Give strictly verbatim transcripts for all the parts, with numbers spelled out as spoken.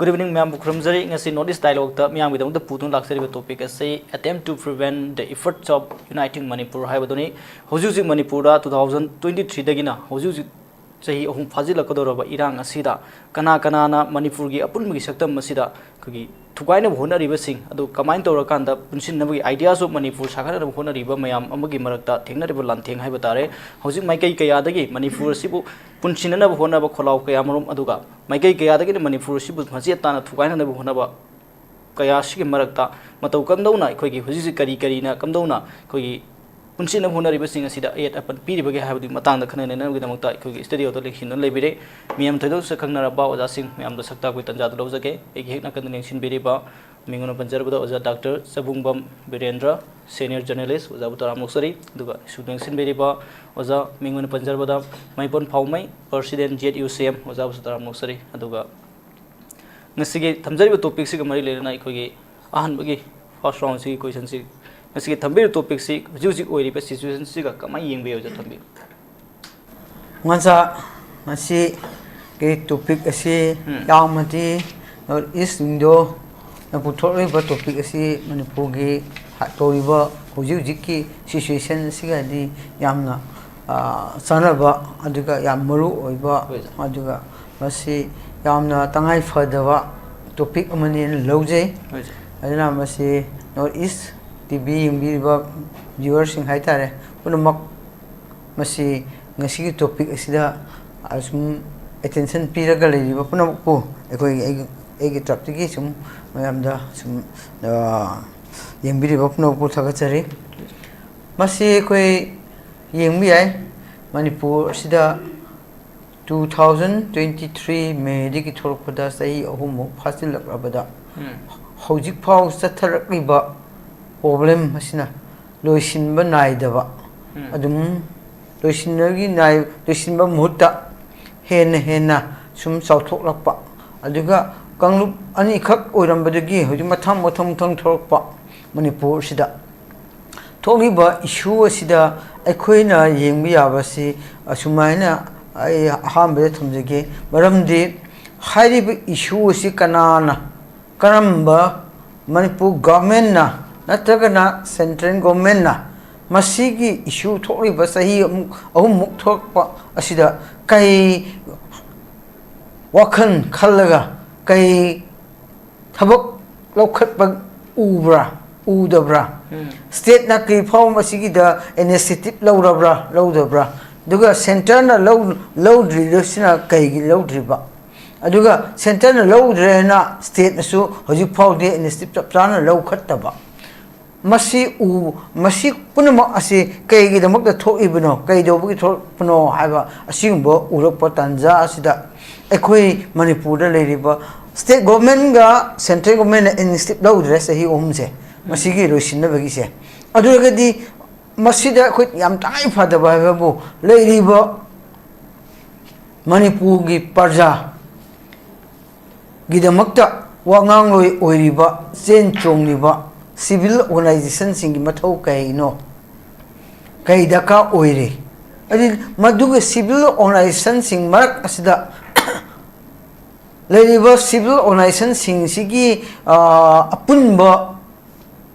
Good evening, ꯃꯌꯥꯝꯕꯨ ꯈꯨꯔꯨꯝꯖꯔꯤ꯫ ꯉꯁꯤ North East Dialogueꯇ ꯃꯤꯌꯥꯝꯒꯤꯗꯃꯛꯇ ꯄꯨꯗꯨꯅ ꯂꯥꯛꯆꯔꯤꯕ topic ꯑꯁꯤ Attempt to Prevent the Effects of Uniting Manipur ꯍꯥꯏꯕꯗꯨꯅꯤ꯫ ꯍꯧꯖꯤꯛ ꯍꯧꯖꯤꯛ ꯃꯅꯤꯄꯨꯔꯗ two thousand twenty threeꯗꯒꯤꯅ ꯍꯧꯖꯤꯛ ꯍꯧꯖꯤꯛ ꯆꯍꯤ ꯑꯍꯨꯝ ꯐꯥꯖꯤꯜꯂꯛꯀꯗꯧꯔꯕ ꯏꯔꯥꯡ ꯑꯁꯤꯗ ꯀꯅꯥ ꯀꯅꯥꯅ ꯃꯅꯤꯄꯨꯔꯒꯤ ꯑꯄꯨꯟꯕꯒꯤ ꯁꯛꯇꯝ ꯑꯁꯤꯗ ꯑꯩꯈꯣꯏꯒꯤ ꯊꯨꯒꯥꯏꯅꯕ ꯍꯣꯠꯅꯔꯤꯕꯁꯤꯡ ꯑꯗꯨ ꯀꯃꯥꯏꯅ ꯇꯧꯔꯀꯥꯟꯗ ꯄꯨꯟꯁꯤꯟꯅꯕꯒꯤ ideas of ꯃꯅꯤꯄꯨꯔ ꯁꯥꯒꯠꯅꯅꯕ ꯍꯣꯠꯅꯔꯤꯕ ꯃꯌꯥꯝ ꯑꯃꯒꯤ ꯃꯔꯛꯇ ꯊꯦꯡꯅꯔꯤꯕ ꯂꯥꯟꯊꯦꯡ ꯍꯥꯏꯕ ꯇꯥꯔꯦ꯫ ꯍꯧꯖꯤꯛ ꯃꯥꯏꯀꯩ ꯀꯌꯥꯗꯒꯤ ꯃꯅꯤꯄꯨꯔ ꯑꯁꯤꯕꯨ ꯄꯨꯟꯁꯤꯟꯅꯅꯕ ꯍꯣꯠꯅꯕ ꯈꯣꯜꯂꯥꯎ ꯀꯌꯥꯃꯔꯨꯝ, ꯑꯗꯨꯒ ꯃꯥꯏꯀꯩ ꯀꯌꯥꯗꯒꯤꯅ ꯃꯅꯤꯄꯨꯔ ꯑꯁꯤꯕꯨ ꯃꯆꯦꯠ ꯇꯥꯅ ꯊꯨꯒꯥꯏꯅꯅꯕ ꯍꯣꯠꯅꯕ ꯀꯌꯥ ꯑꯁꯤꯒꯤ ꯃꯔꯛꯇ ꯃꯇꯧ ꯀꯝꯗꯧꯅ ꯑꯩꯈꯣꯏꯒꯤ ꯍꯧꯖꯤꯛ ꯍꯧꯖꯤꯛ ꯀꯔꯤ ꯀꯔꯤꯅ ꯀꯝꯗꯧꯅ ꯑꯩꯈꯣꯏꯒꯤ ꯄꯨꯟꯁꯤꯟꯅꯕ ꯍꯣꯠꯅꯔꯤꯕꯁꯤꯡ ꯑꯁꯤꯗ ꯑꯌꯦꯠ ꯑꯄꯟ ꯄꯤꯔꯤꯕꯒꯦ ꯍꯥꯏꯕꯗꯨꯒꯤ ꯃꯇꯥꯡꯗ ꯈꯟꯅ ꯅꯩꯅꯕꯒꯤꯗꯃꯛꯇ ꯑꯩꯈꯣꯏꯒꯤ studioꯗ ꯂꯦꯡꯁꯤꯟꯗꯨꯅ ꯂꯩꯕꯤꯔꯦ꯫ ꯃꯤꯌꯥꯝ ꯊꯣꯏꯗꯣꯛ ꯁꯛꯈꯪꯅꯔꯕ ꯑꯣꯖꯥꯁꯤꯡ ꯃꯌꯥꯝꯗ ꯁꯛ ꯇꯥꯛꯄꯒꯤ ꯇꯥꯟꯖꯥꯗꯨ ꯂꯧꯖꯒꯦ꯫ ꯑꯩꯒꯤ ꯍꯦꯛ ꯅꯥꯀꯟꯗ ꯂꯦꯡꯁꯤꯟꯕꯤꯔꯤꯕ ꯃꯤꯡ ꯑꯣꯏꯅ ꯄꯟꯖꯔꯕꯗ ꯑꯣꯖꯥ ꯗꯥꯛꯇꯔ ꯆꯕꯨꯡꯕꯝ ꯕꯤꯔꯦꯟꯗ꯭ꯔ, senior journalist, ꯑꯣꯖꯥꯕꯨ ꯇꯔꯥꯝꯅ ꯑꯣꯛꯆꯔꯤ꯫ ꯑꯗꯨꯒ ꯏꯁꯨ ꯂꯦꯡꯁꯤꯟꯕꯤꯔꯤꯕ ꯑꯣꯖꯥ ꯃꯤꯡ ꯑꯣꯏꯅ ꯄꯟꯖꯔꯕꯗ ꯃꯩꯄꯣꯟ ꯐꯥꯎꯃꯩ, president Z U C M, ꯑꯣꯖꯥꯕꯨꯁꯨ ꯇꯔꯥꯝꯅ ꯑꯣꯛꯆꯔꯤ꯫ ꯑꯗꯨꯒ ꯉꯁꯤꯒꯤ ꯊꯝꯖꯔꯤꯕ topicꯁꯤꯒ ꯃꯔꯤ ꯂꯩꯅꯅ ꯑꯩꯈꯣꯏꯒꯤ ꯑꯍꯥꯟꯕꯒꯤ first roundꯁꯤꯒꯤ questionꯁꯤ, ꯉꯁꯤꯒꯤ ꯊꯝꯕꯤꯔꯤꯕ topicꯁꯤ ꯍꯧꯖꯤꯛ ꯍꯧꯖꯤꯛ ꯑꯣꯏꯔꯤꯕ situationꯁꯤꯒ ꯀꯃꯥꯏꯅ ꯌꯦꯡꯕ ꯌꯥꯏ, ꯑꯣꯖꯥ ꯊꯝꯕꯤꯌꯨ꯫ ꯉꯟꯆꯥ, ꯉꯁꯤꯒꯤ topic ꯑꯁꯤ ꯎꯝ꯫ ꯌꯥꯝꯅꯗꯤ North East India ꯅ ꯄꯨꯊꯣꯛꯂꯤꯕ topic ꯑꯁꯤ ꯃꯅꯤꯄꯨꯔꯒꯤ ꯍ-, ꯇꯧꯔꯤꯕ ꯍꯧꯖꯤꯛ ꯍꯧꯖꯤꯛꯀꯤ situation ꯑꯁꯤꯒꯗꯤ ꯌꯥꯝꯅ, ꯑ, ꯆꯥꯟꯅꯕ, ꯑꯗꯨꯒ ꯌꯥꯝ ꯃꯔꯨ ꯑꯣꯏꯕ, ꯍꯣꯏ, ꯁꯥꯔ꯫ ꯑꯗꯨꯒ ꯃꯁꯤ ꯌꯥꯝꯅ ꯇꯉꯥꯏ ꯐꯗꯕ topic ꯑꯃꯅꯦꯅ ꯂꯧꯖꯩ꯫ ꯍꯣꯏ, ꯁꯥꯔ꯫ ꯑꯗꯨꯅ ꯃꯁꯤ North East T V ꯌꯦꯡꯕꯤꯔꯤꯕ viewerꯁꯤꯡ ꯍꯥꯏꯇꯥꯔꯦ, ꯄꯨꯝꯅꯃꯛ ꯃꯁꯤ ꯉꯁꯤꯒꯤ topic ꯑꯁꯤꯗ, ꯑ, ꯁꯨꯝ attention ꯄꯤꯔꯒ ꯂꯩꯔꯤꯕ ꯄꯨꯝꯅꯃꯛꯄꯨ ꯑꯩꯈꯣꯏꯒꯤ, ꯑꯩꯒꯤ, ꯑꯩꯒꯤ ꯇꯔꯞꯇꯒꯤ ꯁꯨꯝ ꯃꯌꯥꯝꯗ ꯁꯨꯝ, ꯑ, ꯌꯦꯡꯕꯤꯔꯤꯕ ꯄꯨꯝꯅꯃꯛꯄꯨ ꯊꯥꯒꯠꯆꯔꯤ꯫ ꯃꯁꯤ ꯑꯩꯈꯣꯏ ꯌꯦꯡꯕ ꯌꯥꯏ, ꯃꯅꯤꯄꯨꯔ ꯑꯁꯤꯗ two thousand twenty three Mayꯗꯒꯤ ꯊꯣꯛꯂꯛꯄꯗ ꯆꯍꯤ ꯑꯍꯨꯝꯃꯨꯛ ꯐꯥꯖꯤꯜꯂꯛꯂꯕꯗ ꯎꯝ꯫ ꯍꯧꯖꯤꯛꯐꯥꯎ ꯆꯠꯊꯔꯛꯂꯤꯕ problem ꯑꯁꯤꯅ ꯂꯣꯏꯁꯤꯟꯕ ꯅꯥꯏꯗꯕ, ꯎꯝ꯫ ꯑꯗꯨꯝ ꯂꯣꯏꯁꯤꯟꯅꯒꯤ ꯅꯥꯏ-, ꯂꯣꯏꯁꯤꯟꯕ ꯃꯍꯨꯠꯇ ꯍꯦꯟꯅ ꯍꯦꯟꯅ ꯁꯨꯝ ꯆꯥꯎꯊꯣꯛꯂꯛꯄ, ꯑꯗꯨꯒ ꯀꯥꯡꯂꯨꯞ ꯑꯅꯤꯈꯛ ꯑꯣꯏꯔꯝꯕꯗꯒꯤ ꯍꯧꯖꯤꯛ ꯃꯊꯪ ꯃꯊꯪ ꯃꯊꯪ ꯊꯣꯛꯂꯛꯄ ꯃꯅꯤꯄꯨꯔꯁꯤꯗ ꯊꯣꯛꯂꯤꯕ issue ꯑꯁꯤꯗ ꯑꯩꯈꯣꯏꯅ ꯌꯦꯡꯕ ꯌꯥꯕꯁꯤ ꯑꯁꯨꯃꯥꯏꯅ ꯑꯩ ꯑꯍꯥꯟꯕꯗ ꯊꯝꯖꯒꯦ꯫ ꯃꯔꯝꯗꯤ ꯍꯥꯏꯔꯤꯕ issue ꯑꯁꯤ ꯀꯅꯥꯅ, ꯀꯔꯝꯕ, ꯃꯅꯤꯄꯨꯔ ꯒꯣꯔꯃꯦꯟꯅ ꯅꯠꯇ꯭ꯔꯒꯅ ꯁꯦꯟꯇ꯭ꯔꯦꯜ ꯒꯣꯔꯃꯦꯟꯅ ꯃꯁꯤꯒꯤ issue ꯊꯣꯛꯂꯤꯕ ꯆꯍꯤ ꯑꯃꯨꯛ, ꯑꯍꯨꯝꯃꯨꯛ ꯊꯣꯛꯂꯛꯄ ꯑꯁꯤꯗ ꯀꯩ ꯋꯥꯈꯜ ꯈꯜꯂꯒ ꯀꯩ ꯊꯕꯛ ꯂꯧꯈꯠꯄ ꯎꯕ꯭ꯔꯥ, ꯎꯗꯕ꯭ꯔꯥ? ꯎꯝ꯫ ꯁ꯭ꯇꯦꯠꯅ ꯀꯔꯤ ꯐꯥꯎꯕ ꯃꯁꯤꯒꯤꯗ initiative ꯂꯧꯔꯕ꯭ꯔꯥ, ꯂꯧꯗꯕ꯭ꯔꯥ? ꯑꯗꯨꯒ ꯁꯦꯟꯇꯔꯅ ꯂꯧ-, ꯂꯧꯗ꯭ꯔꯤꯕꯁꯤꯅ ꯀꯩꯒꯤ ꯂꯧꯗ꯭ꯔꯤꯕ? ꯑꯗꯨꯒ ꯁꯦꯟꯇꯔꯅ ꯂꯧꯗ꯭ꯔꯦꯅ ꯁ꯭ꯇꯦꯠꯅꯁꯨ ꯍꯧꯖꯤꯛ ꯐꯥꯎꯗꯤ initiative ꯆꯞ ꯆꯥꯅ ꯂꯧꯈꯠꯇꯕ꯫ ꯃꯁꯤ ꯎ-, ꯃꯁꯤ ꯄꯨꯝꯅꯃꯛ ꯑꯁꯤ ꯀꯩꯒꯤꯗꯃꯛꯇ ꯊꯣꯛꯏꯕꯅꯣ, ꯀꯩꯗꯧꯕꯒꯤ ꯊꯣꯛꯂꯛꯄꯅꯣ ꯍꯥꯏꯕ ꯑꯁꯤꯒꯨꯝꯕ ꯎꯔꯛꯄ ꯇꯥꯟꯖꯥ ꯑꯁꯤꯗ ꯑꯩꯈꯣꯏ ꯃꯅꯤꯄꯨꯔꯗ ꯂꯩꯔꯤꯕ ꯁ꯭ꯇꯦꯠ ꯒꯣꯔꯃꯦꯟꯒ ꯁꯦꯟꯇ꯭ꯔꯦꯜ ꯒꯣꯔꯃꯦꯟꯅ initiative ꯂꯧꯗ꯭ꯔꯦ ꯆꯍꯤ ꯑꯍꯨꯝꯁꯦ, ꯃꯁꯤꯒꯤ ꯂꯣꯏꯁꯤꯟꯅꯕꯒꯤꯁꯦ꯫ ꯑꯗꯨ ꯑꯣꯏꯔꯒꯗꯤ ꯃꯁꯤꯗ ꯑꯩꯈꯣꯏ ꯌꯥꯝ ꯇꯉꯥꯏ ꯐꯗꯕ ꯍꯥꯏꯕꯕꯨ ꯂꯩꯔꯤꯕ ꯃꯅꯤꯄꯨꯔꯒꯤ ꯄ꯭ꯔꯖꯥ ꯒꯤꯗꯃꯛꯇ ꯋꯥ ꯉꯥꯡꯂꯣꯏ ꯑꯣꯏꯔꯤꯕ, ꯆꯦꯟ ꯆꯣꯡꯂꯤꯕ civil organizationꯁꯤꯡꯒꯤ ꯃꯊꯧ ꯀꯩꯅꯣ? ꯀꯩ ꯗꯔꯀꯥꯔ ꯑꯣꯏꯔꯤ? ꯑꯗꯨ ꯃꯗꯨꯒꯤ civil organizationꯁꯤꯡ ꯃꯔꯛ ꯑꯁꯤꯗ ꯂꯩꯔꯤꯕ civil organizationꯁꯤꯡꯁꯤꯒꯤ, ꯑ, ꯑꯄꯨꯟꯕ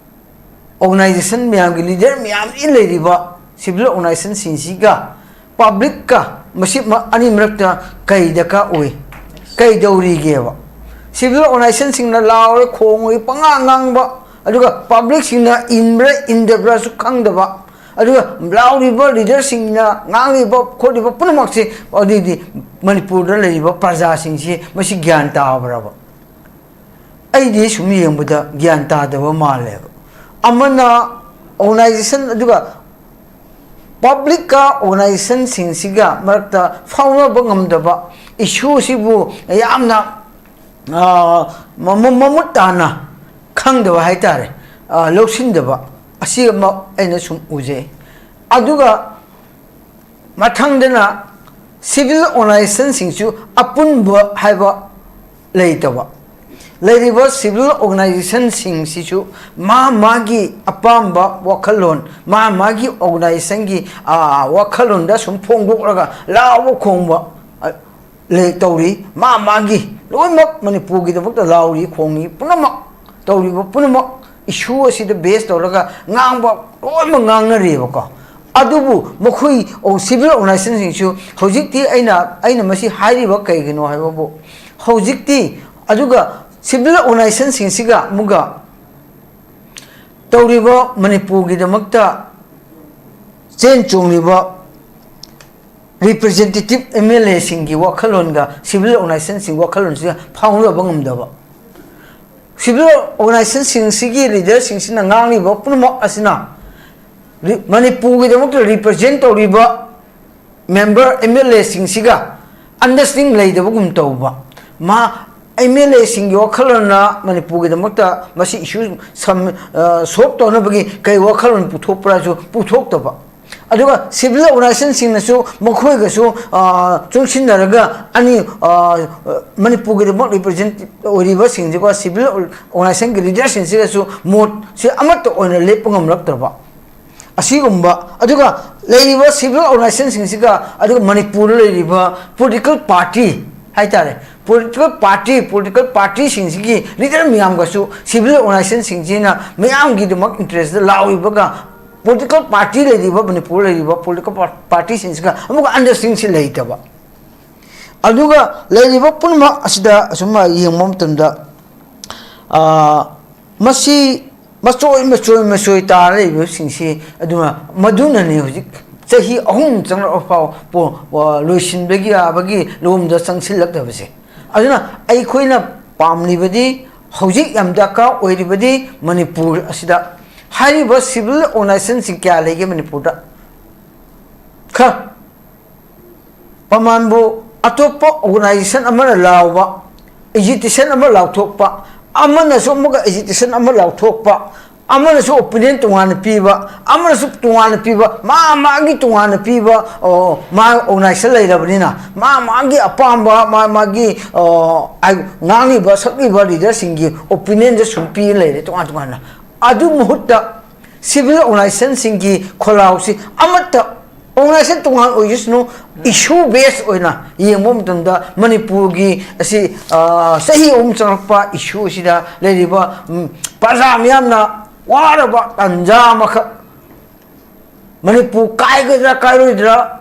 organization ꯃꯌꯥꯝꯒꯤ leader ꯃꯌꯥꯝ ꯂꯩꯔꯤꯕ civil organizationꯁꯤꯡꯁꯤꯒ publicꯀ ꯃꯁꯤ ꯃ-, ꯑꯅꯤ ꯃꯔꯛꯇ ꯀꯩ ꯗꯔꯀꯥꯔ ꯑꯣꯏ? ꯀꯩꯗꯧꯔꯤꯒꯦꯕ? Civil organizationꯁꯤꯡꯅ ꯂꯥꯎꯔꯦ, ꯈꯣꯡꯉꯦ, ꯄꯉꯥꯡ ꯉꯥꯡꯕ, ꯑꯗꯨꯒ publicꯁꯤꯡꯅ ꯏꯟꯕ꯭ꯔꯥ ꯏꯟꯗꯕ꯭ꯔꯥꯁꯨ ꯈꯪꯗꯕ, ꯑꯗꯨꯒ ꯂꯥꯎꯔꯤꯕ leaderꯁꯤꯡꯅ ꯉꯥꯡꯂꯤꯕ ꯈꯣꯠꯂꯤꯕ ꯄꯨꯝꯅꯃꯛꯁꯦ, ꯑꯗꯨꯗꯤ ꯃꯅꯤꯄꯨꯔꯗ ꯂꯩꯔꯤꯕ ꯄ꯭ꯔꯖꯥꯁꯤꯡꯁꯤ ꯃꯁꯤ ꯒ꯭ꯌꯥꯟ ꯇꯥꯕ꯭ꯔꯕ? ꯑꯩꯗꯤ ꯁꯨꯝ ꯌꯦꯡꯕꯗ ꯒ꯭ꯌꯥꯟ ꯇꯥꯗꯕ ꯃꯥꯜꯂꯦꯕ꯫ ꯑꯃꯅ organization, ꯑꯗꯨꯒ publicꯀ organizationꯁꯤꯡꯁꯤꯒ ꯃꯔꯛꯇ ꯐꯥꯎꯅꯕ ꯉꯝꯗꯕ, issue ꯑꯁꯤꯕꯨ ꯌꯥꯝꯅ, ꯑ, ꯃꯃꯨ-, ꯃꯃꯨꯠ ꯇꯥꯅ ꯈꯪꯗꯕ ꯍꯥꯏꯇꯥꯔꯦ, ꯑ, ꯂꯧꯁꯤꯟꯗꯕ, ꯑꯁꯤ ꯑꯃ ꯑꯩꯅ ꯁꯨꯝ ꯎꯖꯩ꯫ ꯑꯗꯨꯒ ꯃꯊꯪꯗꯅ civil organizationꯁꯤꯡꯁꯨ ꯑꯄꯨꯟꯕ ꯍꯥꯏꯕ ꯂꯩꯇꯕ꯫ ꯂꯩꯔꯤꯕ civil organizationꯁꯤꯡꯁꯤꯁꯨ ꯃꯥ ꯃꯥꯒꯤ ꯑꯄꯥꯝꯕ ꯋꯥꯈꯜꯂꯣꯟ, ꯃꯥ ꯃꯥꯒꯤ organizationꯒꯤ, ꯑꯥ, ꯋꯥꯈꯜꯂꯣꯟꯗ ꯁꯨꯝ ꯐꯣꯡꯗꯣꯛꯂꯒ ꯂꯥꯎꯕ ꯈꯣꯡꯕ, ꯑ, ꯂꯩ ꯇꯧꯔꯤ꯫ ꯃꯥ ꯃꯥꯒꯤ ꯂꯣꯏꯅꯃꯛ ꯃꯅꯤꯄꯨꯔꯒꯤꯗꯃꯛꯇ ꯂꯥꯎꯔꯤ ꯈꯣꯡꯉꯤ ꯄꯨꯝꯅꯃꯛ, ꯇꯧꯔꯤꯕ ꯄꯨꯝꯅꯃꯛ ꯏꯁꯨ ꯑꯁꯤꯗ ꯕꯦꯁ ꯇꯧꯔꯒ ꯉꯥꯡꯕ ꯂꯣꯏꯅꯃꯛ ꯉꯥꯡꯅꯔꯤꯕꯀꯣ꯫ ꯑꯗꯨꯕꯨ ꯃꯈꯣꯏ ꯁꯤꯚꯤꯜ ꯑꯣꯔꯒꯅꯥꯏꯖꯦꯁꯟꯁꯤꯡꯁꯨ ꯍꯧꯖꯤꯛꯇꯤ, ꯑꯩꯅ ꯑꯩꯅ ꯃꯁꯤ ꯍꯥꯏꯔꯤꯕ ꯀꯩꯒꯤꯅꯣ ꯍꯥꯏꯕꯕꯨ, ꯍꯧꯖꯤꯛꯇꯤ ꯑꯗꯨꯒ ꯁꯤꯚꯤꯜ ꯑꯣꯔꯒꯅꯥꯏꯖꯦꯁꯟꯁꯤꯡꯁꯤꯒ ꯑꯃꯨꯛꯀ ꯇꯧꯔꯤꯕ ꯃꯅꯤꯄꯨꯔꯒꯤꯗꯃꯛꯇ ꯆꯦꯟ ꯆꯣꯡꯂꯤꯕ ꯔꯤꯄ꯭ꯔꯖꯦꯟꯇꯦꯇꯤꯞ ꯑꯦꯝ ꯑꯦꯜ ꯑꯦꯁꯤꯡꯒꯤ ꯋꯥꯈꯜꯂꯣꯟꯒ ꯁꯤꯚꯤꯜ ꯑꯣꯔꯒꯅꯥꯏꯖꯦꯁꯟꯁꯤꯡꯒꯤ ꯋꯥꯈꯜꯂꯣꯟꯁꯤꯒ ꯐꯥꯎꯅꯕ ꯉꯝꯗꯕ, ꯁꯤꯚꯤꯜ ꯑꯣꯔꯒꯅꯥꯏꯖꯦꯁꯟꯁꯤꯡꯁꯤꯒꯤ ꯂꯤꯗꯔꯁꯤꯡꯁꯤꯅ ꯉꯥꯡꯂꯤꯕ ꯄꯨꯝꯅꯃꯛ ꯑꯁꯤꯅ ꯔꯤ- ꯃꯅꯤꯄꯨꯔꯒꯤꯗꯃꯛꯇ ꯔꯤꯄ꯭ꯔꯖꯦꯟ ꯇꯧꯔꯤꯕ ꯃꯦꯝꯕꯔ ꯑꯦꯝ ꯑꯦꯜ ꯑꯦꯁꯤꯡꯁꯤꯒ ꯑꯟꯗꯔꯁꯇꯦꯟꯗꯤꯡ ꯂꯩꯇꯕꯒꯨꯝ ꯇꯧꯕ꯫ ꯃꯥ ꯑꯦꯝ ꯑꯦꯜ ꯑꯦꯁꯤꯡꯒꯤ ꯋꯥꯈꯜꯂꯣꯟꯅ ꯃꯅꯤꯄꯨꯔꯒꯤꯗꯃꯛꯇ ꯃꯁꯤ ꯏꯁꯨ ꯁꯣꯜꯕ ꯇꯧꯅꯕꯒꯤ ꯀꯩ ꯋꯥꯈꯜꯂꯣꯟ ꯄꯨꯊꯣꯛꯄ꯭ꯔꯥꯁꯨ ꯄꯨꯊꯣꯛꯇꯕ꯫ ꯑꯗꯨꯒ ꯁꯤꯚꯤꯜ ꯑꯣꯔꯒꯅꯥꯏꯖꯦꯁꯟꯁꯤꯡꯅꯁꯨ ꯃꯈꯣꯏꯒꯁꯨ, ꯑ, ꯆꯨꯡꯁꯤꯟꯅꯔꯒ ꯑꯅꯤ, ꯑ, ꯃꯅꯤꯄꯨꯔꯒꯤꯗꯃꯛ ꯔꯤꯄ꯭ꯔꯖꯦꯟ ꯑꯣꯏꯔꯤꯕꯁꯤꯡꯁꯤꯒ ꯁꯤꯚꯤꯜ ꯑꯣꯔꯒꯅꯥꯏꯖꯦꯁꯟꯒꯤ ꯂꯤꯗꯔꯁꯤꯡꯁꯤꯒꯁꯨ ꯃꯣꯠꯁꯦ ꯑꯃꯠꯇ ꯑꯣꯏꯅ ꯂꯦꯞꯄ ꯉꯝꯂꯛꯇ꯭ꯔꯕ꯫ ꯑꯁꯤꯒꯨꯝꯕ, ꯑꯗꯨꯒ ꯂꯩꯔꯤꯕ ꯁꯤꯚꯤꯜ ꯑꯣꯔꯒꯅꯥꯏꯖꯦꯁꯟꯁꯤꯡꯁꯤꯒ, ꯑꯗꯨꯒ ꯃꯅꯤꯄꯨꯔꯗ ꯂꯩꯔꯤꯕ ꯄꯣꯂꯤꯇꯤꯀꯦꯜ ꯄꯥꯔꯇꯤ ꯍꯥꯏꯇꯥꯔꯦ, ꯄꯣꯂꯤꯇꯤꯀꯦꯜ ꯄꯥꯔꯇꯤ, ꯄꯣꯂꯤꯇꯤꯀꯦꯜ ꯄꯥꯔꯇꯤꯁꯤꯡꯁꯤꯒꯤ ꯂꯤꯗꯔ ꯃꯌꯥꯝꯒꯁꯨ ꯁꯤꯚꯤꯜ ꯑꯣꯔꯒꯅꯥꯏꯖꯦꯁꯟꯁꯤꯡꯁꯤꯅ ꯃꯌꯥꯝꯒꯤꯗꯃꯛ ꯏꯟꯇꯔꯦꯁꯇ ꯂꯥꯛꯂꯤꯕꯒ ꯄꯣꯂꯤꯇꯤꯀꯦꯜ ꯄꯥꯔꯇꯤ ꯂꯩꯔꯤꯕ, ꯃꯅꯤꯄꯨꯔꯗ ꯂꯩꯔꯤꯕ ꯄꯣꯂꯤꯇꯤꯀꯦꯜ ꯄꯥꯔ-, ꯄꯥꯔꯇꯤꯁꯤꯡꯁꯤꯒ ꯑꯃꯨꯛꯀ ꯑꯟꯗꯔꯁꯇꯦꯟꯗꯤꯡꯁꯤ ꯂꯩꯇꯕ꯫ ꯑꯗꯨꯒ ꯂꯩꯔꯤꯕ ꯄꯨꯝꯅꯃꯛ ꯑꯁꯤꯗ ꯑꯁꯨꯝ ꯌꯦꯡꯕ ꯃꯇꯝꯗ, ꯑ, ꯃꯁꯤ ꯃꯆꯣꯏ ꯃꯆꯣꯏ ꯃꯆꯣꯏ ꯇꯥꯔ ꯂꯩꯕꯁꯤꯡꯁꯤ, ꯑꯗꯨꯅ ꯃꯗꯨꯅꯅꯤ ꯍꯧꯖꯤꯛ ꯆꯍꯤ ꯑꯍꯨꯝ ꯆꯪꯂꯛꯄ ꯐꯥꯎ ꯄꯣ-, ꯋꯥ-, ꯂꯣꯏꯁꯤꯟꯕꯒꯤ ꯌꯥꯕꯒꯤ ꯂꯣꯝꯗ ꯆꯪꯁꯤꯜꯂꯛꯇꯕꯁꯦ꯫ ꯑꯗꯨꯅ ꯑꯩꯈꯣꯏꯅ ꯄꯥꯝꯂꯤꯕꯗꯤ ꯍꯧꯖꯤꯛ ꯌꯥꯝ ꯗꯔꯀꯥꯔ ꯑꯣꯏꯔꯤꯕꯗꯤ ꯃꯅꯤꯄꯨꯔ ꯑꯁꯤꯗ ꯍꯥꯏꯔꯤꯕ ꯁꯤꯚꯤꯜ ꯑꯣꯔꯒꯅꯥꯏꯖꯦꯁꯟꯁꯤꯡ ꯀꯌꯥ ꯂꯩꯒꯦ ꯃꯅꯤꯄꯨꯔꯗ? ꯈꯔ ꯃꯃꯥꯟꯕꯨ ꯑꯇꯣꯞꯄ ꯑꯣꯔꯒꯅꯥꯏꯖꯦꯁꯟ ꯑꯃꯅ ꯂꯥꯎꯕ, ꯑꯦꯖꯤꯇꯦꯁꯟ ꯑꯃ ꯂꯥꯎꯊꯣꯛꯄ, ꯑꯃꯅꯁꯨ ꯑꯃꯨꯛꯀ ꯑꯦꯖꯤꯇꯦꯁꯟ ꯑꯃ ꯂꯥꯎꯊꯣꯛꯄ, ꯑꯃꯅꯁꯨ ꯑꯣꯄꯤꯅꯤꯌꯟ ꯇꯣꯉꯥꯟꯅ ꯄꯤꯕ, ꯑꯃꯅꯁꯨ ꯇꯣꯉꯥꯟꯅ ꯄꯤꯕ, ꯃꯥ ꯃꯥꯒꯤ ꯇꯣꯉꯥꯟꯅ ꯄꯤꯕ, ꯑꯣ, ꯃꯥ ꯑꯣꯔꯒꯅꯥꯏꯖꯦꯁꯟ ꯂꯩꯔꯕꯅꯤꯅ ꯃꯥ ꯃꯥꯒꯤ ꯑꯄꯥꯝꯕ, ꯃꯥ ꯃꯥꯒꯤ, ꯑꯣ, ꯍꯥꯏ-, ꯉꯥꯡꯂꯤꯕ ꯁꯛꯂꯤꯕ ꯂꯤꯗꯔꯁꯤꯡꯒꯤ ꯑꯣꯄꯤꯅꯤꯌꯟꯁꯦ ꯁꯨꯝ ꯄꯤ ꯂꯩꯔꯦ ꯇꯣꯉꯥꯟ ꯇꯣꯉꯥꯟꯅ꯫ ꯑꯗꯨ ꯃꯍꯨꯠꯇ ꯁꯤꯚꯤꯜ ꯑꯣꯔꯒꯅꯥꯏꯖꯦꯁꯟꯁꯤꯡꯒꯤ ꯈꯣꯜꯂꯥꯎꯁꯤ ꯑꯃꯠꯇ ꯑꯣꯔꯒꯅꯥꯏꯖꯦꯁꯟ ꯇꯣꯉꯥꯟ ꯑꯣꯏꯖꯁꯅꯨ, ꯏꯁꯨ ꯕꯦꯁ ꯑꯣꯏꯅ ꯌꯦꯡꯕ ꯃꯇꯝꯗ ꯃꯅꯤꯄꯨꯔꯒꯤ ꯑꯁꯤ, ꯑ, ꯆꯍꯤ ꯑꯍꯨꯝ ꯆꯪꯂꯛꯄ ꯏꯁꯨ ꯑꯁꯤꯗ ꯂꯩꯔꯤꯕ, ꯎꯝ, ꯄ꯭ꯔꯖꯥ ꯃꯤꯌꯥꯝꯅ ꯋꯥꯔꯕ ꯇꯥꯟꯖꯥ ꯑꯃꯈꯛ, ꯃꯅꯤꯄꯨꯔ ꯀꯥꯏꯒꯗ꯭ꯔꯥ ꯀꯥꯏꯔꯣꯏꯗ꯭ꯔꯥ,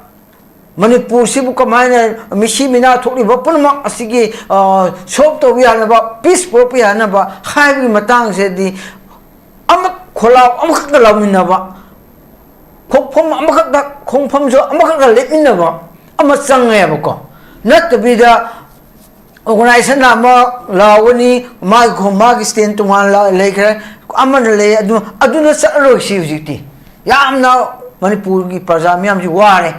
ꯃꯅꯤꯄꯨꯔꯁꯤꯕꯨ ꯀꯃꯥꯏꯅ ꯃꯤꯁꯤ ꯃꯤꯅꯥ ꯊꯣꯛꯂꯤꯕ ꯄꯨꯝꯅꯃꯛ ꯑꯁꯤꯒꯤ, ꯑ, ꯁꯣꯜꯕ ꯇꯧꯕ ꯌꯥꯅꯕ, ꯄꯤꯁ ꯄꯨꯔꯛꯄ ꯌꯥꯅꯕ ꯍꯥꯏꯕꯒꯤ ꯃꯇꯥꯡꯁꯤꯗꯤ ꯑꯃ ꯈꯣꯜꯂꯥꯎ ꯑꯃꯈꯛꯇ ꯂꯥꯎꯃꯤꯟꯅꯕ, ꯈꯣꯡꯐꯝ ꯑꯃꯈꯛꯇ, ꯈꯣꯡꯐꯝꯁꯨ ꯑꯃꯈꯛꯇ ꯂꯦꯞꯃꯤꯟꯅꯕ ꯑꯃ ꯆꯪꯉꯦꯕꯀꯣ꯫ ꯅꯠꯇꯕꯤꯗ ꯑꯣꯔꯒꯅꯥꯏꯖꯦꯁꯟ ꯑꯃ ꯂꯥꯎꯒꯅꯤ, ꯃꯥꯒꯤ ꯈꯣ-, ꯃꯥꯒꯤ ꯁ꯭ꯇꯦꯟ ꯇꯣꯉꯥꯟꯅ ꯂꯩꯈ꯭ꯔꯦ, ꯑꯃꯅ ꯂꯩ, ꯑꯗꯨ, ꯑꯗꯨꯅ ꯆꯠꯂꯔꯣꯏꯁꯤ ꯍꯧꯖꯤꯛꯇꯤ꯫ ꯌꯥꯝꯅ ꯃꯅꯤꯄꯨꯔꯒꯤ ꯄ꯭ꯔꯖꯥ ꯃꯤꯌꯥꯝꯁꯤ ꯋꯥꯔꯦ꯫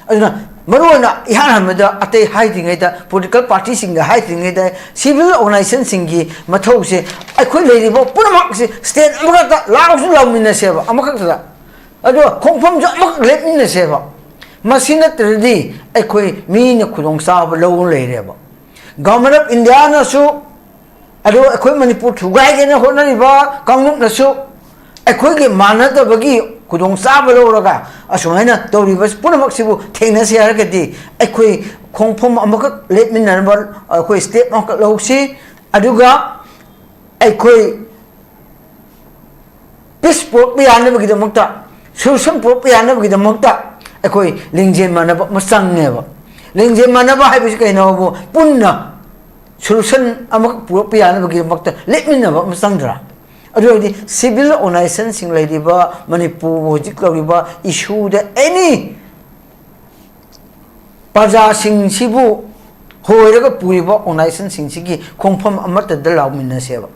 ꯑꯗꯨꯅ ꯃꯔꯨꯑꯣꯏꯅ ꯏꯍꯥꯟ ꯍꯥꯟꯕꯗ ꯑꯇꯩ ꯍꯥꯏꯗ꯭ꯔꯤꯉꯩꯗ, ꯄꯣꯂꯤꯇꯤꯀꯦꯜ ꯄꯥꯔꯇꯤꯁꯤꯡꯗ ꯍꯥꯏꯗ꯭ꯔꯤꯉꯩꯗ, ꯁꯤꯚꯤꯜ ꯑꯣꯔꯒꯅꯥꯏꯖꯦꯁꯟꯁꯤꯡꯒꯤ ꯃꯊꯧꯁꯦ, ꯑꯩꯈꯣꯏ ꯂꯩꯔꯤꯕ ꯄꯨꯝꯅꯃꯛꯁꯦ ꯁ꯭ꯇꯦꯟ ꯑꯃꯈꯛꯇ ꯂꯥꯎꯁꯨ ꯂꯥꯎꯃꯤꯟꯅꯁꯦꯕ, ꯑꯃꯈꯛꯇꯗ꯫ ꯑꯗꯣ ꯈꯣꯡꯐꯝꯁꯨ ꯑꯃꯈꯛ ꯂꯦꯞꯃꯤꯟꯅꯁꯦꯕ꯫ ꯃꯁꯤ ꯅꯠꯇ꯭ꯔꯗꯤ ꯑꯩꯈꯣꯏ ꯃꯤꯅ ꯈꯨꯗꯣꯡꯆꯥꯕ ꯂꯧꯔ ꯂꯩꯔꯦꯕ꯫ ꯒꯚꯔꯟꯃꯦꯟ ꯑꯣꯐ ꯏꯟꯗꯤꯌꯥꯅꯁꯨ, ꯑꯗꯨꯒ ꯑꯩꯈꯣꯏ ꯃꯅꯤꯄꯨꯔ ꯊꯨꯒꯥꯏꯒꯦꯅ ꯍꯣꯠꯅꯔꯤꯕ ꯀꯥꯡꯂꯨꯞꯅꯁꯨ ꯑꯩꯈꯣꯏꯒꯤ ꯃꯥꯟꯅꯗꯕꯒꯤ ꯈꯨꯗꯣꯡꯆꯥꯕ ꯂꯧꯔꯒ ꯑꯁꯨꯃꯥꯏꯅ ꯇꯧꯔꯤꯕ ꯄꯨꯝꯅꯃꯛꯁꯤꯕꯨ ꯊꯦꯡꯅꯁꯤ ꯍꯥꯏꯔꯒꯗꯤ, ꯑꯩꯈꯣꯏ ꯈꯣꯡꯐꯝ ꯑꯃꯈꯛ ꯂꯦꯞꯃꯤꯟꯅꯅꯕ ꯑꯩꯈꯣꯏ ꯁ꯭ꯇꯦꯞ ꯑꯃꯈꯛ ꯂꯧꯁꯤ꯫ ꯑꯗꯨꯒ ꯑꯩꯈꯣꯏ ꯄꯤꯁ ꯄꯨꯔꯛꯄ ꯌꯥꯅꯕꯒꯤꯗꯃꯛꯇ, ꯁꯣꯂꯨꯁꯟ ꯄꯨꯔꯛꯄ ꯌꯥꯅꯕꯒꯤꯗꯃꯛꯇ ꯑꯩꯈꯣꯏ ꯂꯤꯡꯖꯦꯜ ꯃꯥꯟꯅꯕ ꯑꯃ ꯆꯪꯉꯦꯕ꯫ ꯂꯤꯡꯖꯦꯜ ꯃꯥꯟꯅꯕ ꯍꯥꯏꯕꯁꯤ ꯀꯩꯅꯣꯕꯨ, ꯄꯨꯟꯅ ꯁꯣꯂꯨꯁꯟ ꯑꯃꯈꯛ ꯄꯨꯔꯛꯄ ꯌꯥꯅꯕꯒꯤꯗꯃꯛꯇ ꯂꯦꯞꯃꯤꯟꯅꯕ ꯑꯃ ꯆꯪꯗ꯭ꯔꯥ? ꯑꯗꯨ ꯑꯣꯏꯔꯗꯤ ꯁꯤꯚꯤꯜ ꯑꯣꯔꯒꯅꯥꯏꯖꯦꯁꯟꯁꯤꯡ ꯂꯩꯔꯤꯕ ꯃꯅꯤꯄꯨꯔꯕꯨ ꯍꯧꯖꯤꯛ ꯇꯧꯔꯤꯕ ꯏꯁꯨꯗ ꯑꯦꯅꯤ ꯄ꯭ꯔꯖꯥꯁꯤꯡꯁꯤꯕꯨ ꯍꯣꯏꯔꯒ ꯄꯨꯔꯤꯕ ꯑꯣꯔꯒꯅꯥꯏꯖꯦꯁꯟꯁꯤꯡꯁꯤꯒꯤ ꯈꯣꯡꯐꯝ ꯑꯃꯠꯇꯗ ꯂꯥꯎꯃꯤꯟꯅꯁꯦꯕ꯫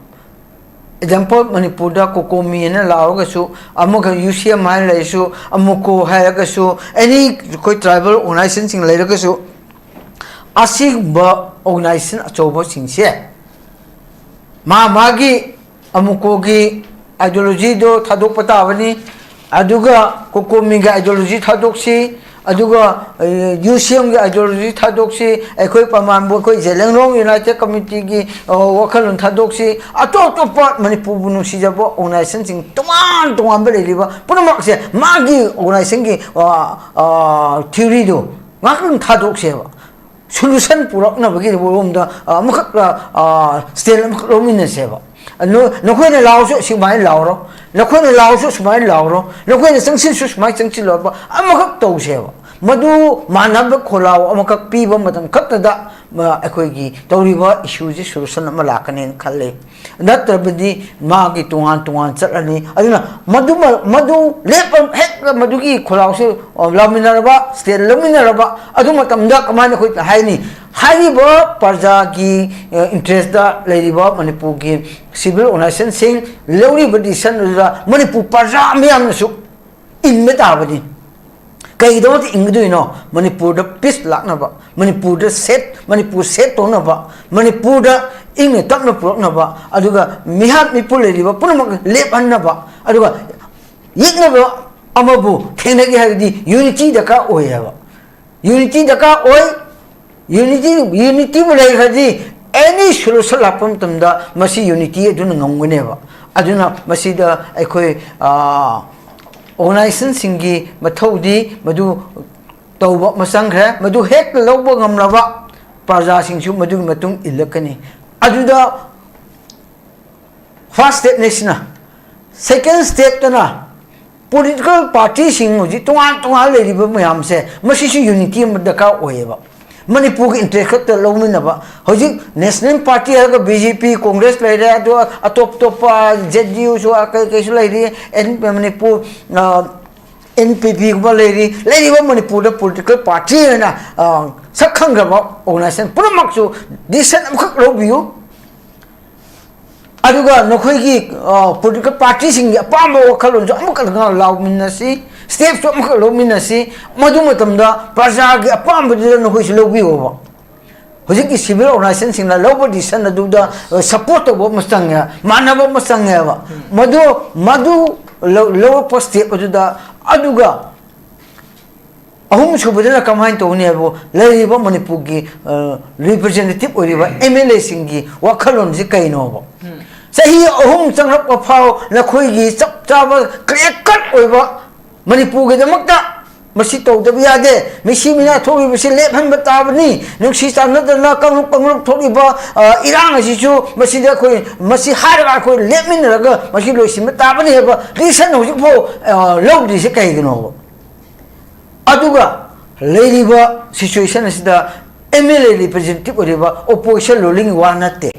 ꯑꯦꯛꯖꯥꯝꯄꯜ, ꯃꯅꯤꯄꯨꯔꯗ ꯀꯣꯀꯣꯃꯤ ꯍꯥꯏꯅ ꯂꯥꯎꯔꯒꯁꯨ, ꯑꯃꯒ ꯌꯨ ꯁꯤ ꯑꯦꯝ ꯍꯥꯏꯅ ꯂꯩꯔꯁꯨ, ꯑꯃꯨꯀꯣ ꯍꯥꯏꯔꯒꯁꯨ, ꯑꯦꯅꯤ ꯑꯩꯈꯣꯏ ꯇ꯭ꯔꯥꯏꯕꯦꯜ ꯑꯣꯔꯒꯅꯥꯏꯖꯦꯁꯟꯁꯤꯡ ꯂꯩꯔꯒꯁꯨ, ꯑꯁꯤꯒꯨꯝꯕ ꯑꯣꯔꯒꯅꯥꯏꯖꯦꯁꯟ ꯑꯆꯧꯕꯁꯤꯡꯁꯦ ꯃꯥ ꯃꯥꯒꯤ ꯑꯃꯨꯀꯣꯒꯤ ꯑꯥꯏꯗꯤꯌꯣꯂꯣꯖꯤꯗꯣ ꯊꯥꯗꯣꯛꯄ ꯇꯥꯕꯅꯤ, ꯑꯗꯨꯒ ꯀꯣꯀꯣꯃꯤꯒꯤ ꯑꯥꯏꯗꯤꯌꯣꯂꯣꯖꯤ ꯊꯥꯗꯣꯛꯁꯤ, ꯑꯗꯨꯒ ꯌꯨ ꯁꯤ ꯑꯦꯝꯒꯤ ꯑꯥꯏꯗꯤꯌꯣꯂꯣꯖꯤ ꯊꯥꯗꯣꯛꯁꯤ, ꯑꯩꯈꯣꯏ ꯄ꯭ꯔꯃꯥꯟꯕꯨ ꯑꯩꯈꯣꯏ ꯖꯦꯂꯦꯡꯔꯣꯡ ꯌꯨꯅꯥꯏꯇꯦꯠ ꯀꯃꯤꯇꯤꯒꯤ ꯋꯥꯈꯜꯂꯣꯟ ꯊꯥꯗꯣꯛꯁꯤ, ꯑꯇꯣꯞ ꯑꯇꯣꯞꯄ ꯃꯅꯤꯄꯨꯔꯕꯨ ꯅꯨꯡꯁꯤꯖꯕ ꯑꯣꯔꯒꯅꯥꯏꯖꯦꯁꯟꯁꯤꯡ ꯇꯣꯉꯥꯟ ꯇꯣꯉꯥꯟꯕ ꯂꯩꯔꯤꯕ ꯄꯨꯝꯅꯃꯛꯁꯦ ꯃꯥꯒꯤ ꯑꯣꯔꯒꯅꯥꯏꯖꯦꯁꯟꯒꯤ ꯊꯤꯑꯣꯔꯤꯗꯨ ꯉꯥꯛꯇꯪ ꯊꯥꯗꯣꯛꯁꯦꯕ꯫ ꯁꯣꯂꯨꯁꯟ ꯄꯨꯔꯛꯅꯕꯒꯤ ꯔꯣꯝꯗ ꯑꯃꯈꯛ ꯁ꯭ꯇꯦꯟ ꯑꯃꯈꯛ ꯂꯧꯃꯤꯟꯅꯁꯦꯕ꯫ ꯅꯈꯣꯏꯅ ꯂꯥꯎꯁꯨ ꯁꯨꯃꯥꯏꯅ ꯂꯥꯎꯔꯣ, ꯅꯈꯣꯏꯅ ꯂꯥꯎꯁꯨ ꯁꯨꯃꯥꯏꯅ ꯂꯥꯎꯔꯣ, ꯅꯈꯣꯏꯅ ꯆꯪꯁꯤꯟꯁꯨ ꯁꯨꯃꯥꯏꯅ ꯆꯪꯁꯤꯜꯂꯣꯕ, ꯑꯃꯈꯛ ꯇꯧꯁꯦꯕ꯫ ꯃꯗꯨ ꯃꯥꯟꯅꯕ ꯈꯣꯜꯂꯥꯎ ꯑꯃꯈꯛ ꯄꯤꯕ ꯃꯇꯝ ꯈꯛꯇꯗ ꯑꯩꯈꯣꯏꯒꯤ ꯇꯧꯔꯤꯕ ꯏꯁꯨꯁꯤ ꯁꯣꯂꯨꯁꯟ ꯑꯃ ꯂꯥꯛꯀꯅꯦꯅ ꯈꯜꯂꯤ꯫ ꯅꯠꯇ꯭ꯔꯕꯗꯤ ꯃꯥꯒꯤ ꯇꯣꯉꯥꯟ ꯇꯣꯉꯥꯟ ꯆꯠꯂꯅꯤ꯫ ꯑꯗꯨꯅ ꯃꯗꯨꯃ-, ꯃꯗꯨ ꯂꯦꯞꯄ ꯍꯦꯛ ꯃꯗꯨꯒꯤ ꯈꯣꯜꯂꯥꯎꯁꯤ, ꯑ, ꯂꯥꯎꯃꯤꯟꯅꯔꯕ, ꯁ꯭ꯇꯦꯟ ꯂꯧꯃꯤꯟꯅꯔꯕ, ꯑꯗꯨ ꯃꯇꯝꯗ ꯀꯃꯥꯏꯅ ꯑꯩꯈꯣꯏ ꯍꯥꯏꯅꯤ? ꯍꯥꯏꯔꯤꯕ ꯄ꯭ꯔꯖꯥꯒꯤ, ꯑ, ꯏꯟꯇꯔꯦꯁꯇ ꯂꯩꯔꯤꯕ ꯃꯅꯤꯄꯨꯔꯒꯤ ꯁꯤꯚꯤꯜ ꯑꯣꯔꯒꯅꯥꯏꯖꯦꯁꯟꯁꯤꯡ ꯂꯧꯔꯤꯕ ꯗꯤꯁꯤꯖꯟ ꯑꯗꯨꯗ ꯃꯅꯤꯄꯨꯔ ꯄ꯭ꯔꯖꯥ ꯃꯤꯌꯥꯝꯅꯁꯨ ꯏꯟꯕ ꯇꯥꯕꯅꯤ꯫ ꯀꯩꯒꯤꯗꯃꯛꯇ ꯏꯟꯒꯗꯣꯏꯅꯣ? ꯃꯅꯤꯄꯨꯔꯗ ꯄꯤꯁ ꯂꯥꯛꯅꯕ, ꯃꯅꯤꯄꯨꯔꯗ ꯁꯦꯠ, ꯃꯅꯤꯄꯨꯔ ꯁꯦꯠ ꯇꯧꯅꯕ, ꯃꯅꯤꯄꯨꯔꯗ ꯏꯪꯅ ꯇꯞꯅ ꯄꯨꯔꯛꯅꯕ, ꯑꯗꯨꯒ ꯃꯤꯍꯥꯠ ꯃꯤꯄꯨ ꯂꯩꯔꯤꯕ ꯄꯨꯝꯅꯃꯛ ꯂꯦꯞꯍꯟꯅꯕ, ꯑꯗꯨꯒ ꯌꯦꯛꯅꯕ ꯑꯃꯕꯨ ꯊꯦꯡꯅꯒꯦ ꯍꯥꯏꯔꯗꯤ ꯌꯨꯅꯤꯇꯤ ꯗꯔꯀꯥꯔ ꯑꯣꯏꯌꯦꯕ꯫ ꯌꯨꯅꯤꯇꯤ ꯗꯔꯀꯥꯔ ꯑꯣꯏ꯫ ꯌꯨꯅꯤꯇꯤ, ꯌꯨꯅꯤꯇꯤꯕꯨ ꯂꯩꯈ꯭ꯔꯗꯤ ꯑꯦꯅꯤ ꯁꯣꯂꯨꯁꯟ ꯂꯥꯛꯄ ꯃꯇꯝꯗ ꯃꯁꯤ ꯌꯨꯅꯤꯇꯤ ꯑꯗꯨꯅ ꯉꯝꯒꯅꯦꯕ꯫ ꯑꯗꯨꯅ ꯃꯁꯤꯗ ꯑꯩꯈꯣꯏ, ꯑ, ꯑꯣꯔꯒꯅꯥꯏꯖꯦꯁꯟꯁꯤꯡꯒꯤ ꯃꯊꯧꯗꯤ ꯃꯗꯨ ꯇꯧꯕ ꯑꯃ ꯆꯪꯈ꯭ꯔꯦ꯫ ꯃꯗꯨ ꯍꯦꯛ ꯂꯧꯕ ꯉꯝꯂꯕ ꯄ꯭ꯔꯖꯥꯁꯤꯡꯁꯨ ꯃꯗꯨꯒꯤ ꯃꯇꯨꯡ ꯏꯜꯂꯛꯀꯅꯤ꯫ ꯑꯗꯨꯗ ꯐꯥꯔꯁ ꯁ꯭ꯇꯦꯞꯅꯤ ꯁꯤꯅ꯫ ꯁꯦꯀꯦꯟ ꯁ꯭ꯇꯦꯞꯇꯅ ꯄꯣꯂꯤꯇꯤꯀꯦꯜ ꯄꯥꯔꯇꯤꯁꯤꯡ ꯍꯧꯖꯤꯛ ꯇꯣꯉꯥꯟ ꯇꯣꯉꯥꯟ ꯂꯩꯔꯤꯕ ꯃꯌꯥꯝꯁꯦ ꯃꯁꯤꯁꯨ ꯌꯨꯅꯤꯇꯤ ꯑꯃ ꯗꯔꯀꯥꯔ ꯑꯣꯏꯌꯦꯕ꯫ ꯃꯅꯤꯄꯨꯔꯒꯤ ꯏꯟꯇꯔꯦꯁ ꯈꯛꯇ ꯂꯧꯃꯤꯟꯅꯕ꯫ ꯍꯧꯖꯤꯛ ꯅꯦꯁꯅꯦꯜ ꯄꯥꯔꯇꯤ ꯍꯥꯏꯔꯒ ꯕꯤ ꯖꯦ ꯄꯤ, ꯀꯣꯡꯒ꯭ꯔꯦꯁ ꯂꯩꯔꯦ, ꯑꯗꯨ ꯑꯇꯣꯞ ꯑꯇꯣꯞꯄ ꯖꯦ ꯗꯤ ꯌꯨꯁꯨ ꯀꯩ ꯀꯩꯁꯨ ꯂꯩꯔꯤ, ꯑꯦꯟ-, ꯃꯅꯤꯄꯨꯔ, ꯑ, ꯑꯦꯟ ꯄꯤ ꯄꯤꯒꯨꯝꯕ ꯂꯩꯔꯤ꯫ ꯂꯩꯔꯤꯕ ꯃꯅꯤꯄꯨꯔꯗ ꯄꯣꯂꯤꯇꯤꯀꯦꯜ ꯄꯥꯔꯇꯤ ꯑꯣꯏꯅ, ꯑ, ꯁꯛ ꯈꯪꯈ꯭ꯔꯕ ꯑꯣꯔꯒꯅꯥꯏꯖꯦꯁꯟ ꯄꯨꯝꯅꯃꯛꯁꯨ ꯗꯤꯁꯤꯖꯟ ꯑꯃꯈꯛ ꯂꯧꯕꯤꯌꯨ꯫ ꯑꯗꯨꯒ ꯅꯈꯣꯏꯒꯤ, ꯑ, ꯄꯣꯂꯤꯇꯤꯀꯦꯜ ꯄꯥꯔꯇꯤꯁꯤꯡꯒꯤ ꯑꯄꯥꯝꯕ ꯋꯥꯈꯜꯂꯣꯟꯁꯨ ꯑꯃꯈꯛ ꯂꯥꯎꯃꯤꯟꯅꯁꯤ, ꯁ꯭ꯇꯦꯞꯁꯨ ꯑꯃꯈꯛ ꯂꯧꯃꯤꯟꯅꯁꯤ꯫ ꯃꯗꯨ ꯃꯇꯝꯗ ꯄ꯭ꯔꯖꯥꯒꯤ ꯑꯄꯥꯝꯕꯗꯨꯗ ꯅꯈꯣꯏꯁꯨ ꯂꯧꯕꯤꯌꯣꯕ꯫ ꯍꯧꯖꯤꯛꯀꯤ ꯁꯤꯚꯤꯜ ꯑꯣꯔꯒꯅꯥꯏꯖꯦꯁꯟꯁꯤꯡꯅ ꯂꯧꯕ ꯗꯤꯁꯤꯖꯟ ꯑꯗꯨꯗ, ꯑ, ꯁꯄꯣꯔꯠ ꯇꯧꯕ ꯑꯃ ꯆꯪꯉꯦ, ꯃꯥꯟꯅꯕ ꯑꯃ ꯆꯪꯉꯦꯕ꯫ ꯃꯗꯨ, ꯃꯗꯨ ꯂꯧ-, ꯂꯧꯔꯛꯄ ꯁ꯭ꯇꯦꯞ ꯑꯗꯨꯗ, ꯑꯗꯨꯒ ꯑꯍꯨꯝ ꯁꯨꯕꯗꯅ ꯀꯃꯥꯏꯅ ꯇꯧꯅꯤ ꯍꯥꯏꯕꯨ, ꯂꯩꯔꯤꯕ ꯃꯅꯤꯄꯨꯔꯒꯤ ꯔꯤꯄ꯭ꯔꯖꯦꯟꯇꯦꯇꯤꯞ ꯑꯣꯏꯔꯤꯕ ꯑꯦꯝ ꯑꯦꯜ ꯑꯦꯁꯤꯡꯒꯤ ꯋꯥꯈꯜꯂꯣꯟꯁꯤ ꯀꯩꯅꯣꯕ? ꯆꯍꯤ ꯑꯍꯨꯝ ꯆꯪꯂꯛꯄ ꯐꯥꯎ ꯅꯈꯣꯏꯒꯤ ꯆꯞ ꯆꯥꯕ ꯀ꯭ꯂꯤꯌꯥꯔ ꯀꯠ ꯑꯣꯏꯕ ꯃꯅꯤꯄꯨꯔꯒꯤꯗꯃꯛꯇ ꯃꯁꯤ ꯇꯧꯗꯕ ꯌꯥꯗꯦ, ꯃꯤꯁꯤ ꯃꯤꯅꯥ ꯊꯣꯛꯂꯤꯕꯁꯤ ꯂꯦꯞꯍꯟꯕ ꯇꯥꯕꯅꯤ, ꯅꯨꯡꯁꯤ ꯆꯥꯟꯅꯗꯅ ꯀꯥꯡꯂꯨꯞ ꯀꯥꯡꯂꯨꯞ ꯊꯣꯛꯂꯤꯕ ꯏꯔꯥꯡ ꯑꯁꯤꯁꯨ ꯃꯁꯤꯗ ꯑꯩꯈꯣꯏ ꯃꯁꯤ ꯍꯥꯏꯔꯒ ꯑꯩꯈꯣꯏ ꯂꯦꯞꯃꯤꯟꯅꯔꯒ ꯃꯁꯤ ꯂꯣꯏꯁꯤꯟꯕ ꯇꯥꯕꯅꯤ ꯍꯥꯏꯕ ꯗꯤꯁꯤꯖꯟ ꯍꯧꯖꯤꯛꯐꯥꯎ ꯂꯧꯗ꯭ꯔꯤꯁꯦ ꯀꯩꯒꯤꯅꯣꯕ? ꯑꯗꯨꯒ ꯂꯩꯔꯤꯕ ꯁꯤꯆꯨꯋꯦꯁꯟ ꯑꯁꯤꯗ ꯑꯦꯝ ꯑꯦꯜ ꯑꯦ ꯔꯤꯄ꯭ꯔꯖꯦꯟꯇꯦꯇꯤꯞ ꯑꯣꯏꯔꯤꯕ ꯑꯣꯄꯣꯖꯤꯁꯟ ꯔꯨꯂꯤꯡ ꯋꯥ ꯅꯠꯇꯦ꯫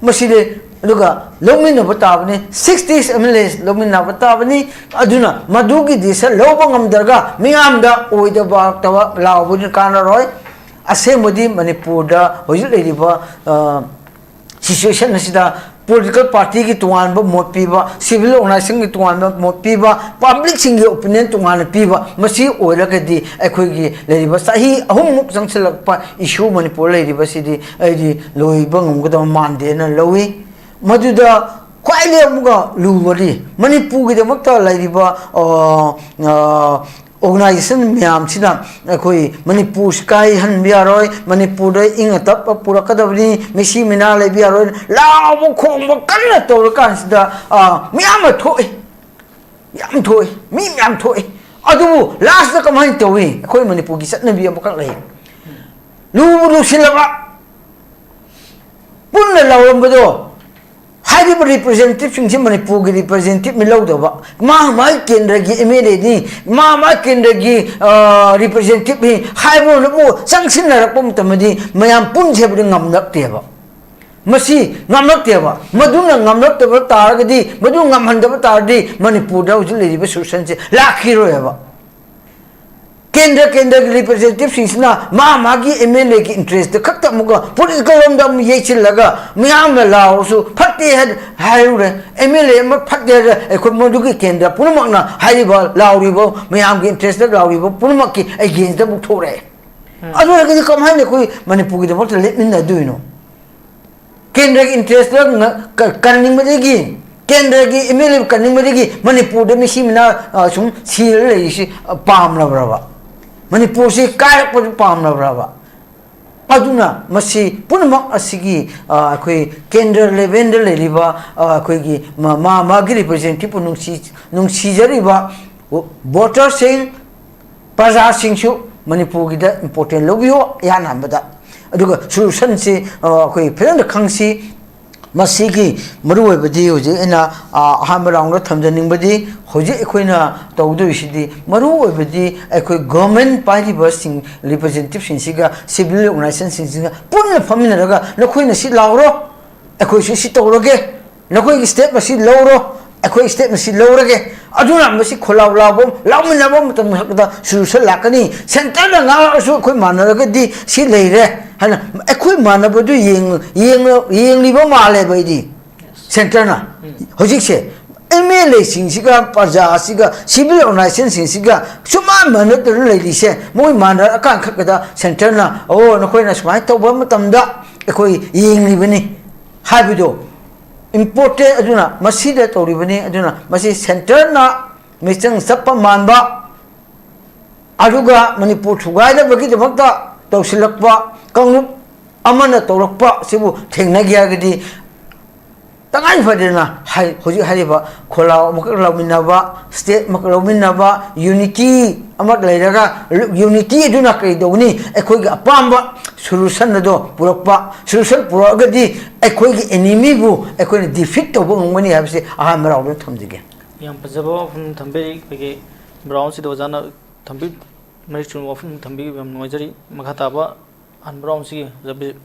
ꯃꯁꯤꯗꯤ ꯑꯗꯨꯒ ꯂꯧꯃꯤꯟꯅꯕ ꯇꯥꯕꯅꯤ꯫ ꯁꯤꯛꯁꯇꯤ ꯑꯦꯝ ꯑꯦꯜ ꯑꯦ ꯂꯧꯃꯤꯟꯅꯕ ꯇꯥꯕꯅꯤ꯫ ꯑꯗꯨꯅ ꯃꯗꯨꯒꯤ ꯗꯤꯁꯤꯖꯟ ꯂꯧꯕ ꯉꯝꯗ꯭ꯔꯒ ꯃꯤꯌꯥꯝꯗ ꯑꯣꯏꯗꯕ ꯇꯕ ꯂꯥꯎꯕꯗꯨꯅ ꯀꯥꯟꯅꯔꯣꯏ꯫ ꯑꯁꯦꯡꯕꯗꯤ ꯃꯅꯤꯄꯨꯔꯗ ꯍꯧꯖꯤꯛ ꯂꯩꯔꯤꯕ ꯁꯤꯆꯨꯋꯦꯁꯟ ꯑꯁꯤꯗ ꯄꯣꯂꯤꯇꯤꯀꯦꯜ ꯄꯥꯔꯇꯤꯒꯤ ꯇꯣꯉꯥꯟꯕ ꯃꯣꯠ ꯄꯤꯕ, ꯁꯤꯚꯤꯜ ꯑꯣꯔꯒꯅꯥꯏꯖꯦꯁꯟꯒꯤ ꯇꯣꯉꯥꯟꯕ ꯃꯣꯠ ꯄꯤꯕ, ꯄꯕ꯭ꯂꯤꯛꯁꯤꯡꯒꯤ ꯑꯣꯄꯤꯅꯤꯌꯟ ꯇꯣꯉꯥꯟꯅ ꯄꯤꯕ, ꯃꯁꯤ ꯑꯣꯏꯔꯒꯗꯤ ꯑꯩꯈꯣꯏꯒꯤ ꯂꯩꯔꯤꯕ ꯆꯍꯤ ꯑꯍꯨꯝꯃꯨꯛ ꯆꯪꯁꯤꯜꯂꯛꯄ ꯏꯁꯨ ꯃꯅꯤꯄꯨꯔ ꯂꯩꯔꯤꯕꯁꯤꯗꯤ ꯑꯩꯗꯤ ꯂꯣꯏꯕ ꯉꯝꯒꯗꯕ ꯃꯥꯟꯗꯦꯅ ꯂꯧꯏ꯫ ꯃꯗꯨꯗ ꯈ꯭ꯋꯥꯏꯗꯒꯤ ꯑꯃꯨꯛꯀ ꯂꯨꯕꯗꯤ ꯃꯅꯤꯄꯨꯔꯒꯤꯗꯃꯛꯇ ꯂꯩꯔꯤꯕ, ꯑ, ꯑ, ꯑꯣꯔꯒꯅꯥꯏꯖꯦꯁꯟ ꯃꯌꯥꯝꯁꯤꯅ ꯑꯩꯈꯣꯏ ꯃꯅꯤꯄꯨꯔꯁꯤ ꯀꯥꯏꯍꯟꯕ ꯌꯥꯔꯣꯏ, ꯃꯅꯤꯄꯨꯔꯗ ꯏꯪ ꯑꯇꯞꯄ ꯄꯨꯔꯛꯀꯗꯕꯅꯤ, ꯃꯤꯁꯤ ꯃꯤꯅꯥ ꯂꯩꯕ ꯌꯥꯔꯣꯏ, ꯂꯥꯎꯕ ꯈꯣꯡꯕ ꯀꯟꯅ ꯇꯧꯔꯀꯥꯟꯁꯤꯗ, ꯑ, ꯃꯌꯥꯝ ꯑꯃ ꯊꯣꯛꯏ, ꯌꯥꯝ ꯊꯣꯛꯏ, ꯃꯤ ꯃꯌꯥꯝ ꯊꯣꯛꯏ꯫ ꯑꯗꯨꯕꯨ ꯂꯥꯁꯇ ꯀꯃꯥꯏꯅ ꯇꯧꯏ? ꯑꯩꯈꯣꯏ ꯃꯅꯤꯄꯨꯔꯒꯤ ꯆꯠꯅꯕꯤ ꯑꯃꯈꯛ ꯂꯩ꯫ ꯂꯨꯕꯨ ꯂꯨꯁꯤꯜꯂꯕ, ꯄꯨꯟꯅ ꯂꯥꯎꯔꯝꯕꯗꯣ, ꯍꯥꯏꯔꯤꯕ ꯔꯤꯄ꯭ꯔꯖꯦꯟꯇꯦꯇꯤꯚꯁꯤꯡꯁꯤ ꯃꯅꯤꯄꯨꯔꯒꯤ ꯔꯤꯄ꯭ꯔꯖꯦꯟꯇꯦꯇꯤꯚꯅꯤ ꯂꯧꯗꯕ, ꯃꯥ ꯃꯥꯒꯤ ꯀꯦꯟꯗ꯭ꯔꯒꯤ ꯑꯦꯝ ꯑꯦꯜ ꯑꯦꯅꯤ, ꯃꯥ ꯃꯥꯒꯤ ꯀꯦꯟꯗ꯭ꯔꯒꯤ, ꯑ, ꯔꯤꯄ꯭ꯔꯖꯦꯟꯇꯦꯇꯤꯚꯅꯤ ꯍꯥꯏꯕꯅꯕꯨ ꯆꯪꯁꯤꯟꯅꯔꯛꯄ ꯃꯇꯝꯗꯗꯤ ꯃꯌꯥꯝ ꯄꯨꯟꯁꯦ ꯍꯥꯏꯕꯗꯤ ꯉꯝꯂꯛꯇꯦꯕ꯫ ꯃꯁꯤ ꯉꯝꯂꯛꯇꯦꯕ꯫ ꯃꯗꯨꯅ ꯉꯝꯂꯛꯇꯕ ꯇꯥꯔꯒꯗꯤ, ꯃꯗꯨ ꯉꯝꯍꯟꯗꯕ ꯇꯥꯔꯗꯤ ꯃꯅꯤꯄꯨꯔꯗ ꯍꯧꯖꯤꯛ ꯂꯩꯔꯤꯕ ꯁꯤꯆꯨꯋꯦꯁꯟꯁꯦ ꯂꯥꯛꯈꯤꯔꯣꯏꯕ꯫ ꯀꯦꯟꯗ꯭ꯔ ꯀꯦꯟꯗ꯭ꯔꯒꯤ ꯔꯤꯄ꯭ꯔꯖꯦꯟꯇꯦꯇꯤꯚꯁꯤꯡꯁꯤꯅ ꯃꯥ ꯃꯥꯒꯤ ꯑꯦꯝ ꯑꯦꯜ ꯑꯦꯒꯤ ꯏꯟꯇꯔꯦꯁꯇ ꯈꯛꯇ ꯑꯃꯨꯛꯀ ꯄꯣꯂꯤꯇꯤꯀꯦꯜ ꯂꯣꯝꯗ ꯑꯃꯨꯛ ꯌꯩꯁꯤꯜꯂꯒ ꯃꯤꯌꯥꯝꯅ ꯂꯥꯎꯔꯁꯨ ꯐꯠꯇꯦ ꯍꯥꯏ-, ꯍꯥꯏꯔꯨꯔꯦ꯫ ꯑꯦꯝ ꯑꯦꯜ ꯑꯦ ꯑꯃ ꯐꯠꯇꯦ ꯍꯥꯏꯔ ꯑꯩꯈꯣꯏ ꯃꯗꯨꯒꯤ ꯀꯦꯟꯗ꯭ꯔ ꯄꯨꯝꯅꯃꯛꯅ ꯍꯥꯏꯔꯤꯕ ꯂꯥꯎꯔꯤꯕ ꯃꯌꯥꯝꯒꯤ ꯏꯟꯇꯔꯦꯁꯇ ꯂꯥꯎꯔꯤꯕ ꯄꯨꯝꯅꯃꯛꯀꯤ ꯑꯦꯒꯦꯟꯁꯇ ꯑꯃꯨꯛ ꯊꯣꯛꯂꯛꯑꯦ꯫ ꯎꯝ꯫ ꯑꯗꯨ ꯑꯣꯏꯔꯒꯗꯤ ꯀꯃꯥꯏꯅ ꯑꯩꯈꯣꯏ ꯃꯅꯤꯄꯨꯔꯒꯤꯗꯃꯛꯇ ꯂꯦꯞꯃꯤꯟꯅꯗꯣꯏꯅꯣ? ꯀꯦꯟꯗ꯭ꯔꯒꯤ ꯏꯟꯇꯔꯦꯁꯇ ꯉ-, ꯀ-, ꯀꯟꯅꯤꯡꯕꯗꯒꯤ, ꯀꯦꯟꯗ꯭ꯔꯒꯤ ꯑꯦꯝ ꯑꯦꯜ ꯑꯦ ꯀꯟꯅꯤꯡꯕꯗꯒꯤ ꯃꯅꯤꯄꯨꯔꯗ ꯃꯤꯁꯤ ꯃꯤꯅꯥ, ꯑ, ꯁꯨꯝ ꯁꯤꯔ ꯂꯩꯔꯤꯁꯤ, ꯑ, ꯄꯥꯝꯂꯕ꯭ꯔꯕ? ꯃꯅꯤꯄꯨꯔꯁꯤ ꯀꯥꯏꯔꯛꯄꯗꯨ ꯄꯥꯝꯂꯕ꯭ꯔꯕ? ꯑꯗꯨꯅ ꯃꯁꯤ ꯄꯨꯝꯅꯃꯛ ꯑꯁꯤꯒꯤ, ꯑ, ꯑꯩꯈꯣꯏ ꯀꯦꯟꯗ꯭ꯔ ꯂꯦꯚꯦꯜꯗ ꯂꯩꯔꯤꯕ, ꯑ, ꯑꯩꯈꯣꯏꯒꯤ ꯃꯥ-, ꯃꯥ-, ꯃꯥꯒꯤ ꯔꯤꯄ꯭ꯔꯖꯦꯟꯇꯦꯇꯤꯞꯄꯨ ꯅꯨꯡꯁꯤ-, ꯅꯨꯡꯁꯤꯖꯔꯤꯕ ꯚꯣꯇꯔꯁꯤꯡ, ꯄ꯭ꯔꯖꯥꯁꯤꯡꯁꯨ ꯃꯅꯤꯄꯨꯔꯒꯤꯗ ꯏꯝꯄꯣꯔꯇꯦꯟ ꯂꯧꯕꯤꯌꯨ ꯑꯌꯥꯝꯕꯗ꯫ ꯑꯗꯨꯒ ꯁꯣꯂꯨꯁꯟꯁꯤ, ꯑ, ꯑꯩꯈꯣꯏ ꯐꯖꯅ ꯈꯪꯁꯤ꯫ ꯃꯁꯤꯒꯤ ꯃꯔꯨꯑꯣꯏꯕꯗꯤ ꯍꯧꯖꯤꯛ ꯑꯩꯅ, ꯑ, ꯑꯍꯥꯟꯕ ꯔꯥꯎꯟꯗ ꯊꯝꯖꯅꯤꯡꯕꯗꯤ, ꯍꯧꯖꯤꯛ ꯑꯩꯈꯣꯏꯅ ꯇꯧꯗꯣꯏꯁꯤꯗꯤ ꯃꯔꯨꯑꯣꯏꯕꯗꯤ ꯑꯩꯈꯣꯏ ꯒꯣꯔꯃꯦꯟ ꯄꯥꯏꯔꯤꯕꯁꯤꯡ, ꯔꯤꯄ꯭ꯔꯖꯦꯟꯇꯦꯇꯤꯞꯁꯤꯡꯁꯤꯒ, ꯁꯤꯚꯤꯜ ꯑꯣꯔꯒꯅꯥꯏꯖꯦꯁꯟꯁꯤꯡꯁꯤꯒ ꯄꯨꯟꯅ ꯐꯝꯃꯤꯟꯅꯔꯒ ꯅꯈꯣꯏꯅ ꯁꯤ ꯂꯥꯎꯔꯣ, ꯑꯩꯈꯣꯏꯁꯨ ꯁꯤ ꯇꯧꯔꯒꯦ, ꯅꯈꯣꯏꯒꯤ ꯁ꯭ꯇꯦꯞ ꯑꯁꯤ ꯂꯧꯔꯣ, ꯑꯩꯈꯣꯏ ꯁ꯭ꯇꯦꯞ ꯑꯁꯤ ꯂꯧꯔꯒꯦ꯫ ꯑꯗꯨꯅ ꯃꯁꯤ ꯈꯣꯜꯂꯥꯎ ꯂꯥꯎꯕ, ꯂꯥꯎꯃꯤꯟꯅꯕ ꯃꯇꯝ ꯈꯛꯇꯗ ꯁꯣꯂꯨꯁꯟ ꯂꯥꯛꯀꯅꯤ꯫ ꯁꯦꯟꯇꯔꯅ ꯉꯥꯡꯂꯛꯑꯁꯨ ꯑꯩꯈꯣꯏ ꯃꯥꯟꯅꯔꯒꯗꯤ ꯁꯤ ꯂꯩꯔꯦ ꯍꯥꯏꯅ ꯑꯩꯈꯣꯏ ꯃꯥꯟꯅꯕꯗꯨ ꯌꯦꯡ-, ꯌꯦꯡ-, ꯌꯦꯡꯂꯤꯕ ꯃꯥꯜꯂꯦꯕ ꯑꯩꯗꯤ꯫ ꯁꯦꯟꯇꯔꯅ ꯍꯧꯖꯤꯛꯁꯦ ꯑꯦꯝ ꯑꯦꯜ ꯑꯦꯁꯤꯡꯁꯤꯒ, ꯄ꯭ꯔꯖꯥꯁꯤꯒ, ꯁꯤꯚꯤꯜ ꯑꯣꯔꯒꯅꯥꯏꯖꯦꯁꯟꯁꯤꯡꯁꯤꯒ ꯁꯨꯃꯥꯟ ꯃꯥꯟꯅꯗꯅ ꯂꯩꯔꯤꯁꯦ, ꯃꯣꯏ ꯃꯥꯟꯅꯔꯀꯥꯟ ꯈꯛꯇꯗ ꯁꯦꯟꯇꯔꯅ, "ꯑꯣ, ꯅꯈꯣꯏꯅ ꯁꯨꯃꯥꯏꯅ ꯇꯧꯕ ꯃꯇꯝꯗ ꯑꯩꯈꯣꯏ ꯌꯦꯡꯂꯤꯕꯅꯤ" ꯍꯥꯏꯕꯗꯣ ꯏꯝꯄꯣꯔꯇꯦꯟ꯫ ꯑꯗꯨꯅ ꯃꯁꯤꯗ ꯇꯧꯔꯤꯕꯅꯤ꯫ ꯑꯗꯨꯅ ꯃꯁꯤ ꯁꯦꯟꯇꯔꯅ ꯃꯤꯆꯪ ꯆꯞꯄ ꯃꯥꯟꯕ, ꯑꯗꯨꯒ ꯃꯅꯤꯄꯨꯔ ꯊꯨꯒꯥꯏꯅꯕꯒꯤꯗꯃꯛꯇ ꯇꯧꯁꯤꯜꯂꯛꯄ ꯀꯥꯡꯂꯨꯞ ꯑꯃꯅ ꯇꯧꯔꯛꯄ ꯁꯤꯕꯨ ꯊꯦꯡꯅꯒꯦ ꯍꯥꯏꯔꯒꯗꯤ, ꯇꯉꯥꯏ ꯐꯗꯅ ꯍꯥꯏ-, ꯍꯧꯖꯤꯛ ꯍꯥꯏꯔꯤꯕ ꯈꯣꯜꯂꯥꯎ ꯑꯃꯈꯛ ꯂꯧꯃꯤꯟꯅꯕ, ꯁ꯭ꯇꯦꯞ ꯑꯃꯈꯛ ꯂꯧꯃꯤꯟꯅꯕ, ꯌꯨꯅꯤꯇꯤ ꯑꯃ ꯂꯩꯔꯒ, ꯌꯨꯅꯤꯇꯤ ꯑꯗꯨꯅ ꯀꯔꯤ ꯇꯧꯒꯅꯤ? ꯑꯩꯈꯣꯏꯒꯤ ꯑꯄꯥꯝꯕ ꯁꯣꯂꯨꯁꯟ ꯑꯗꯣ ꯄꯨꯔꯛꯄ, ꯁꯣꯂꯨꯁꯟ ꯄꯨꯔꯛꯑꯒꯗꯤ ꯑꯩꯈꯣꯏꯒꯤ ꯑꯦꯅꯤꯃꯤꯕꯨ ꯑꯩꯈꯣꯏꯅ ꯗꯤꯐꯤꯠ ꯇꯧꯕ ꯉꯝꯒꯅꯤ ꯍꯥꯏꯕꯁꯤ ꯑꯍꯥꯟꯕ ꯔꯥꯎꯟꯗ ꯊꯝꯖꯒꯦ꯫ ꯌꯥꯝ ꯐꯖꯕ ꯋꯥꯐꯝ ꯊꯝꯕꯤꯔꯤ꯫ ꯑꯩꯈꯣꯏꯒꯤ ꯔꯥꯎꯟꯁꯤꯗ ꯑꯣꯖꯥꯅ ꯊꯝꯕꯤ-, ꯃꯔꯤꯛ ꯆꯨꯝꯕ ꯋꯥꯐꯝ ꯊꯝꯕꯤꯕ ꯌꯥꯝ ꯅꯨꯡꯉꯥꯏꯖꯔꯤ꯫ ꯃꯈꯥ ꯇꯥꯕ ꯑꯍꯥꯟꯕ ꯔꯥꯎꯟꯁꯤꯒꯤ ꯑꯣꯖꯥ ꯕꯤ-,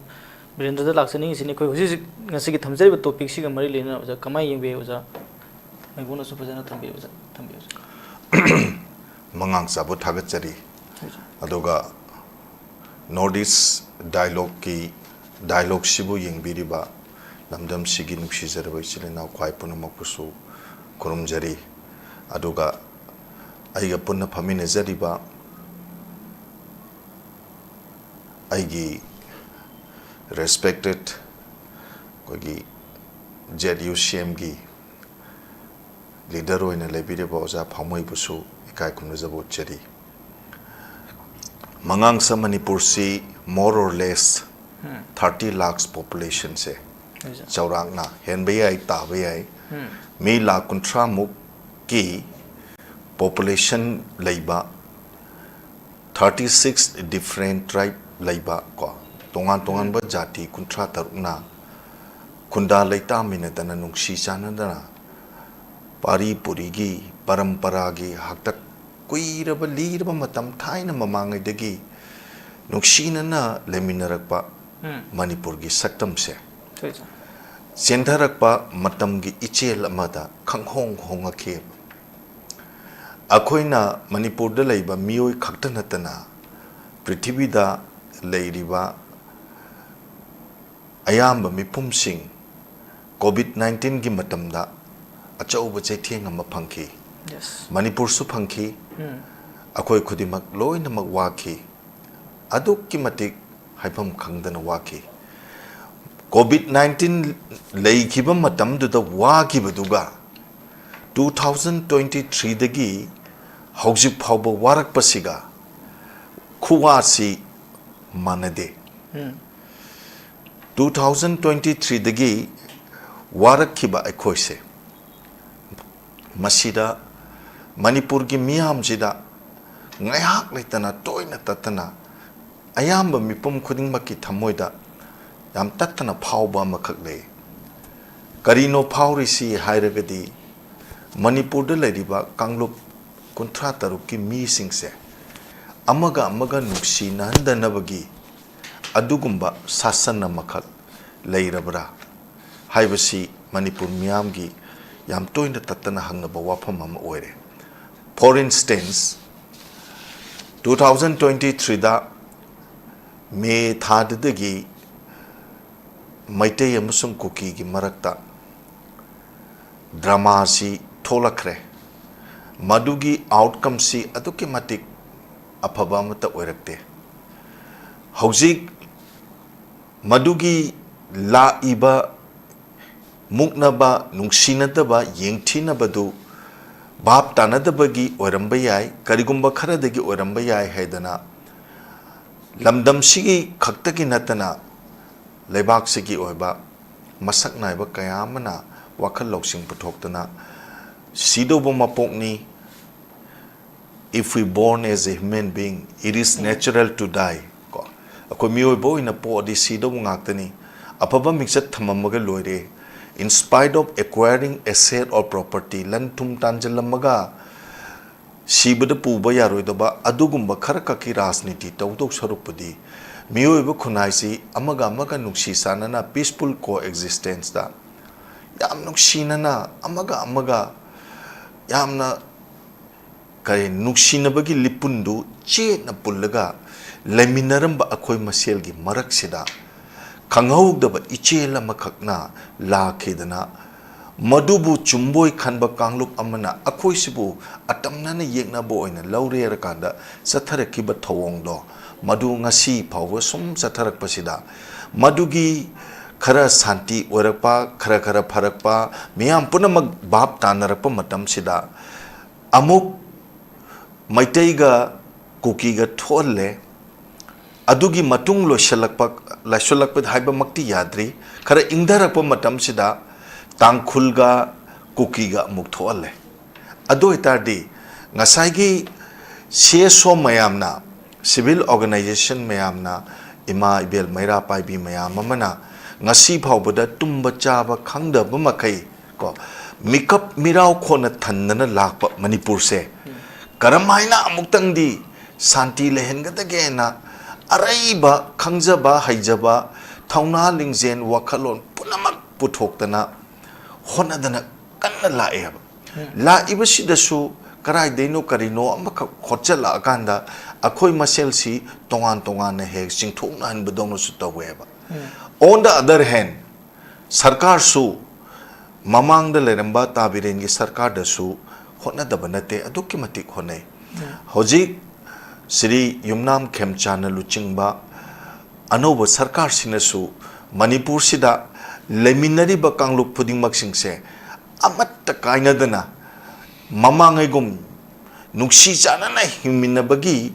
ꯕꯤꯔꯦꯟꯗ꯭ꯔꯗ ꯂꯥꯛꯆꯅꯤꯡꯉꯤꯁꯤꯅꯤ꯫ ꯑꯩꯈꯣꯏ ꯍꯧꯖꯤꯛ ꯍꯧꯖꯤꯛ ꯉꯁꯤꯒꯤ ꯊꯝꯖꯔꯤꯕ ꯇꯣꯄꯤꯛꯁꯤꯒ ꯃꯔꯤ ꯂꯩꯅꯅ ꯑꯣꯖꯥ ꯀꯃꯥꯏꯅ ꯌꯦꯡꯕꯤꯌꯨ ꯑꯣꯖꯥ? ꯃꯥꯏꯕꯨꯡꯅꯁꯨ ꯐꯖꯅ ꯊꯝꯕꯤꯌꯨ ꯑꯣꯖꯥ, ꯊꯝꯕꯤꯌꯨ ꯑꯣꯖꯥ꯫ ꯃꯉꯥꯡ ꯆꯥꯕꯨ ꯊꯥꯒꯠꯆꯔꯤ꯫ ꯑꯗꯨꯒ ꯅꯣꯔꯠ ꯏꯁ ꯗꯥꯏꯂꯣꯒꯀꯤ, ꯗꯥꯏꯂꯣꯒꯁꯤꯕꯨ ꯌꯦꯡꯕꯤꯔꯤꯕ ꯂꯝꯗꯝꯁꯤꯒꯤ ꯅꯨꯡꯁꯤꯖꯔꯕ ꯏꯆꯤꯜ ꯏꯅꯥꯎ ꯈ꯭ꯋꯥꯏ ꯄꯨꯝꯅꯃꯛꯄꯨꯁꯨ ꯈꯨꯔꯨꯝꯖꯔꯤ꯫ ꯑꯗꯨꯒ ꯑꯩꯒ ꯄꯨꯟꯅ ꯐꯝꯃꯤꯟꯅꯖꯔꯤꯕ ꯑꯩꯒꯤ ꯔꯦꯁꯄꯦꯛꯇꯦꯠ ꯑꯩꯈꯣꯏꯒꯤ ꯖꯦꯠ ꯌꯨ ꯁꯤ ꯑꯦꯝꯒꯤ ꯂꯤꯗꯔ ꯑꯣꯏꯅ ꯂꯩꯕꯤꯔꯤꯕ ꯑꯣꯖꯥ ꯐꯥꯎꯃꯩꯕꯨꯁꯨ ꯏꯀꯥꯏ ꯈꯨꯝꯅꯖꯕ ꯎꯠꯆꯔꯤ꯫ ꯃꯉꯥꯡꯁ ꯃꯅꯤꯄꯨꯔꯁꯤ more or less thirty lakhs populationꯁꯦ, ꯆꯥꯎꯔꯥꯛꯅ ꯍꯦꯟꯕ ꯌꯥꯏ, ꯇꯥꯕ ꯌꯥꯏ, ꯃꯤ ꯂꯥꯈ ꯀꯨꯟꯊ꯭ꯔꯥꯃꯨꯛꯀꯤ population ꯂꯩꯕ, thirty six different tribe ꯂꯩꯕ ꯀꯣ, ꯇꯣꯉꯥꯟ ꯇꯣꯉꯥꯟꯕ ꯖꯥꯇꯤ ꯀꯨꯟꯊ꯭ꯔꯥ ꯇꯔꯨꯛꯅ ꯈꯨꯟꯗꯥ ꯂꯩꯇꯥꯃꯤꯟꯅꯗꯅ, ꯅꯨꯡꯁꯤ ꯆꯥꯟꯅꯗꯅ, ꯄꯥꯔꯤ ꯄꯨꯔꯤꯒꯤ ꯄꯔꯝꯄꯔꯥꯒꯤ ꯍꯥꯛꯇꯛ ꯀꯨꯏꯔꯕ ꯂꯤꯔꯕ ꯃꯇꯝ, ꯊꯥꯏꯅ ꯃꯃꯥꯡꯉꯩꯗꯒꯤ ꯅꯨꯡꯁꯤꯅꯅ ꯂꯩꯃꯤꯟꯅꯔꯛꯄ ꯃꯅꯤꯄꯨꯔꯒꯤ ꯁꯛꯇꯝꯁꯦ ꯆꯦꯟꯊꯔꯛꯄ ꯃꯇꯝꯒꯤ ꯏꯆꯦꯜ ꯑꯃꯗ ꯈꯪꯍꯣꯡ ꯍꯣꯡꯉꯛꯈꯤ꯫ ꯑꯩꯈꯣꯏꯅ ꯃꯅꯤꯄꯨꯔꯗ ꯂꯩꯕ ꯃꯤꯑꯣꯏ ꯈꯛꯇ ꯅꯠꯇꯅ ꯄ꯭ꯔꯤꯊꯤꯕꯤꯗ ꯂꯩꯔꯤꯕ ꯑꯌꯥꯝꯕ ꯃꯤꯄꯨꯝꯁꯤꯡ COVID nineteenꯒꯤ ꯃꯇꯝꯗ ꯑꯆꯧꯕ ꯆꯩꯊꯦꯡ ꯑꯃ ꯐꯪꯈꯤ꯫ ꯃꯅꯤꯄꯨꯔꯁꯨ ꯐꯪꯈꯤ꯫ ꯑꯩꯈꯣꯏ ꯈꯨꯗꯤꯡꯃꯛ ꯂꯣꯏꯅꯃꯛ ꯋꯥꯈꯤ꯫ ꯑꯗꯨꯛꯀꯤ ꯃꯇꯤꯛ ꯍꯥꯏꯐꯝ ꯈꯪꯗꯅ ꯋꯥꯈꯤ꯫ COVID nineteen ꯂꯩꯈꯤꯕ ꯃꯇꯝꯗꯨꯗ ꯋꯥꯈꯤꯕꯗꯨꯒ two thousand twenty threeꯗꯒꯤ ꯍꯧꯖꯤꯛ ꯐꯥꯎꯕ ꯋꯥꯔꯛꯄꯁꯤꯒ ꯈꯨꯋꯥꯁꯤ ꯃꯥꯟꯅꯗꯦ꯫ Two thousand twenty threeꯗꯒꯤ ꯋꯥꯔꯛꯈꯤꯕ ꯑꯩꯈꯣꯏꯁꯦ, ꯃꯁꯤꯗ ꯃꯅꯤꯄꯨꯔꯒꯤ ꯃꯤꯌꯥꯝꯁꯤꯗ ꯉꯥꯏꯍꯥꯛ ꯂꯩꯇꯅ, ꯇꯣꯏꯅ ꯇꯠꯇꯅ, ꯑꯌꯥꯝꯕ ꯃꯤꯄꯨꯝ ꯈꯨꯗꯤꯡꯃꯛꯀꯤ ꯊꯃꯣꯏꯗ ꯌꯥꯝ ꯇꯠꯇꯅ ꯐꯥꯎꯕ ꯑꯃꯈꯛ ꯂꯩ꯫ ꯀꯔꯤꯅꯣ ꯐꯥꯎꯔꯤꯁꯤ ꯍꯥꯏꯔꯒꯗꯤ, ꯃꯅꯤꯄꯨꯔꯗ ꯂꯩꯔꯤꯕ ꯀꯥꯡꯂꯨꯞ ꯀꯨꯟꯊ꯭ꯔꯥ ꯇꯔꯨꯛꯀꯤ ꯃꯤꯁꯤꯡꯁꯦ ꯑꯃꯒ ꯑꯃꯒ ꯅꯨꯡꯁꯤꯅꯍꯟꯗꯅꯕꯒꯤ ꯑꯗꯨꯒꯨꯝꯕ ꯁꯥꯁꯟ ꯑꯃꯈꯛ ꯂꯩꯔꯕ꯭ꯔꯥ ꯍꯥꯏꯕꯁꯤ ꯃꯅꯤꯄꯨꯔ ꯃꯤꯌꯥꯝꯒꯤ ꯌꯥꯝ ꯇꯣꯏꯅ ꯇꯠꯇꯅ ꯍꯪꯅꯕ ꯋꯥꯐꯝ ꯑꯃ ꯑꯣꯏꯔꯦ꯫ For instance, two thousand twenty threeꯗ ꯃꯦ ꯊꯥꯗꯨꯗꯒꯤ ꯃꯩꯇꯩ ꯑꯃꯁꯨꯡ ꯀꯨꯀꯤꯒꯤ ꯃꯔꯛꯇ dramaꯁꯤ ꯊꯣꯛꯂꯛꯈ꯭ꯔꯦ꯫ ꯃꯗꯨꯒꯤ outcomeꯁꯤ ꯑꯗꯨꯛꯀꯤ ꯃꯇꯤꯛ ꯑꯐꯕ ꯑꯃꯠꯇ ꯑꯣꯏꯔꯛꯇꯦ꯫ ꯍꯧꯖꯤꯛ ꯃꯗꯨꯒꯤ ꯂꯥꯛꯏꯕ ꯃꯨꯛꯅꯕ, ꯅꯨꯡꯁꯤꯅꯗꯕ, ꯌꯦꯡꯊꯤꯅꯕꯗꯨ ꯚꯥꯞ ꯇꯥꯅꯗꯕꯒꯤ ꯑꯣꯏꯔꯝꯕ ꯌꯥꯏ, ꯀꯔꯤꯒꯨꯝꯕ ꯈꯔꯗꯒꯤ ꯑꯣꯏꯔꯝꯕ ꯌꯥꯏ ꯍꯥꯏꯗꯅ ꯂꯝꯗꯝꯁꯤꯒꯤ ꯈꯛꯇꯒꯤ ꯅꯠꯇꯅ ꯂꯩꯕꯥꯛꯁꯤꯒꯤ ꯑꯣꯏꯕ ꯃꯁꯛ ꯅꯥꯏꯕ ꯀꯌꯥ ꯑꯃꯅ ꯋꯥꯈꯜ ꯂꯧꯁꯤꯡ ꯄꯨꯊꯣꯛꯇꯅ ꯁꯤꯗꯧꯕ ꯃꯄꯣꯛꯅꯤ, "If we born as a human being, it is natural to die." ꯀꯣ, ꯑꯩꯈꯣꯏ ꯃꯤꯑꯣꯏꯕ ꯑꯣꯏꯅ ꯄꯣꯛꯑꯗꯤ ꯁꯤꯗꯧꯕ ꯉꯥꯛꯇꯅꯤ, ꯑꯐꯕ ꯃꯤꯡꯆꯠ ꯊꯝꯃꯝꯃꯒ ꯂꯣꯏꯔꯦ, "In spite of acquiring asset or property", ꯂꯟ ꯊꯨꯝ ꯇꯥꯟꯁꯤꯜꯂꯝꯃꯒ ꯁꯤꯕꯗ ꯄꯨꯕ ꯌꯥꯔꯣꯏꯗꯕ ꯑꯗꯨꯒꯨꯝꯕ ꯈꯔ ꯈꯛꯀꯤ ꯔꯥꯖꯅꯤꯇꯤ ꯇꯧꯗꯧ ꯁꯔꯨꯛꯄꯨꯗꯤ, ꯃꯤꯑꯣꯏꯕ ꯈꯨꯟꯅꯥꯏꯁꯤ ꯑꯃꯒ ꯑꯃꯒ ꯅꯨꯡꯁꯤ ꯆꯥꯟꯅꯅ peaceful coexistenceꯇ ꯌꯥꯝ ꯅꯨꯡꯁꯤꯅꯅ ꯑꯃꯒ ꯑꯃꯒ ꯌꯥꯝꯅ ꯀꯔꯤ ꯅꯨꯡꯁꯤꯅꯕꯒꯤ ꯂꯤꯄꯨꯟꯗꯨ ꯆꯦꯠꯅ ꯄꯨꯜꯂꯒ ꯂꯩꯃꯤꯟꯅꯔꯝꯕ ꯑꯩꯈꯣꯏ ꯃꯁꯦꯜꯒꯤ ꯃꯔꯛꯁꯤꯗ ꯈꯪꯍꯧꯗꯕ ꯏꯆꯦꯜ ꯑꯃꯈꯛꯅ ꯂꯥꯛꯈꯤꯗꯅ, ꯃꯗꯨꯕꯨ ꯆꯨꯝꯕꯣꯏ ꯈꯟꯕ ꯀꯥꯡꯂꯨꯞ ꯑꯃꯅ ꯑꯩꯈꯣꯏꯁꯤꯕꯨ ꯑꯇꯝꯅꯅ ꯌꯦꯛꯅꯕ ꯑꯣꯏꯅ ꯂꯧꯔꯦ ꯍꯥꯏꯔꯀꯥꯟꯗ ꯆꯠꯊꯔꯛꯈꯤꯕ ꯊꯧꯑꯣꯡꯗꯣ, ꯃꯗꯨ ꯉꯁꯤ ꯐꯥꯎꯕ ꯁꯨꯝ ꯆꯠꯊꯔꯛꯄꯁꯤꯗ, ꯃꯗꯨꯒꯤ ꯈꯔ ꯁꯥꯟꯇꯤ ꯑꯣꯏꯔꯛꯄ, ꯈꯔ ꯈꯔ ꯐꯔꯛꯄ, ꯃꯤꯌꯥꯝ ꯄꯨꯝꯅꯃꯛ ꯚꯥꯞ ꯇꯥꯅꯔꯛꯄ ꯃꯇꯝꯁꯤꯗ, ꯑꯃꯨꯛ ꯃꯩꯇꯩꯒ ꯀꯨꯀꯤꯒ ꯊꯣꯛꯍꯜꯂꯦ꯫ ꯑꯗꯨꯒꯤ ꯃꯇꯨꯡ ꯂꯣꯏꯁꯤꯜꯂꯛꯄ, ꯂꯣꯏꯁꯤꯜꯂꯛꯄ ꯍꯥꯏꯕꯃꯛꯇꯤ ꯌꯥꯗ꯭ꯔꯤ, ꯈꯔ ꯏꯪꯊꯔꯛꯄ ꯃꯇꯝꯁꯤꯗ ꯇꯥꯡꯈꯨꯜꯒ ꯀꯨꯀꯤꯒ ꯑꯃꯨꯛ ꯊꯣꯛꯍꯜꯂꯦ꯫ ꯑꯗꯨ ꯑꯣꯏꯇꯥꯔꯗꯤ ꯉꯁꯥꯏꯒꯤ CSO ꯃꯌꯥꯝꯅ, civil organization ꯃꯌꯥꯝꯅ, ꯏꯃꯥ ꯏꯕꯦꯜ ꯃꯩꯔꯥ ꯄꯥꯏꯕꯤ ꯃꯌꯥꯝ ꯑꯃꯅ ꯉꯁꯤ ꯐꯥꯎꯕꯗ ꯇꯨꯝꯕ ꯆꯥꯕ ꯈꯪꯗꯕ ꯃꯈꯩ ꯀꯣ, ꯃꯤꯀꯞ ꯃꯤꯔꯥꯎ ꯈꯣꯟꯅ ꯊꯟꯗꯅ ꯂꯥꯛꯄ ꯃꯅꯤꯄꯨꯔꯁꯦ ꯀꯔꯝ ꯍꯥꯏꯅ ꯑꯃꯨꯛꯇꯪꯗꯤ ꯁꯥꯟꯇꯤ ꯂꯩꯍꯟꯒꯗꯒꯦꯅ ꯑꯔꯩꯕ ꯈꯪꯖꯕ ꯍꯩꯖꯕ, ꯊꯧꯅꯥ ꯂꯤꯡꯖꯦꯜ ꯋꯥꯈꯜꯂꯣꯟ ꯄꯨꯝꯅꯃꯛ ꯄꯨꯊꯣꯛꯇꯅ ꯍꯣꯠꯅꯗꯅ ꯀꯟꯅ ꯂꯥꯛꯑꯦꯕ꯫ ꯂꯥꯛꯏꯕꯁꯤꯗꯁꯨ ꯀꯔꯥꯏꯗꯩꯅꯣ ꯀꯔꯤꯅꯣ ꯑꯃꯈꯛ ꯍꯣꯠꯆꯜꯂꯛꯑꯀꯥꯟꯗ ꯑꯩꯈꯣꯏ ꯃꯁꯦꯜꯁꯤ ꯇꯣꯉꯥꯟ ꯇꯣꯉꯥꯟꯅ ꯍꯦꯛ ꯆꯤꯡꯊꯣꯛꯅꯍꯟꯕꯗꯧꯅꯁꯨ ꯇꯧꯋꯦꯕ꯫ On the other hand, ꯁꯔꯀꯥꯔꯁꯨ ꯃꯃꯥꯡꯗ ꯂꯩꯔꯝꯕ ꯇꯥ ꯕꯤꯔꯦꯟꯒꯤ ꯁꯔꯀꯥꯔꯗꯁꯨ ꯍꯣꯠꯅꯗꯕ ꯅꯠꯇꯦ, ꯑꯗꯨꯛꯀꯤ ꯃꯇꯤꯛ ꯍꯣꯠꯅꯩ꯫ ꯍꯧꯖꯤꯛ ꯁ꯭ꯔꯤ ꯌꯨꯝꯅꯥꯝ ꯈꯦꯝꯆꯥꯟꯅ ꯂꯨꯆꯤꯡꯕ ꯑꯅꯧꯕ ꯁꯔꯀꯥꯔꯁꯤꯅꯁꯨ ꯃꯅꯤꯄꯨꯔꯁꯤꯗ ꯂꯩꯃꯤꯟꯅꯔꯤꯕ ꯀꯥꯡꯂꯨꯞ ꯈꯨꯗꯤꯡꯃꯛꯁꯤꯡꯁꯦ ꯑꯃꯠꯇ ꯀꯥꯏꯅꯗꯅ ꯃꯃꯥꯡꯉꯩꯒꯨꯝ ꯅꯨꯡꯁꯤ ꯆꯥꯟꯅꯅ ꯍꯤꯡꯃꯤꯟꯅꯕꯒꯤ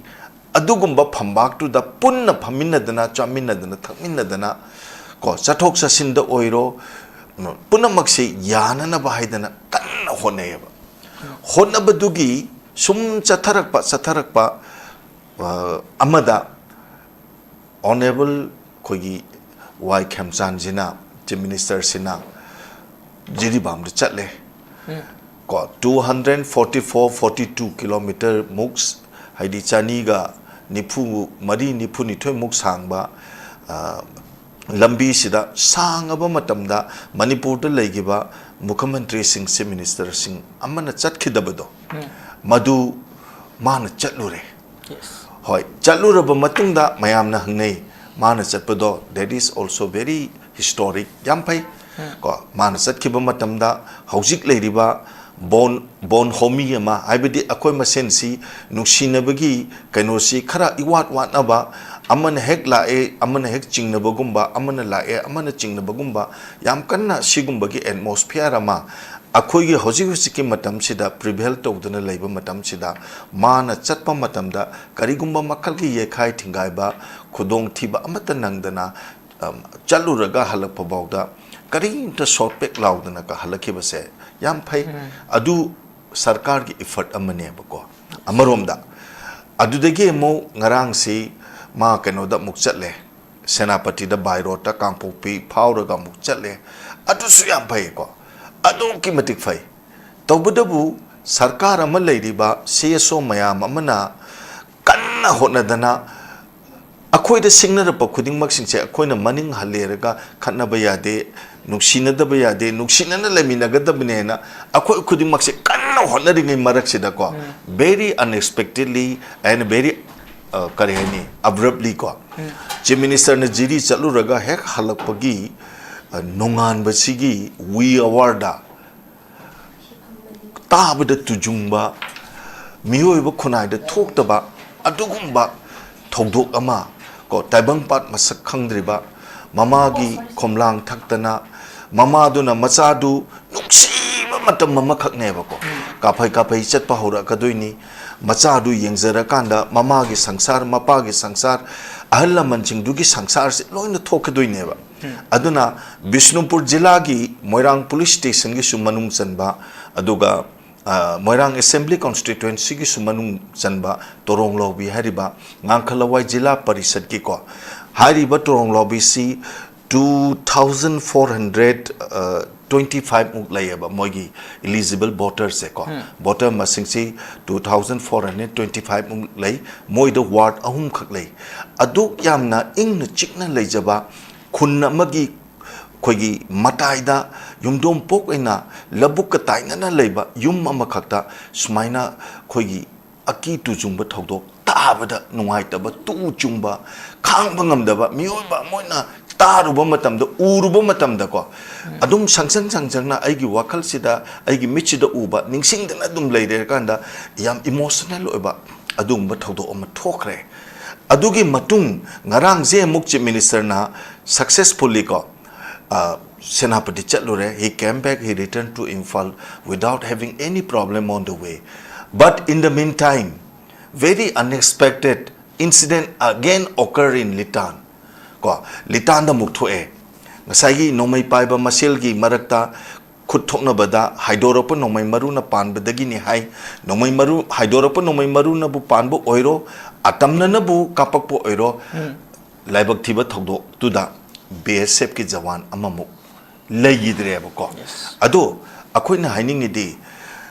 ꯑꯗꯨꯒꯨꯝꯕ ꯐꯝꯕꯥꯛꯇꯨꯗ ꯄꯨꯟꯅ ꯐꯝꯃꯤꯟꯅꯗꯅ, ꯆꯥꯃꯤꯟꯅꯗꯅ, ꯊꯛꯃꯤꯟꯅꯗꯅ, ꯀꯣ, ꯆꯠꯊꯣꯛ ꯆꯠꯁꯤꯟꯗ ꯑꯣꯏꯔꯣ, ꯄꯨꯝꯅꯃꯛꯁꯤ ꯌꯥꯅꯅꯕ ꯍꯥꯏꯗꯅ ꯀꯟꯅ ꯍꯣꯠꯅꯩꯌꯦꯕ꯫ ꯍꯣꯠꯅꯕꯗꯨꯒꯤ ꯁꯨꯝ ꯆꯠꯊꯔꯛꯄ, ꯆꯠꯊꯔꯛꯄ, ꯑ, ꯑꯃꯗ Honourable ꯑꯩꯈꯣꯏꯒꯤ ꯋꯥꯏ ꯈꯦꯝꯆꯥꯟꯁꯤꯅ, Chief Ministerꯁꯤꯅ ꯖꯤꯔꯤꯕꯥꯝꯗ ꯆꯠꯂꯦ꯫ ꯀꯣ, two hundred forty four, forty two kilometre ꯃꯨꯛ, ꯍꯥꯏꯗꯤ ꯆꯅꯤꯒ ꯅꯤꯐꯨ ꯃꯔꯤ, ꯅꯤꯐꯨ ꯅꯤꯊꯣꯏꯃꯨꯛ ꯁꯥꯡꯕ, ꯑ, ꯂꯝꯕꯤꯁꯤꯗ ꯁꯥꯡꯉꯕ ꯃꯇꯝꯗ ꯃꯅꯤꯄꯨꯔꯗ ꯂꯩꯈꯤꯕ ꯃꯨꯈ꯭ꯌ ꯃꯟꯇ꯭ꯔꯤꯁꯤꯡ, Chief Ministerꯁꯤꯡ ꯑꯃꯅ ꯆꯠꯈꯤꯗꯕꯗꯣ, ꯃꯗꯨ ꯃꯥꯅ ꯆꯠꯂꯨꯔꯦ꯫ ꯍꯣꯏ, ꯆꯠꯂꯨꯔꯕ ꯃꯇꯨꯡꯗ ꯃꯌꯥꯝꯅ ꯍꯪꯅꯩ, ꯃꯥꯅ ꯆꯠꯄꯗꯣ, that is also very historic, ꯌꯥꯝ ꯐꯩ꯫ ꯀꯣ, ꯃꯥꯅ ꯆꯠꯈꯤꯕ ꯃꯇꯝꯗ ꯍꯧꯖꯤꯛ ꯂꯩꯔꯤꯕ ꯕꯣꯟ, ꯕꯣꯟ ꯍꯣꯃꯤ ꯑꯃ, ꯍꯥꯏꯕꯗꯤ ꯑꯩꯈꯣꯏ ꯃꯁꯦꯟꯁꯤ ꯅꯨꯡꯁꯤꯅꯕꯒꯤ ꯀꯩꯅꯣꯁꯤ ꯈꯔ ꯏꯋꯥꯠ ꯋꯥꯠꯅꯕ, ꯑꯃꯅ ꯍꯦꯛ ꯂꯥꯛꯑꯦ, ꯑꯃꯅ ꯍꯦꯛ ꯆꯤꯡꯅꯕꯒꯨꯝꯕ, ꯑꯃꯅ ꯂꯥꯛꯑꯦ, ꯑꯃꯅ ꯆꯤꯡꯅꯕꯒꯨꯝꯕ, ꯌꯥꯝ ꯀꯟꯅ ꯁꯤꯒꯨꯝꯕꯒꯤ atmosphere ꯑꯃ ꯑꯩꯈꯣꯏꯒꯤ ꯍꯧꯖꯤꯛ ꯍꯧꯖꯤꯛꯀꯤ ꯃꯇꯝꯁꯤꯗ prevail ꯇꯧꯗꯨꯅ ꯂꯩꯕ ꯃꯇꯝꯁꯤꯗ, ꯃꯥꯅ ꯆꯠꯄ ꯃꯇꯝꯗ ꯀꯔꯤꯒꯨꯝꯕ ꯃꯈꯜꯒꯤ ꯌꯩꯈꯥꯏ ꯊꯤꯡꯒꯥꯏꯕ, ꯈꯨꯗꯣꯡꯊꯤꯕ ꯑꯃꯠꯇ ꯅꯪꯗꯅ, ꯑꯝ, ꯆꯠꯂꯨꯔꯒ ꯍꯜꯂꯛꯄ ꯐꯥꯎꯗ ꯀꯔꯤꯝꯇ ꯁꯣꯠ ꯄꯦꯛ ꯂꯥꯎꯗꯅꯒ ꯍꯜꯂꯛꯈꯤꯕꯁꯦ ꯌꯥꯝ ꯐꯩ꯫ ꯑꯗꯨ ꯁꯔꯀꯥꯔꯒꯤ effort ꯑꯃꯅꯦꯕꯀꯣ꯫ ꯑꯃꯔꯣꯝꯗ, ꯑꯗꯨꯗꯒꯤ ꯑꯃꯨꯛ ꯉꯔꯥꯡꯁꯤ ꯃꯥ ꯀꯩꯅꯣꯗ ꯑꯃꯨꯛ ꯆꯠꯂꯦ, ꯁꯦꯅꯥꯄꯇꯤꯗ by roadꯇ ꯀꯥꯡꯄꯣꯛꯄꯤ ꯐꯥꯎꯔꯒ ꯑꯃꯨꯛ ꯆꯠꯂꯦ꯫ ꯑꯗꯨꯁꯨ ꯌꯥꯝ ꯐꯩꯀꯣ, ꯑꯗꯨꯛꯀꯤ ꯃꯇꯤꯛ ꯐꯩ꯫ ꯇꯧꯕꯇꯕꯨ ꯁꯔꯀꯥꯔ ꯑꯃ ꯂꯩꯔꯤꯕ CSO ꯃꯌꯥꯝ ꯑꯃꯅ ꯀꯟꯅ ꯍꯣꯠꯅꯗꯅ ꯑꯩꯈꯣꯏꯗ ꯁꯤꯡꯅꯔꯛꯄ ꯈꯨꯗꯤꯡꯃꯛꯁꯤꯡꯁꯦ ꯑꯩꯈꯣꯏꯅ ꯃꯅꯤꯡ ꯍꯜꯂꯦꯔꯒ ꯈꯠꯅꯕ ꯌꯥꯗꯦ, ꯅꯨꯡꯁꯤꯅꯗꯕ ꯌꯥꯗꯦ, ꯅꯨꯡꯁꯤꯅꯅ ꯂꯩꯃꯤꯟꯅꯒꯗꯕꯅꯦꯅ ꯑꯩꯈꯣꯏ ꯈꯨꯗꯤꯡꯃꯛꯁꯦ ꯀꯟꯅ ꯍꯣꯠꯅꯔꯤꯉꯩ ꯃꯔꯛꯁꯤꯗꯀꯣ, very unexpectedly and very, ꯑ, ꯀꯔꯤ ꯍꯥꯏꯅꯤ, abruptly ꯀꯣ, Chief Ministerꯅ ꯖꯤꯔꯤ ꯆꯠꯂꯨꯔꯒ ꯍꯦꯛ ꯍꯜꯂꯛꯄꯒꯤ, ꯑ, ꯅꯣꯡꯉꯥꯟꯕꯁꯤꯒꯤ wee hourꯗ ꯇꯥꯕꯗ ꯇꯨꯖꯨꯡꯕ, ꯃꯤꯑꯣꯏꯕ ꯈꯨꯟꯅꯥꯏꯗ ꯊꯣꯛꯇꯕ ꯑꯗꯨꯒꯨꯝꯕ ꯊꯧꯗꯣꯛ ꯑꯃ ꯀꯣ, ꯇꯥꯏꯕꯪꯄꯥꯟ ꯃꯁꯛ ꯈꯪꯗ꯭ꯔꯤꯕ ꯃꯃꯥꯒꯤ ꯈꯣꯝꯂꯥꯡ ꯊꯛꯇꯅ, ꯃꯃꯥꯗꯨꯅ ꯃꯆꯥꯗꯨ ꯅꯨꯡꯁꯤꯕ ꯃꯇꯝ ꯑꯃꯈꯛꯅꯦꯕꯀꯣ꯫ ꯀꯥꯐꯩ ꯀꯥꯐꯩ ꯆꯠꯄ ꯍꯧꯔꯛꯀꯗꯣꯏꯅꯤ꯫ ꯃꯆꯥꯗꯨ ꯌꯦꯡꯖꯔꯀꯥꯟꯗ ꯃꯃꯥꯒꯤ ꯁꯪꯁꯥꯔ, ꯃꯄꯥꯒꯤ ꯁꯪꯁꯥꯔ, ꯑꯍꯜ ꯂꯃꯟꯁꯤꯡꯗꯨꯒꯤ ꯁꯪꯁꯥꯔꯁꯦ ꯂꯣꯏꯅ ꯊꯣꯛꯀꯗꯣꯏꯅꯦꯕ꯫ ꯑꯗꯨꯅ ꯕꯤꯁꯅꯨꯄꯨꯔ ꯖꯤꯂꯥꯒꯤ ꯃꯣꯏꯔꯥꯡ ꯄꯨꯂꯤꯁ ꯁ꯭ꯇꯦꯁꯟꯒꯤꯁꯨ ꯃꯅꯨꯡ ꯆꯟꯕ, ꯑꯗꯨꯒ, ꯑ, ꯃꯣꯏꯔꯥꯡ ꯑꯦꯁꯦꯝꯕ꯭ꯂꯤ ꯀꯣꯟꯁꯇꯤꯇ꯭ꯋꯦꯟꯁꯤꯒꯤꯁꯨ ꯃꯅꯨꯡ ꯆꯟꯕ ꯇꯣꯔꯣꯡ ꯂꯥꯎꯕꯤ ꯍꯥꯏꯔꯤꯕ ꯉꯥꯡꯈ ꯂꯋꯥꯏ ꯖꯤꯂꯥ ꯄꯔꯤꯁꯠꯀꯤꯀꯣ, ꯍꯥꯏꯔꯤꯕ ꯇꯣꯔꯣꯡ ꯂꯥꯎꯕꯤꯁꯤ two thousand four hundred twenty five ꯃꯨꯛ ꯂꯩꯌꯦꯕ ꯃꯣꯏꯒꯤ eligible voterꯁꯦꯀꯣ꯫ Voter ꯃꯁꯤꯡꯁꯤ two thousand four hundred twenty five ꯃꯨꯛ ꯂꯩ꯫ ꯃꯣꯏꯗ ward ꯑꯍꯨꯝꯈꯛ ꯂꯩ꯫ ꯑꯗꯨꯛ ꯌꯥꯝꯅ ꯏꯪꯅ ꯆꯤꯛꯅ ꯂꯩꯖꯕ ꯈꯨꯟ ꯑꯃꯒꯤ ꯑꯩꯈꯣꯏꯒꯤ ꯃꯇꯥꯏꯗ ꯌꯨꯝꯗꯣꯡ ꯄꯣꯛ ꯑꯣꯏꯅ ꯂꯧꯕꯨꯛꯀ ꯇꯥꯏꯅꯅ ꯂꯩꯕ ꯌꯨꯝ ꯑꯃꯈꯛꯇ ꯁꯨꯃꯥꯏꯅ ꯑꯩꯈꯣꯏꯒꯤ ꯑꯀꯤ ꯇꯨꯖꯨꯡꯕ ꯊꯧꯗꯣꯛ ꯇꯥꯕꯗ ꯅꯨꯡꯉꯥꯏꯇꯕ, ꯇꯨ ꯆꯨꯡꯕ, ꯈꯥꯡꯕ ꯉꯝꯗꯕ, ꯃꯤꯑꯣꯏꯕ ꯑꯃ ꯑꯣꯏꯅ ꯇꯥꯔꯨꯕ ꯃꯇꯝꯗ, ꯎꯔꯨꯕ ꯃꯇꯝꯗꯀꯣ, ꯑꯗꯨꯝ ꯁꯪꯁꯪ ꯁꯪꯁꯪꯅ ꯑꯩꯒꯤ ꯋꯥꯈꯜꯁꯤꯗ, ꯑꯩꯒꯤ ꯃꯤꯠꯁꯤꯗ ꯎꯕ, ꯅꯤꯡꯁꯤꯡꯗꯅ ꯑꯗꯨꯝ ꯂꯩꯔꯦ ꯀꯥꯟꯗ ꯌꯥꯝ emotional ꯑꯣꯏꯕ ꯑꯗꯨꯒꯨꯝꯕ ꯊꯧꯗꯣꯛ ꯑꯃ ꯊꯣꯛꯈ꯭ꯔꯦ꯫ ꯑꯗꯨꯒꯤ ꯃꯇꯨꯡ ꯉꯔꯥꯡꯁꯦ ꯑꯃꯨꯛ Chief Ministerꯅ successfully ꯀꯣ, ꯑ, ꯁꯦꯅꯥꯄꯇꯤ ꯆꯠꯂꯨꯔꯦ꯫ He came back, he returned to Imphal without having any problem on the way. But in the meantime, very unexpected incident again occur in Litan. ꯀꯣ, ꯂꯤꯇꯥꯟꯗ ꯑꯃꯨꯛ ꯊꯣꯛꯑꯦ꯫ ꯉꯁꯥꯏꯒꯤ ꯅꯣꯡꯃꯩ ꯄꯥꯏꯕ ꯃꯁꯦꯜꯒꯤ ꯃꯔꯛꯇ ꯈꯨꯠ ꯊꯣꯛꯅꯕꯗ ꯍꯥꯏꯗꯣꯔꯛꯄ ꯅꯣꯡꯃꯩ ꯃꯔꯨꯅ ꯄꯥꯟꯕꯗꯒꯤꯅꯤ ꯍꯥꯏ꯫ ꯅꯣꯡꯃꯩ ꯃꯔꯨ, ꯍꯥꯏꯗꯣꯔꯛꯄ ꯅꯣꯡꯃꯩ ꯃꯔꯨꯅꯕꯨ ꯄꯥꯟꯕ ꯑꯣꯏꯔꯣ, ꯑꯇꯝꯅꯅꯕꯨ ꯀꯥꯞꯄꯛꯄ ꯑꯣꯏꯔꯣ, ꯂꯥꯏꯕꯛ ꯊꯤꯕ ꯊꯧꯗꯣꯛꯇꯨꯗ BSFꯀꯤ ꯖꯋꯥꯟ ꯑꯃꯃꯨꯛ ꯂꯩꯈꯤꯗ꯭ꯔꯦꯕꯀꯣ꯫ ꯑꯗꯣ ꯑꯩꯈꯣꯏꯅ ꯍꯥꯏꯅꯤꯡꯉꯤꯗꯤ,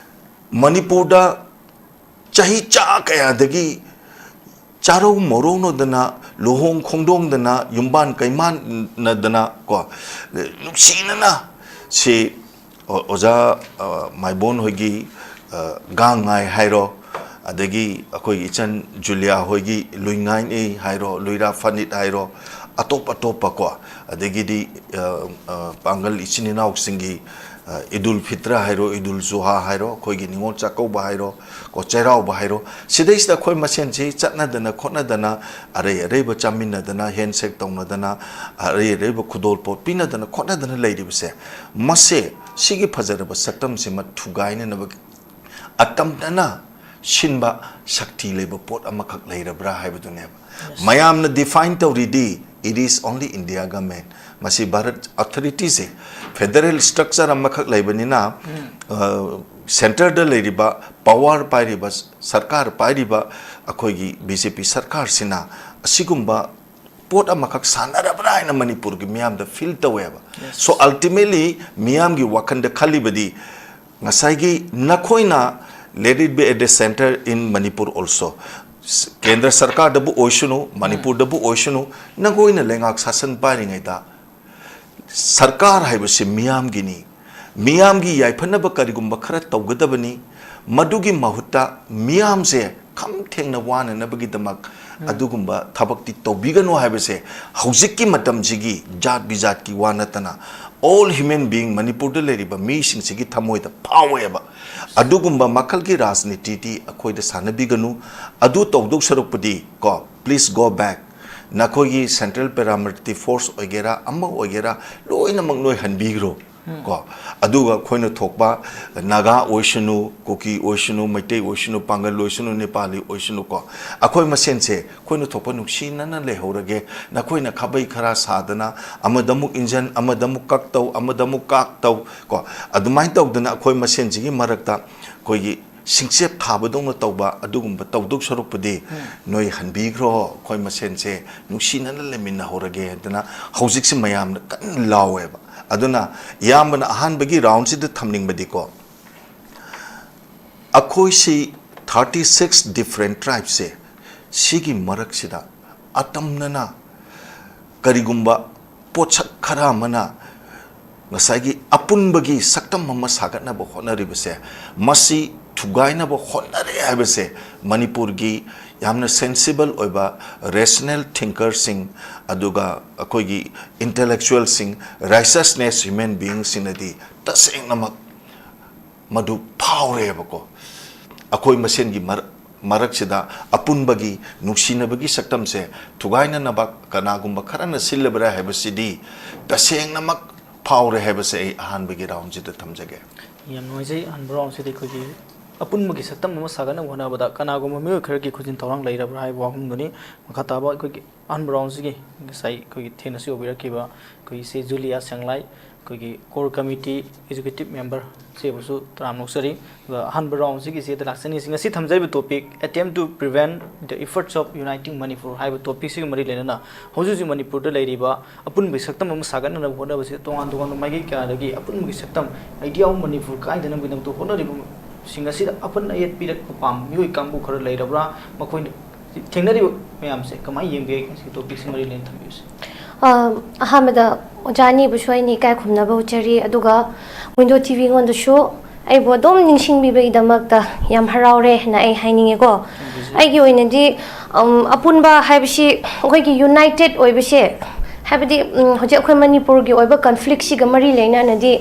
ꯃꯅꯤꯄꯨꯔꯗ ꯆꯍꯤ ꯆꯥ ꯀꯌꯥꯗꯒꯤ ꯆꯥꯔꯧ ꯃꯧꯔꯧꯅꯗꯅ, ꯂꯨꯍꯣꯡ ꯈꯣꯡꯗꯣꯡꯗꯅ, ꯌꯨꯝꯕꯥꯟ ꯀꯩꯃꯥꯟꯅꯗꯅ ꯀꯣ, ꯅꯨꯡꯁꯤꯅꯅ ꯁꯤ ꯑꯣ-, ꯑꯣꯖꯥ, ꯑ, ꯃꯥꯏꯕꯣꯟ ꯍꯣꯏꯒꯤ, ꯑ, ꯒꯥꯡ ꯉꯥꯏ ꯍꯥꯏꯔꯣ, ꯑꯗꯒꯤ ꯑꯩꯈꯣꯏꯒꯤ ꯏꯆꯟ ꯖꯨꯂꯤꯌꯥ ꯍꯣꯏꯒꯤ ꯂꯨꯏꯉꯥꯏꯅꯤ ꯍꯥꯏꯔꯣ, ꯂꯨꯏꯔꯥ ꯐꯅꯤꯠ ꯍꯥꯏꯔꯣ, ꯑꯇꯣꯞ ꯑꯇꯣꯞꯄ ꯀꯣ, ꯑꯗꯒꯤꯗꯤ, ꯑ, ꯑ, ꯄꯥꯡꯒꯜ ꯏꯆꯤꯟ ꯏꯅꯥꯎꯁꯤꯡꯒꯤ, ꯑ, ꯏꯗꯨꯜ ꯐꯤꯇ꯭ꯔ ꯍꯥꯏꯔꯣ, ꯏꯗꯨꯜ ꯖꯨꯍꯥ ꯍꯥꯏꯔꯣ, ꯑꯩꯈꯣꯏꯒꯤ ꯅꯤꯉꯣꯜ ꯆꯥꯛꯀꯧꯕ ꯍꯥꯏꯔꯣ, ꯀꯣ, ꯆꯩꯔꯥꯎꯕ ꯍꯥꯏꯔꯣ, ꯁꯤꯗꯩꯁꯤꯗ ꯑꯩꯈꯣꯏ ꯃꯁꯦꯟꯁꯤ ꯆꯠꯅꯗꯅ ꯈꯣꯠꯅꯗꯅ, ꯑꯔꯩ ꯑꯔꯩꯕ ꯆꯥꯃꯤꯟꯅꯗꯅ, handshake ꯇꯧꯅꯗꯅ, ꯑꯔꯩ ꯑꯔꯩꯕ ꯈꯨꯗꯣꯜꯄꯣꯠ ꯄꯤꯅꯗꯅ ꯈꯣꯠꯅꯗꯅ ꯂꯩꯔꯤꯕꯁꯦ, ꯃꯁꯦ ꯁꯤꯒꯤ ꯐꯖꯔꯕ ꯁꯛꯇꯝꯁꯤꯃ ꯊꯨꯒꯥꯏꯅꯅꯕꯒꯤ ꯑꯇꯝꯅꯅ ꯁꯤꯟꯕ ꯁꯛꯇꯤ ꯂꯩꯕ ꯄꯣꯠ ꯑꯃꯈꯛ ꯂꯩꯔꯕ꯭ꯔꯥ ꯍꯥꯏꯕꯗꯨꯅꯦꯕ꯫ ꯃꯌꯥꯝꯅ define ꯇꯧꯔꯤꯗꯤ it is only India government꯫ ꯃꯁꯤ ꯚꯥꯔꯠ ꯑꯣꯊꯣꯔꯤꯇꯤꯁꯦ, ꯐꯦꯗꯔꯦꯜ ꯁ꯭ꯇ꯭ꯔꯛꯆꯔ ꯑꯃꯈꯛ ꯂꯩꯕꯅꯤꯅ, ꯁꯦꯟꯇꯔꯗ ꯂꯩꯔꯤꯕ, ꯄꯋꯥꯔ ꯄꯥꯏꯔꯤꯕ, ꯁꯔꯀꯥꯔ ꯄꯥꯏꯔꯤꯕ ꯑꯩꯈꯣꯏꯒꯤ ꯕꯤ ꯖꯦ ꯄꯤ ꯁꯔꯀꯥꯔꯁꯤꯅ ꯑꯁꯤꯒꯨꯝꯕ ꯄꯣꯠ ꯑꯃꯈꯛ ꯁꯥꯟꯅꯔꯕ꯭ꯔꯥ ꯍꯥꯏꯅ ꯃꯅꯤꯄꯨꯔꯒꯤ ꯃꯤꯌꯥꯝꯗ ꯐꯤꯜ ꯇꯧꯋꯦꯕ꯫ ꯁꯣ, ꯑꯜꯇꯤꯃꯦꯠꯂꯤ ꯃꯤꯌꯥꯝꯒꯤ ꯋꯥꯈꯜꯗ ꯈꯜꯂꯤꯕꯗꯤ, ꯉꯁꯥꯏꯒꯤ ꯅꯈꯣꯏꯅ, let it be at the center in Manipur also, ꯀꯦꯟꯗ꯭ꯔ ꯁꯔꯀꯥꯔꯗꯕꯨ ꯑꯣꯏꯁꯅꯨ, ꯃꯅꯤꯄꯨꯔꯗꯕꯨ ꯑꯣꯏꯁꯅꯨ, ꯅꯈꯣꯏꯅ ꯂꯩꯉꯥꯛ ꯁꯥꯁꯟ ꯄꯥꯏꯔꯤꯉꯩꯗ ꯁꯔꯀꯥꯔ ꯍꯥꯏꯕꯁꯤ ꯃꯤꯌꯥꯝꯒꯤꯅꯤ꯫ ꯃꯤꯌꯥꯝꯒꯤ ꯌꯥꯏꯐꯅꯕ ꯀꯔꯤꯒꯨꯝꯕ ꯈꯔ ꯇꯧꯒꯗꯕꯅꯤ꯫ ꯃꯗꯨꯒꯤ ꯃꯍꯨꯠꯇ ꯃꯤꯌꯥꯝꯁꯦ ꯈꯝ ꯊꯦꯡꯅ ꯋꯥꯅꯅꯕꯒꯤꯗꯃꯛ ꯑꯗꯨꯒꯨꯝꯕ ꯊꯕꯛꯇꯤ ꯇꯧꯕꯤꯒꯅꯨ ꯍꯥꯏꯕꯁꯦ ꯍꯧꯖꯤꯛꯀꯤ ꯃꯇꯝꯁꯤꯒꯤ ꯖꯥꯠ ꯕꯤꯖꯥꯠꯀꯤ ꯋꯥ ꯅꯠꯇꯅ, all human being, ꯃꯅꯤꯄꯨꯔꯗ ꯂꯩꯔꯤꯕ ꯃꯤꯁꯤꯡꯁꯤꯒꯤ ꯊꯃꯣꯏꯗ ꯐꯥꯎꯋꯦꯕ꯫ ꯑꯗꯨꯒꯨꯝꯕ ꯃꯈꯜꯒꯤ ꯔꯥꯖꯅꯤꯇꯤꯗꯤ ꯑꯩꯈꯣꯏꯗ ꯁꯥꯟꯅꯕꯤꯒꯅꯨ꯫ ꯑꯗꯨ ꯇꯧꯗꯧ ꯁꯔꯨꯛꯄꯨꯗꯤ ꯀꯣ, please go back꯫ ꯅꯈꯣꯏꯒꯤ ꯁꯦꯟꯇ꯭ꯔꯦꯜ ꯄꯦꯔꯥꯃꯤꯂꯤꯇꯔꯤ ꯐꯣꯔꯁ ꯑꯣꯏꯒꯦꯔꯥ, ꯑꯃ ꯑꯣꯏꯒꯦꯔꯥ, ꯂꯣꯏꯅꯃꯛ ꯅꯣꯏ ꯍꯟꯕꯤꯈ꯭ꯔꯣ꯫ ꯀꯣ, ꯑꯗꯨꯒ ꯑꯩꯈꯣꯏꯅ ꯊꯣꯛꯄ ꯅꯥꯒꯥ ꯑꯣꯏꯁꯅꯨ, ꯀꯨꯀꯤ ꯑꯣꯏꯁꯅꯨ, ꯃꯩꯇꯩ ꯑꯣꯏꯁꯅꯨ, ꯄꯥꯡꯒꯜ ꯑꯣꯏꯁꯅꯨ, ꯅꯦꯄꯥꯂꯤ ꯑꯣꯏꯁꯅꯨ ꯀꯣ, ꯑꯩꯈꯣꯏ ꯃꯁꯦꯟꯁꯦ ꯑꯩꯈꯣꯏꯅ ꯊꯣꯛꯄ ꯅꯨꯡꯁꯤꯅꯅ ꯂꯩꯍꯧꯔꯒꯦ꯫ ꯅꯈꯣꯏꯅ ꯈꯥꯕꯩ ꯈꯔꯥ ꯁꯥꯗꯅ ꯑꯃꯗ ꯑꯃꯨꯛ ꯏꯟꯖꯟ, ꯑꯃꯗ ꯑꯃꯨꯛ ꯀꯛꯇꯧ, ꯑꯃꯗ ꯑꯃꯨꯛ ꯀꯥꯛꯇꯧ ꯀꯣ, ꯑꯗꯨꯃꯥꯏꯅ ꯇꯧꯗꯅ ꯑꯩꯈꯣꯏ ꯃꯁꯦꯟꯁꯤꯒꯤ ꯃꯔꯛꯇ ꯑꯩꯈꯣꯏꯒꯤ ꯁꯤꯡꯆꯦꯞ ꯊꯥꯕꯗꯧꯅ ꯇꯧꯕ ꯑꯗꯨꯒꯨꯝꯕ ꯇꯧꯗꯧ ꯁꯔꯨꯛꯄꯨꯗꯤ, ꯅꯣꯏ ꯍꯟꯕꯤꯈ꯭ꯔꯣ, ꯑꯩꯈꯣꯏ ꯃꯁꯦꯟꯁꯦ ꯅꯨꯡꯁꯤꯅꯅ ꯂꯩꯃꯤꯟꯅꯍꯧꯔꯒꯦ ꯍꯥꯏꯗꯅ ꯍꯧꯖꯤꯛꯁꯦ ꯃꯌꯥꯝꯅ ꯀꯟꯅ ꯂꯥꯎꯋꯦꯕ꯫ ꯑꯗꯨꯅ ꯏꯌꯥꯝꯕꯅ ꯑꯍꯥꯟꯕꯒꯤ ꯔꯥꯎꯟꯁꯤꯗ ꯊꯝꯅꯤꯡꯕꯗꯤꯀꯣ, ꯑꯩꯈꯣꯏꯁꯤ thirty six different tribeꯁꯦ, ꯁꯤꯒꯤ ꯃꯔꯛꯁꯤꯗ ꯑꯇꯝꯅꯅ ꯀꯔꯤꯒꯨꯝꯕ ꯄꯣꯠꯁꯛ ꯈꯔ ꯑꯃꯅ ꯉꯁꯥꯏꯒꯤ ꯑꯄꯨꯟꯕꯒꯤ ꯁꯛꯇꯝ ꯑꯃ ꯁꯥꯒꯠꯅꯕ ꯍꯣꯠꯅꯔꯤꯕꯁꯦ, ꯃꯁꯤ ꯊꯨꯒꯥꯏꯅꯕ ꯍꯣꯠꯅꯔꯦ ꯍꯥꯏꯕꯁꯦ ꯃꯅꯤꯄꯨꯔꯒꯤ ꯌꯥꯝꯅ ꯁꯦꯟꯁꯤꯕꯜ ꯑꯣꯏꯕ ꯔꯦꯁꯅꯦꯜ ꯊꯤꯡꯀꯔꯁꯤꯡ, ꯑꯗꯨꯒ ꯑꯩꯈꯣꯏꯒꯤ ꯏꯟꯇꯦꯂꯦꯛꯆꯨꯋꯦꯜꯁꯤꯡ, ꯔꯥꯏꯁꯁꯅꯦꯁ ꯍ꯭ꯌꯨꯃꯦꯟ ꯕꯤꯌꯤꯡꯁꯤꯡꯅꯗꯤ ꯇꯁꯦꯡꯅꯃꯛ ꯃꯗꯨ ꯐꯥꯎꯔꯦꯕꯀꯣ꯫ ꯑꯩꯈꯣꯏ ꯃꯁꯦꯟꯒꯤ ꯃꯔ-, ꯃꯔꯛꯁꯤꯗ ꯑꯄꯨꯟꯕꯒꯤ ꯅꯨꯡꯁꯤꯅꯕꯒꯤ ꯁꯛꯇꯝꯁꯦ ꯊꯨꯒꯥꯏꯅꯅꯕ ꯀꯅꯥꯒꯨꯝꯕ ꯈꯔꯅ ꯁꯤꯜꯂꯕ꯭ꯔꯥ ꯍꯥꯏꯕꯁꯤꯗꯤ ꯇꯁꯦꯡꯅꯃꯛ ꯐꯥꯎꯔꯦ ꯍꯥꯏꯕꯁꯦ ꯑꯩ ꯑꯍꯥꯟꯕꯒꯤ ꯔꯥꯎꯟꯁꯤꯗ ꯊꯝꯖꯒꯦ꯫ ꯌꯥꯝ ꯅꯨꯡꯉꯥꯏꯖꯩ꯫ ꯑꯍꯥꯟꯕ ꯔꯥꯎꯟꯁꯤꯗ ꯑꯩꯈꯣꯏꯒꯤ ꯑꯄꯨꯟꯕꯒꯤ ꯁꯛꯇꯝ ꯑꯃ ꯁꯥꯒꯠꯅꯕ ꯍꯣꯠꯅꯕꯗ ꯀꯅꯥꯒꯨꯝꯕ ꯃꯤꯑꯣꯏ ꯈꯔꯒꯤ ꯈꯨꯖꯤꯟ ꯊꯧꯔꯥꯡ ꯂꯩꯔꯕ꯭ꯔꯥ ꯍꯥꯏꯕ ꯋꯥꯐꯝꯗꯨꯅꯤ꯫ ꯃꯈꯥ ꯇꯥꯕ ꯑꯩꯈꯣꯏꯒꯤ ꯑꯍꯥꯟꯕ ꯔꯥꯎꯟꯁꯤꯒꯤ ꯉꯁꯥꯏ ꯑꯩꯈꯣꯏꯒꯤ ꯊꯦꯡꯅꯁꯤ ꯌꯧꯕꯤꯔꯛꯈꯤꯕ ꯑꯩꯈꯣꯏꯒꯤ ꯏꯆꯦ ꯖꯨꯂꯤꯌꯥ ꯁꯦꯡꯂꯥꯏ, ꯑꯩꯈꯣꯏꯒꯤ core committee executive member ꯏꯆꯦꯕꯨꯁꯨ ꯇꯔꯥꯝꯅ ꯑꯣꯛꯆꯔꯤ꯫ ꯑꯗꯨꯒ ꯑꯍꯥꯟꯕ ꯔꯥꯎꯟꯁꯤꯒꯤ ꯏꯆꯦꯗ ꯂꯥꯛꯆꯅꯤꯡꯉꯤꯁꯤ ꯉꯁꯤ ꯊꯝꯖꯔꯤꯕ topic attempt to prevent the efforts of uniting Manipur ꯍꯥꯏꯕ ꯇꯣꯄꯤꯛꯁꯤꯒ ꯃꯔꯤ ꯂꯩꯅꯅ ꯍꯧꯖꯤꯛ ꯍꯧꯖꯤꯛ ꯃꯅꯤꯄꯨꯔꯗ ꯂꯩꯔꯤꯕ ꯑꯄꯨꯟꯕꯒꯤ ꯁꯛꯇꯝ ꯑꯃ ꯁꯥꯒꯠꯅꯅꯕ ꯍꯣꯠꯅꯕꯁꯤꯗ ꯇꯣꯉꯥꯟ ꯇꯣꯉꯥꯟꯕ ꯃꯥꯏꯀꯩ ꯀꯌꯥꯗꯒꯤ ꯑꯄꯨꯟꯕꯒꯤ ꯁꯛꯇꯝ, idea of Manipur ꯀꯥꯏꯗꯅꯕꯒꯤꯗꯃꯛꯇ ꯍꯣꯠꯅꯔꯤꯕꯁꯤꯡ ꯑꯁꯤꯗ ꯑꯄꯟ ꯑꯌꯦꯠ ꯄꯤꯔꯛꯄ ꯄꯥꯝꯕ ꯃꯤꯑꯣꯏ ꯀꯥꯡꯕꯨ ꯈꯔ ꯂꯩꯔꯕ꯭ꯔꯥ? ꯃꯈꯣꯏꯅ ꯊꯦꯡꯅꯔꯤꯕ ꯃꯌꯥꯝꯁꯦ ꯀꯃꯥꯏꯅ ꯌꯦꯡꯒꯦ? ꯁꯤ ꯇꯣꯄꯤꯛꯁꯤ ꯃꯔꯤ ꯂꯩꯅ ꯊꯝꯕꯤꯌꯨꯁꯦ꯫ ꯑ, ꯑꯍꯥꯟꯕꯗ ꯑꯣꯖꯥ ꯑꯅꯤꯕꯨꯁꯨ ꯑꯩꯅ ꯏꯀꯥꯏ ꯈꯨꯝꯅꯕ ꯎꯠꯆꯔꯤ, ꯑꯗꯨꯒ Window TV ꯉꯣꯟꯗꯁꯨ ꯑꯩꯕꯨ ꯑꯗꯨꯝ ꯅꯤꯡꯁꯤꯡꯕꯤꯕꯒꯤꯗꯃꯛꯇ ꯌꯥꯝ ꯍꯔꯥꯎꯔꯦ ꯍꯥꯏꯅ ꯑꯩ ꯍꯥꯏꯅꯤꯡꯉꯦꯀꯣ꯫ ꯑꯩꯒꯤ ꯑꯣꯏꯅꯗꯤ, ꯎꯝ, ꯑꯄꯨꯟꯕ ꯍꯥꯏꯕꯁꯤ ꯑꯩꯈꯣꯏꯒꯤ united ꯑꯣꯏꯕꯁꯦ, ꯍꯥꯏꯕꯗꯤ, ꯎꯝ, ꯍꯧꯖꯤꯛ ꯑꯩꯈꯣꯏ ꯃꯅꯤꯄꯨꯔꯒꯤ ꯑꯣꯏꯕ conflictꯁꯤꯒ ꯃꯔꯤ ꯂꯩꯅꯅꯗꯤ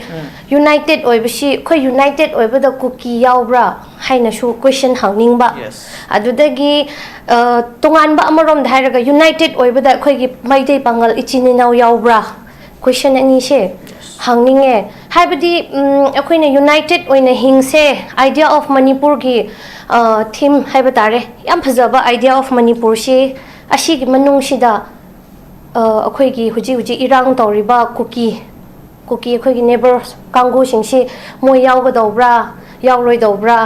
united ꯑꯣꯏꯕꯁꯤ, ꯑꯩꯈꯣꯏ united ꯑꯣꯏꯕꯗ ꯀꯨꯀꯤ ꯌꯥꯎꯕ꯭ꯔꯥ ꯍꯥꯏꯅꯁꯨ question ꯍꯪꯅꯤꯡꯕ꯫ Yes. ꯑꯗꯨꯗꯒꯤ, ꯑ, ꯇꯣꯉꯥꯟꯕ ꯑꯃꯔꯣꯝꯗ ꯍꯥꯏꯔꯒ united ꯑꯣꯏꯕꯗ ꯑꯩꯈꯣꯏꯒꯤ ꯃꯩꯇꯩ ꯄꯥꯉꯜ ꯏꯆꯤꯟ ꯏꯅꯥꯎ ꯌꯥꯎꯕ꯭ꯔꯥ? Question ꯑꯅꯤꯁꯦ ꯍꯪꯅꯤꯡꯉꯦ꯫ ꯍꯥꯏꯕꯗꯤ, ꯎꯝ, ꯑꯩꯈꯣꯏꯅ united ꯑꯣꯏꯅ ꯍꯤꯡꯁꯦ, idea of ꯃꯅꯤꯄꯨꯔꯒꯤ, ꯑ, theme ꯍꯥꯏꯕ ꯇꯥꯔꯦ, ꯌꯥꯝ ꯐꯖꯕ idea of ꯃꯅꯤꯄꯨꯔꯁꯤ, ꯑꯁꯤꯒꯤ ꯃꯅꯨꯡꯁꯤꯗ, ꯑ, ꯑꯩꯈꯣꯏꯒꯤ ꯍꯧꯖꯤꯛ ꯍꯧꯖꯤꯛ ꯏꯔꯥꯡ ꯇꯧꯔꯤꯕ ꯀꯨꯀꯤ, ꯀꯨꯀꯤ ꯑꯩꯈꯣꯏꯒꯤ neighbour ꯀꯥꯡꯕꯨꯁꯤꯡꯁꯤ ꯃꯣꯏ ꯌꯥꯎꯒꯗꯧꯕ꯭ꯔꯥ, ꯌꯥꯎꯔꯣꯏꯗꯧꯕ꯭ꯔꯥ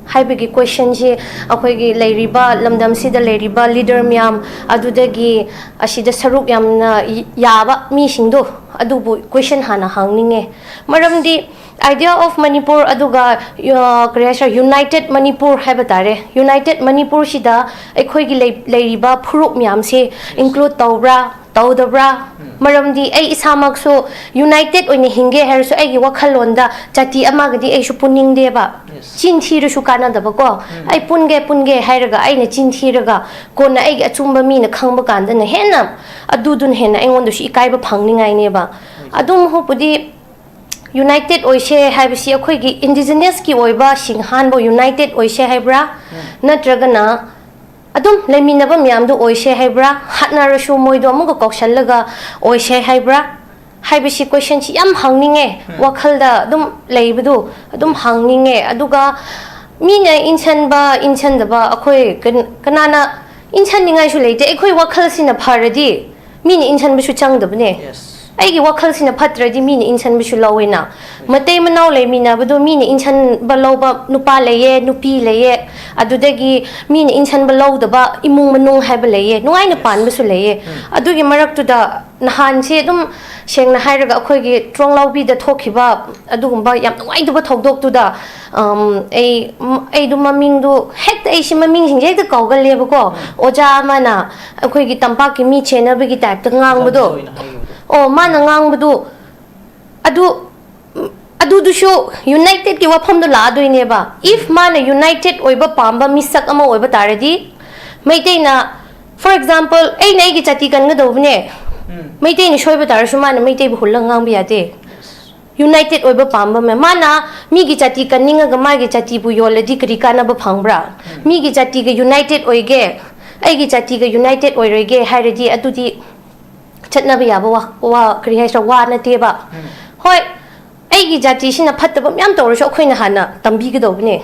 ꯍꯥꯏꯕꯒꯤ questionꯁꯤ ꯑꯩꯈꯣꯏꯒꯤ ꯂꯩꯔꯤꯕ ꯂꯝꯗꯝꯁꯤꯗ ꯂꯩꯔꯤꯕ leader ꯃꯌꯥꯝ, ꯑꯗꯨꯗꯒꯤ ꯑꯁꯤꯗ ꯁꯔꯨꯛ ꯌꯥꯝꯅ ꯌꯥꯕ ꯃꯤꯁꯤꯡꯗꯣ, ꯑꯗꯨꯕꯨ question ꯍꯥꯟꯅ ꯍꯪꯅꯤꯡꯉꯦ꯫ ꯃꯔꯝꯗꯤ idea of ꯃꯅꯤꯄꯨꯔ ꯑꯗꯨꯒ, ꯑ, ꯀꯔꯤ ꯍꯥꯏꯁꯤꯔꯥ, united ꯃꯅꯤꯄꯨꯔ ꯍꯥꯏꯕ ꯇꯥꯔꯦ, united ꯃꯅꯤꯄꯨꯔꯁꯤꯗ ꯑꯩꯈꯣꯏꯒꯤ ꯂꯩ-, ꯂꯩꯔꯤꯕ ꯐꯨꯔꯨꯞ ꯃꯌꯥꯝꯁꯦ include ꯇꯧꯕ꯭ꯔꯥ, ꯇꯧꯗꯕ꯭ꯔꯥ? ꯃꯔꯝꯗꯤ ꯑꯩ ꯏꯁꯥꯃꯛꯁꯨ united ꯑꯣꯏꯅ ꯍꯤꯡꯒꯦ ꯍꯥꯏꯔꯁꯨ ꯑꯩꯒꯤ ꯋꯥꯈꯜꯂꯣꯟꯗ ꯖꯥꯇꯤ ꯑꯃꯒꯗꯤ ꯑꯩꯁꯨ ꯄꯨꯅꯤꯡꯗꯦꯕ꯫ Yes. ꯆꯤꯟ ꯊꯤꯔꯁꯨ ꯀꯥꯟꯅꯗꯕꯀꯣ꯫ ꯑꯩ ꯄꯨꯟꯒꯦ, ꯄꯨꯟꯒꯦ ꯍꯥꯏꯔꯒ ꯑꯩꯅ ꯆꯤꯟ ꯊꯤꯔꯒ ꯀꯣꯟꯅ ꯑꯩꯒꯤ ꯑꯆꯨꯝꯕ ꯃꯤꯅ ꯈꯪꯕ ꯀꯥꯟꯗꯅ ꯍꯦꯟꯅ ꯑꯗꯨꯗꯨꯅ ꯍꯦꯟꯅ ꯑꯩꯉꯣꯟꯗꯁꯨ ꯏꯀꯥꯏꯕ ꯐꯪꯅꯤꯡꯉꯥꯏꯅꯦꯕ꯫ ꯑꯗꯨꯝ ꯍꯧꯕꯗꯤ united ꯑꯣꯏꯁꯦ ꯍꯥꯏꯕꯁꯤ ꯑꯩꯈꯣꯏꯒꯤ indigenousꯀꯤ ꯑꯣꯏꯕ ꯁꯤꯡꯍꯥꯟꯕ united ꯑꯣꯏꯁꯦ ꯍꯥꯏꯕ꯭ꯔꯥ? ꯅꯠꯇ꯭ꯔꯒꯅ ꯑꯗꯨꯝ ꯂꯩꯃꯤꯟꯅꯕ ꯃꯌꯥꯝꯗꯨ ꯑꯣꯏꯁꯦ ꯍꯥꯏꯕ꯭ꯔꯥ? ꯍꯥꯠꯅꯔꯁꯨ ꯃꯣꯏꯗꯣ ꯑꯃꯨꯛꯀ ꯀꯧꯁꯜꯂꯒ ꯑꯣꯏꯁꯦ ꯍꯥꯏꯕ꯭ꯔꯥ? ꯍꯥꯏꯕꯁꯤ ꯀꯣꯏꯁꯟꯁꯤ ꯌꯥꯝ ꯍꯪꯅꯤꯡꯉꯦ꯫ ꯋꯥꯈꯜꯗ ꯑꯗꯨꯝ ꯂꯩꯕꯗꯨ ꯑꯗꯨꯝ ꯍꯪꯅꯤꯡꯉꯦ꯫ ꯑꯗꯨꯒ ꯃꯤꯅ ꯏꯟꯁꯟꯕ ꯏꯟꯁꯟꯗꯕ ꯑꯩꯈꯣꯏ ꯀꯟ- ꯀꯅꯥꯅ ꯏꯟꯁꯟꯅꯤꯡꯉꯥꯏꯁꯨ ꯂꯩꯇꯦ꯫ ꯑꯩꯈꯣꯏ ꯋꯥꯈꯜꯁꯤꯅ ꯐꯔꯗꯤ ꯃꯤꯅ ꯏꯟꯁꯟꯕꯁꯨ ꯆꯪꯗꯕꯅꯦ꯫ Yes. ꯑꯩꯒꯤ ꯋꯥꯈꯜꯁꯤꯅ ꯐꯠꯇ꯭ꯔꯗꯤ ꯃꯤꯅ ꯏꯟꯁꯟꯕꯁꯨ ꯂꯧꯋꯦꯅ꯫ ꯃꯇꯩ ꯃꯅꯥꯎ ꯂꯩꯃꯤꯟꯅꯕꯗꯣ ꯃꯤꯅ ꯏꯟꯁꯟꯕ ꯂꯧꯕ ꯅꯨꯄꯥ ꯂꯩꯌꯦ, ꯅꯨꯄꯤ ꯂꯩꯌꯦ, ꯑꯗꯨꯗꯒꯤ ꯃꯤꯅ ꯏꯟꯁꯟꯕ ꯂꯧꯗꯕ ꯏꯃꯨꯡ ꯃꯅꯨꯡ ꯍꯥꯏꯕ ꯂꯩꯌꯦ, ꯅꯨꯡꯉꯥꯏꯅ ꯄꯥꯟꯕꯁꯨ ꯂꯩꯌꯦ꯫ ꯑꯗꯨꯒꯤ ꯃꯔꯛꯇꯨꯗ ꯅꯍꯥꯟꯁꯦ ꯑꯗꯨꯝ ꯁꯦꯡꯅ ꯍꯥꯏꯔꯒ ꯑꯩꯈꯣꯏꯒꯤ ꯇ꯭ꯔꯣꯡꯂꯥꯎꯕꯤꯗ ꯊꯣꯛꯈꯤꯕ ꯑꯗꯨꯒꯨꯝꯕ ꯌꯥꯝ ꯅꯨꯡꯉꯥꯏꯇꯕ ꯊꯧꯗꯣꯛꯇꯨꯗ, ꯑꯝ, ꯑꯩ ꯑꯩꯗꯣ ꯃꯃꯤꯡꯗꯣ ꯍꯦꯛꯇ, ꯑꯩꯁꯤ ꯃꯃꯤꯡꯁꯤꯡꯁꯦ ꯍꯦꯛꯇ ꯀꯥꯎꯒꯜꯂꯦꯕꯀꯣ꯫ ꯑꯣꯖꯥ ꯑꯃꯅ ꯑꯩꯈꯣꯏꯒꯤ ꯇꯝꯄꯥꯛꯀꯤ ꯃꯤ ꯆꯦꯟꯅꯕꯒꯤ ꯇꯥꯏꯞꯇ ꯉꯥꯡꯕꯗꯣ, ꯑꯣꯖꯥꯒꯤ ꯑꯣꯏꯅ ꯍꯥꯏꯈꯤꯕꯗꯣ꯫ ꯑꯣ, ꯃꯥꯅ ꯉꯥꯡꯕꯗꯨ ꯑꯗꯨ, ꯑꯗꯨꯗꯨꯁꯨ ꯌꯨꯅꯥꯏꯇꯦꯠꯀꯤ ꯋꯥꯐꯝꯗꯣ ꯂꯥꯛꯑꯗꯣꯏꯅꯦꯕ꯫ If ꯃꯥꯅ ꯌꯨꯅꯥꯏꯇꯦꯠ ꯑꯣꯏꯕ ꯄꯥꯝꯕ ꯃꯤꯁꯛ ꯑꯃ ꯑꯣꯏꯕ ꯇꯥꯔꯗꯤ, ꯃꯩꯇꯩꯅ, for example, ꯑꯩꯅ ꯑꯩꯒꯤ ꯖꯥꯇꯤ ꯀꯟꯒꯗꯧꯕꯅꯦ꯫ ꯎꯝ. ꯃꯩꯇꯩꯅ ꯁꯣꯏꯕ ꯇꯥꯔꯁꯨ ꯃꯥꯅ ꯃꯩꯇꯩꯕꯨ ꯍꯨꯜꯂꯒ ꯉꯥꯡꯕ ꯌꯥꯗꯦ꯫ ꯌꯨꯅꯥꯏꯇꯦꯠ ꯑꯣꯏꯕ ꯄꯥꯝꯕ ꯃꯌꯥꯝ꯫ ꯃꯥꯅ ꯃꯤꯒꯤ ꯖꯥꯇꯤ ꯀꯟꯅꯤꯡꯉꯒ ꯃꯥꯒꯤ ꯖꯥꯇꯤꯕꯨ ꯌꯣꯜꯂꯗꯤ ꯀꯔꯤ ꯀꯥꯟꯅꯕ ꯐꯪꯕ꯭ꯔꯥ? ꯃꯤꯒꯤ ꯖꯥꯇꯤꯒ ꯌꯨꯅꯥꯏꯇꯦꯠ ꯑꯣꯏꯒꯦ, ꯑꯩꯒꯤ ꯖꯥꯇꯤꯒ ꯌꯨꯅꯥꯏꯇꯦꯠ ꯑꯣꯏꯔꯣꯏꯒꯦ ꯍꯥꯏꯔꯗꯤ ꯑꯗꯨꯗꯤ ꯆꯠꯅꯕ ꯌꯥꯕ ꯋꯥ, ꯋꯥ, ꯀꯔꯤ ꯍꯥꯏꯁꯤꯔꯥ, ꯋꯥ ꯅꯠꯇꯦꯕ꯫ ꯍꯣꯏ, ꯑꯩꯒꯤ ꯖꯥꯇꯤꯁꯤꯅ ꯐꯠꯇꯕ ꯃꯌꯥꯝ ꯇꯧꯔꯁꯨ ꯑꯩꯈꯣꯏꯅ ꯍꯥꯟꯅ ꯇꯝꯕꯤꯒꯗꯧꯕꯅꯦ꯫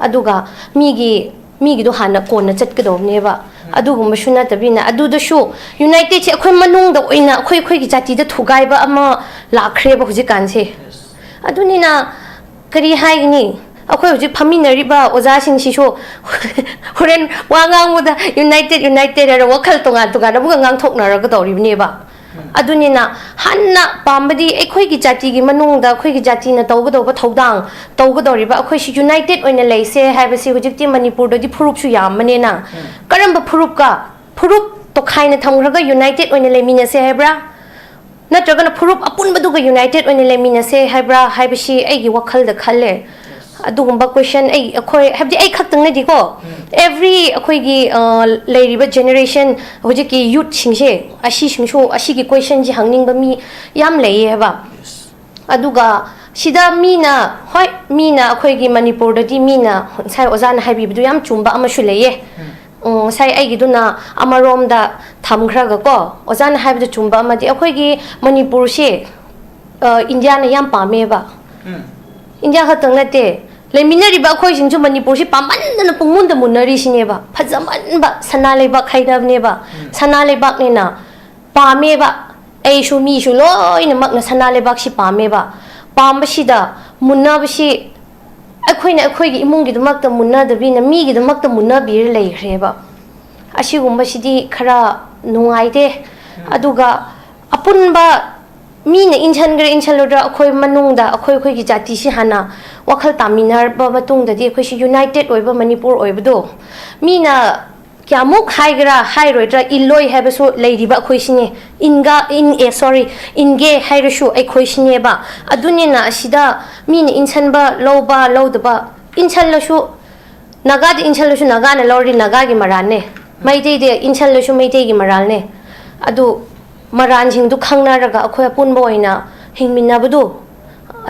ꯑꯗꯨꯒ ꯃꯤꯒꯤ, ꯃꯤꯒꯤꯗꯣ ꯍꯥꯟꯅ ꯀꯣꯟꯅ ꯆꯠꯀꯗꯧꯕꯅꯦꯕ꯫ ꯑꯗꯨꯒꯨꯝꯕꯁꯨ ꯅꯠꯇꯕꯅꯤꯅ ꯑꯗꯨꯗꯁꯨ ꯌꯨꯅꯥꯏꯇꯦꯠꯁꯦ ꯑꯩꯈꯣꯏ ꯃꯅꯨꯡꯗ ꯑꯣꯏꯅ ꯑꯩꯈꯣꯏ, ꯑꯩꯈꯣꯏꯒꯤ ꯖꯥꯇꯤꯗ ꯊꯨꯒꯥꯏꯕ ꯑꯃ ꯂꯥꯛꯈ꯭ꯔꯦꯕ ꯍꯧꯖꯤꯛꯀꯥꯟꯁꯦ꯫ ꯑꯗꯨꯅꯤꯅ ꯀꯔꯤ ꯍꯥꯏꯒꯅꯤ? ꯑꯩꯈꯣꯏ ꯍꯧꯖꯤꯛ ꯐꯝꯃꯤꯟꯅꯔꯤꯕ ꯑꯣꯖꯥꯁꯤꯡꯁꯤꯁꯨ ꯍꯣꯔꯦꯟ ꯋꯥ ꯉꯥꯡꯕꯗ ꯌꯨꯅꯥꯏꯇꯦꯠ, ꯌꯨꯅꯥꯏꯇꯦꯠ ꯍꯥꯏꯔ ꯋꯥꯈꯜ ꯇꯣꯉꯥꯟ ꯇꯣꯉꯥꯟꯅ ꯑꯃꯨꯛꯀ ꯉꯥꯡꯊꯣꯛꯅꯔꯒꯗꯧꯔꯤꯕꯅꯦꯕ꯫ ꯑꯗꯨꯅꯤꯅ ꯍꯟꯅ ꯄꯥꯝꯕꯗꯤ ꯑꯩꯈꯣꯏꯒꯤ ꯖꯥꯇꯤꯒꯤ ꯃꯅꯨꯡꯗ ꯑꯩꯈꯣꯏꯒꯤ ꯖꯥꯇꯤꯅ ꯇꯧꯒꯗꯧꯕ ꯊꯧꯗꯥꯡ ꯇꯧꯒꯗꯧꯔꯤꯕ ꯑꯩꯈꯣꯏꯁꯤ ꯌꯨꯅꯥꯏꯇꯦꯠ ꯑꯣꯏꯅ ꯂꯩꯁꯦ ꯍꯥꯏꯕꯁꯤ ꯍꯧꯖꯤꯛꯇꯤ ꯃꯅꯤꯄꯨꯔꯗꯗꯤ ꯐꯨꯔꯨꯞꯁꯨ ꯌꯥꯝꯕꯅꯤꯅ꯫ ꯀꯔꯝꯕ ꯐꯨꯔꯨꯞꯀ? ꯐꯨꯔꯨꯞ ꯇꯣꯈꯥꯏꯅ ꯊꯝꯈ꯭ꯔꯒ ꯌꯨꯅꯥꯏꯇꯦꯠ ꯑꯣꯏꯅ ꯂꯩꯃꯤꯟꯅꯁꯦ ꯍꯥꯏꯕ꯭ꯔꯥ? ꯅꯠꯇ꯭ꯔꯒꯅ ꯐꯨꯔꯨꯞ ꯑꯄꯨꯟꯕꯗꯨꯒ ꯌꯨꯅꯥꯏꯇꯦꯠ ꯑꯣꯏꯅ ꯂꯩꯃꯤꯟꯅꯁꯦ ꯍꯥꯏꯕ꯭ꯔꯥ ꯍꯥꯏꯕꯁꯤ ꯑꯩꯒꯤ ꯋꯥꯈꯜꯗ ꯈꯜꯂꯦ꯫ ꯑꯗꯨꯒꯨꯝꯕ ꯀꯣꯏꯁꯟ ꯑꯩ, ꯑꯩꯈꯣꯏ, ꯍꯥꯏꯕꯗꯤ ꯑꯩ ꯈꯛꯇꯪꯅꯗꯤꯀꯣ, every ꯑꯩꯈꯣꯏꯒꯤ, ꯑ, ꯂꯩꯔꯤꯕ ꯖꯦꯅꯦꯔꯦꯁꯟ, ꯍꯧꯖꯤꯛꯀꯤ ꯌꯨꯠꯁꯤꯡꯁꯦ, ꯑꯁꯤꯁꯤꯡꯁꯨ ꯑꯁꯤꯒꯤ ꯀꯣꯏꯁꯟꯁꯤ ꯍꯪꯅꯤꯡꯕ ꯃꯤ ꯌꯥꯝ ꯂꯩꯌꯦ ꯍꯥꯏꯕ꯫ ꯑꯗꯨꯒ ꯁꯤꯗ ꯃꯤꯅ, ꯍꯣꯏ, ꯃꯤꯅ ꯑꯩꯈꯣꯏꯒꯤ ꯃꯅꯤꯄꯨꯔꯗꯗꯤ ꯃꯤꯅ ꯉꯁꯥꯏ ꯑꯣꯖꯥꯅ ꯍꯥꯏꯕꯤꯕꯗꯨ ꯌꯥꯝ ꯆꯨꯝꯕ ꯑꯃꯁꯨ ꯂꯩꯌꯦ꯫ ꯎꯝ, ꯉꯁꯥꯏ ꯑꯩꯒꯤꯗꯨꯅ ꯑꯃꯔꯣꯝꯗ ꯊꯝꯈ꯭ꯔꯒꯀꯣ, ꯑꯣꯖꯥꯅ ꯍꯥꯏꯕꯗ ꯆꯨꯝꯕ ꯑꯃꯗꯤ, ꯑꯩꯈꯣꯏꯒꯤ ꯃꯅꯤꯄꯨꯔꯁꯤ, ꯑ, ꯏꯟꯗꯤꯌꯥꯅ ꯌꯥꯝ ꯄꯥꯝꯃꯦꯕ꯫ ꯎꯝ꯫ ꯏꯟꯗꯤꯌꯥ ꯈꯛꯇꯪ ꯅꯠꯇꯦ, ꯂꯩꯃꯤꯟꯅꯔꯤꯕ ꯑꯩꯈꯣꯏꯁꯤꯡꯁꯨ ꯃꯅꯤꯄꯨꯔꯁꯤ ꯄꯥꯝꯃꯟꯗꯅ ꯄꯨꯡꯃꯨꯟꯗ ꯃꯨꯟꯅꯔꯤꯁꯤꯅꯦꯕ꯫ ꯐꯖꯃꯟꯕ ꯁꯅꯥ ꯂꯩꯕꯥꯛ ꯍꯥꯏꯅꯕꯅꯦꯕ꯫ ꯎꯝ꯫ ꯁꯅꯥ ꯂꯩꯕꯥꯛꯅꯦꯅ ꯄꯥꯝꯃꯦꯕ꯫ ꯑꯩꯁꯨ, ꯃꯤꯁꯨ ꯂꯣꯏꯅꯃꯛꯅ ꯁꯅꯥ ꯂꯩꯕꯥꯛꯁꯤ ꯄꯥꯝꯃꯦꯕ꯫ ꯄꯥꯝꯕꯁꯤꯗ ꯃꯨꯟꯅꯕꯁꯤ ꯑꯩꯈꯣꯏꯅ ꯑꯩꯈꯣꯏꯒꯤ ꯏꯃꯨꯡꯒꯤꯗꯃꯛꯇ ꯃꯨꯟꯅꯗꯕꯤꯅ ꯃꯤꯒꯤꯗꯃꯛꯇ ꯃꯨꯟꯅꯕꯤꯔ ꯂꯩꯈ꯭ꯔꯦꯕ꯫ ꯑꯁꯤꯒꯨꯝꯕꯁꯤꯗꯤ ꯈꯔ ꯅꯨꯡꯉꯥꯏꯇꯦ꯫ ꯎꯝ꯫ ꯑꯗꯨꯒ ꯑꯄꯨꯟꯕ ꯃꯤꯅ ꯏꯟꯁꯟꯒꯦꯔꯥ ꯏꯟꯁꯜꯂꯣꯏꯗ꯭ꯔꯥ, ꯑꯩꯈꯣꯏ ꯃꯅꯨꯡꯗ ꯑꯩꯈꯣꯏ ꯑꯩꯈꯣꯏꯒꯤ ꯖꯥꯇꯤꯁꯤ ꯍꯥꯟꯅ ꯋꯥꯈꯜ ꯇꯥꯃꯤꯟꯅꯔꯕ ꯃꯇꯨꯡꯗꯗꯤ ꯑꯩꯈꯣꯏꯁꯤ united ꯑꯣꯏꯕ ꯃꯅꯤꯄꯨꯔ ꯑꯣꯏꯕꯗꯣ, ꯃꯤꯅ ꯀꯌꯥꯃꯨꯛ ꯍꯥꯏꯒꯦꯔꯥ ꯍꯥꯏꯔꯣꯏꯗ꯭ꯔꯥ, ꯏꯜꯂꯣꯏ ꯍꯥꯏꯕꯁꯨ ꯂꯩꯔꯤꯕ ꯑꯩꯈꯣꯏꯁꯤꯅꯦ꯫ ꯏꯟꯒ-, ꯏꯟ-, ꯑꯦ, sorry, ꯏꯟꯒꯦ ꯍꯥꯏꯔꯁꯨ ꯑꯩꯈꯣꯏꯁꯤꯅꯦꯕ꯫ ꯑꯗꯨꯅꯤꯅ ꯑꯁꯤꯗ ꯃꯤꯅ ꯏꯟꯁꯟꯕ ꯂꯧꯕ ꯂꯧꯗꯕ, ꯏꯟꯁꯜꯂꯁꯨ, ꯅꯥꯒꯥꯗ ꯏꯟꯁꯜꯂꯁꯨ ꯅꯥꯒꯥꯅ ꯂꯧꯔꯗꯤ ꯅꯥꯒꯥꯒꯤ ꯃꯔꯥꯜꯅꯦ꯫ ꯃꯩꯇꯩꯗ ꯏꯟꯁꯜꯂꯁꯨ ꯃꯩꯇꯩꯒꯤ ꯃꯔꯥꯜꯅꯦ꯫ ꯑꯗꯨ ꯃꯔꯥꯜꯁꯤꯡꯗꯨ ꯈꯪꯅꯔꯒ ꯑꯩꯈꯣꯏ ꯑꯄꯨꯟꯕ ꯑꯣꯏꯅ ꯍꯤꯡꯃꯤꯟꯅꯕꯗꯨ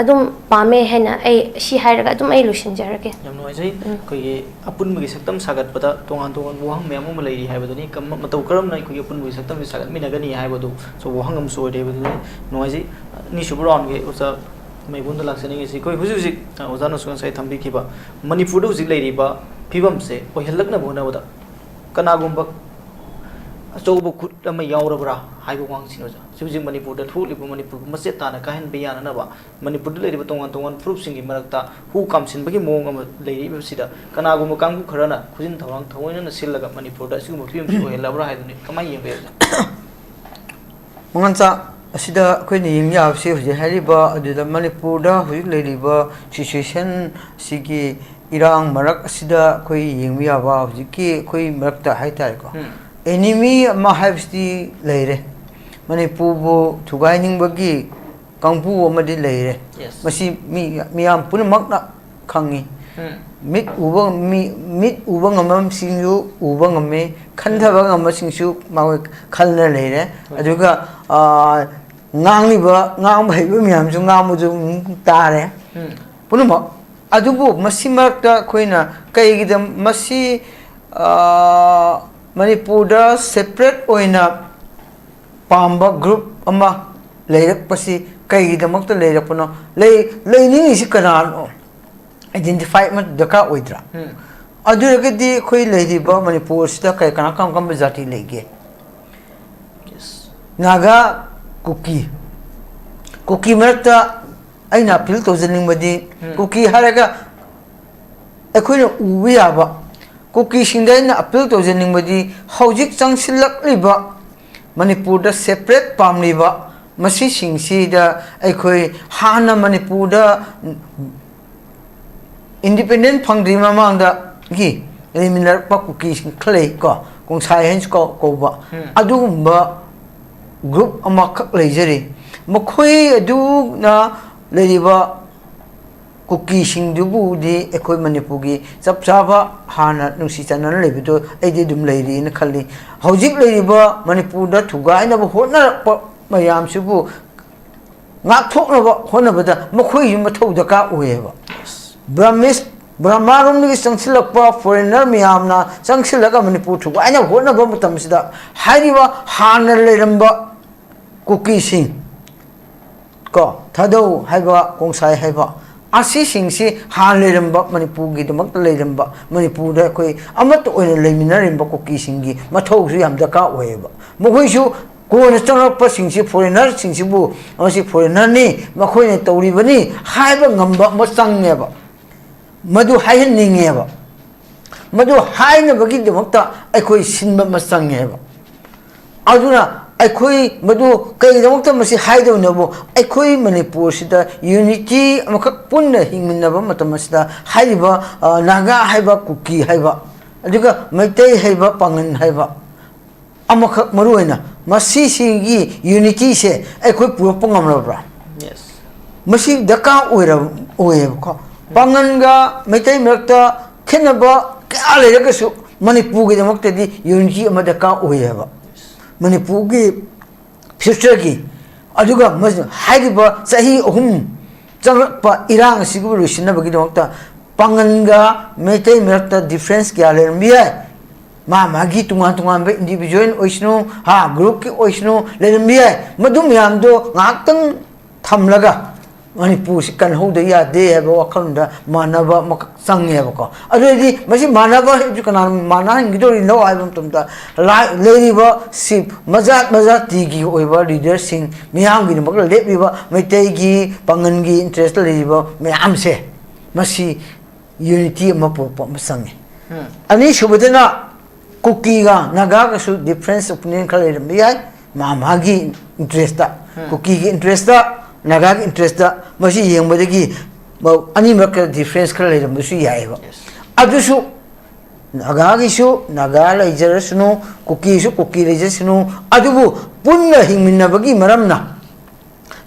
ꯑꯗꯨꯝ ꯄꯥꯝꯃꯦ ꯍꯥꯏꯅ ꯑꯩ ꯁꯤ ꯍꯥꯏꯔꯒ ꯑꯗꯨꯝ ꯑꯩ ꯂꯣꯏꯁꯤꯟꯖꯔꯒꯦ꯫ ꯌꯥꯝ ꯅꯨꯡꯉꯥꯏꯖꯩ꯫ ꯎꯝ꯫ ꯑꯩꯈꯣꯏꯒꯤ ꯑꯄꯨꯟꯕꯒꯤ ꯁꯛꯇꯝ ꯁꯥꯒꯠꯄꯗ ꯇꯣꯉꯥꯟ ꯇꯣꯉꯥꯟꯕ ꯋꯥꯍꯪ ꯃꯌꯥꯝ ꯑꯃ ꯂꯩꯔꯤ ꯍꯥꯏꯕꯗꯨꯅꯤ꯫ ꯀꯝ-, ꯃꯇꯧ ꯀꯔꯝꯅ ꯑꯩꯈꯣꯏꯒꯤ ꯑꯄꯨꯟꯕꯒꯤ ꯁꯛꯇꯝꯁꯤ ꯁꯥꯒꯠꯃꯤꯟꯅꯒꯅꯤ ꯍꯥꯏꯕꯗꯨ ꯑꯆꯧꯕ ꯋꯥꯍꯪ ꯑꯃꯁꯨ ꯑꯣꯏꯔꯦ ꯍꯥꯏꯕꯗꯨꯅꯤ꯫ ꯅꯨꯡꯉꯥꯏꯖꯩ꯫ ꯑꯅꯤꯁꯨꯕ roundꯒꯤ ꯑꯣꯖꯥ ꯃꯩꯕꯨꯟꯗ ꯂꯥꯛꯆꯅꯤꯡꯉꯤꯁꯤ, ꯑꯩꯈꯣꯏ ꯍꯧꯖꯤꯛ ꯍꯧꯖꯤꯛ, ꯑ, ꯑꯣꯖꯥꯅꯁꯨ ꯉꯁꯥꯏ ꯊꯝꯕꯤꯈꯤꯕ ꯃꯅꯤꯄꯨꯔꯗ ꯍꯧꯖꯤꯛ ꯂꯩꯔꯤꯕ ꯐꯤꯕꯝꯁꯦ ꯑꯣꯏꯍꯜꯂꯛꯅꯕ ꯍꯣꯠꯅꯕꯗ ꯀꯅꯥꯒꯨꯝꯕ ꯑꯆꯧꯕ ꯈꯨꯠ ꯑꯃ ꯌꯥꯎꯔꯕ꯭ꯔꯥ ꯍꯥꯏꯕ ꯋꯥꯍꯪꯁꯤꯅꯤ ꯑꯣꯖꯥ꯫ ꯍꯧꯖꯤꯛ ꯍꯧꯖꯤꯛ ꯃꯅꯤꯄꯨꯔꯗ ꯊꯣꯛꯂꯤꯕ, ꯃꯅꯤꯄꯨꯔꯕꯨ ꯃꯆꯦꯠ ꯇꯥꯅ ꯀꯥꯏꯍꯟꯕ ꯌꯥꯅꯅꯕ, ꯃꯅꯤꯄꯨꯔꯗ ꯂꯩꯔꯤꯕ ꯇꯣꯉꯥꯟ ꯇꯣꯉꯥꯟꯕ ꯐꯨꯔꯨꯞꯁꯤꯡꯒꯤ ꯃꯔꯛꯇ ꯍꯨ ꯀꯥꯝꯁꯤꯟꯕꯒꯤ ꯃꯑꯣꯡ ꯑꯃ ꯂꯩꯔꯤꯕꯁꯤꯗ ꯀꯅꯥꯒꯨꯝꯕ ꯀꯥꯡꯕꯨ ꯈꯔꯅ ꯈꯨꯖꯤꯟ ꯊꯧꯔꯥꯡ ꯊꯑꯣꯏꯅꯅ ꯁꯤꯜꯂꯒ ꯃꯅꯤꯄꯨꯔꯗ ꯑꯁꯤꯒꯨꯝꯕ ꯐꯤꯕꯝꯁꯤ ꯑꯣꯏꯍꯜꯂꯕ꯭ꯔꯥ ꯍꯥꯏꯕꯗꯨꯅꯤ꯫ ꯀꯃꯥꯏꯅ ꯌꯦꯡꯕ ꯌꯥꯏ ꯑꯣꯖꯥ? ꯃꯉꯥꯟꯆꯥ, ꯑꯁꯤꯗ ꯑꯩꯈꯣꯏꯅ ꯌꯦꯡꯕ ꯌꯥꯕꯁꯤ ꯍꯧꯖꯤꯛ ꯍꯥꯏꯔꯤꯕ ꯑꯗꯨꯗ ꯃꯅꯤꯄꯨꯔꯗ ꯍꯧꯖꯤꯛ ꯂꯩꯔꯤꯕ situation ꯁꯤꯒꯤ ꯏꯔꯥꯡ ꯃꯔꯛ ꯑꯁꯤꯗ ꯑꯩꯈꯣꯏ ꯌꯦꯡꯕ ꯌꯥꯕ ꯍꯧꯖꯤꯛꯀꯤ ꯑꯩꯈꯣꯏ ꯃꯔꯛꯇ ꯍꯥꯏ ꯇꯥꯔꯦꯀꯣ, ꯎꯝ꯫ Enemy ꯑꯃ ꯍꯥꯏꯕꯁꯤꯗꯤ ꯂꯩꯔꯦ꯫ ꯃꯅꯤꯄꯨꯔꯕꯨ ꯊꯨꯒꯥꯏꯅꯤꯡꯕꯒꯤ ꯀꯥꯡꯕꯨ ꯑꯃꯗꯤ ꯂꯩꯔꯦ꯫ Yes꯫ ꯃꯁꯤ ꯃꯤ, ꯃꯤꯌꯥꯝ ꯄꯨꯝꯅꯃꯛꯅ ꯈꯪꯉꯤ꯫ ꯎꯝ꯫ ꯃꯤꯠ ꯎꯕ ꯃꯤ, ꯃꯤꯠ ꯎꯕ ꯉꯝꯕꯁꯤꯡꯁꯨ ꯎꯕ ꯉꯝꯃꯤ, ꯈꯟꯊꯕ ꯉꯝꯕꯁꯤꯡꯁꯨ ꯃꯈꯣꯏ ꯈꯜꯅ ꯂꯩꯔꯦ꯫ ꯍꯣꯏ꯫ ꯑꯗꯨꯒ, ꯑꯥ, ꯉꯥꯡꯂꯤꯕ, ꯉꯥꯡꯕ ꯍꯩꯕ ꯃꯌꯥꯝꯁꯨ ꯉꯥꯡꯕꯁꯨ ꯑꯗꯨꯝ ꯇꯥꯔꯦ꯫ ꯎꯝ꯫ ꯄꯨꯝꯅꯃꯛ꯫ ꯑꯗꯨꯕꯨ ꯃꯁꯤ ꯃꯔꯛꯇ ꯑꯩꯈꯣꯏꯅ ꯀꯩꯒꯤꯗ ꯃꯁꯤ ꯑꯥ, ꯃꯅꯤꯄꯨꯔꯗ separate ꯑꯣꯏꯅ ꯄꯥꯝꯕ group ꯑꯃ ꯂꯩꯔꯛꯄꯁꯤ ꯀꯩꯒꯤꯗꯃꯛꯇ ꯂꯩꯔꯛꯄꯅꯣ? ꯂꯩ ꯂꯩꯅꯤꯡꯉꯤꯁꯤ ꯀꯅꯥꯅꯣ? Identify ꯑꯃ ꯗꯔꯀꯥꯔ ꯑꯣꯏꯗ꯭ꯔꯥ? ꯑꯗꯨ ꯑꯣꯏꯔꯒꯗꯤ ꯑꯩꯈꯣꯏ ꯂꯩꯔꯤꯕ ꯃꯅꯤꯄꯨꯔꯁꯤꯗ ꯀꯔꯤ ꯀꯅꯥ ꯀꯔꯝ ꯀꯔꯝꯕ ꯖꯥꯇꯤ ꯂꯩꯒꯦ? ꯅꯥꯒꯥ, ꯀꯨꯀꯤ꯫ ꯀꯨꯀꯤ ꯃꯔꯛꯇ ꯑꯩꯅ appeal ꯇꯧꯖꯅꯤꯡꯕꯗꯤ, ꯀꯨꯀꯤ ꯍꯥꯏꯔꯒ ꯑꯩꯈꯣꯏꯅ ꯎꯕ ꯌꯥꯕ ꯀꯨꯀꯤꯁꯤꯡꯗ ꯑꯩꯅ appeal ꯇꯧꯖꯅꯤꯡꯕꯗꯤ, ꯍꯧꯖꯤꯛ ꯆꯪꯁꯤꯜꯂꯛꯂꯤꯕ ꯃꯅꯤꯄꯨꯔꯗ separate ꯄꯥꯝꯂꯤꯕ ꯃꯁꯤꯁꯤꯡꯁꯤꯗ ꯑꯩꯈꯣꯏ ꯍꯥꯟꯅ ꯃꯅꯤꯄꯨꯔꯗ independent ꯐꯪꯗ꯭ꯔꯤ ꯃꯃꯥꯡꯗꯒꯤ ꯂꯩꯃꯤꯟꯅꯔꯛꯄ ꯀꯨꯀꯤꯁꯤꯡ ꯈꯔ ꯂꯩ ꯀꯣ, ꯀꯣꯡꯁꯥꯏ ꯍꯥꯏꯅꯁꯨ ꯀꯧ-, ꯀꯧꯕ, ꯑꯗꯨꯒꯨꯝꯕ group ꯑꯃꯈꯛ ꯂꯩꯖꯔꯤ꯫ ꯃꯈꯣꯏ ꯑꯗꯨꯅ ꯂꯩꯔꯤꯕ ꯀꯨꯀꯤꯁꯤꯡꯗꯨꯕꯨꯗꯤ ꯑꯩꯈꯣꯏ ꯃꯅꯤꯄꯨꯔꯒꯤ ꯆꯞ ꯆꯥꯕ ꯍꯥꯟꯅ ꯅꯨꯡꯁꯤ ꯆꯥꯟꯅꯅ ꯂꯩꯕꯗꯣ ꯑꯩꯗꯤ ꯑꯗꯨꯝ ꯂꯩꯔꯤꯅ ꯈꯜꯂꯤ꯫ ꯍꯧꯖꯤꯛ ꯂꯩꯔꯤꯕ ꯃꯅꯤꯄꯨꯔꯗ ꯊꯨꯒꯥꯏꯅꯕ ꯍꯣꯠꯅꯔꯛꯄ ꯃꯌꯥꯝꯁꯤꯕꯨ ꯉꯥꯛꯊꯣꯛꯅꯕ ꯍꯣꯠꯅꯕꯗ ꯃꯈꯣꯏꯒꯤ ꯃꯊꯧ ꯗꯔꯀꯥꯔ ꯑꯣꯏꯌꯦꯕ꯫ ꯕ꯭ꯔꯍꯃꯤꯁ, ꯕ꯭ꯔꯍꯃꯥꯔꯣꯝꯗꯒꯤ ꯆꯪꯁꯤꯜꯂꯛꯄ foreigner ꯃꯌꯥꯝꯅ ꯆꯪꯁꯤꯜꯂꯒ ꯃꯅꯤꯄꯨꯔ ꯊꯨꯒꯥꯏꯅꯕ ꯍꯣꯠꯅꯕ ꯃꯇꯝꯁꯤꯗ, ꯍꯥꯏꯔꯤꯕ ꯍꯥꯟꯅ ꯂꯩꯔꯝꯕ ꯀꯨꯀꯤꯁꯤꯡ, ꯀꯣ, ꯊꯥꯗꯧ ꯍꯥꯏꯕ, ꯀꯣꯡꯁꯥꯏ ꯍꯥꯏꯕ, ꯑꯁꯤꯁꯤꯡꯁꯤ ꯍꯥꯟꯅ ꯂꯩꯔꯝꯕ, ꯃꯅꯤꯄꯨꯔꯒꯤꯗꯃꯛꯇ ꯂꯩꯔꯝꯕ, ꯃꯅꯤꯄꯨꯔꯗ ꯑꯩꯈꯣꯏ ꯑꯃꯠꯇ ꯑꯣꯏꯅ ꯂꯩꯃꯤꯟꯅꯔꯤꯕ ꯀꯨꯀꯤꯁꯤꯡꯒꯤ ꯃꯊꯧꯁꯨ ꯌꯥꯝ ꯗꯔꯀꯥꯔ ꯑꯣꯏꯌꯦꯕ꯫ ꯃꯈꯣꯏꯁꯨ ꯀꯣꯟꯅ ꯆꯪꯂꯛꯄꯁꯤꯡꯁꯤ, foreignerꯁꯤꯡꯁꯤꯕꯨ, "ꯃꯁꯤ foreignerꯅꯤ, ꯃꯈꯣꯏꯅ ꯇꯧꯔꯤꯕꯅꯤ" ꯍꯥꯏꯕ ꯉꯝꯕ ꯑꯃ ꯆꯪꯉꯦꯕ꯫ ꯃꯗꯨ ꯍꯥꯏꯍꯟꯅꯤꯡꯉꯦꯕ꯫ ꯃꯗꯨ ꯍꯥꯏꯅꯕꯒꯤꯗꯃꯛꯇ ꯑꯩꯈꯣꯏ ꯁꯤꯟꯕ ꯑꯃ ꯆꯪꯉꯦꯕ꯫ ꯑꯗꯨꯅ ꯑꯩꯈꯣꯏ ꯃꯗꯨ ꯀꯔꯤꯒꯤꯗꯃꯛꯇ ꯃꯁꯤ ꯍꯥꯏꯗꯕꯅꯣꯕꯨ, ꯑꯩꯈꯣꯏ ꯃꯅꯤꯄꯨꯔꯁꯤꯗ unity ꯑꯃꯈꯛ ꯄꯨꯟꯅ ꯍꯤꯡꯃꯤꯟꯅꯕ ꯃꯇꯝ ꯑꯁꯤꯗ ꯍꯥꯏꯔꯤꯕ, ꯑ, ꯅꯥꯒꯥ ꯍꯥꯏꯕ, ꯀꯨꯀꯤ ꯍꯥꯏꯕ, ꯑꯗꯨꯒ ꯃꯩꯇꯩ ꯍꯥꯏꯕ, ꯄꯥꯉꯟ ꯍꯥꯏꯕ, ꯑꯃꯈꯛ ꯃꯔꯨ ꯑꯣꯏꯅ ꯃꯁꯤꯁꯤꯒꯤ unityꯁꯦ ꯑꯩꯈꯣꯏ ꯄꯨꯔꯛꯄ ꯉꯝꯂꯕ꯭ꯔꯥ? ꯃꯁꯤ ꯗꯔꯀꯥꯔ ꯑꯣꯏꯔ-, ꯑꯣꯏꯌꯦꯕꯀꯣ꯫ ꯄꯥꯉꯟꯒ ꯃꯩꯇꯩ ꯃꯔꯛꯇ ꯈꯦꯠꯅꯕ ꯀꯌꯥ ꯂꯩꯔꯒꯁꯨ ꯃꯅꯤꯄꯨꯔꯒꯤꯗꯃꯛꯇꯗꯤ unity ꯑꯃ ꯗꯔꯀꯥꯔ ꯑꯣꯏꯌꯦꯕ꯫ ꯃꯅꯤꯄꯨꯔꯒꯤ futureꯒꯤ, ꯑꯗꯨꯒ ꯃ-, ꯍꯥꯏꯔꯤꯕ ꯆꯍꯤ ꯑꯍꯨꯝ ꯆꯪꯂꯛꯄ ꯏꯔꯥꯡ ꯑꯁꯤꯕꯨ ꯂꯣꯏꯁꯤꯟꯅꯕꯒꯤꯗꯃꯛꯇ ꯄꯥꯉꯟꯒ ꯃꯩꯇꯩ ꯃꯔꯛꯇ ꯗꯤꯐ꯭ꯔꯦꯟꯁ ꯀꯌꯥ ꯂꯩꯔꯝꯕ ꯌꯥꯏ꯫ ꯃꯥ ꯃꯥꯒꯤ ꯇꯣꯉꯥꯟ ꯇꯣꯉꯥꯟꯕ ꯏꯟꯗꯤꯕꯤꯖꯨꯋꯦꯜ ꯑꯣꯏꯁꯅꯨ, ꯍꯥ, ꯒ꯭ꯔꯨꯞꯀꯤ ꯑꯣꯏꯁꯅꯨ, ꯂꯩꯔꯝꯕ ꯌꯥꯏ꯫ ꯃꯗꯨ ꯃꯌꯥꯝꯗꯣ ꯉꯥꯏꯍꯥꯛꯇꯪ ꯊꯝꯂꯒ ꯃꯅꯤꯄꯨꯔꯁꯤ ꯀꯟꯍꯧꯗ ꯌꯥꯗꯦ ꯍꯥꯏꯕ ꯋꯥꯈꯜꯗ ꯃꯥꯟꯅꯕ ꯑꯃꯈꯛ ꯆꯪꯉꯦꯕꯀꯣ꯫ ꯑꯗꯨ ꯑꯣꯏꯔꯗꯤ ꯃꯁꯤ ꯃꯥꯟꯅꯕ ꯍꯥꯏꯕꯁꯤ ꯀꯅꯥꯅ ꯃꯥꯟꯅꯍꯟꯈꯤꯗꯧꯔꯤꯅꯣ ꯍꯥꯏꯕ ꯃꯇꯝꯗ, ꯂꯥꯏ-, ꯂꯩꯔꯤꯕ ꯁꯤ ꯃꯖꯥꯠ ꯃꯖꯥꯇꯤꯒꯤ ꯑꯣꯏꯕ ꯂꯤꯗꯔꯁꯤꯡ, ꯃꯤꯌꯥꯝꯒꯤꯗꯃꯛꯇ ꯂꯦꯞꯂꯤꯕ ꯃꯩꯇꯩꯒꯤ ꯄꯥꯉꯟꯒꯤ ꯏꯟꯇꯔꯦꯁꯇ ꯂꯩꯔꯤꯕ ꯃꯌꯥꯝꯁꯦ, ꯃꯁꯤ ꯌꯨꯅꯤꯇꯤ ꯑꯃ ꯄꯨꯔꯛꯄ ꯑꯃ ꯆꯪꯉꯤ꯫ ꯑꯅꯤꯁꯨꯕꯗꯅ ꯀꯨꯀꯤꯒ ꯅꯥꯒꯥꯒꯁꯨ ꯗꯤꯐ꯭ꯔꯦꯟꯁ ꯑꯣꯄꯤꯅꯤꯌꯟ ꯈꯔ ꯂꯩꯔꯝꯕ ꯌꯥꯏ, ꯃꯥ ꯃꯥꯒꯤ ꯏꯟꯇꯔꯦꯁꯇ꯫ ꯀꯨꯀꯤꯒꯤ ꯏꯟꯇꯔꯦꯁꯇ, ꯅꯥꯒꯥꯒꯤ ꯏꯟꯇꯔꯦꯁꯇ, ꯃꯁꯤ ꯌꯦꯡꯕꯗꯒꯤ ꯃ-, ꯑꯅꯤꯃꯛ ꯈꯔ ꯗꯤꯐ꯭ꯔꯦꯟꯁ ꯈꯔ ꯂꯩꯔꯝꯕꯁꯨ ꯌꯥꯏꯑꯕ꯫ ꯑꯗꯨꯁꯨ ꯅꯥꯒꯥꯒꯤꯁꯨ ꯅꯥꯒꯥ ꯂꯩꯖꯔꯁꯅꯨ, ꯀꯨꯀꯤꯁꯨ ꯀꯨꯀꯤ ꯂꯩꯖꯁꯅꯨ, ꯑꯗꯨꯕꯨ ꯄꯨꯟꯅ ꯍꯤꯡꯃꯤꯟꯅꯕꯒꯤ ꯃꯔꯝꯅ,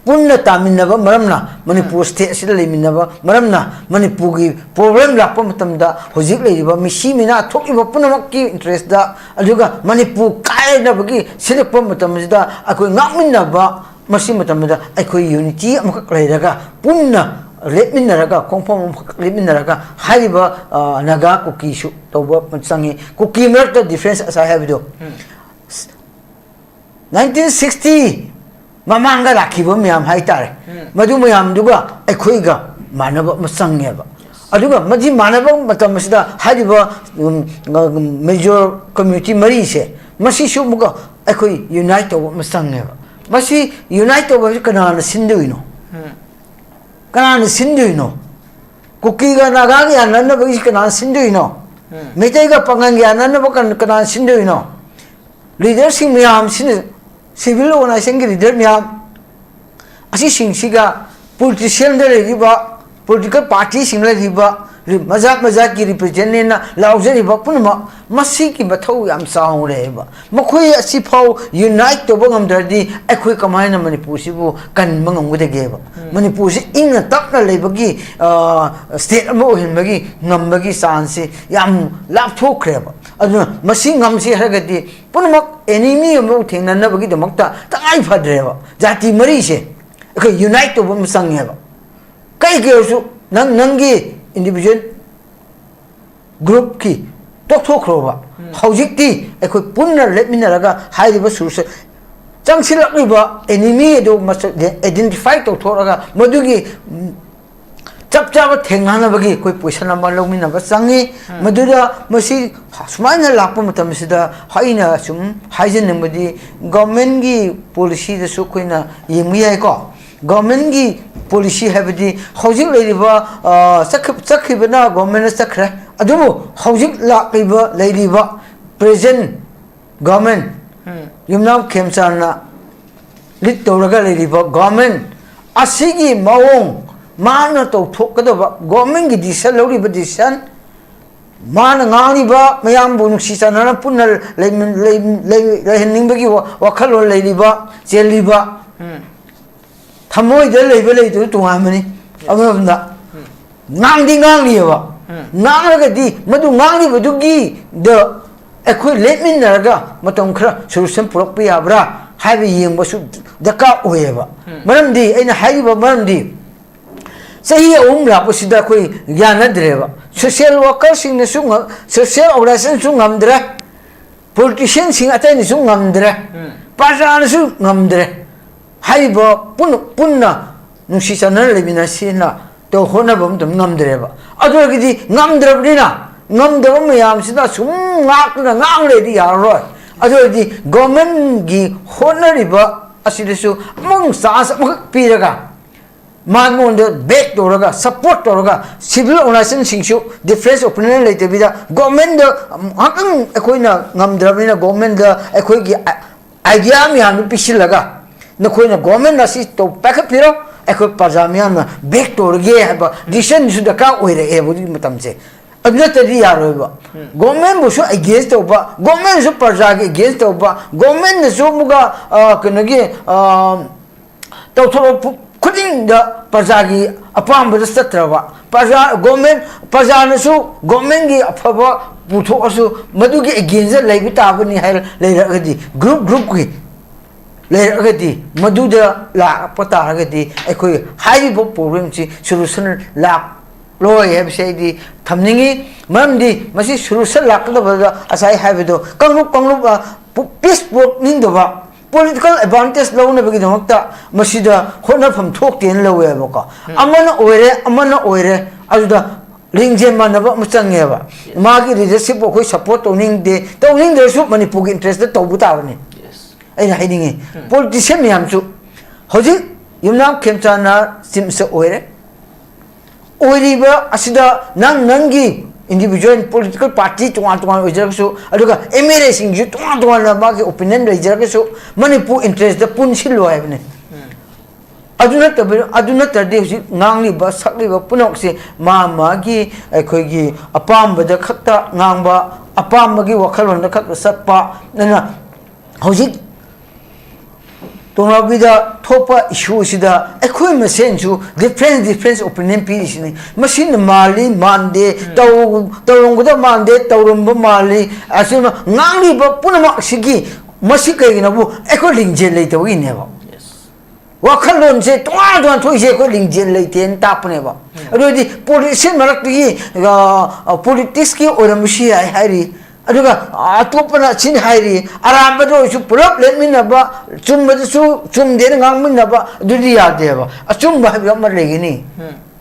ꯄꯨꯟꯅ ꯇꯥꯃꯤꯟꯅꯕ ꯃꯔꯝꯅ, ꯃꯅꯤꯄꯨꯔ ꯁ꯭ꯇꯦꯠ ꯑꯁꯤꯗ ꯂꯩꯃꯤꯟꯅꯕ ꯃꯔꯝꯅ, ꯃꯅꯤꯄꯨꯔꯒꯤ ꯄ꯭ꯔꯣꯕ꯭ꯂꯦꯝ ꯂꯥꯛꯄ ꯃꯇꯝꯗ ꯍꯧꯖꯤꯛ ꯂꯩꯔꯤꯕ ꯃꯤꯁꯤ ꯃꯤꯅꯥ ꯊꯣꯛꯂꯤꯕ ꯄꯨꯝꯅꯃꯛꯀꯤ ꯏꯟꯇꯔꯦꯁꯇ, ꯑꯗꯨꯒ ꯃꯅꯤꯄꯨꯔ ꯀꯥꯏꯅꯕꯒꯤ ꯁꯤꯜꯂꯛꯄ ꯃꯇꯝꯁꯤꯗ ꯑꯩꯈꯣꯏ ꯉꯥꯛꯃꯤꯟꯅꯕ, ꯃꯁꯤ ꯃꯇꯝꯗ ꯑꯩꯈꯣꯏ ꯌꯨꯅꯤꯇꯤ ꯑꯃꯈꯛ ꯂꯩꯔꯒ, ꯄꯨꯟꯅ ꯂꯦꯞꯃꯤꯟꯅꯔꯒ, ꯈꯣꯡꯐꯝ ꯑꯃꯈꯛ ꯂꯦꯞꯃꯤꯟꯅꯔꯒ, ꯍꯥꯏꯔꯤꯕ, ꯑ, ꯅꯥꯒꯥ ꯀꯨꯀꯤꯁꯨ ꯇꯧꯕ ꯆꯪꯉꯤ꯫ ꯀꯨꯀꯤ ꯃꯔꯛꯇ ꯗꯤꯐ꯭ꯔꯦꯟꯁ ꯉꯁꯥꯏ ꯍꯥꯏꯕꯗꯣ, ꯅꯥꯏꯟꯇꯤꯟ ꯁꯤꯛꯁꯇꯤ ꯃꯃꯥꯡꯗ ꯂꯥꯛꯈꯤꯕ ꯃꯌꯥꯝ ꯍꯥꯏꯇꯥꯔꯦ, ꯃꯗꯨ ꯃꯌꯥꯝꯗꯨꯒ ꯑꯩꯈꯣꯏꯒ ꯃꯥꯟꯅꯕ ꯑꯃ ꯆꯪꯉꯦꯕ꯫ ꯑꯗꯨꯒ ꯃꯁꯤ ꯃꯥꯟꯅꯕ ꯃꯇꯝ ꯑꯁꯤꯗ ꯍꯥꯏꯔꯤꯕ, ꯎꯝ, ꯃꯦꯖꯣꯔ ꯀꯝꯃ꯭ꯌꯨꯅꯤꯇꯤ ꯃꯔꯤꯁꯦ, ꯃꯁꯤꯁꯨ ꯑꯃꯨꯛꯀ ꯑꯩꯈꯣꯏ ꯌꯨꯅꯥꯏꯠ ꯇꯧꯕ ꯑꯃ ꯆꯪꯉꯦꯕ꯫ ꯃꯁꯤ ꯌꯨꯅꯥꯏꯠ ꯇꯧꯕ ꯍꯥꯏꯕꯁꯤ ꯀꯅꯥꯅ ꯁꯤꯟꯗꯣꯏꯅꯣ? ꯀꯅꯥꯅ ꯁꯤꯟꯗꯣꯏꯅꯣ? ꯀꯨꯀꯤꯒ ꯅꯥꯒꯥꯒ ꯌꯥꯅꯅꯕꯒꯤ ꯀꯅꯥꯅ ꯁꯤꯟꯗꯣꯏꯅꯣ? ꯃꯩꯇꯩꯒ ꯄꯥꯉꯟꯒ ꯌꯥꯅꯅꯕ ꯀꯅꯥ, ꯀꯅꯥꯅ ꯁꯤꯟꯗꯣꯏꯅꯣ? ꯂꯤꯗꯔꯁꯤꯡ ꯃꯌꯥꯝꯁꯤꯅ, ꯁꯤꯚꯤꯜ ꯑꯣꯔꯒꯅꯥꯏꯖꯦꯁꯟꯒꯤ ꯂꯤꯗꯔ ꯃꯌꯥꯝ ꯑꯁꯤꯁꯤꯡꯁꯤꯒ, ꯄꯣꯂꯤꯇꯤꯁꯤꯌꯥꯟꯗ ꯂꯩꯔꯤꯕ, ꯄꯣꯂꯤꯇꯤꯀꯦꯜ ꯄꯥꯔꯇꯤꯁꯤꯡ ꯂꯩꯔꯤꯕ, ꯃꯖꯥꯠ ꯃꯖꯥꯠꯀꯤ ꯔꯤꯄ꯭ꯔꯖꯦꯟꯇꯦꯟꯅ ꯂꯥꯎꯖꯔꯤꯕ ꯄꯨꯝꯅꯃꯛ, ꯃꯁꯤꯒꯤ ꯃꯊꯧ ꯌꯥꯝ ꯆꯥꯎꯔꯦꯕ꯫ ꯃꯈꯣꯏ ꯑꯁꯤꯐꯥꯎ ꯌꯨꯅꯥꯏꯠ ꯇꯧꯕ ꯉꯝꯗ꯭ꯔꯗꯤ ꯑꯩꯈꯣꯏ ꯀꯃꯥꯏꯅ ꯃꯅꯤꯄꯨꯔꯁꯤꯕꯨ ꯀꯟꯕ ꯉꯝꯒꯗꯒꯦꯕ? ꯃꯅꯤꯄꯨꯔꯁꯤ ꯏꯪꯅ ꯇꯞꯅ ꯂꯩꯕꯒꯤ, ꯑ, ꯁ꯭ꯇꯦꯠ ꯑꯃ ꯑꯣꯏꯍꯟꯕꯒꯤ ꯉꯝꯕꯒꯤ ꯆꯥꯟꯁꯁꯤ ꯌꯥꯝ ꯂꯥꯞꯊꯣꯛꯈ꯭ꯔꯦꯕ꯫ ꯑꯗꯨꯅ ꯃꯁꯤ ꯉꯝꯁꯤ ꯍꯥꯏꯔꯒꯗꯤ ꯄꯨꯝꯅꯃꯛ ꯑꯦꯅꯤꯃꯤ ꯑꯃꯕꯨ ꯊꯦꯡꯅꯅꯕꯒꯤꯗꯃꯛꯇ ꯇꯉꯥꯏ ꯐꯗ꯭ꯔꯦꯕ꯫ ꯖꯥꯇꯤ ꯃꯔꯤꯁꯦ ꯑꯩꯈꯣꯏ ꯌꯨꯅꯥꯏꯠ ꯇꯧꯕ ꯑꯃ ꯆꯪꯉꯦꯕ꯫ ꯀꯩꯒꯤ ꯑꯣꯏꯔꯁꯨ ꯅꯪ ꯅꯪꯒꯤ individual groupꯀꯤ ꯇꯣꯛꯊꯣꯛꯈ꯭ꯔꯣꯕ꯫ ꯍꯧꯖꯤꯛꯇꯤ ꯑꯩꯈꯣꯏ ꯄꯨꯟꯅ ꯂꯦꯞꯃꯤꯟꯅꯔꯒ ꯍꯥꯏꯔꯤꯕ ꯁꯨꯔꯁꯦ ꯆꯪꯁꯤꯜꯂꯛꯂꯤꯕ enemy ꯑꯗꯨ ꯃꯁꯛ identify ꯇꯧꯊꯣꯛꯑꯒ ꯃꯗꯨꯒꯤ, ꯎꯝ, ꯆꯞ ꯆꯥꯕ ꯊꯦꯡꯅꯅꯕꯒꯤ ꯑꯩꯈꯣꯏ position ꯑꯃ ꯂꯧꯃꯤꯟꯅꯕ ꯆꯪꯉꯤ꯫ ꯃꯗꯨꯗ ꯃꯁꯤ ꯁꯨꯃꯥꯏꯅ ꯂꯥꯛꯄ ꯃꯇꯝꯁꯤꯗ ꯑꯩꯅ ꯁꯨꯝ ꯍꯥꯏꯖꯅꯤꯡꯕꯗꯤ, governmentꯀꯤ policyꯗꯁꯨ ꯑꯩꯈꯣꯏꯅ ꯌꯦꯡꯕ ꯌꯥꯏꯀꯣ꯫ Governmentꯀꯤ policy ꯍꯥꯏꯕꯗꯤ ꯍꯧꯖꯤꯛ ꯂꯩꯔꯤꯕ, ꯑ, ꯆꯠꯈꯤ-, ꯆꯠꯈꯤꯕꯅ governmentꯅ ꯆꯠꯈ꯭ꯔꯦ, ꯑꯗꯨꯕꯨ ꯍꯧꯖꯤꯛ ꯂꯥꯛꯂꯤꯕ, ꯂꯩꯔꯤꯕ present government, ꯌꯨꯝꯅꯥꯝ ꯈꯦꯝꯆꯥꯟꯅ lead ꯇꯧꯔꯒ ꯂꯩꯔꯤꯕ government ꯑꯁꯤꯒꯤ ꯃꯑꯣꯡ, ꯃꯥꯅ ꯇꯧꯊꯣꯛꯀꯗꯕ, governmentꯀꯤ decision, ꯂꯧꯔꯤꯕ decision, ꯃꯥꯅ ꯉꯥꯡꯂꯤꯕ ꯃꯌꯥꯝꯕꯨ ꯅꯨꯡꯁꯤ ꯆꯥꯟꯅꯅ ꯄꯨꯟꯅ ꯂꯩꯃꯤꯟ-, ꯂꯩ-, ꯂꯩ-, ꯂꯩꯍꯟꯅꯤꯡꯕꯒꯤ ꯋꯥ-, ꯋꯥꯈꯜꯂꯣꯟ ꯂꯩꯔꯤꯕ, ꯆꯦꯜꯂꯤꯕ, ꯊꯃꯣꯏꯗ ꯂꯩꯕ ꯂꯩꯇꯕ ꯇꯣꯉꯥꯟꯕꯅꯤ꯫ ꯑꯃꯔꯣꯝꯗ ꯉꯥꯡꯗꯤ ꯉꯥꯡꯂꯤꯑꯕ꯫ ꯉꯥꯡꯂꯒꯗꯤ ꯃꯗꯨ ꯉꯥꯡꯂꯤꯕꯗꯨꯒꯤꯗ ꯑꯩꯈꯣꯏ ꯂꯦꯞꯃꯤꯟꯅꯔꯒ ꯃꯇꯝ ꯈꯔ solution ꯄꯨꯔꯛꯄ ꯌꯥꯕ꯭ꯔꯥ ꯍꯥꯏꯕ ꯌꯦꯡꯕꯁꯨ ꯗꯔꯀꯥꯔ ꯑꯣꯏꯌꯦꯕ꯫ ꯃꯔꯝꯗꯤ ꯑꯩꯅ ꯍꯥꯏꯔꯤꯕ ꯃꯔꯝꯗꯤ ꯆꯍꯤ ꯑꯍꯨꯝ ꯂꯥꯛꯄꯁꯤꯗ ꯑꯩꯈꯣꯏ ꯌꯥꯅꯗ꯭ꯔꯦꯕ꯫ Social workerꯁꯤꯡꯅꯁꯨ ꯉ-, social organizationꯁꯨ ꯉꯝꯗ꯭ꯔꯦ, politicianꯁꯤꯡ ꯑꯇꯩꯅꯁꯨ ꯉꯝꯗ꯭ꯔꯦ, ꯄ꯭ꯔꯖꯥꯅꯁꯨ ꯉꯝꯗ꯭ꯔꯦ꯫ ꯍꯥꯏꯔꯤꯕ ꯄꯨꯟ-, ꯄꯨꯟꯅ ꯅꯨꯡꯁꯤ ꯆꯥꯟꯅꯅ ꯂꯩꯃꯤꯟꯅꯁꯤꯅ ꯇꯧ ꯍꯣꯠꯅꯕ ꯑꯃꯇ ꯉꯝꯗ꯭ꯔꯦꯕ꯫ ꯑꯗꯨ ꯑꯣꯏꯔꯒꯗꯤ ꯉꯝꯗ꯭ꯔꯕꯅꯤꯅ, ꯉꯝꯗꯕ ꯃꯌꯥꯝꯁꯤꯗ ꯁꯨꯝ ꯉꯥꯛꯇꯨꯅ ꯉꯥꯡ ꯂꯩꯔꯗꯤ ꯌꯥꯔꯔꯣꯏ꯫ ꯑꯗꯨ ꯑꯣꯏꯔꯗꯤ governmentꯀꯤ ꯍꯣꯠꯅꯔꯤꯕ ꯑꯁꯤꯗꯁꯨ ꯑꯃꯨꯛ chance ꯑꯃꯈꯛ ꯄꯤꯔꯒ, ꯃꯉꯣꯟꯗ back ꯇꯧꯔꯒ, support ꯇꯧꯔꯒ, civil organizationꯁꯤꯡꯁꯨ difference opinion ꯂꯩꯇꯕꯤꯗ governmentꯗ ꯉꯥꯏꯍꯥꯛꯇꯪ ꯑꯩꯈꯣꯏꯅ ꯉꯝꯗ꯭ꯔꯕꯅꯤꯅ governmentꯗ ꯑꯩꯈꯣꯏꯒꯤ idea ꯃꯌꯥꯝꯗꯨ ꯄꯤꯁꯤꯜꯂꯒ, "ꯅꯈꯣꯏꯅ government ꯑꯁꯤ ꯇꯧ-, ꯄꯥꯏꯈꯠꯄꯤꯔꯣ, ꯑꯩꯈꯣꯏ ꯄ꯭ꯔꯖꯥ ꯃꯤꯌꯥꯝꯅ back ꯇꯧꯔꯒꯦ" ꯍꯥꯏꯕ decisionꯁꯨ ꯗꯔꯀꯥꯔ ꯑꯣꯏꯔꯛꯑꯦꯕ ꯍꯧꯖꯤꯛꯀꯤ ꯃꯇꯝꯁꯦ꯫ ꯑꯗꯨ ꯅꯠꯇ꯭ꯔꯗꯤ ꯌꯥꯔꯣꯏꯕ꯫ Governmentꯕꯨꯁꯨ against ꯇꯧꯕ, governmentꯁꯨ ꯄ꯭ꯔꯖꯥꯒꯤ against ꯇꯧꯕ, governmentꯅꯁꯨ ꯑꯃꯨꯛꯀ, ꯑ, ꯀꯩꯅꯣꯒꯤ, ꯑ, ꯇꯧꯊꯣꯔꯛꯄ ꯈꯨꯗꯤꯡꯗ ꯄ꯭ꯔꯖꯥꯒꯤ ꯑꯄꯥꯝꯕꯗ ꯆꯠꯇ꯭ꯔꯕ, ꯄ꯭ꯔꯖꯥ, government, ꯄ꯭ꯔꯖꯥꯅꯁꯨ governmentꯀꯤ ꯑꯐꯕ ꯄꯨꯊꯣꯛꯑꯁꯨ ꯃꯗꯨꯒꯤ againstꯇ ꯂꯩꯕ ꯇꯥꯕꯅꯤ ꯍꯥꯏꯅ ꯂꯩꯔꯛꯑꯒꯗꯤ, group groupꯀꯤ ꯂꯩꯔꯛꯑꯒꯗꯤ, ꯃꯗꯨꯗ ꯂꯥꯛꯄ ꯇꯥꯔꯒꯗꯤ ꯑꯩꯈꯣꯏ ꯍꯥꯏꯔꯤꯕ problemꯁꯤ solution ꯂꯥꯛ-, ꯂꯣꯏ ꯍꯥꯏꯕꯁꯦ ꯑꯩꯗꯤ ꯊꯝꯅꯤꯡꯉꯤ꯫ ꯃꯔꯝꯗꯤ ꯃꯁꯤ solution ꯂꯥꯛꯀꯗꯕꯗ ꯉꯁꯥꯏ ꯍꯥꯏꯕꯗꯣ ꯀꯥꯡꯂꯨꯞ ꯀꯥꯡꯂꯨꯞ ꯄꯤꯁ ꯄꯨꯔꯛꯅꯤꯡꯗꯕ, ꯄꯣꯂꯤꯇꯤꯀꯦꯜ ꯑꯦꯗꯚꯥꯟꯇꯦꯖ ꯂꯧꯅꯕꯒꯤꯗꯃꯛꯇ ꯃꯁꯤꯗ ꯍꯣꯠꯅꯐꯝ ꯊꯣꯛꯇꯦꯅ ꯂꯧꯋꯦꯕꯀꯣ꯫ ꯑꯃꯅ ꯑꯣꯏꯔꯦ, ꯑꯃꯅ ꯑꯣꯏꯔꯦ, ꯑꯗꯨꯗ ꯂꯤꯡꯖꯦꯜ ꯃꯥꯟꯅꯕ ꯑꯃ ꯆꯪꯉꯦꯕ꯫ ꯃꯥꯒꯤ ꯂꯤꯗꯔꯁꯤꯞꯄꯨ ꯑꯩꯈꯣꯏ ꯁꯞꯄꯣꯔꯠ ꯇꯧꯅꯤꯡꯗꯦ, ꯇꯧꯅꯤꯡꯗ꯭ꯔꯁꯨ ꯃꯅꯤꯄꯨꯔꯒꯤ ꯏꯟꯇꯔꯦꯁꯇ ꯇꯧꯕ ꯇꯥꯕꯅꯤ꯫ ꯑꯩꯅ ꯍꯥꯏꯅꯤꯡꯉꯤ, ꯄꯣꯂꯤꯇꯤꯁꯤꯌꯟ ꯃꯌꯥꯝꯁꯨ ꯍꯧꯖꯤꯛ ꯌꯨꯝꯅꯥꯝ ꯈꯦꯝꯆꯥꯟꯅ ꯆꯤꯞ ꯃꯤꯅꯤꯁꯇꯔ ꯑꯣꯏꯔꯦ꯫ ꯑꯣꯏꯔꯤꯕ ꯑꯁꯤꯗ ꯅꯪ ꯅꯪꯒꯤ ꯏꯟꯗꯤꯚꯤꯖꯨꯋꯦꯜ ꯄꯣꯂꯤꯇꯤꯀꯦꯜ ꯄꯥꯔꯇꯤ ꯇꯣꯉꯥꯟ ꯇꯣꯉꯥꯟ ꯑꯣꯏꯖꯔꯒꯁꯨ, ꯑꯗꯨꯒ ꯑꯦꯝ ꯑꯦꯜ ꯑꯦꯁꯤꯡꯁꯨ ꯇꯣꯉꯥꯟ ꯇꯣꯉꯥꯟꯅ ꯃꯥꯒꯤ ꯑꯣꯄꯤꯅꯤꯌꯟ ꯂꯩꯖꯔꯒꯁꯨ, ꯃꯅꯤꯄꯨꯔ ꯏꯟꯇꯔꯦꯁꯇ ꯄꯨꯟꯁꯤꯜꯂꯨ ꯍꯥꯏꯕꯅꯤ꯫ ꯑꯗꯨ ꯅꯠꯇꯕ, ꯑꯗꯨ ꯅꯠꯇ꯭ꯔꯗꯤ ꯍꯧꯖꯤꯛ ꯉꯥꯡꯂꯤꯕ ꯁꯛꯂꯤꯕ ꯄꯨꯝꯅꯃꯛꯁꯦ ꯃꯥ ꯃꯥꯒꯤ ꯑꯩꯈꯣꯏꯒꯤ ꯑꯄꯥꯝꯕꯗ ꯈꯛꯇ ꯉꯥꯡꯕ, ꯑꯄꯥꯝꯕꯒꯤ ꯋꯥꯈꯜꯂꯣꯟꯗ ꯈꯛꯇ ꯆꯠꯄ꯫ ꯑꯗꯨꯅ ꯍꯧꯖꯤꯛ ꯇꯣꯉꯥꯟꯕꯤꯗ ꯊꯣꯛꯄ ꯏꯁꯨ ꯑꯁꯤꯗ ꯑꯩꯈꯣꯏ ꯃꯁꯦꯟꯁꯨ ꯗꯤꯐ꯭ꯔꯦꯟꯁ ꯗꯤꯐ꯭ꯔꯦꯟꯁ ꯑꯣꯄꯤꯅꯤꯌꯟ ꯄꯤꯔꯤꯁꯤꯅꯤ꯫ ꯃꯁꯤꯅ ꯃꯥꯜꯂꯤ ꯃꯥꯟꯗꯦ, ꯇꯧ- ꯇꯧꯔꯝꯒꯗꯕ ꯃꯥꯟꯗꯦ, ꯇꯧꯔꯝꯕ ꯃꯥꯜꯂꯤ꯫ ꯑꯁꯤꯅ ꯉꯥꯡꯂꯤꯕ ꯄꯨꯝꯅꯃꯛ ꯑꯁꯤꯒꯤ, ꯃꯁꯤ ꯀꯩꯒꯤꯅꯣꯕꯨ ꯑꯩꯈꯣꯏ ꯂꯤꯡꯖꯦꯜ ꯂꯩꯇꯕꯒꯤꯅꯦꯕ꯫ ꯋꯥꯈꯜꯂꯣꯟꯁꯦ ꯇꯣꯉꯥꯟ ꯇꯣꯉꯥꯟ ꯊꯣꯛꯏꯁꯦ ꯑꯩꯈꯣꯏ ꯂꯤꯡꯖꯦꯜ ꯂꯩꯇꯦꯅ ꯇꯥꯛꯄꯅꯦꯕ꯫ ꯑꯗꯨ ꯑꯣꯏꯔꯗꯤ ꯄꯣꯂꯤꯇꯤꯁꯤꯌꯟ ꯃꯔꯛꯇꯒꯤ, ꯑ, ꯑ, ꯄꯣꯂꯤꯇꯤꯛꯁꯀꯤ ꯑꯣꯏꯔꯝꯕꯁꯨ ꯌꯥꯏ ꯍꯥꯏꯔꯤ, ꯑꯗꯨꯒ ꯑꯇꯣꯞꯄꯅ ꯁꯤꯅꯤ ꯍꯥꯏꯔꯤ, ꯑꯔꯥꯟꯕꯗ ꯑꯣꯏꯔꯁꯨ ꯄꯨꯂꯞ ꯂꯦꯞꯃꯤꯟꯅꯕ, ꯆꯨꯝꯕꯗꯁꯨ ꯆꯨꯝꯗꯦꯅ ꯉꯥꯡꯃꯤꯟꯅꯕ, ꯑꯗꯨꯗꯤ ꯌꯥꯗꯦꯕ꯫ ꯑꯆꯨꯝꯕ ꯍꯥꯏꯕ ꯑꯃ ꯂꯩꯒꯅꯤ,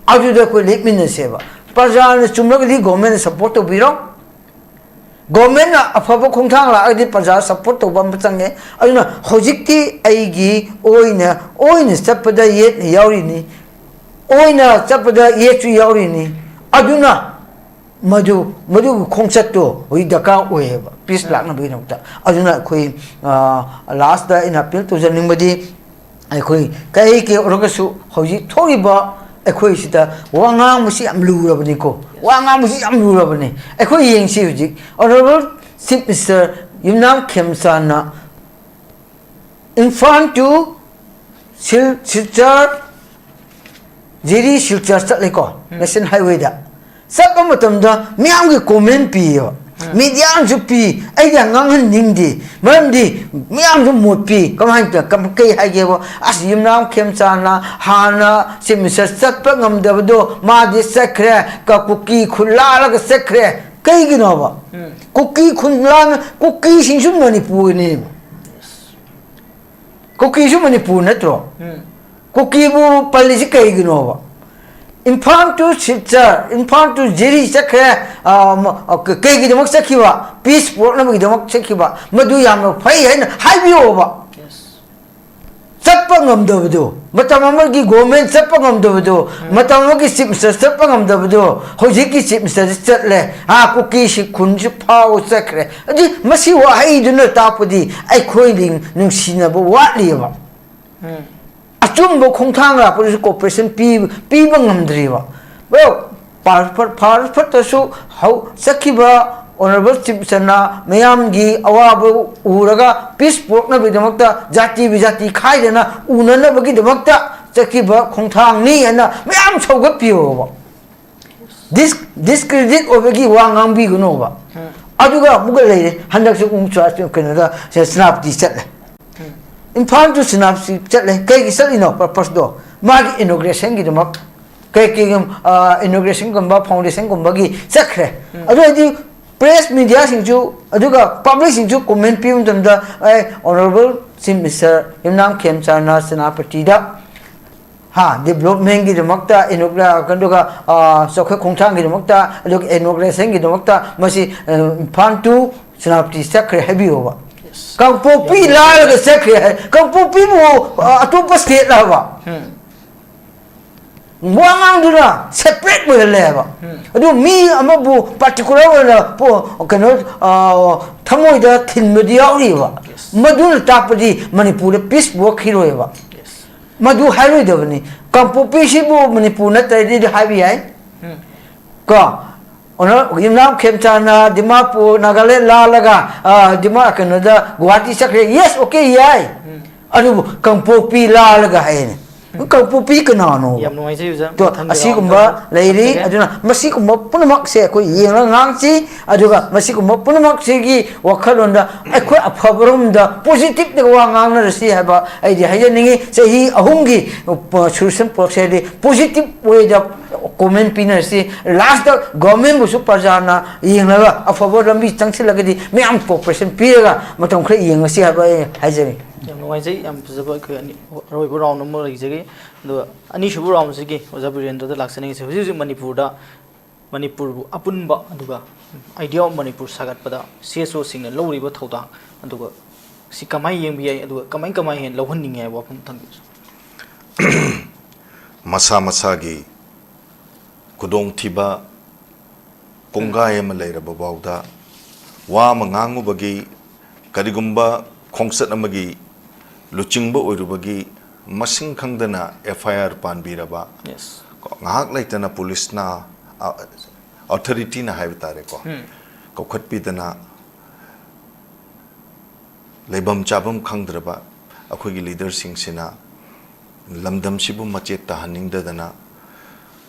ꯑꯗꯨꯗ ꯑꯩꯈꯣꯏ ꯂꯦꯞꯃꯤꯟꯅꯁꯦꯕ꯫ ꯄ꯭ꯔꯖꯥꯅ ꯆꯨꯝꯂꯒꯗꯤ ꯒꯣꯔꯃꯦꯟꯅ ꯁꯞꯄꯣꯔꯠ ꯇꯧꯕꯤꯔꯣ, ꯒꯣꯔꯃꯦꯟꯅ ꯑꯐꯕ ꯈꯣꯡꯊꯥꯡ ꯂꯥꯛꯑꯒꯗꯤ ꯄ꯭ꯔꯖꯥ ꯁꯞꯄꯣꯔꯠ ꯇꯧꯕ ꯑꯃ ꯆꯪꯉꯦ꯫ ꯑꯗꯨꯅ ꯍꯧꯖꯤꯛꯇꯤ ꯑꯩꯒꯤ ꯑꯣꯏꯅ, ꯑꯣꯏꯅ ꯆꯠꯄꯗ ꯌꯦꯠꯅ ꯌꯥꯎꯔꯤꯅꯤ, ꯑꯣꯏꯅ ꯆꯠꯄꯗ ꯌꯦꯠꯁꯨ ꯌꯥꯎꯔꯤꯅꯤ꯫ ꯑꯗꯨꯅ ꯃꯗꯨ, ꯃꯗꯨꯒꯤ ꯈꯣꯡꯆꯠꯇꯣ ꯍꯧꯖꯤꯛ ꯗꯔꯀꯥꯔ ꯑꯣꯏꯌꯦꯕ ꯄꯤꯁ ꯂꯥꯛꯅꯕꯒꯤꯗꯃꯛꯇ꯫ ꯑꯗꯨꯅ ꯑꯩꯈꯣꯏ, ꯑ, ꯂꯥꯁꯇ ꯑꯩꯅ ꯑꯄꯤꯜ ꯇꯧꯖꯅꯤꯡꯕꯗꯤ, ꯑꯩꯈꯣꯏ ꯀꯩ ꯀꯩ ꯑꯣꯏꯔꯒꯁꯨ ꯍꯧꯖꯤꯛ ꯊꯣꯛꯂꯤꯕ ꯑꯩꯈꯣꯏꯁꯤꯗ ꯋꯥ ꯉꯥꯡꯕꯁꯤ ꯌꯥꯝ ꯂꯨꯔꯕꯅꯤꯀꯣ꯫ ꯋꯥ ꯉꯥꯡꯕꯁꯤ ꯌꯥꯝ ꯂꯨꯔꯕꯅꯤ꯫ ꯑꯩꯈꯣꯏ ꯌꯦꯡꯁꯤ ꯍꯧꯖꯤꯛ Honourable Chief Minister ꯌꯨꯝꯅꯥꯝ ꯈꯦꯝꯆꯥꯟꯅ Imphal to Sil- Silchar, ꯖꯤꯔꯤ ꯁꯤꯜꯆꯔ ꯆꯠꯂꯦꯀꯣ, ꯅꯦꯁꯅꯦꯜ ꯍꯥꯏꯋꯦꯗ꯫ ꯆꯠꯄ ꯃꯇꯝꯗ ꯃꯤꯌꯥꯝꯒꯤ ꯀꯣꯃꯦꯟ ꯄꯤꯌꯦꯕ, ꯃꯤꯗꯤꯌꯥꯅꯁꯨ ꯄꯤ꯫ ꯑꯩꯗꯤ ꯌꯥꯝ ꯉꯥꯡꯍꯟꯅꯤꯡꯗꯦ꯫ ꯃꯔꯝꯗꯤ ꯃꯤꯌꯥꯝꯁꯨ ꯃꯣꯠ ꯄꯤ꯫ ꯀꯃꯥꯏꯅ ꯇꯧ-, ꯀꯝ-, ꯀꯩ ꯍꯥꯏꯒꯦꯕ? ꯑꯁ, ꯌꯨꯝꯅꯥꯝ ꯈꯦꯝꯆꯥꯟꯅ ꯍꯥꯟꯅ ꯆꯤꯞ ꯃꯤꯅꯤꯁꯇꯔ ꯆꯠꯄ ꯉꯝꯗꯕꯗꯣ ꯃꯥꯗꯤ ꯆꯠꯈ꯭ꯔꯦ, ꯀ-, ꯀꯨꯀꯤ ꯈꯨꯟ ꯂꯥꯜꯂꯒ ꯆꯠꯈ꯭ꯔꯦ꯫ ꯀꯩꯒꯤꯅꯣꯕ? ꯎꯝ꯫ ꯀꯨꯀꯤ ꯈꯨꯟ ꯂꯥꯟ-, ꯀꯨꯀꯤꯁꯤꯡꯁꯨ ꯃꯅꯤꯄꯨꯔꯅꯦꯕ꯫ ꯀꯨꯀꯤꯁꯨ ꯃꯅꯤꯄꯨꯔ ꯅꯠꯇ꯭ꯔꯣ? ꯎꯝ꯫ ꯀꯨꯀꯤꯕꯨ ꯄꯜꯂꯤꯁꯤ ꯀꯩꯒꯤꯅꯣꯕ? ꯏꯝꯐꯥꯜ to ꯁꯤꯜꯆꯔ, ꯏꯝꯐꯥꯜ to ꯖꯤꯔꯤ ꯆꯠꯈ꯭ꯔꯦ, ꯑ, ꯃ-, ꯑ, ꯀ-, ꯀꯩꯒꯤꯗꯃꯛ ꯆꯠꯈꯤꯕ? ꯄꯤꯁ ꯄꯨꯔꯛꯅꯕꯒꯤꯗꯃꯛ ꯆꯠꯈꯤꯕ꯫ ꯃꯗꯨ ꯌꯥꯝꯅ ꯐꯩ ꯍꯥꯏꯅ ꯍꯥꯏꯕꯤꯌꯣꯕ꯫ ꯆꯠꯄ ꯉꯝꯗꯕꯗꯣ, ꯃꯇꯝ ꯑꯃꯒꯤ ꯒꯣꯔꯃꯦꯟ ꯆꯠꯄ ꯉꯝꯗꯕꯗꯣ, ꯎꯝ꯫ ꯃꯇꯝ ꯑꯃꯒꯤ ꯆꯤꯞ ꯃꯤꯅꯤꯁꯇꯔ ꯆꯠꯄ ꯉꯝꯗꯕꯗꯣ, ꯍꯧꯖꯤꯛꯀꯤ ꯆꯤꯞ ꯃꯤꯅꯤꯁꯇꯔꯁꯤ ꯆꯠꯂꯦ, ꯑꯥ, ꯀꯨꯀꯤꯁꯤ ꯈꯨꯟꯁꯨ ꯐꯥꯎ ꯆꯠꯈ꯭ꯔꯦ꯫ ꯑꯗꯨ ꯃꯁꯤ ꯋꯥꯍꯩꯗꯨꯅ ꯇꯥꯛꯄꯗꯤ ꯑꯩꯈꯣꯏ ꯅꯨꯡꯁꯤꯅꯕ ꯋꯥꯠꯂꯤꯑꯕ꯫ ꯎꯝ꯫ ꯑꯆꯨꯝꯕ ꯈꯣꯡꯊꯥꯡ ꯂꯥꯛꯄꯗꯁꯨ ꯀꯣꯑꯣꯄꯔꯦꯁꯟ ꯄꯤ-, ꯄꯤꯕ ꯉꯝꯗ꯭ꯔꯤꯕ꯫ Well, ꯐꯔ-, ꯐꯔ-, ꯐꯔ-, ꯐꯠꯇ꯭ꯔꯁꯨ ꯍꯧ-, ꯆꯠꯈꯤꯕ ꯑꯣꯅꯔꯦꯕꯜ ꯆꯤꯞ ꯃꯤꯅꯤꯁꯇꯔꯅ ꯃꯤꯌꯥꯝꯒꯤ ꯑꯋꯥꯕ ꯎꯔꯒ ꯄꯤꯁ ꯄꯨꯔꯛꯅꯕꯒꯤꯗꯃꯛꯇ, ꯖꯥꯇꯤ ꯕꯤꯖꯥꯇꯤ ꯈꯥꯏꯗꯅ ꯎꯅꯅꯕꯒꯤꯗꯃꯛꯇ ꯆꯠꯈꯤꯕ ꯈꯣꯡꯊꯥꯡꯅꯤ ꯍꯥꯏꯅ ꯃꯌꯥꯝ ꯁꯧꯒꯠꯄꯤꯌꯣꯕ꯫ ꯗꯤꯁ-, ꯗꯤꯁꯀ꯭ꯔꯦꯗꯤꯠ ꯑꯣꯏꯕꯒꯤ ꯋꯥ ꯉꯥꯡꯕꯤꯒꯅꯣꯕ꯫ ꯎꯝ꯫ ꯑꯗꯨꯒ ꯑꯃꯨꯛꯀ ꯂꯩꯔꯦ, ꯍꯟꯗꯛꯁꯨ ꯑꯃꯨꯛ ꯆꯨꯔꯥ-, ꯀꯩꯅꯣꯗ ꯁꯦ-, ꯁꯦꯅꯥꯄꯇꯤ ꯆꯠꯂꯦ꯫ ꯎꯝ꯫ ꯏꯝꯐꯥꯜ to ꯁꯦꯅꯥꯄꯇꯤ ꯆꯠꯂꯦ꯫ ꯀꯩꯒꯤ ꯆꯠꯂꯤꯅꯣ ꯄꯔꯄꯁꯇꯣ? ꯃꯥꯒꯤ ꯏꯅꯣꯒ꯭ꯔꯦꯁꯟꯒꯤꯗꯃꯛ꯫ ꯀꯩ ꯀꯩꯒꯨꯝ-, ꯑ, ꯏꯅꯣꯒ꯭ꯔꯦꯁꯟꯒꯨꯝꯕ, ꯐꯥꯎꯟꯗꯦꯁꯟꯒꯨꯝꯕꯒꯤ ꯆꯠꯈ꯭ꯔꯦ꯫ ꯎꯝ꯫ ꯑꯗꯨ ꯑꯣꯏꯗꯤ ꯄ꯭ꯔꯦꯁ ꯃꯤꯗꯤꯌꯥꯁꯤꯡꯁꯨ, ꯑꯗꯨꯒ ꯄꯕ꯭ꯂꯤꯛꯁꯤꯡꯁꯨ ꯀꯣꯃꯦꯟ ꯄꯤꯕ ꯃꯇꯝꯗ, ꯑꯩ ꯑꯣꯅꯔꯦꯕꯜ ꯆꯤꯐ ꯃꯤꯅꯤꯁꯇꯔ ꯌꯨꯝꯅꯥꯝ ꯈꯦꯝꯆꯥꯟꯅ ꯁꯦꯅꯥꯄꯇꯤꯗ, ꯍꯥ, ꯗꯤꯕ꯭ꯂꯣꯞꯃꯦꯟꯒꯤꯗꯃꯛꯇ, ꯏꯅꯣꯒ꯭ꯔꯦ-, ꯑꯗꯨꯒ, ꯑ, ꯆꯥꯎꯈꯠ ꯈꯣꯡꯊꯥꯡꯒꯤꯗꯃꯛꯇ, ꯑꯗꯨꯒ ꯏꯅꯣꯒ꯭ꯔꯦꯁꯟꯒꯤꯗꯃꯛꯇ ꯃꯁꯤ, ꯑ, ꯏꯝꯐꯥꯜ to ꯁꯦꯅꯥꯄꯇꯤ ꯆꯠꯈ꯭ꯔꯦ ꯍꯥꯏꯕꯤꯌꯣꯕ꯫ ꯀꯥꯡꯄꯣꯛꯄꯤ ꯂꯥꯜꯂꯒ ꯆꯠꯈ꯭ꯔꯦ ꯍꯥꯏ꯫ ꯀꯥꯡꯄꯣꯛꯄꯤꯕꯨ, ꯑ, ꯑꯇꯣꯞꯄ ꯁ꯭ꯇꯦꯠ ꯂꯥꯕ? ꯎꯝ꯫ ꯋꯥ ꯉꯥꯡꯗꯨꯅ ꯁꯦꯄꯔꯦꯠ ꯑꯣꯏꯍꯜꯂꯦ ꯍꯥꯏꯕ꯫ ꯎꯝ꯫ ꯑꯗꯨ ꯃꯤ ꯑꯃꯕꯨ ꯄꯥꯔꯇꯤꯀꯨꯂꯔ ꯑꯣꯏꯅ ꯄꯣ-, ꯀꯩꯅꯣ, ꯑ, ꯊꯃꯣꯏꯗ ꯊꯤꯟꯕꯗꯤ ꯌꯥꯎꯔꯤꯕ꯫ Yes꯫ ꯃꯗꯨꯅ ꯇꯥꯛꯄꯗꯤ ꯃꯅꯤꯄꯨꯔꯗ ꯄꯤꯁ ꯄꯨꯔꯛꯈꯤꯔꯣꯏꯕ꯫ Yes꯫ ꯃꯗꯨ ꯍꯥꯏꯔꯣꯏꯗꯕꯅꯤ꯫ ꯀꯥꯡꯄꯣꯛꯄꯤꯁꯤꯕꯨ ꯃꯅꯤꯄꯨꯔ ꯅꯠꯇ꯭ꯔꯗꯤ ꯍꯥꯏꯕ ꯌꯥꯏ꯫ ꯎꯝ꯫ ꯀꯣ? ꯑꯣꯅꯔ-, ꯌꯨꯝꯅꯥꯝ ꯈꯦꯝꯆꯥꯟꯅ ꯗꯤꯃꯥꯄꯨꯔ, ꯅꯥꯒꯥꯂꯦꯟ ꯂꯥꯜꯂꯒ, ꯑ, ꯗꯤꯃꯥ-, ꯀꯩꯅꯣꯗ, ꯒꯨꯋꯥꯍꯥꯇꯤ ꯆꯠꯈ꯭ꯔꯦ꯫ Yes, okay, ꯌꯥꯏ꯫ ꯎꯝ꯫ ꯑꯗꯨꯕꯨ ꯀꯥꯡꯄꯣꯛꯄꯤ ꯂꯥꯜꯂꯒ ꯍꯥꯏꯅꯦ꯫ ꯀꯥꯡꯄꯣꯛꯄꯤ ꯀꯅꯥꯅꯣꯕ? ꯌꯥꯝ ꯅꯨꯡꯉꯥꯏꯖꯩ ꯑꯣꯖꯥ꯫ ꯇꯣ, ꯃꯊꯪꯒꯤ ꯑꯁꯤꯒꯨꯝꯕ round ꯗ ꯂꯩꯔꯤ꯫ ꯍꯪꯖꯒꯦ꯫ ꯑꯗꯨꯅ ꯃꯁꯤꯒꯨꯝꯕ ꯄꯨꯝꯅꯃꯛꯁꯦ ꯑꯩꯈꯣꯏ ꯌꯦꯡꯂꯒ ꯉꯥꯡꯁꯤ꯫ ꯑꯗꯨꯒ ꯃꯁꯤꯒꯨꯝꯕ ꯄꯨꯝꯅꯃꯛꯁꯤꯒꯤ ꯋꯥꯈꯜꯂꯣꯟꯗ ꯑꯩꯈꯣꯏ ꯑꯐꯕꯔꯣꯝꯗ positive ꯇ ꯋꯥ ꯉꯥꯡꯅꯔꯁꯤ ꯍꯥꯏꯕ ꯑꯩꯗꯤ ꯍꯥꯏꯖꯅꯤꯡꯉꯤ꯫ ꯆꯍꯤ ꯑꯍꯨꯝꯒꯤ, ꯑ, solution process ꯗꯤ positive way ꯗ comment ꯄꯤꯅꯔꯁꯤ꯫ Last ꯇ government ꯕꯨꯁꯨ ꯄ꯭ꯔꯖꯥꯅ ꯌꯦꯡꯂꯒ ꯑꯐꯕ ꯂꯝꯕꯤ ꯆꯪꯁꯤꯜꯂꯒꯗꯤ ꯃꯌꯥꯝ cooperation ꯄꯤꯔꯒ ꯃꯇꯝ ꯈꯔ ꯌꯦꯡꯉꯁꯤ ꯍꯥꯏꯕ ꯑꯩ ꯍꯥꯏꯖꯔꯤ꯫ ꯌꯥꯝ ꯅꯨꯡꯉꯥꯏꯖꯩ꯫ ꯌꯥꯝ ꯐꯖꯕ ꯑꯩꯈꯣꯏ ꯑꯅꯤ, ꯑꯔꯣꯏꯕ round ꯑꯃ ꯂꯩꯖꯒꯦ꯫ ꯑꯗꯨꯒ ꯑꯅꯤꯁꯨꯕ round ꯁꯤꯒꯤ ꯑꯣꯖꯥ ꯕꯤꯔꯦꯟꯗ꯭ꯔꯗ ꯂꯥꯛꯆꯅꯤꯡꯉꯤꯁꯦ, ꯍꯧꯖꯤꯛ ꯍꯧꯖꯤꯛ ꯃꯅꯤꯄꯨꯔꯗ, ꯃꯅꯤꯄꯨꯔꯕꯨ ꯑꯄꯨꯟꯕ ꯑꯗꯨꯒ Idea of Manipur ꯁꯥꯒꯠꯄꯗ C S O ꯁꯤꯡꯅ ꯂꯧꯔꯤꯕ ꯊꯧꯗꯥꯡ, ꯑꯗꯨꯒ ꯁꯤ ꯀꯃꯥꯏꯅ ꯌꯦꯡꯕ ꯌꯥꯏ, ꯑꯗꯨꯒ ꯀꯃꯥꯏ ꯀꯃꯥꯏ ꯍꯦꯟꯅ ꯂꯧꯍꯟꯅꯤꯡꯉꯤ ꯍꯥꯏꯕ ꯋꯥꯐꯝ ꯊꯝꯕꯤꯌꯨ꯫ ꯃꯁꯥ ꯃꯁꯥꯒꯤ ꯈꯨꯗꯣꯡꯊꯤꯕ ꯀꯣꯡꯒꯥꯏ ꯑꯃ ꯂꯩꯔꯕ ꯐꯥꯎꯗ ꯋꯥ ꯑꯃ ꯉꯥꯡꯉꯨꯕꯒꯤ, ꯀꯔꯤꯒꯨꯝꯕ ꯈꯣꯡꯆꯠ ꯑꯃꯒꯤ ꯂꯨꯆꯤꯡꯕ ꯑꯣꯏꯔꯨꯕꯒꯤ ꯃꯁꯤꯡ ꯈꯪꯗꯅ F I R ꯄꯥꯟꯕꯤꯔꯕ, Yes. ꯀꯣ, ꯉꯥꯏꯍꯥꯛ ꯂꯩꯇꯅ ꯄꯨꯂꯤꯁꯅ, ꯑ, authority ꯅ ꯍꯥꯏꯕ ꯇꯥꯔꯦꯀꯣ, ꯎꯝ. ꯀꯧꯈꯠꯄꯤꯗꯅ ꯂꯩꯐꯝ ꯆꯥꯐꯝ ꯈꯪꯗ꯭ꯔꯕ ꯑꯩꯈꯣꯏꯒꯤ leader ꯁꯤꯡꯁꯤꯅ ꯂꯝꯗꯝꯁꯤꯕꯨ ꯃꯆꯦꯠ ꯇꯥꯍꯟꯅꯤꯡꯗꯗꯅ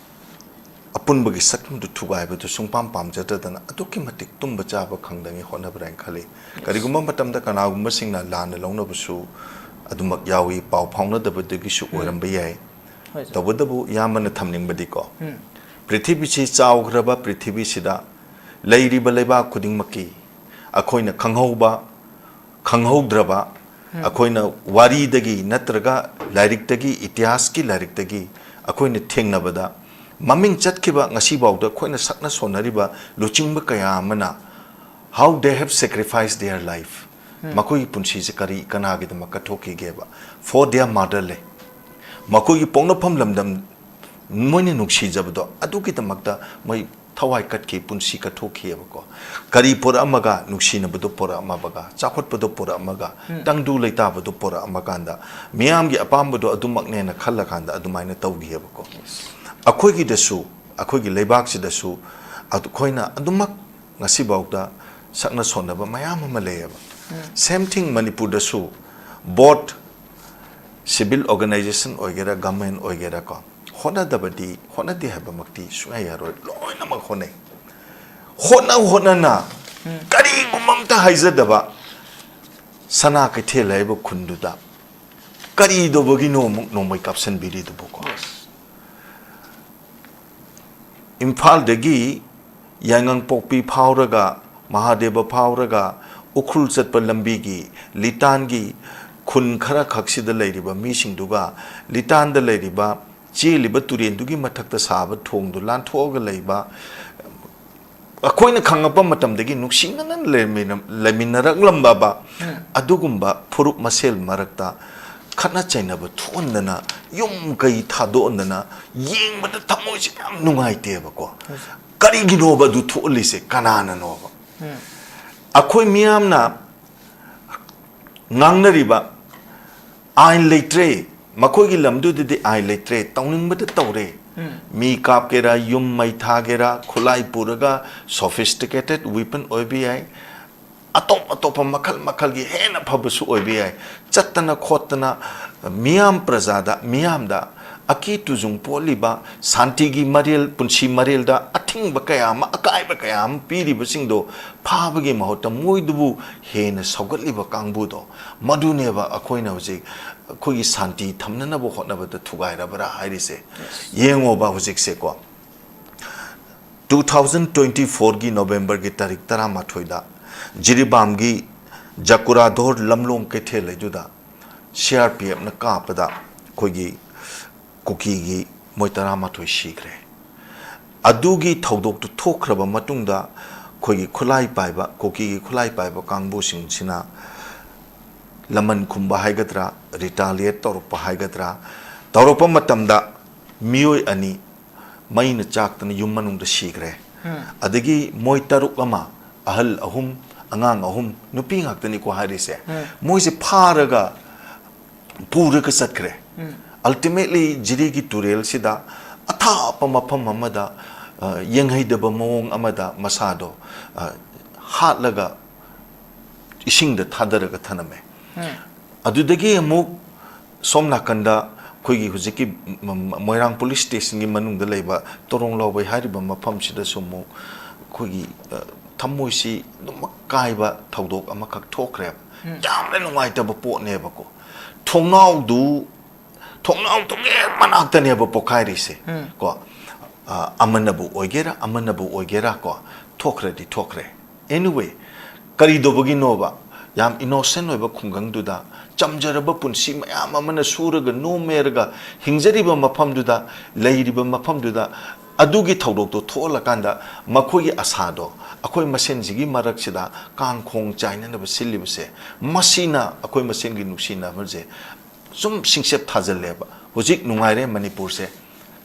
ꯑꯄꯨꯟꯕꯒꯤ ꯁꯛꯇꯝꯗꯨ ꯊꯨꯒꯥꯏꯕꯗꯨ ꯁꯨꯡꯄꯥꯝ ꯄꯥꯝꯖꯗꯗꯅ ꯑꯗꯨꯛꯀꯤ ꯃꯇꯤꯛ ꯇꯨꯝꯕ ꯆꯥꯕ ꯈꯪꯗꯉꯩ ꯍꯣꯠꯅꯕ꯭ꯔꯥ ꯍꯥꯏꯅ ꯈꯜꯂꯤ꯫ ꯀꯔꯤꯒꯨꯝꯕ ꯃꯇꯝꯗ ꯀꯅꯥꯒꯨꯝꯕꯁꯤꯡꯅ ꯂꯥꯟꯅ ꯂꯧꯅꯕꯁꯨ ꯑꯗꯨꯃꯛ ꯌꯥꯎꯏ, ꯄꯥꯎ ꯐꯥꯎꯅꯗꯕꯗꯒꯤꯁꯨ ꯑꯣꯏꯔꯝꯕ ꯌꯥꯏ꯫ ꯍꯣꯏ, ꯁꯥꯔ꯫ ꯇꯧꯕꯇꯕꯨ ꯏꯌꯥꯝꯕꯅ ꯊꯝꯅꯤꯡꯕꯗꯤꯀꯣ, ꯎꯝ. ꯄ꯭ꯔꯤꯊꯤꯕꯤꯁꯤ ꯆꯥꯎꯈ꯭ꯔꯕ ꯄ꯭ꯔꯤꯊꯤꯕꯤꯁꯤꯗ ꯂꯩꯔꯤꯕ ꯂꯩꯕꯥꯛ ꯈꯨꯗꯤꯡꯃꯛꯀꯤ ꯑꯩꯈꯣꯏꯅ ꯈꯪꯍꯧꯕ, ꯈꯪꯍꯧꯗ꯭ꯔꯕ, ꯑꯩꯈꯣꯏꯅ ꯋꯥꯔꯤꯗꯒꯤ ꯅꯠꯇ꯭ꯔꯒ ꯂꯥꯏꯔꯤꯛꯇꯒꯤ, ꯏꯇꯤꯍꯥꯁꯀꯤ ꯂꯥꯏꯔꯤꯛꯇꯒꯤ ꯑꯩꯈꯣꯏꯅ ꯊꯦꯡꯅꯕꯗ ꯃꯃꯤꯡ ꯆꯠꯈꯤꯕ, ꯉꯁꯤꯐꯥꯎꯗ ꯑꯩꯈꯣꯏꯅ ꯁꯛꯅ ꯁꯣꯟꯅꯔꯤꯕ ꯂꯨꯆꯤꯡꯕ ꯀꯌꯥ ꯑꯃꯅ, how they have sacrificed their life, ꯃꯈꯣꯏꯒꯤ ꯄꯨꯟꯁꯤꯁꯦ ꯀꯔꯤ, ꯀꯅꯥꯒꯤꯗꯃꯛ ꯀꯠꯊꯣꯛꯈꯤꯒꯦꯕ? For their motherland꯫ ꯃꯈꯣꯏꯒꯤ ꯄꯣꯛꯅꯐꯝ ꯂꯝꯗꯝ ꯃꯣꯏꯅ ꯅꯨꯡꯁꯤꯖꯕꯗꯣ, ꯑꯗꯨꯒꯤꯗꯃꯛꯇ ꯃꯣꯏ ꯊꯋꯥꯏ ꯀꯠꯈꯤ, ꯄꯨꯟꯁꯤ ꯀꯠꯊꯣꯛꯈꯤꯑꯕꯀꯣ꯫ ꯀꯔꯤ ꯄꯣꯔꯛꯑꯝꯃꯒ? ꯅꯨꯡꯁꯤꯅꯕꯗꯣ ꯄꯣꯔꯛꯑꯝꯃꯒ, ꯆꯥꯎꯈꯠꯄꯗꯣ ꯄꯣꯔꯛꯑꯝꯃꯒ, ꯇꯪꯗꯨ ꯂꯩꯇꯥꯕꯗꯣ ꯄꯣꯔꯛꯑꯝꯃꯀꯥꯟꯗ, ꯃꯤꯌꯥꯝꯒꯤ ꯑꯄꯥꯝꯕꯗꯣ ꯑꯗꯨꯃꯛꯅꯦꯅ ꯈꯜꯂꯀꯥꯟꯗ ꯑꯗꯨꯃꯥꯏꯅ ꯇꯧꯈꯤꯑꯕꯀꯣ꯫ ꯑꯩꯈꯣꯏꯒꯤꯗꯁꯨ, ꯑꯩꯈꯣꯏꯒꯤ ꯂꯩꯕꯥꯛꯁꯤꯗꯁꯨ ꯑꯩꯈꯣꯏꯅ ꯑꯗꯨꯃꯛ ꯉꯁꯤꯐꯥꯎꯗ ꯁꯛꯅ ꯁꯣꯟꯅꯕ ꯃꯌꯥꯝ ꯑꯃ ꯂꯩꯌꯦꯕ꯫ Same thing ꯃꯅꯤꯄꯨꯔꯗꯁꯨ vote Civil organization ꯑꯣꯏꯒꯦꯔꯥ, government ꯑꯣꯏꯒꯦꯔꯥ ꯀꯣ, ꯍꯣꯠꯅꯗꯕꯗꯤ, ꯍꯣꯠꯅꯗꯦ ꯍꯥꯏꯕꯃꯛꯇꯤ ꯁꯨꯡꯌꯥ ꯌꯥꯔꯣꯏ꯫ ꯂꯣꯏꯅꯃꯛ ꯍꯣꯠꯅꯩ꯫ ꯍꯣꯠꯅ ꯍꯣꯠꯅꯅ ꯀꯔꯤꯒꯨꯝꯕ ꯑꯝꯇ ꯍꯥꯏꯖꯗꯕ ꯁꯅꯥ ꯀꯩꯊꯦꯜ ꯍꯥꯏꯕ ꯈꯨꯟꯗꯨꯗ ꯀꯔꯤꯗꯧꯕꯒꯤꯅꯣ ꯑꯃꯨꯛ ꯅꯣꯡꯃꯩ ꯀꯥꯞꯁꯤꯟꯕꯤꯔꯤꯗꯨꯕꯨꯀꯣ? ꯏꯝꯐꯥꯜꯗꯒꯤ ꯌꯥꯏꯉꯪꯄꯣꯛꯄꯤ ꯐꯥꯎꯔꯒ, ꯃꯍꯥꯗꯦꯕ ꯐꯥꯎꯔꯒ, ꯎꯈ꯭ꯔꯨꯜ ꯆꯠꯄ ꯂꯝꯕꯤꯒꯤ ꯂꯤꯇꯥꯟꯒꯤ ꯈꯨꯟ ꯈꯔ ꯈꯛꯁꯤꯗ ꯂꯩꯔꯤꯕ ꯃꯤꯁꯤꯡꯗꯨꯒ, ꯂꯤꯇꯥꯟꯗ ꯂꯩꯔꯤꯕ, ꯆꯦꯜꯂꯤꯕ ꯇꯨꯔꯦꯟꯗꯨꯒꯤ ꯃꯊꯛꯇ ꯁꯥꯕ ꯊꯣꯡꯗꯨ ꯂꯥꯟꯊꯣꯛꯑꯒ ꯂꯩꯕ, ꯑꯩꯈꯣꯏꯅ ꯈꯪꯉꯛꯄ ꯃꯇꯝꯗꯒꯤ ꯅꯨꯡꯁꯤꯅꯅ ꯂꯩꯃꯤꯟꯅ-, ꯂꯩꯃꯤꯟꯅꯔꯛꯂꯝꯕ ꯑꯗꯨꯒꯨꯝꯕ ꯐꯨꯔꯨꯞ ꯃꯁꯦꯜ ꯃꯔꯛꯇ ꯈꯠꯅ ꯆꯩꯅꯕ ꯊꯣꯛꯍꯟꯗꯅ, ꯌꯨꯝ ꯀꯩ ꯊꯥꯗꯣꯛꯍꯟꯗꯅ, ꯌꯦꯡꯕꯗ ꯊꯃꯣꯏꯁꯦ ꯌꯥꯝ ꯅꯨꯡꯉꯥꯏꯇꯦꯕꯀꯣ꯫ ꯀꯔꯤꯒꯤꯅꯣꯕ ꯑꯗꯨ ꯊꯣꯛꯍꯜꯂꯤꯁꯦ? ꯀꯅꯥꯅꯅꯣꯕ? ꯑꯩꯈꯣꯏ ꯃꯤꯌꯥꯝꯅ ꯉꯥꯡꯅꯔꯤꯕ ꯑꯥꯏꯟ ꯂꯩꯇ꯭ꯔꯦ, ꯃꯈꯣꯏꯒꯤ ꯂꯝꯗꯨꯗꯗꯤ ꯑꯥꯏꯟ ꯂꯩꯇ꯭ꯔꯦ, ꯇꯧꯅꯤꯡꯕꯗ ꯇꯧꯔꯦ꯫ ꯃꯤ ꯀꯥꯞꯀꯦꯔꯥ, ꯌꯨꯝ ꯃꯩ ꯊꯥꯒꯦꯔꯥ, ꯈꯨꯠꯂꯥꯏ ꯄꯨꯔꯒ, sophisticated weapon ꯑꯣꯏꯕ ꯌꯥꯏ, ꯑꯇꯣꯞ ꯑꯇꯣꯞꯄ ꯃꯈꯜ ꯃꯈꯜꯒꯤ ꯍꯦꯟꯅ ꯐꯕꯁꯨ ꯑꯣꯏꯕ ꯌꯥꯏ꯫ ꯆꯠꯇꯅ ꯈꯣꯠꯇꯅ ꯃꯤꯌꯥꯝ ꯄ꯭ꯔꯖꯥꯗ, ꯃꯤꯌꯥꯝꯗ ꯑꯀꯤ ꯇꯨꯖꯨꯡ ꯄꯣꯛꯍꯜꯂꯤꯕ, ꯁꯥꯟꯇꯤꯒꯤ ꯃꯔꯦꯜ, ꯄꯨꯟꯁꯤ ꯃꯔꯦꯜꯗ ꯑꯊꯤꯡꯕ ꯀꯌꯥ ꯑꯃ, ꯑꯀꯥꯏꯕ ꯀꯌꯥ ꯑꯃ ꯄꯤꯔꯤꯕꯁꯤꯡꯗꯣ ꯐꯥꯕꯒꯤ ꯃꯍꯨꯠꯇ ꯃꯣꯏꯗꯨꯕꯨ ꯍꯦꯟꯅ ꯁꯧꯒꯠꯂꯤꯕ ꯀꯥꯡꯕꯨꯗꯣ, ꯃꯗꯨꯅꯦꯕ ꯑꯩꯈꯣꯏꯅ ꯍꯧꯖꯤꯛ ꯑꯩꯈꯣꯏꯒꯤ ꯁꯥꯟꯇꯤ ꯊꯝꯅꯅꯕ ꯍꯣꯠꯅꯕꯗ ꯊꯨꯒꯥꯏꯔꯕ꯭ꯔꯥ ꯍꯥꯏꯔꯤꯁꯦ꯫ ꯌꯦꯡꯉꯣꯕ ꯍꯧꯖꯤꯛꯁꯦꯀꯣ, two thousand twenty fourꯒꯤ Novemberꯒꯤ ꯇꯥꯔꯤꯛ ꯇꯔꯥꯃꯥꯊꯣꯏꯗ ꯖꯤꯔꯤꯕꯥꯝꯒꯤ ꯖꯀꯨꯔꯥꯙꯣꯔ ꯂꯝꯂꯣꯡ ꯀꯩꯊꯦꯜ ꯂꯩꯗꯨꯗ CRPFꯅ ꯀꯥꯞꯄꯗ ꯑꯩꯈꯣꯏꯒꯤ ꯀꯨꯀꯤꯒꯤ ꯃꯣꯏ ꯇꯔꯥꯃꯥꯊꯣꯏ ꯁꯤꯈ꯭ꯔꯦ꯫ ꯑꯗꯨꯒꯤ ꯊꯧꯗꯣꯛꯇꯨ ꯊꯣꯛꯈ꯭ꯔꯕ ꯃꯇꯨꯡꯗ ꯑꯩꯈꯣꯏꯒꯤ ꯈꯨꯠꯂꯥꯏ ꯄꯥꯏꯕ, ꯀꯨꯀꯤꯒꯤ ꯈꯨꯠꯂꯥꯏ ꯄꯥꯏꯕ ꯀꯥꯡꯕꯨꯁꯤꯡꯁꯤꯅ ꯂꯃꯟ ꯈꯨꯝꯕ ꯍꯥꯏꯒꯗ꯭ꯔꯥ, retaliate ꯇꯧꯔꯛꯄ ꯍꯥꯏꯒꯗ꯭ꯔꯥ, ꯇꯧꯔꯛꯄ ꯃꯇꯝꯗ ꯃꯤꯑꯣꯏ ꯑꯅꯤ ꯃꯩꯅ ꯆꯥꯛꯇꯅ ꯌꯨꯝ ꯃꯅꯨꯡꯗ ꯁꯤꯈ꯭ꯔꯦ꯫ ꯑꯗꯒꯤ ꯃꯣꯏ ꯇꯔꯨꯛ ꯑꯃ, ꯑꯍꯜ ꯑꯍꯨꯝ, ꯑꯉꯥꯡ ꯑꯍꯨꯝ, ꯅꯨꯄꯤ ꯉꯥꯛꯇꯅꯤꯀꯣ ꯍꯥꯏꯔꯤꯁꯦ, ꯃꯣꯏꯁꯦ ꯐꯥꯔꯒ ꯄꯨꯔꯒ ꯆꯠꯈ꯭ꯔꯦ꯫ Ultimately ꯖꯤꯔꯤꯒꯤ ꯇꯨꯔꯦꯜꯁꯤꯗ ꯑꯊꯥꯞꯄ ꯃꯐꯝ ꯑꯃꯗ, ꯑ, ꯌꯦꯡꯍꯩꯗꯕ ꯃꯑꯣꯡ ꯑꯃꯗ ꯃꯁꯥꯗꯣ, ꯑ, ꯍꯥꯠꯂꯒ ꯏꯁꯤꯡꯗ ꯊꯥꯗꯔꯒ ꯊꯅꯝꯃꯦ꯫ ꯑꯗꯨꯗꯒꯤ ꯑꯃꯨꯛ ꯁꯣꯝ ꯅꯥꯀꯟꯗ ꯑꯩꯈꯣꯏꯒꯤ ꯍꯧꯖꯤꯛꯀꯤ ꯃ-, ꯃ-, ꯃꯣꯏꯔꯥꯡ ꯄꯨꯂꯤꯁ ꯁ꯭ꯇꯦꯁꯟꯒꯤ ꯃꯅꯨꯡꯗ ꯂꯩꯕ ꯇꯣꯔꯣꯡ ꯂꯥꯎꯕꯩ ꯍꯥꯏꯔꯤꯕ ꯃꯐꯝꯁꯤꯗꯁꯨ ꯑꯃꯨꯛ ꯑꯩꯈꯣꯏꯒꯤ, ꯑ, ꯊꯃꯣꯏꯁꯤ ꯑꯗꯨꯃꯛ ꯀꯥꯏꯕ ꯊꯧꯗꯣꯛ ꯑꯃꯈꯛ ꯊꯣꯛꯈ꯭ꯔꯦꯕ꯫ ꯎꯝ꯫ ꯌꯥꯝꯅ ꯅꯨꯡꯉꯥꯏꯇꯕ ꯄꯣꯠꯅꯦꯕꯀꯣ꯫ ꯊꯣꯡꯅꯥꯎꯗꯨ, ꯊꯣꯡꯅꯥꯎꯗꯨꯒꯤ ꯍꯦꯛ ꯃꯅꯥꯛꯇꯅꯦꯕ ꯄꯣꯈꯥꯏꯔꯤꯁꯦ꯫ ꯎꯝ꯫ ꯀꯣ, ꯑ, ꯑꯃꯅꯕꯨ ꯑꯣꯏꯒꯦꯔꯥ, ꯑꯃꯅꯕꯨ ꯑꯣꯏꯒꯦꯔꯥ, ꯀꯣ, ꯊꯣꯛꯈ꯭ꯔꯗꯤ ꯊꯣꯛꯈ꯭ꯔꯦ꯫ Anyway, ꯀꯔꯤꯗꯧꯕꯒꯤꯅꯣꯕ? ꯌꯥꯝ innocent ꯑꯣꯏꯕ ꯈꯨꯡꯒꯪꯗꯨꯗ, ꯆꯝꯖꯔꯕ ꯄꯨꯟꯁꯤ ꯃꯌꯥꯝ ꯑꯃꯅ ꯁꯨꯔꯒ ꯅꯣꯝꯃꯦꯔꯒ ꯍꯤꯡꯖꯔꯤꯕ ꯃꯐꯝꯗꯨꯗ, ꯂꯩꯔꯤꯕ ꯃꯐꯝꯗꯨꯗ, ꯑꯗꯨꯒꯤ ꯊꯧꯗꯣꯛꯇꯣ ꯊꯣꯛꯍꯜꯂꯀꯥꯟꯗ ꯃꯈꯣꯏꯒꯤ ꯑꯁꯥꯗꯣ ꯑꯩꯈꯣꯏ ꯃꯁꯦꯟꯁꯤꯒꯤ ꯃꯔꯛꯁꯤꯗ ꯀꯥꯡꯈꯣꯡ ꯆꯥꯏꯅꯅꯕ ꯁꯤꯜꯂꯤꯕꯁꯦ, ꯃꯁꯤꯅ ꯑꯩꯈꯣꯏ ꯃꯁꯦꯟꯒꯤ ꯅꯨꯡꯁꯤꯅꯕꯁꯦ ꯁꯨꯝ ꯁꯤꯡꯆꯦꯞ ꯊꯥꯖꯤꯜꯂꯦꯕ꯫ ꯍꯧꯖꯤꯛ ꯅꯨꯡꯉꯥꯏꯔꯦ ꯃꯅꯤꯄꯨꯔꯁꯦ,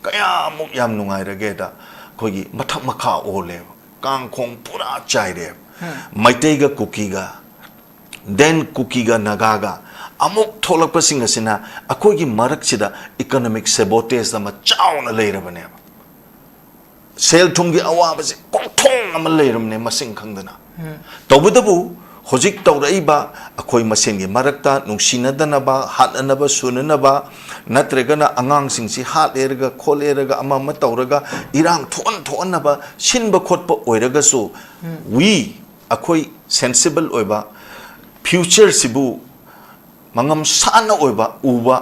ꯀꯌꯥꯃꯨꯛ ꯌꯥꯝ ꯅꯨꯡꯉꯥꯏꯔꯒꯦꯗ, ꯑꯩꯈꯣꯏꯒꯤ ꯃꯊꯛ ꯃꯈꯥ ꯑꯣꯜꯂꯦꯕ, ꯀꯥꯡꯈꯣꯡ ꯄꯨꯔꯥ ꯆꯥꯏꯔꯦꯕ꯫ ꯎꯝ꯫ ꯃꯩꯇꯩꯒ ꯀꯨꯀꯤꯒ, then ꯀꯨꯀꯤꯒ ꯅꯥꯒꯥꯒ ꯑꯃꯨꯛ ꯊꯣꯛꯂꯛꯄꯁꯤꯡ ꯑꯁꯤꯅ ꯑꯩꯈꯣꯏꯒꯤ ꯃꯔꯛꯁꯤꯗ economic sabotage ꯑꯃ ꯆꯥꯎꯅ ꯂꯩꯔꯕꯅꯦꯕ꯫ ꯁꯦꯜ ꯊꯨꯝꯒꯤ ꯑꯋꯥꯕꯁꯦ ꯀꯣꯛꯊꯣꯡ ꯑꯃ ꯂꯩꯔꯕꯅꯦ ꯃꯁꯤꯡ ꯈꯪꯗꯅ꯫ ꯎꯝ꯫ ꯇꯧꯕꯇꯕꯨ ꯍꯧꯖꯤꯛ ꯇꯧꯔꯛꯏꯕ ꯑꯩꯈꯣꯏ ꯃꯁꯦꯟꯒꯤ ꯃꯔꯛꯇ ꯅꯨꯡꯁꯤꯅꯗꯅꯕ, ꯍꯥꯠꯅꯅꯕ, ꯁꯨꯅꯅꯕ, ꯅꯠꯇ꯭ꯔꯒꯅ ꯑꯉꯥꯡꯁꯤꯡꯁꯤ ꯍꯥꯠꯂꯦꯔꯒ ꯈꯣꯠꯂꯦꯔꯒ ꯑꯃ ꯑꯃ ꯇꯧꯔꯒ ꯏꯔꯥꯡ ꯊꯣꯛꯍꯟ ꯊꯣꯛꯍꯟꯅꯕ ꯁꯤꯟꯕ ꯈꯣꯠꯄ ꯑꯣꯏꯔꯒꯁꯨ, ꯎꯝ꯫ We, ꯑꯩꯈꯣꯏ sensible ꯑꯣꯏꯕ, future ꯁꯤꯕꯨ ꯃꯉꯝ ꯁꯥꯟꯅ ꯑꯣꯏꯕ ꯎꯕ,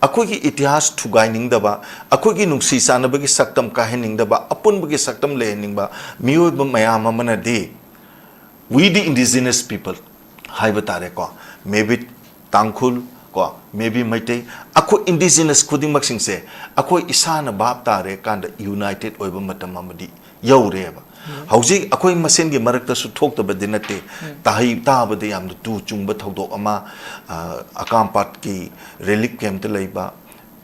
ꯑꯩꯈꯣꯏꯒꯤ ꯏꯇꯤꯍꯥꯁ ꯊꯨꯒꯥꯏꯅꯤꯡꯗꯕ, ꯑꯩꯈꯣꯏꯒꯤ ꯅꯨꯡꯁꯤ ꯆꯥꯟꯅꯕꯒꯤ ꯁꯛꯇꯝ ꯀꯥꯏꯍꯟꯅꯤꯡꯗꯕ, ꯑꯄꯨꯟꯕꯒꯤ ꯁꯛꯇꯝ ꯂꯩꯍꯟꯅꯤꯡꯕ ꯃꯤꯑꯣꯏꯕ ꯃꯌꯥꯝ ꯑꯃꯅꯗꯤ, we the indigenous people ꯍꯥꯏꯕ ꯇꯥꯔꯦꯀꯣ, maybe ꯇꯥꯡꯈꯨꯜ, ꯀꯣ, maybe ꯃꯩꯇꯩ, ꯑꯩꯈꯣꯏ indigenous ꯈꯨꯗꯤꯡꯃꯛꯁꯤꯡꯁꯦ ꯑꯩꯈꯣꯏ ꯏꯁꯥꯅ ꯚꯥꯞ ꯇꯥꯔꯦ ꯀꯥꯟꯗ united ꯑꯣꯏꯕ ꯃꯇꯝ ꯑꯃꯗꯤ ꯌꯧꯔꯦꯕ꯫ ꯎꯝ꯫ ꯍꯧꯖꯤꯛ ꯑꯩꯈꯣꯏ ꯃꯁꯦꯟꯒꯤ ꯃꯔꯛꯇꯁꯨ ꯊꯣꯛꯇꯕꯗꯤ ꯅꯠꯇꯦ꯫ ꯎꯝ꯫ ꯇꯥꯍꯩ ꯇꯥꯕꯗ ꯌꯥꯝꯅ ꯇꯨ ꯆꯨꯡꯕ ꯊꯧꯗꯣꯛ ꯑꯃ, ꯑ, ꯑꯀꯥꯝꯄꯥꯠꯀꯤ relief camp ꯇ ꯂꯩꯕ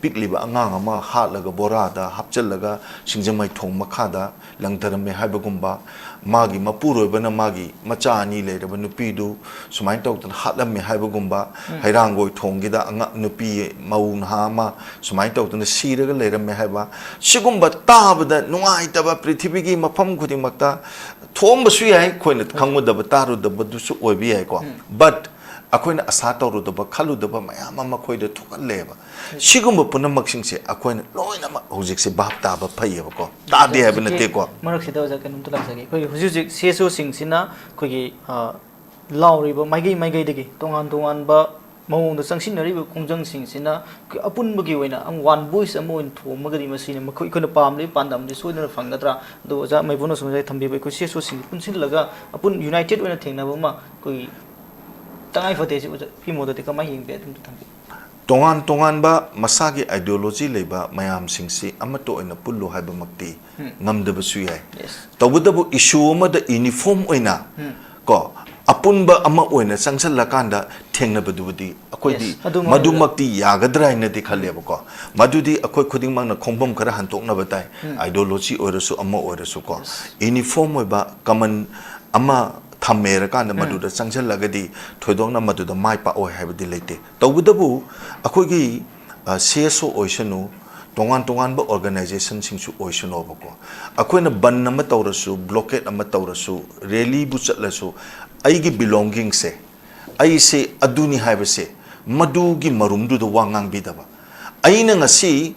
ꯄꯤꯛꯂꯤꯕ ꯑꯉꯥꯡ ꯑꯃ ꯍꯥꯠꯂꯒ ꯕꯣꯔꯥꯗ ꯍꯥꯞꯆꯤꯜꯂꯒ ꯁꯤꯡꯖꯃꯩ ꯊꯣꯡ ꯃꯈꯥꯗ ꯂꯪꯊꯔꯝꯃꯦ ꯍꯥꯏꯕꯒꯨꯝꯕ, ꯃꯥꯒꯤ ꯃꯄꯨꯔꯣꯏꯕꯅ ꯃꯥꯒꯤ ꯃꯆꯥ ꯑꯅꯤ ꯂꯩꯔꯕ ꯅꯨꯄꯤꯗꯨ ꯁꯨꯃꯥꯏꯅ ꯇꯧꯗꯅ ꯍꯥꯠꯂꯝꯃꯦ ꯍꯥꯏꯕꯒꯨꯝꯕ, ꯎꯝ꯫ ꯍꯩꯔꯥꯡꯒꯣꯏ ꯊꯣꯡꯒꯤꯗ ꯑꯉꯥꯡ ꯅꯨꯄꯤ ꯃꯧ ꯅꯍꯥ ꯑꯃ ꯁꯨꯃꯥꯏꯅ ꯇꯧꯗꯅ ꯁꯤꯔꯒ ꯂꯩꯔꯝꯃꯦ ꯍꯥꯏꯕ, ꯁꯤꯒꯨꯝꯕ ꯇꯥꯕꯗ ꯅꯨꯡꯉꯥꯏꯇꯕ, ꯄ꯭ꯔꯤꯊꯤꯕꯤꯒꯤ ꯃꯐꯝ ꯈꯨꯗꯤꯡꯃꯛꯇ ꯊꯣꯛꯑꯝꯕꯁꯨ ꯌꯥꯏ, ꯑꯩꯈꯣꯏꯅ ꯈꯪꯉꯨꯗꯕ ꯇꯥꯔꯨꯗꯕꯗꯨꯁꯨ ꯑꯣꯏꯕ ꯌꯥꯏꯀꯣ꯫ ꯎꯝ꯫ But ꯑꯩꯈꯣꯏꯅ ꯑꯁꯥ ꯇꯧꯔꯨꯗꯕ, ꯈꯜꯂꯨꯗꯕ ꯃꯌꯥꯝ ꯑꯃ ꯑꯩꯈꯣꯏꯗ ꯊꯣꯛꯍꯜꯂꯦꯕ꯫ ꯁꯤꯒꯨꯝꯕ ꯄꯨꯝꯅꯃꯛꯁꯤꯡꯁꯦ ꯑꯩꯈꯣꯏꯅ ꯂꯣꯏꯅꯃꯛ ꯍꯧꯖꯤꯛꯁꯦ ꯚꯥꯞ ꯇꯥꯕ ꯐꯩꯌꯦꯕꯀꯣ, ꯇꯥꯗꯦ ꯍꯥꯏꯕ ꯍꯧꯖꯤꯛꯀꯤ ꯅꯠꯇꯦꯀꯣ꯫ ꯃꯔꯛꯁꯤꯗ ꯑꯣꯖꯥ ꯀꯩꯅꯣꯝꯇ ꯂꯥꯛꯆꯒꯦ꯫ ꯑꯩꯈꯣꯏ ꯍꯧꯖꯤꯛ ꯍꯧꯖꯤꯛ ꯁꯤ ꯑꯦꯁ ꯑꯣꯁꯤꯡꯁꯤꯅ ꯑꯩꯈꯣꯏꯒꯤ, ꯑ, ꯂꯥꯎꯔꯤꯕ ꯃꯥꯏꯀꯩ ꯃꯥꯏꯀꯩꯗꯒꯤ ꯇꯣꯉꯥꯟ ꯇꯣꯉꯥꯟꯕ ꯃꯑꯣꯡꯗ ꯆꯪꯁꯤꯟꯅꯔꯤꯕ ꯈꯣꯡꯖꯪꯁꯤꯡꯁꯤꯅ ꯑꯩꯈꯣꯏ ꯑꯄꯨꯟꯕꯒꯤ ꯑꯣꯏꯅ ꯑꯃ ꯋꯥꯟ ꯚꯣꯏꯁ ꯑꯃ ꯑꯣꯏꯅ ꯊꯣꯝꯃꯒꯗꯤ ꯃꯁꯤꯅ ꯃꯈꯣꯏ, ꯑꯩꯈꯣꯏꯅ ꯄꯥꯝꯂꯤꯕ ꯄꯥꯟꯗꯝꯗꯤ ꯁꯣꯏꯗꯅ ꯐꯪꯒꯗ꯭ꯔꯥ? ꯑꯗꯣ ꯑꯣꯖꯥ ꯃꯩꯕꯨꯅꯁꯨ ꯉꯁꯥꯏ ꯊꯝꯕꯤꯕ ꯑꯩꯈꯣꯏ ꯁꯤ ꯑꯦꯁ ꯑꯣꯁꯤꯡꯁꯤ ꯄꯨꯟꯁꯤꯜꯂꯒ ꯑꯄꯨꯟ ꯌꯨꯅꯥꯏꯇꯦꯠ ꯑꯣꯏꯅ ꯊꯦꯡꯅꯕ ꯑꯃ ꯑꯩꯈꯣꯏꯒꯤ ꯇꯉꯥꯏ ꯐꯗꯦ꯫ ꯁꯤ ꯑꯣꯖꯥ ꯐꯤ ꯃꯣꯗꯗꯤ ꯀꯃꯥꯏꯅ ꯌꯦꯡꯕꯤ? ꯑꯗꯨꯝꯇ ꯊꯝꯕꯤꯌꯨ꯫ ꯇꯣꯉꯥꯟ ꯇꯣꯉꯥꯟꯕ ꯃꯁꯥꯒꯤ ideology ꯂꯩꯕ ꯃꯌꯥꯝꯁꯤꯡꯁꯤ ꯑꯃꯠꯇ ꯑꯣꯏꯅ ꯄꯨꯜꯂꯨ ꯍꯥꯏꯕꯃꯛꯇꯤ ꯉꯝꯗꯕꯁꯨ ꯌꯥꯏ꯫ Yes. ꯇꯧꯕꯇꯕꯨ issue ꯑꯃꯗ uniform ꯑꯣꯏꯅ ꯀꯣ, ꯑꯄꯨꯟꯕ ꯑꯃ ꯑꯣꯏꯅ ꯆꯪꯁꯤꯜꯂꯀꯥꯟꯗ ꯊꯦꯡꯅꯕꯗꯨꯕꯨꯗꯤ ꯑꯩꯈꯣꯏꯗꯤ Yes, ꯑꯗꯨꯃꯛ ꯃꯗꯨꯃꯛꯇꯤ ꯌꯥꯒꯗ꯭ꯔꯥ ꯍꯥꯏꯅꯗꯤ ꯈꯜꯂꯦꯕꯀꯣ꯫ ꯃꯗꯨꯗꯤ ꯑꯩꯈꯣꯏ ꯈꯨꯗꯤꯡꯃꯛꯅ ꯈꯣꯡꯐꯝ ꯈꯔ ꯍꯟꯇꯣꯛꯅꯕ ꯇꯥꯏ꯫ Ideology ꯑꯣꯏꯔꯁꯨ ꯑꯃ ꯑꯣꯏꯔꯁꯨ ꯀꯣ, uniform ꯑꯣꯏꯕ common ꯑꯃ ꯊꯝꯃꯦꯔꯀꯥꯟꯗ ꯃꯗꯨꯗ ꯆꯪꯁꯤꯜꯂꯒꯗꯤ ꯊꯣꯏꯗꯣꯛꯅ ꯃꯗꯨꯗ ꯃꯥꯏ ꯄꯥꯛꯑꯣꯏ ꯍꯥꯏꯕꯗꯤ ꯂꯩꯇꯦ꯫ ꯇꯧꯕꯇꯕꯨ ꯑꯩꯈꯣꯏꯒꯤ, ꯑ, ꯁꯤ ꯑꯦꯁ ꯑꯣ ꯑꯣꯏꯁꯅꯨ, ꯇꯣꯉꯥꯟ ꯇꯣꯉꯥꯟꯕ organization ꯁꯤꯡꯁꯨ ꯑꯣꯏꯁꯅꯣꯕꯀꯣ, ꯑꯩꯈꯣꯏꯅ ꯕꯟ ꯑꯃ ꯇꯧꯔꯁꯨ, blockade ꯑꯃ ꯇꯧꯔꯁꯨ, rally ꯕꯨ ꯆꯠꯂꯁꯨ, ꯑꯩꯒꯤ belonging ꯁꯦ, ꯑꯩꯁꯦ ꯑꯗꯨꯅꯤ ꯍꯥꯏꯕꯁꯦ, ꯃꯗꯨꯒꯤ ꯃꯔꯨꯝꯗꯨꯗ ꯋꯥ ꯉꯥꯡꯕꯤꯗꯕ꯫ ꯑꯩꯅ ꯉꯁꯤ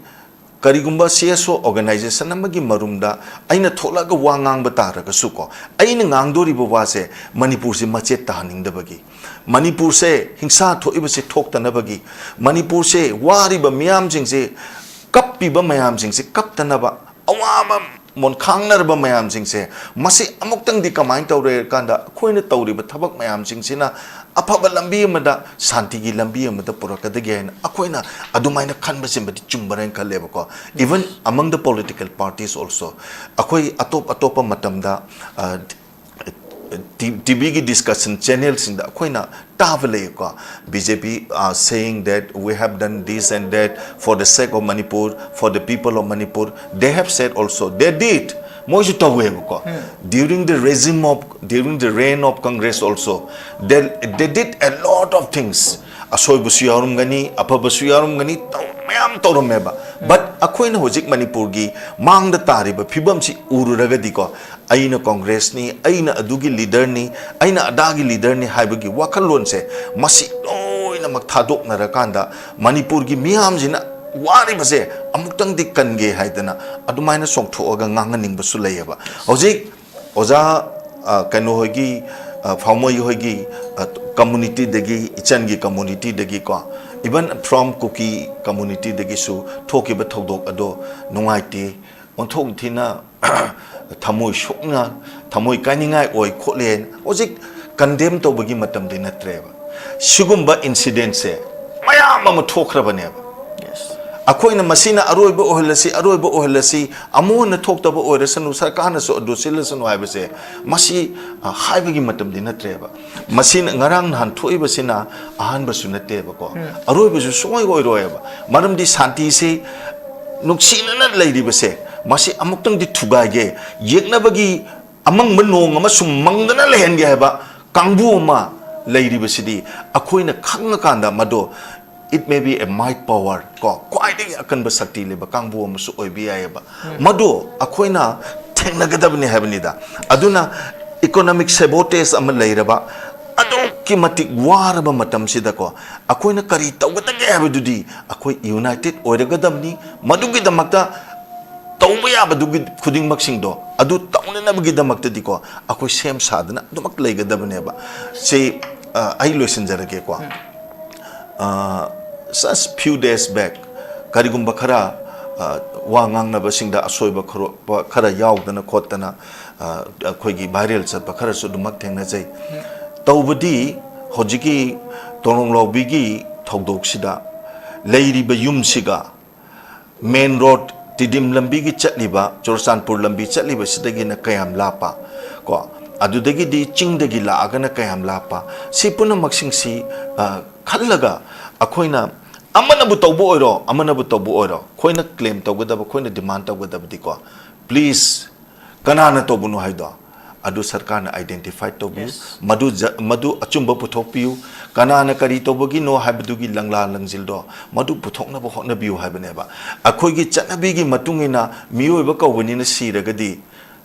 ꯀꯔꯤꯒꯨꯝꯕ ꯁꯤ ꯑꯦꯁ ꯑꯣ organization ꯑꯃꯒꯤ ꯃꯔꯨꯝꯗ ꯑꯩꯅ ꯊꯣꯛꯂꯛꯑꯒ ꯋꯥ ꯉꯥꯡꯕ ꯇꯥꯔꯒꯁꯨꯀꯣ, ꯑꯩꯅ ꯉꯥꯡꯗꯣꯔꯤꯕ ꯋꯥꯁꯦ ꯃꯅꯤꯄꯨꯔꯁꯦ ꯃꯆꯦꯠ ꯇꯥꯍꯟꯅꯤꯡꯗꯕꯒꯤ, ꯃꯅꯤꯄꯨꯔꯁꯦ ꯍꯤꯡꯁꯥ ꯊꯣꯛꯏꯕꯁꯦ ꯊꯣꯛꯇꯅꯕꯒꯤ, ꯃꯅꯤꯄꯨꯔꯁꯦ ꯋꯥꯔꯤꯕ ꯃꯤꯌꯥꯝꯁꯤꯡꯁꯦ, ꯀꯞꯄꯤꯕ ꯃꯌꯥꯝꯁꯤꯡꯁꯦ ꯀꯞꯇꯅꯕ, ꯑꯋꯥꯕ ꯃꯣꯟꯈꯥꯡꯅꯔꯕ ꯃꯌꯥꯝꯁꯤꯡꯁꯦ, ꯃꯁꯤ ꯑꯃꯨꯛꯇꯪꯗꯤ ꯀꯃꯥꯏꯅ ꯇꯧꯔꯦ ꯀꯥꯟꯗ ꯑꯩꯈꯣꯏꯅ ꯇꯧꯔꯤꯕ ꯊꯕꯛ ꯃꯌꯥꯝꯁꯤꯡꯁꯤꯅ ꯑꯐꯕ ꯂꯝꯕꯤ ꯑꯃꯗ, ꯁꯥꯟꯇꯤꯒꯤ ꯂꯝꯕꯤ ꯑꯃꯗ ꯄꯨꯔꯛꯀꯗꯒꯦ ꯍꯥꯏꯅ ꯑꯩꯈꯣꯏꯅ ꯑꯗꯨꯃꯥꯏꯅ ꯈꯟꯕꯁꯤꯃꯗꯤ ꯆꯨꯝꯕ꯭ꯔꯥ ꯍꯥꯏꯅ ꯈꯜꯂꯦꯕꯀꯣ꯫ Even among the political parties also, ꯑꯩꯈꯣꯏ ꯑꯇꯣꯞ ꯑꯇꯣꯞꯄ ꯃꯇꯝꯗ, ꯑ, ꯇꯤ-, ꯇꯤꯚꯤꯒꯤ discussion channel ꯁꯤꯡꯗ ꯑꯩꯈꯣꯏꯅ ꯇꯥꯕ ꯂꯩꯌꯦꯀꯣ, B J P, uh, saying that we have done this and that for the sake of Manipur, for the people of Manipur. They have said also, they did. ꯃꯣꯏꯁꯨ ꯇꯧꯋꯦꯕꯀꯣ꯫ During the regime of, during the reign of Congress also, they, they did a lot of things. ꯑꯁꯣꯏꯕꯁꯨ ꯌꯥꯎꯔꯝꯒꯅꯤ, ꯑꯐꯕꯁꯨ ꯌꯥꯎꯔꯝꯒꯅꯤ, ꯇꯧ-, ꯃꯌꯥꯝ ꯇꯧꯔꯝꯃꯦꯕ꯫ But ꯑꯩꯈꯣꯏꯅ ꯍꯧꯖꯤꯛ ꯃꯅꯤꯄꯨꯔꯒꯤ ꯃꯥꯡꯗ ꯇꯥꯔꯤꯕ ꯐꯤꯕꯝꯁꯤ ꯎꯔꯨꯔꯒꯗꯤꯀꯣ, ꯑꯩꯅ ꯀꯣꯡꯒ꯭ꯔꯦꯁꯅꯤ, ꯑꯩꯅ ꯑꯗꯨꯒꯤ ꯂꯤꯗꯔꯅꯤ, ꯑꯩꯅ ꯑꯗꯥꯒꯤ ꯂꯤꯗꯔꯅꯤ ꯍꯥꯏꯕꯒꯤ ꯋꯥꯈꯜꯂꯣꯟꯁꯦ, ꯃꯁꯤ ꯂꯣꯏꯅꯃꯛ ꯊꯥꯗꯣꯛꯅꯔꯀꯥꯟꯗ ꯃꯅꯤꯄꯨꯔꯒꯤ ꯃꯤꯌꯥꯝꯁꯤꯅ ꯋꯥꯔꯤꯕꯁꯦ ꯑꯃꯨꯛꯇꯪꯗꯤ ꯀꯟꯒꯦ ꯍꯥꯏꯗꯅ ꯑꯗꯨꯃꯥꯏꯅ ꯆꯣꯡꯊꯣꯛꯑꯒ ꯉꯥꯡꯍꯟꯅꯤꯡꯕꯁꯨ ꯂꯩꯌꯦꯕ꯫ ꯍꯧꯖꯤꯛ ꯑꯣꯖꯥ, ꯑ, ꯀꯩꯅꯣ ꯍꯣꯏꯒꯤ, ꯑ, ꯐꯥꯎꯃꯩ ꯍꯣꯏꯒꯤ, ꯑ, ꯀꯝꯃꯨꯅꯤꯇꯤꯗꯒꯤ, ꯏꯆꯟꯒꯤ ꯀꯝꯃꯨꯅꯤꯇꯤꯗꯒꯤꯀꯣ, even from ꯀꯨꯀꯤ ꯀꯝꯃꯨꯅꯤꯇꯤꯗꯒꯤꯁꯨ ꯊꯣꯛꯈꯤꯕ ꯊꯧꯗꯣꯛ ꯑꯗꯣ ꯅꯨꯡꯉꯥꯏꯇꯦ, ꯑꯣꯟꯊꯣꯛ ꯊꯤꯅ ꯊꯃꯣꯏ ꯁꯣꯛꯅ, ꯊꯃꯣꯏ ꯀꯥꯏꯅꯤꯡꯉꯥꯏ ꯑꯣꯏ ꯈꯣꯠꯂꯦ꯫ ꯍꯧꯖꯤꯛ ꯀꯟꯗꯦꯝ ꯇꯧꯕꯒꯤ ꯃꯇꯝꯗꯤ ꯅꯠꯇ꯭ꯔꯦꯕ꯫ ꯁꯤꯒꯨꯝꯕ ꯏꯟꯁꯤꯗꯦꯟꯁꯦ ꯃꯌꯥꯝ ꯑꯃ ꯊꯣꯛꯈ꯭ꯔꯕꯅꯦꯕ꯫ ꯑꯩꯈꯣꯏꯅ ꯃꯁꯤꯅ ꯑꯔꯣꯏꯕ ꯑꯣꯏꯍꯜꯂꯁꯤ, ꯑꯔꯣꯏꯕ ꯑꯣꯏꯍꯜꯂꯁꯤ, ꯑꯃꯨꯛ ꯍꯟꯅ ꯊꯣꯛꯇꯕ ꯑꯣꯏꯔꯁꯅꯨ, ꯁꯔꯀꯥꯔꯅꯁꯨ ꯑꯗꯨ ꯁꯤꯜꯂꯁꯅꯨ ꯍꯥꯏꯕꯁꯦ, ꯃꯁꯤ, ꯑ, ꯍꯥꯏꯕꯒꯤ ꯃꯇꯝꯗꯤ ꯅꯠꯇ꯭ꯔꯦꯕ꯫ ꯃꯁꯤꯅ, ꯉꯔꯥꯡ ꯅꯍꯥꯟ ꯊꯣꯛꯏꯕꯁꯤꯅ ꯑꯍꯥꯟꯕꯁꯨ ꯅꯠꯇꯦꯕꯀꯣ, ꯑꯔꯣꯏꯕꯁꯨ ꯁꯨꯡꯑꯣꯏ ꯑꯣꯏꯔꯣꯏꯕ꯫ ꯃꯔꯝꯗꯤ ꯁꯥꯟꯇꯤꯁꯤ ꯅꯨꯡꯁꯤꯅꯅ ꯂꯩꯔꯤꯕꯁꯦ, ꯃꯁꯤ ꯑꯃꯨꯛꯇꯪꯗꯤ ꯊꯨꯒꯥꯏꯒꯦ, ꯌꯦꯛꯅꯕꯒꯤ ꯑꯃꯪꯕ ꯅꯣꯡ ꯑꯃ ꯁꯨꯝ ꯃꯪꯗꯅ ꯂꯩꯍꯟꯒꯦ ꯍꯥꯏꯕ ꯀꯥꯡꯕꯨ ꯑꯃ ꯂꯩꯔꯤꯕꯁꯤꯗꯤ, ꯑꯩꯈꯣꯏꯅ ꯈꯪꯉꯀꯥꯟꯗ ꯃꯗꯣ, it may be a might power ꯀꯣ, ꯈ꯭ꯋꯥꯏꯗꯒꯤ ꯑꯀꯟꯕ ꯁꯛꯇꯤ ꯂꯩꯕ ꯀꯥꯡꯕꯨ ꯑꯃꯁꯨ ꯑꯣꯏꯕ ꯌꯥꯏꯑꯕ꯫ ꯃꯗꯣ ꯑꯩꯈꯣꯏꯅ ꯊꯦꯡꯅꯒꯗꯕꯅꯤ ꯍꯥꯏꯕꯅꯤꯗ꯫ ꯑꯗꯨꯅ economic sabotage ꯑꯃ ꯂꯩꯔꯕ, ꯑꯗꯨꯛꯀꯤ ꯃꯇꯤꯛ ꯋꯥꯔꯕ ꯃꯇꯝꯁꯤꯗꯀꯣ, ꯑꯩꯈꯣꯏꯅ ꯀꯔꯤ ꯇꯧꯒꯗꯒꯦ ꯍꯥꯏꯕꯗꯨꯗꯤ ꯑꯩꯈꯣꯏ united ꯑꯣꯏꯔꯒꯗꯕꯅꯤ꯫ ꯃꯗꯨꯒꯤꯗꯃꯛꯇ ꯇꯧꯕ ꯌꯥꯕꯗꯨꯒꯤ ꯈꯨꯗꯤꯡꯃꯛꯁꯤꯡꯗꯣ ꯑꯗꯨ ꯇꯧꯅꯅꯕꯒꯤꯗꯃꯛꯇꯗꯤꯀꯣ, ꯑꯩꯈꯣꯏ ꯁꯦꯝ ꯁꯥꯗꯅ ꯑꯗꯨꯃꯛ ꯂꯩꯒꯗꯕꯅꯦꯕ꯫ ꯁꯤ, ꯑ, ꯑꯩ ꯂꯣꯏꯁꯤꯟꯖꯔꯒꯦꯀꯣ꯫ ꯑ, just few days back, ꯀꯔꯤꯒꯨꯝꯕ ꯈꯔ, ꯑ, ꯋꯥ ꯉꯥꯡꯅꯕꯁꯤꯡꯗ ꯑꯁꯣꯏꯕ ꯈꯔ, ꯈꯔ ꯌꯥꯎꯗꯅ ꯈꯣꯠꯇꯅ, ꯑ, ꯑꯩꯈꯣꯏꯒꯤ viral ꯆꯠꯄ ꯈꯔꯁꯨ ꯑꯗꯨꯃꯛ ꯊꯦꯡꯅꯖꯩ꯫ ꯇꯧꯕꯗꯤ ꯍꯧꯖꯤꯛꯀꯤ ꯇꯣꯔꯣꯡꯂꯥꯎꯕꯤꯒꯤ ꯊꯧꯗꯣꯛꯁꯤꯗ ꯂꯩꯔꯤꯕ ꯌꯨꯝꯁꯤꯒ main road, ꯇꯤꯗꯤꯝ ꯂꯝꯕꯤꯒꯤ ꯆꯠꯂꯤꯕ, ꯆꯨꯔꯆꯥꯟꯄꯨꯔ ꯂꯝꯕꯤ ꯆꯠꯂꯤꯕꯁꯤꯗꯒꯤꯅ ꯀꯌꯥꯝ ꯂꯥꯞꯄ, ꯀꯣ, ꯑꯗꯨꯗꯒꯤꯗꯤ ꯆꯤꯡꯗꯒꯤ ꯂꯥꯛꯑꯒꯅ ꯀꯌꯥꯝ ꯂꯥꯞꯄ, ꯁꯤ ꯄꯨꯝꯅꯃꯛꯁꯤꯡꯁꯤ, ꯑ, ꯈꯜꯂꯒ ꯑꯩꯈꯣꯏꯅ ꯑꯃꯅꯕꯨ ꯇꯧꯕ ꯑꯣꯏꯔꯣ, ꯑꯃꯅꯕꯨ ꯇꯧꯕ ꯑꯣꯏꯔꯣ, ꯑꯩꯈꯣꯏꯅ claim ꯇꯧꯒꯗꯕ, ꯑꯩꯈꯣꯏꯅ demand ꯇꯧꯒꯗꯕꯗꯤꯀꯣ, please, ꯀꯅꯥꯅ ꯇꯧꯕꯅꯣ ꯍꯥꯏꯗꯣ, ꯑꯗꯨ ꯁꯔꯀꯥꯔꯅ identify ꯇꯧꯕꯤꯌꯨ꯫ Yes. ꯃꯗꯨ ꯖ-, ꯃꯗꯨ ꯑꯆꯨꯝꯕ ꯄꯨꯊꯣꯛꯄꯤꯌꯨ꯫ ꯀꯅꯥꯅ ꯀꯔꯤ ꯇꯧꯕꯒꯤꯅꯣ ꯍꯥꯏꯕꯗꯨꯒꯤ ꯂꯪꯂꯥ ꯂꯪꯖꯤꯜꯗꯣ ꯃꯗꯨ ꯄꯨꯊꯣꯛꯅꯕ ꯍꯣꯠꯅꯕꯤꯌꯨ ꯍꯥꯏꯕꯅꯦꯕ꯫ ꯑꯩꯈꯣꯏꯒꯤ ꯆꯠꯅꯕꯤꯒꯤ ꯃꯇꯨꯡ ꯏꯟꯅ ꯃꯤꯑꯣꯏꯕ ꯀꯧꯕꯅꯤꯅ ꯁꯤꯔꯒꯗꯤ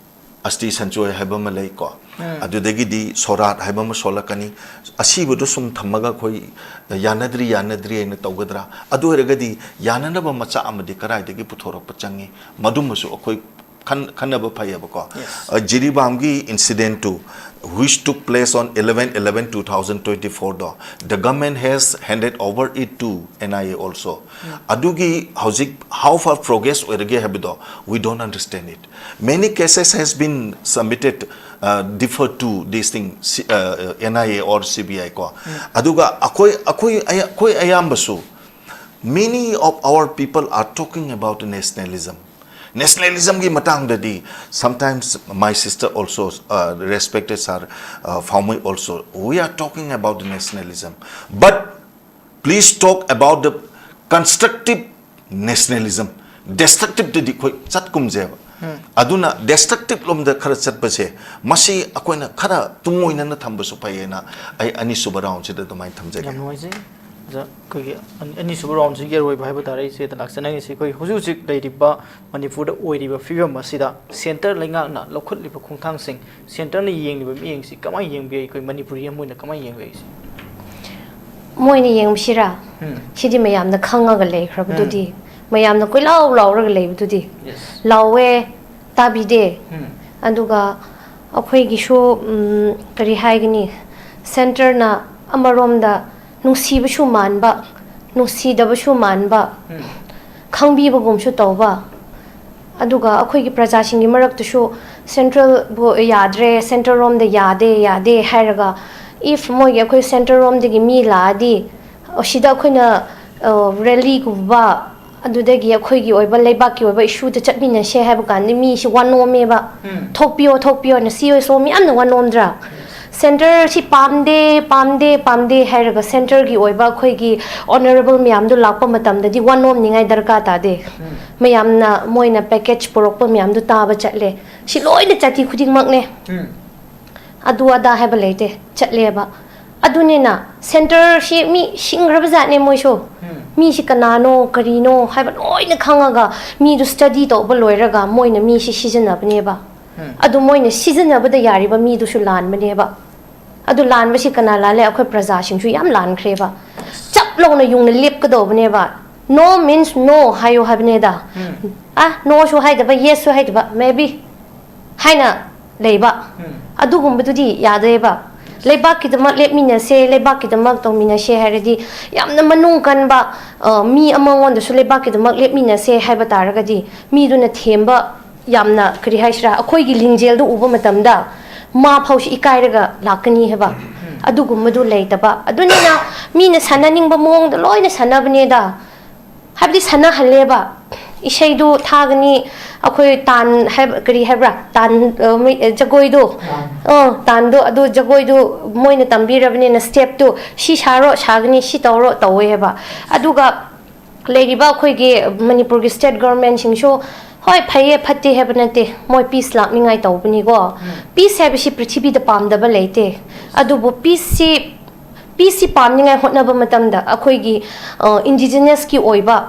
ꯑꯁꯇꯤ ꯁꯟꯆꯣꯏ ꯍꯥꯏꯕ ꯑꯃ ꯂꯩꯀꯣ꯫ ꯎꯝ꯫ ꯑꯗꯨꯗꯒꯤꯗꯤ ꯁꯣꯔꯥꯠ ꯍꯥꯏꯕ ꯑꯃ ꯁꯣꯜꯂꯛꯀꯅꯤ꯫ ꯑꯁꯤꯕꯗꯣ ꯁꯨꯝ ꯊꯝꯃꯒ ꯑꯩꯈꯣꯏ ꯌꯥꯅꯗ꯭ꯔꯤ, ꯌꯥꯅꯗ꯭ꯔꯤ ꯍꯥꯏꯅ ꯇꯧꯒꯗ꯭ꯔꯥ? ꯑꯗꯨ ꯑꯣꯏꯔꯒꯗꯤ ꯌꯥꯅꯅꯕ ꯃꯆꯥꯛ ꯑꯃꯗꯤ ꯀꯗꯥꯏꯗꯒꯤ ꯄꯨꯊꯣꯔꯛꯄ ꯆꯪꯉꯤ? ꯃꯗꯨꯃꯁꯨ ꯑꯩꯈꯣꯏ ꯈꯟ-, ꯈꯟꯅꯕ ꯐꯩꯌꯦꯕꯀꯣ꯫ Yes. ꯑ, ꯖꯤꯔꯤꯕꯥꯝꯒꯤ incident two, which took place on eleven eleven two thousand twenty four ꯗꯣ, the government has handed over it to N I A also. ꯎꯝ꯫ ꯑꯗꯨꯒꯤ ꯍꯧꯖꯤꯛ how far progress ꯑꯣꯏꯔꯒꯦ ꯍꯥꯏꯕꯗꯣ, we don't understand it. Many cases has been submitted, uh, defer to this thing, C-, uh, N I A or C B I ꯀꯣ꯫ ꯎꯝ꯫ ꯑꯗꯨꯒ ꯑꯩꯈꯣꯏ, ꯑꯩꯈꯣꯏ, ꯑꯩꯈꯣꯏ ꯑꯌꯥꯝꯕꯁꯨ, many of our people are talking about nationalism. Nationalism ꯒꯤ ꯃꯇꯥꯡꯗꯗꯤ, sometimes my sister also, uh, respected sir, uh, Phaomei also, we are talking about nationalism. But please talk about the constructive nationalism. Destructive ꯇꯗꯤ ꯑꯩꯈꯣꯏ ꯆꯠꯀꯨꯝꯁꯦꯕ꯫ ꯎꯝ꯫ ꯑꯗꯨꯅ destructive ꯂꯣꯝꯗ ꯈꯔ ꯆꯠꯄꯁꯦ, ꯃꯁꯤ ꯑꯩꯈꯣꯏꯅ ꯈꯔ ꯇꯨꯡ ꯑꯣꯏꯅꯅ ꯊꯝꯕꯁꯨ ꯐꯩꯌꯦꯅ ꯑꯩ ꯑꯅꯤꯁꯨꯕ round ꯁꯤꯗ ꯑꯗꯨꯃꯥꯏꯅ ꯊꯝꯖꯒꯦ꯫ ꯌꯥꯝ ꯅꯨꯡꯉꯥꯏꯖꯩ꯫ ꯑꯣꯖꯥ, ꯑꯩꯈꯣꯏꯒꯤ ꯑꯅꯤ-, ꯑꯅꯤꯁꯨꯕ round ꯁꯤꯒꯤ ꯑꯔꯣꯏꯕ ꯍꯥꯏꯕ ꯇꯥꯔꯦ, ꯏꯆꯦꯗ ꯂꯥꯛꯆꯅꯤꯡꯉꯤꯁꯤ, ꯑꯩꯈꯣꯏ ꯍꯧꯖꯤꯛ ꯍꯧꯖꯤꯛ ꯂꯩꯔꯤꯕ ꯃꯅꯤꯄꯨꯔꯗ ꯑꯣꯏꯔꯤꯕ ꯐꯤꯕꯝ ꯑꯁꯤꯗ centre ꯂꯩꯉꯥꯛꯅ ꯂꯧꯈꯠꯂꯤꯕ ꯈꯣꯡꯊꯥꯡꯁꯤꯡ, centre ꯅ ꯌꯦꯡꯂꯤꯕ ꯃꯤꯠꯌꯦꯡꯁꯤ ꯀꯃꯥꯏꯅ ꯌꯦꯡꯕ ꯌꯥꯏ? ꯑꯩꯈꯣꯏ ꯃꯅꯤꯄꯨꯔꯤ ꯑꯃ ꯑꯣꯏꯅ ꯀꯃꯥꯏꯅ ꯌꯦꯡꯕ ꯌꯥꯏ ꯁꯤ? ꯃꯣꯏꯅ ꯌꯦꯡꯕꯁꯤꯔꯥ? ꯎꯝ꯫ ꯁꯤꯗꯤ ꯃꯌꯥꯝꯅ ꯈꯪꯉꯒ ꯂꯩꯈ꯭ꯔꯕꯗꯨꯗꯤ꯫ ꯎꯝ꯫ ꯃꯌꯥꯝꯅ ꯀꯣꯏꯂꯥꯎ ꯂꯥꯎꯔꯒ ꯂꯩꯕꯗꯨꯗꯤ꯫ Yes. ꯂꯥꯎꯋꯦ, ꯇꯥꯕꯤꯗꯦ꯫ ꯎꯝ꯫ ꯑꯗꯨꯒ ꯑꯩꯈꯣꯏꯒꯤꯁꯨ, ꯎꯝ, ꯀꯔꯤ ꯍꯥꯏꯒꯅꯤ, centre ꯅ ꯑꯃꯔꯣꯝꯗ ꯅꯨꯡꯁꯤꯕꯁꯨ ꯃꯥꯟꯕ, ꯅꯨꯡꯁꯤꯗꯕꯁꯨ ꯃꯥꯟꯕ, ꯎꯝ꯫ ꯈꯪꯕꯤꯕꯒꯨꯝꯁꯨ ꯇꯧꯕ, ꯑꯗꯨꯒ ꯑꯩꯈꯣꯏꯒꯤ ꯄ꯭ꯔꯖꯥꯁꯤꯡꯒꯤ ꯃꯔꯛꯇꯁꯨ central ꯕꯨ ꯌꯥꯗ꯭ꯔꯦ, central ꯔꯣꯝꯗ ꯌꯥꯗꯦ, ꯌꯥꯗꯦ ꯍꯥꯏꯔꯒ, if ꯃꯣꯏꯒꯤ ꯑꯩꯈꯣꯏ central ꯔꯣꯝꯗꯒꯤ ꯃꯤ ꯂꯥꯛꯑꯗꯤ, ꯑꯁꯤꯗ ꯑꯩꯈꯣꯏꯅ, ꯑ, rally ꯒꯨꯝꯕ, ꯑꯗꯨꯗꯒꯤ ꯑꯩꯈꯣꯏꯒꯤ ꯑꯣꯏꯕ ꯂꯩꯕꯥꯛꯀꯤ ꯑꯣꯏꯕ issue ꯗ ꯆꯠꯃꯤꯟꯅꯁꯦ ꯍꯥꯏꯕ ꯀꯥꯟꯗ ꯃꯤꯁꯤ ꯋꯥ ꯅꯣꯝꯃꯦꯕ꯫ ꯎꯝ꯫ ꯊꯣꯛꯄꯤꯌꯣ, ꯊꯣꯛꯄꯤꯌꯣꯅ C S O ꯃꯌꯥꯝꯅ ꯋꯥ ꯅꯣꯝꯗ꯭ꯔꯥ? Yes. ꯁꯦꯟꯇꯔꯁꯤ ꯄꯥꯝꯗꯦ, ꯄꯥꯝꯗꯦ, ꯄꯥꯝꯗꯦ ꯍꯥꯏꯔꯒ ꯁꯦꯟꯇꯔꯒꯤ ꯑꯣꯏꯕ ꯑꯩꯈꯣꯏꯒꯤ ꯑꯣꯅꯔꯦꯕꯜ ꯃꯌꯥꯝꯗꯨ ꯂꯥꯛꯄ ꯃꯇꯝꯗꯗꯤ ꯋꯥ ꯅꯣꯝꯅꯤꯡꯉꯥꯏ ꯗꯔꯀꯥꯔ ꯇꯥꯗꯦ꯫ ꯃꯌꯥꯝꯅ ꯃꯣꯏꯅ ꯄꯦꯀꯦꯖ ꯄꯨꯔꯛꯄ ꯃꯌꯥꯝꯗꯨ ꯇꯥꯕ ꯆꯠꯂꯦ꯫ ꯁꯤ ꯂꯣꯏꯅ ꯖꯥꯇꯤ ꯈꯨꯗꯤꯡꯃꯛꯅꯦ꯫ ꯑꯗꯨ ꯑꯗꯥ ꯍꯥꯏꯕ ꯂꯩꯇꯦ, ꯆꯠꯂꯦꯕ꯫ ꯑꯗꯨꯅꯤꯅ ꯁꯦꯟꯇꯔꯁꯤ ꯃꯤ ꯁꯤꯡꯈ꯭ꯔꯕ ꯖꯥꯠꯅꯦ ꯃꯣꯏꯁꯨ꯫ ꯃꯤꯁꯤ ꯀꯅꯥꯅꯣ ꯀꯔꯤꯅꯣ ꯍꯥꯏꯕ ꯂꯣꯏꯅ ꯈꯪꯉꯒ ꯃꯤꯗꯨ ꯁ꯭ꯇꯗꯤ ꯇꯧꯕ ꯂꯣꯏꯔꯒ ꯃꯣꯏꯅ ꯃꯤꯁꯤ ꯁꯤꯖꯤꯟꯅꯕꯅꯦꯕ꯫ ꯑꯗꯨ ꯃꯣꯏꯅ ꯁꯤꯖꯤꯟꯅꯕꯗ ꯌꯥꯔꯤꯕ ꯃꯤꯗꯨꯁꯨ ꯂꯥꯟꯕꯅꯦꯕ꯫ ꯑꯗꯨ ꯂꯥꯟꯕꯁꯤ ꯀꯅꯥ ꯂꯥꯜꯂꯦ? ꯑꯩꯈꯣꯏ ꯄ꯭ꯔꯖꯥꯁꯤꯡꯁꯨ ꯌꯥꯝ ꯂꯥꯟꯈ꯭ꯔꯦꯕ꯫ ꯆꯞ ꯂꯧꯅ ꯌꯨꯡꯅ ꯂꯦꯞꯀꯗꯧꯕꯅꯦꯕ꯫ No means no ꯍꯥꯏꯌꯣ ꯍꯥꯏꯕꯅꯦꯗ꯫ ꯑ, ꯅꯣꯁꯨ ꯍꯥꯏꯗꯕ, ꯌꯦꯁꯁꯨ ꯍꯥꯏꯗꯕ, ꯃꯦꯕꯤ ꯍꯥꯏꯅ ꯂꯩꯕ꯫ ꯑꯗꯨꯒꯨꯝꯕꯗꯨꯗꯤ ꯌꯥꯗꯦꯕ꯫ ꯂꯩꯕꯥꯛꯀꯤꯗꯃꯛ ꯂꯦꯞꯃꯤꯟꯅꯁꯦ, ꯂꯩꯕꯥꯛꯀꯤꯗꯃꯛ ꯇꯧꯃꯤꯟꯅꯁꯦ ꯍꯥꯏꯔꯗꯤ ꯌꯥꯝꯅ ꯃꯅꯨꯡ ꯀꯟꯕ, ꯑ, ꯃꯤ ꯑꯃꯉꯣꯟꯗꯁꯨ ꯂꯩꯕꯥꯛꯀꯤꯗꯃꯛ ꯂꯦꯞꯃꯤꯟꯅꯁꯦ ꯍꯥꯏꯕ ꯇꯥꯔꯒꯗꯤ ꯃꯤꯗꯨꯅ ꯊꯦꯝꯕ ꯌꯥꯝꯅ, ꯀꯔꯤ ꯍꯥꯏꯁꯤꯔꯥ, ꯑꯩꯈꯣꯏꯒꯤ ꯂꯤꯡꯖꯦꯜꯗꯨ ꯎꯕ ꯃꯇꯝꯗ ꯃꯥ ꯐꯥꯎꯁꯤ ꯏꯀꯥꯏꯔꯒ ꯂꯥꯛꯀꯅꯤ ꯍꯥꯏꯕ꯫ ꯑꯗꯨꯒꯨꯝꯕꯗꯨ ꯂꯩꯇꯕ꯫ ꯑꯗꯨꯅꯤꯅ ꯃꯤꯅ ꯁꯥꯟꯅꯅꯤꯡꯕ ꯃꯑꯣꯡꯗ ꯂꯣꯏꯅ ꯁꯥꯟꯅꯕꯅꯦꯗ꯫ ꯍꯥꯏꯕꯗꯤ ꯁꯥꯟꯅꯍꯜꯂꯦꯕ꯫ ꯏꯁꯩꯗꯨ ꯊꯥꯒꯅꯤ, ꯑꯩꯈꯣꯏ ꯇꯥꯟ ꯍꯥꯏꯕ, ꯀꯔꯤ ꯍꯥꯏꯕ꯭ꯔꯥ? ꯇꯥꯟ, ꯑ, ꯃꯩ-, ꯑ, ꯖꯒꯣꯏꯗꯣ꯫ ꯑ, ꯇꯥꯟꯗꯣ, ꯑꯗꯨ ꯖꯒꯣꯏꯗꯨ ꯃꯣꯏꯅ ꯇꯝꯕꯤꯔꯕꯅꯤꯅ ꯁ꯭ꯇꯦꯞꯇꯨ ꯁꯤ ꯁꯥꯔꯣ, ꯁꯥꯒꯅꯤ, ꯁꯤ ꯇꯧꯔꯣ, ꯇꯧꯋꯦ ꯍꯥꯏꯕ꯫ ꯑꯗꯨꯒ ꯂꯩꯔꯤꯕ ꯑꯩꯈꯣꯏꯒꯤ ꯃꯅꯤꯄꯨꯔꯒꯤ ꯁ꯭ꯇꯦꯠ ꯒꯣꯔꯃꯦꯟꯁꯤꯡꯁꯨ, ꯍꯣꯏ, ꯐꯩꯌꯦ, ꯐꯠꯇꯦ ꯍꯥꯏꯕ ꯅꯠꯇꯦ, ꯃꯣꯏ ꯄꯤꯁ ꯂꯥꯛꯅꯤꯡꯉꯥꯏ ꯇꯧꯕꯅꯤꯀꯣ꯫ ꯄꯤꯁ ꯍꯥꯏꯕꯁꯤ ꯄ꯭ꯔꯤꯊꯤꯕꯤꯗ ꯄꯥꯝꯗꯕ ꯂꯩꯇꯦ꯫ ꯑꯗꯨꯕꯨ ꯄꯤꯁꯁꯤ, ꯄꯤꯁꯁꯤ ꯄꯥꯝꯅꯤꯡꯉꯥꯏ ꯍꯣꯠꯅꯕ ꯃꯇꯝꯗ ꯑꯩꯈꯣꯏꯒꯤ, ꯑ, ꯏꯟꯗꯤꯖꯤꯅꯁꯀꯤ ꯑꯣꯏꯕ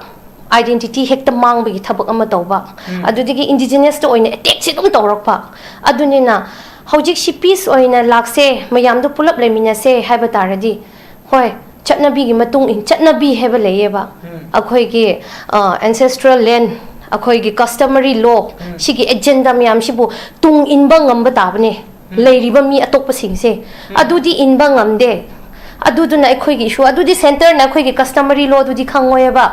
ꯑꯥꯏꯗꯦꯟꯇꯤꯇꯤ ꯍꯦꯛꯇ ꯃꯥꯡꯕꯒꯤ ꯊꯕꯛ ꯑꯃ ꯇꯧꯕ꯫ ꯑꯗꯨꯗꯒꯤ ꯏꯟꯗꯤꯖꯤꯅꯁꯇ ꯑꯣꯏꯅ ꯑꯦꯇꯦꯛꯁꯤ ꯑꯗꯨꯝ ꯇꯧꯔꯛꯄ꯫ ꯑꯗꯨꯅꯤꯅ ꯍꯧꯖꯤꯛꯁꯤ ꯄꯤꯁ ꯑꯣꯏꯅ ꯂꯥꯛꯁꯦ, ꯃꯌꯥꯝꯗꯣ ꯄꯨꯂꯞ ꯂꯩꯃꯤꯟꯅꯁꯦ ꯍꯥꯏꯕ ꯇꯥꯔꯗꯤ, ꯍꯣꯏ, ꯆꯠꯅꯕꯤꯒꯤ ꯃꯇꯨꯡ ꯏꯟ, ꯆꯠꯅꯕꯤ ꯍꯥꯏꯕ ꯂꯩꯌꯦꯕ꯫ ꯑꯩꯈꯣꯏꯒꯤ, ꯑ, ancestral land, ꯑꯩꯈꯣꯏꯒꯤ customary law, ꯁꯤꯒꯤ ꯑꯦꯖꯦꯟꯗꯥ ꯃꯌꯥꯝꯁꯤꯕꯨ ꯇꯨꯡ ꯏꯟꯕ ꯉꯝꯕ ꯇꯥꯕꯅꯦ꯫ ꯂꯩꯔꯤꯕ ꯃꯤ ꯑꯇꯣꯞꯄꯁꯤꯡꯁꯦ ꯑꯗꯨꯗꯤ ꯏꯟꯕ ꯉꯝꯗꯦ꯫ ꯑꯗꯨꯗꯨꯅ ꯑꯩꯈꯣꯏꯒꯤ ꯏꯁꯨ ꯑꯗꯨꯗꯤ ꯁꯦꯟꯇꯔꯅ ꯑꯩꯈꯣꯏꯒꯤ customary law ꯗꯨꯗꯤ ꯈꯪꯉꯣꯏꯕ꯫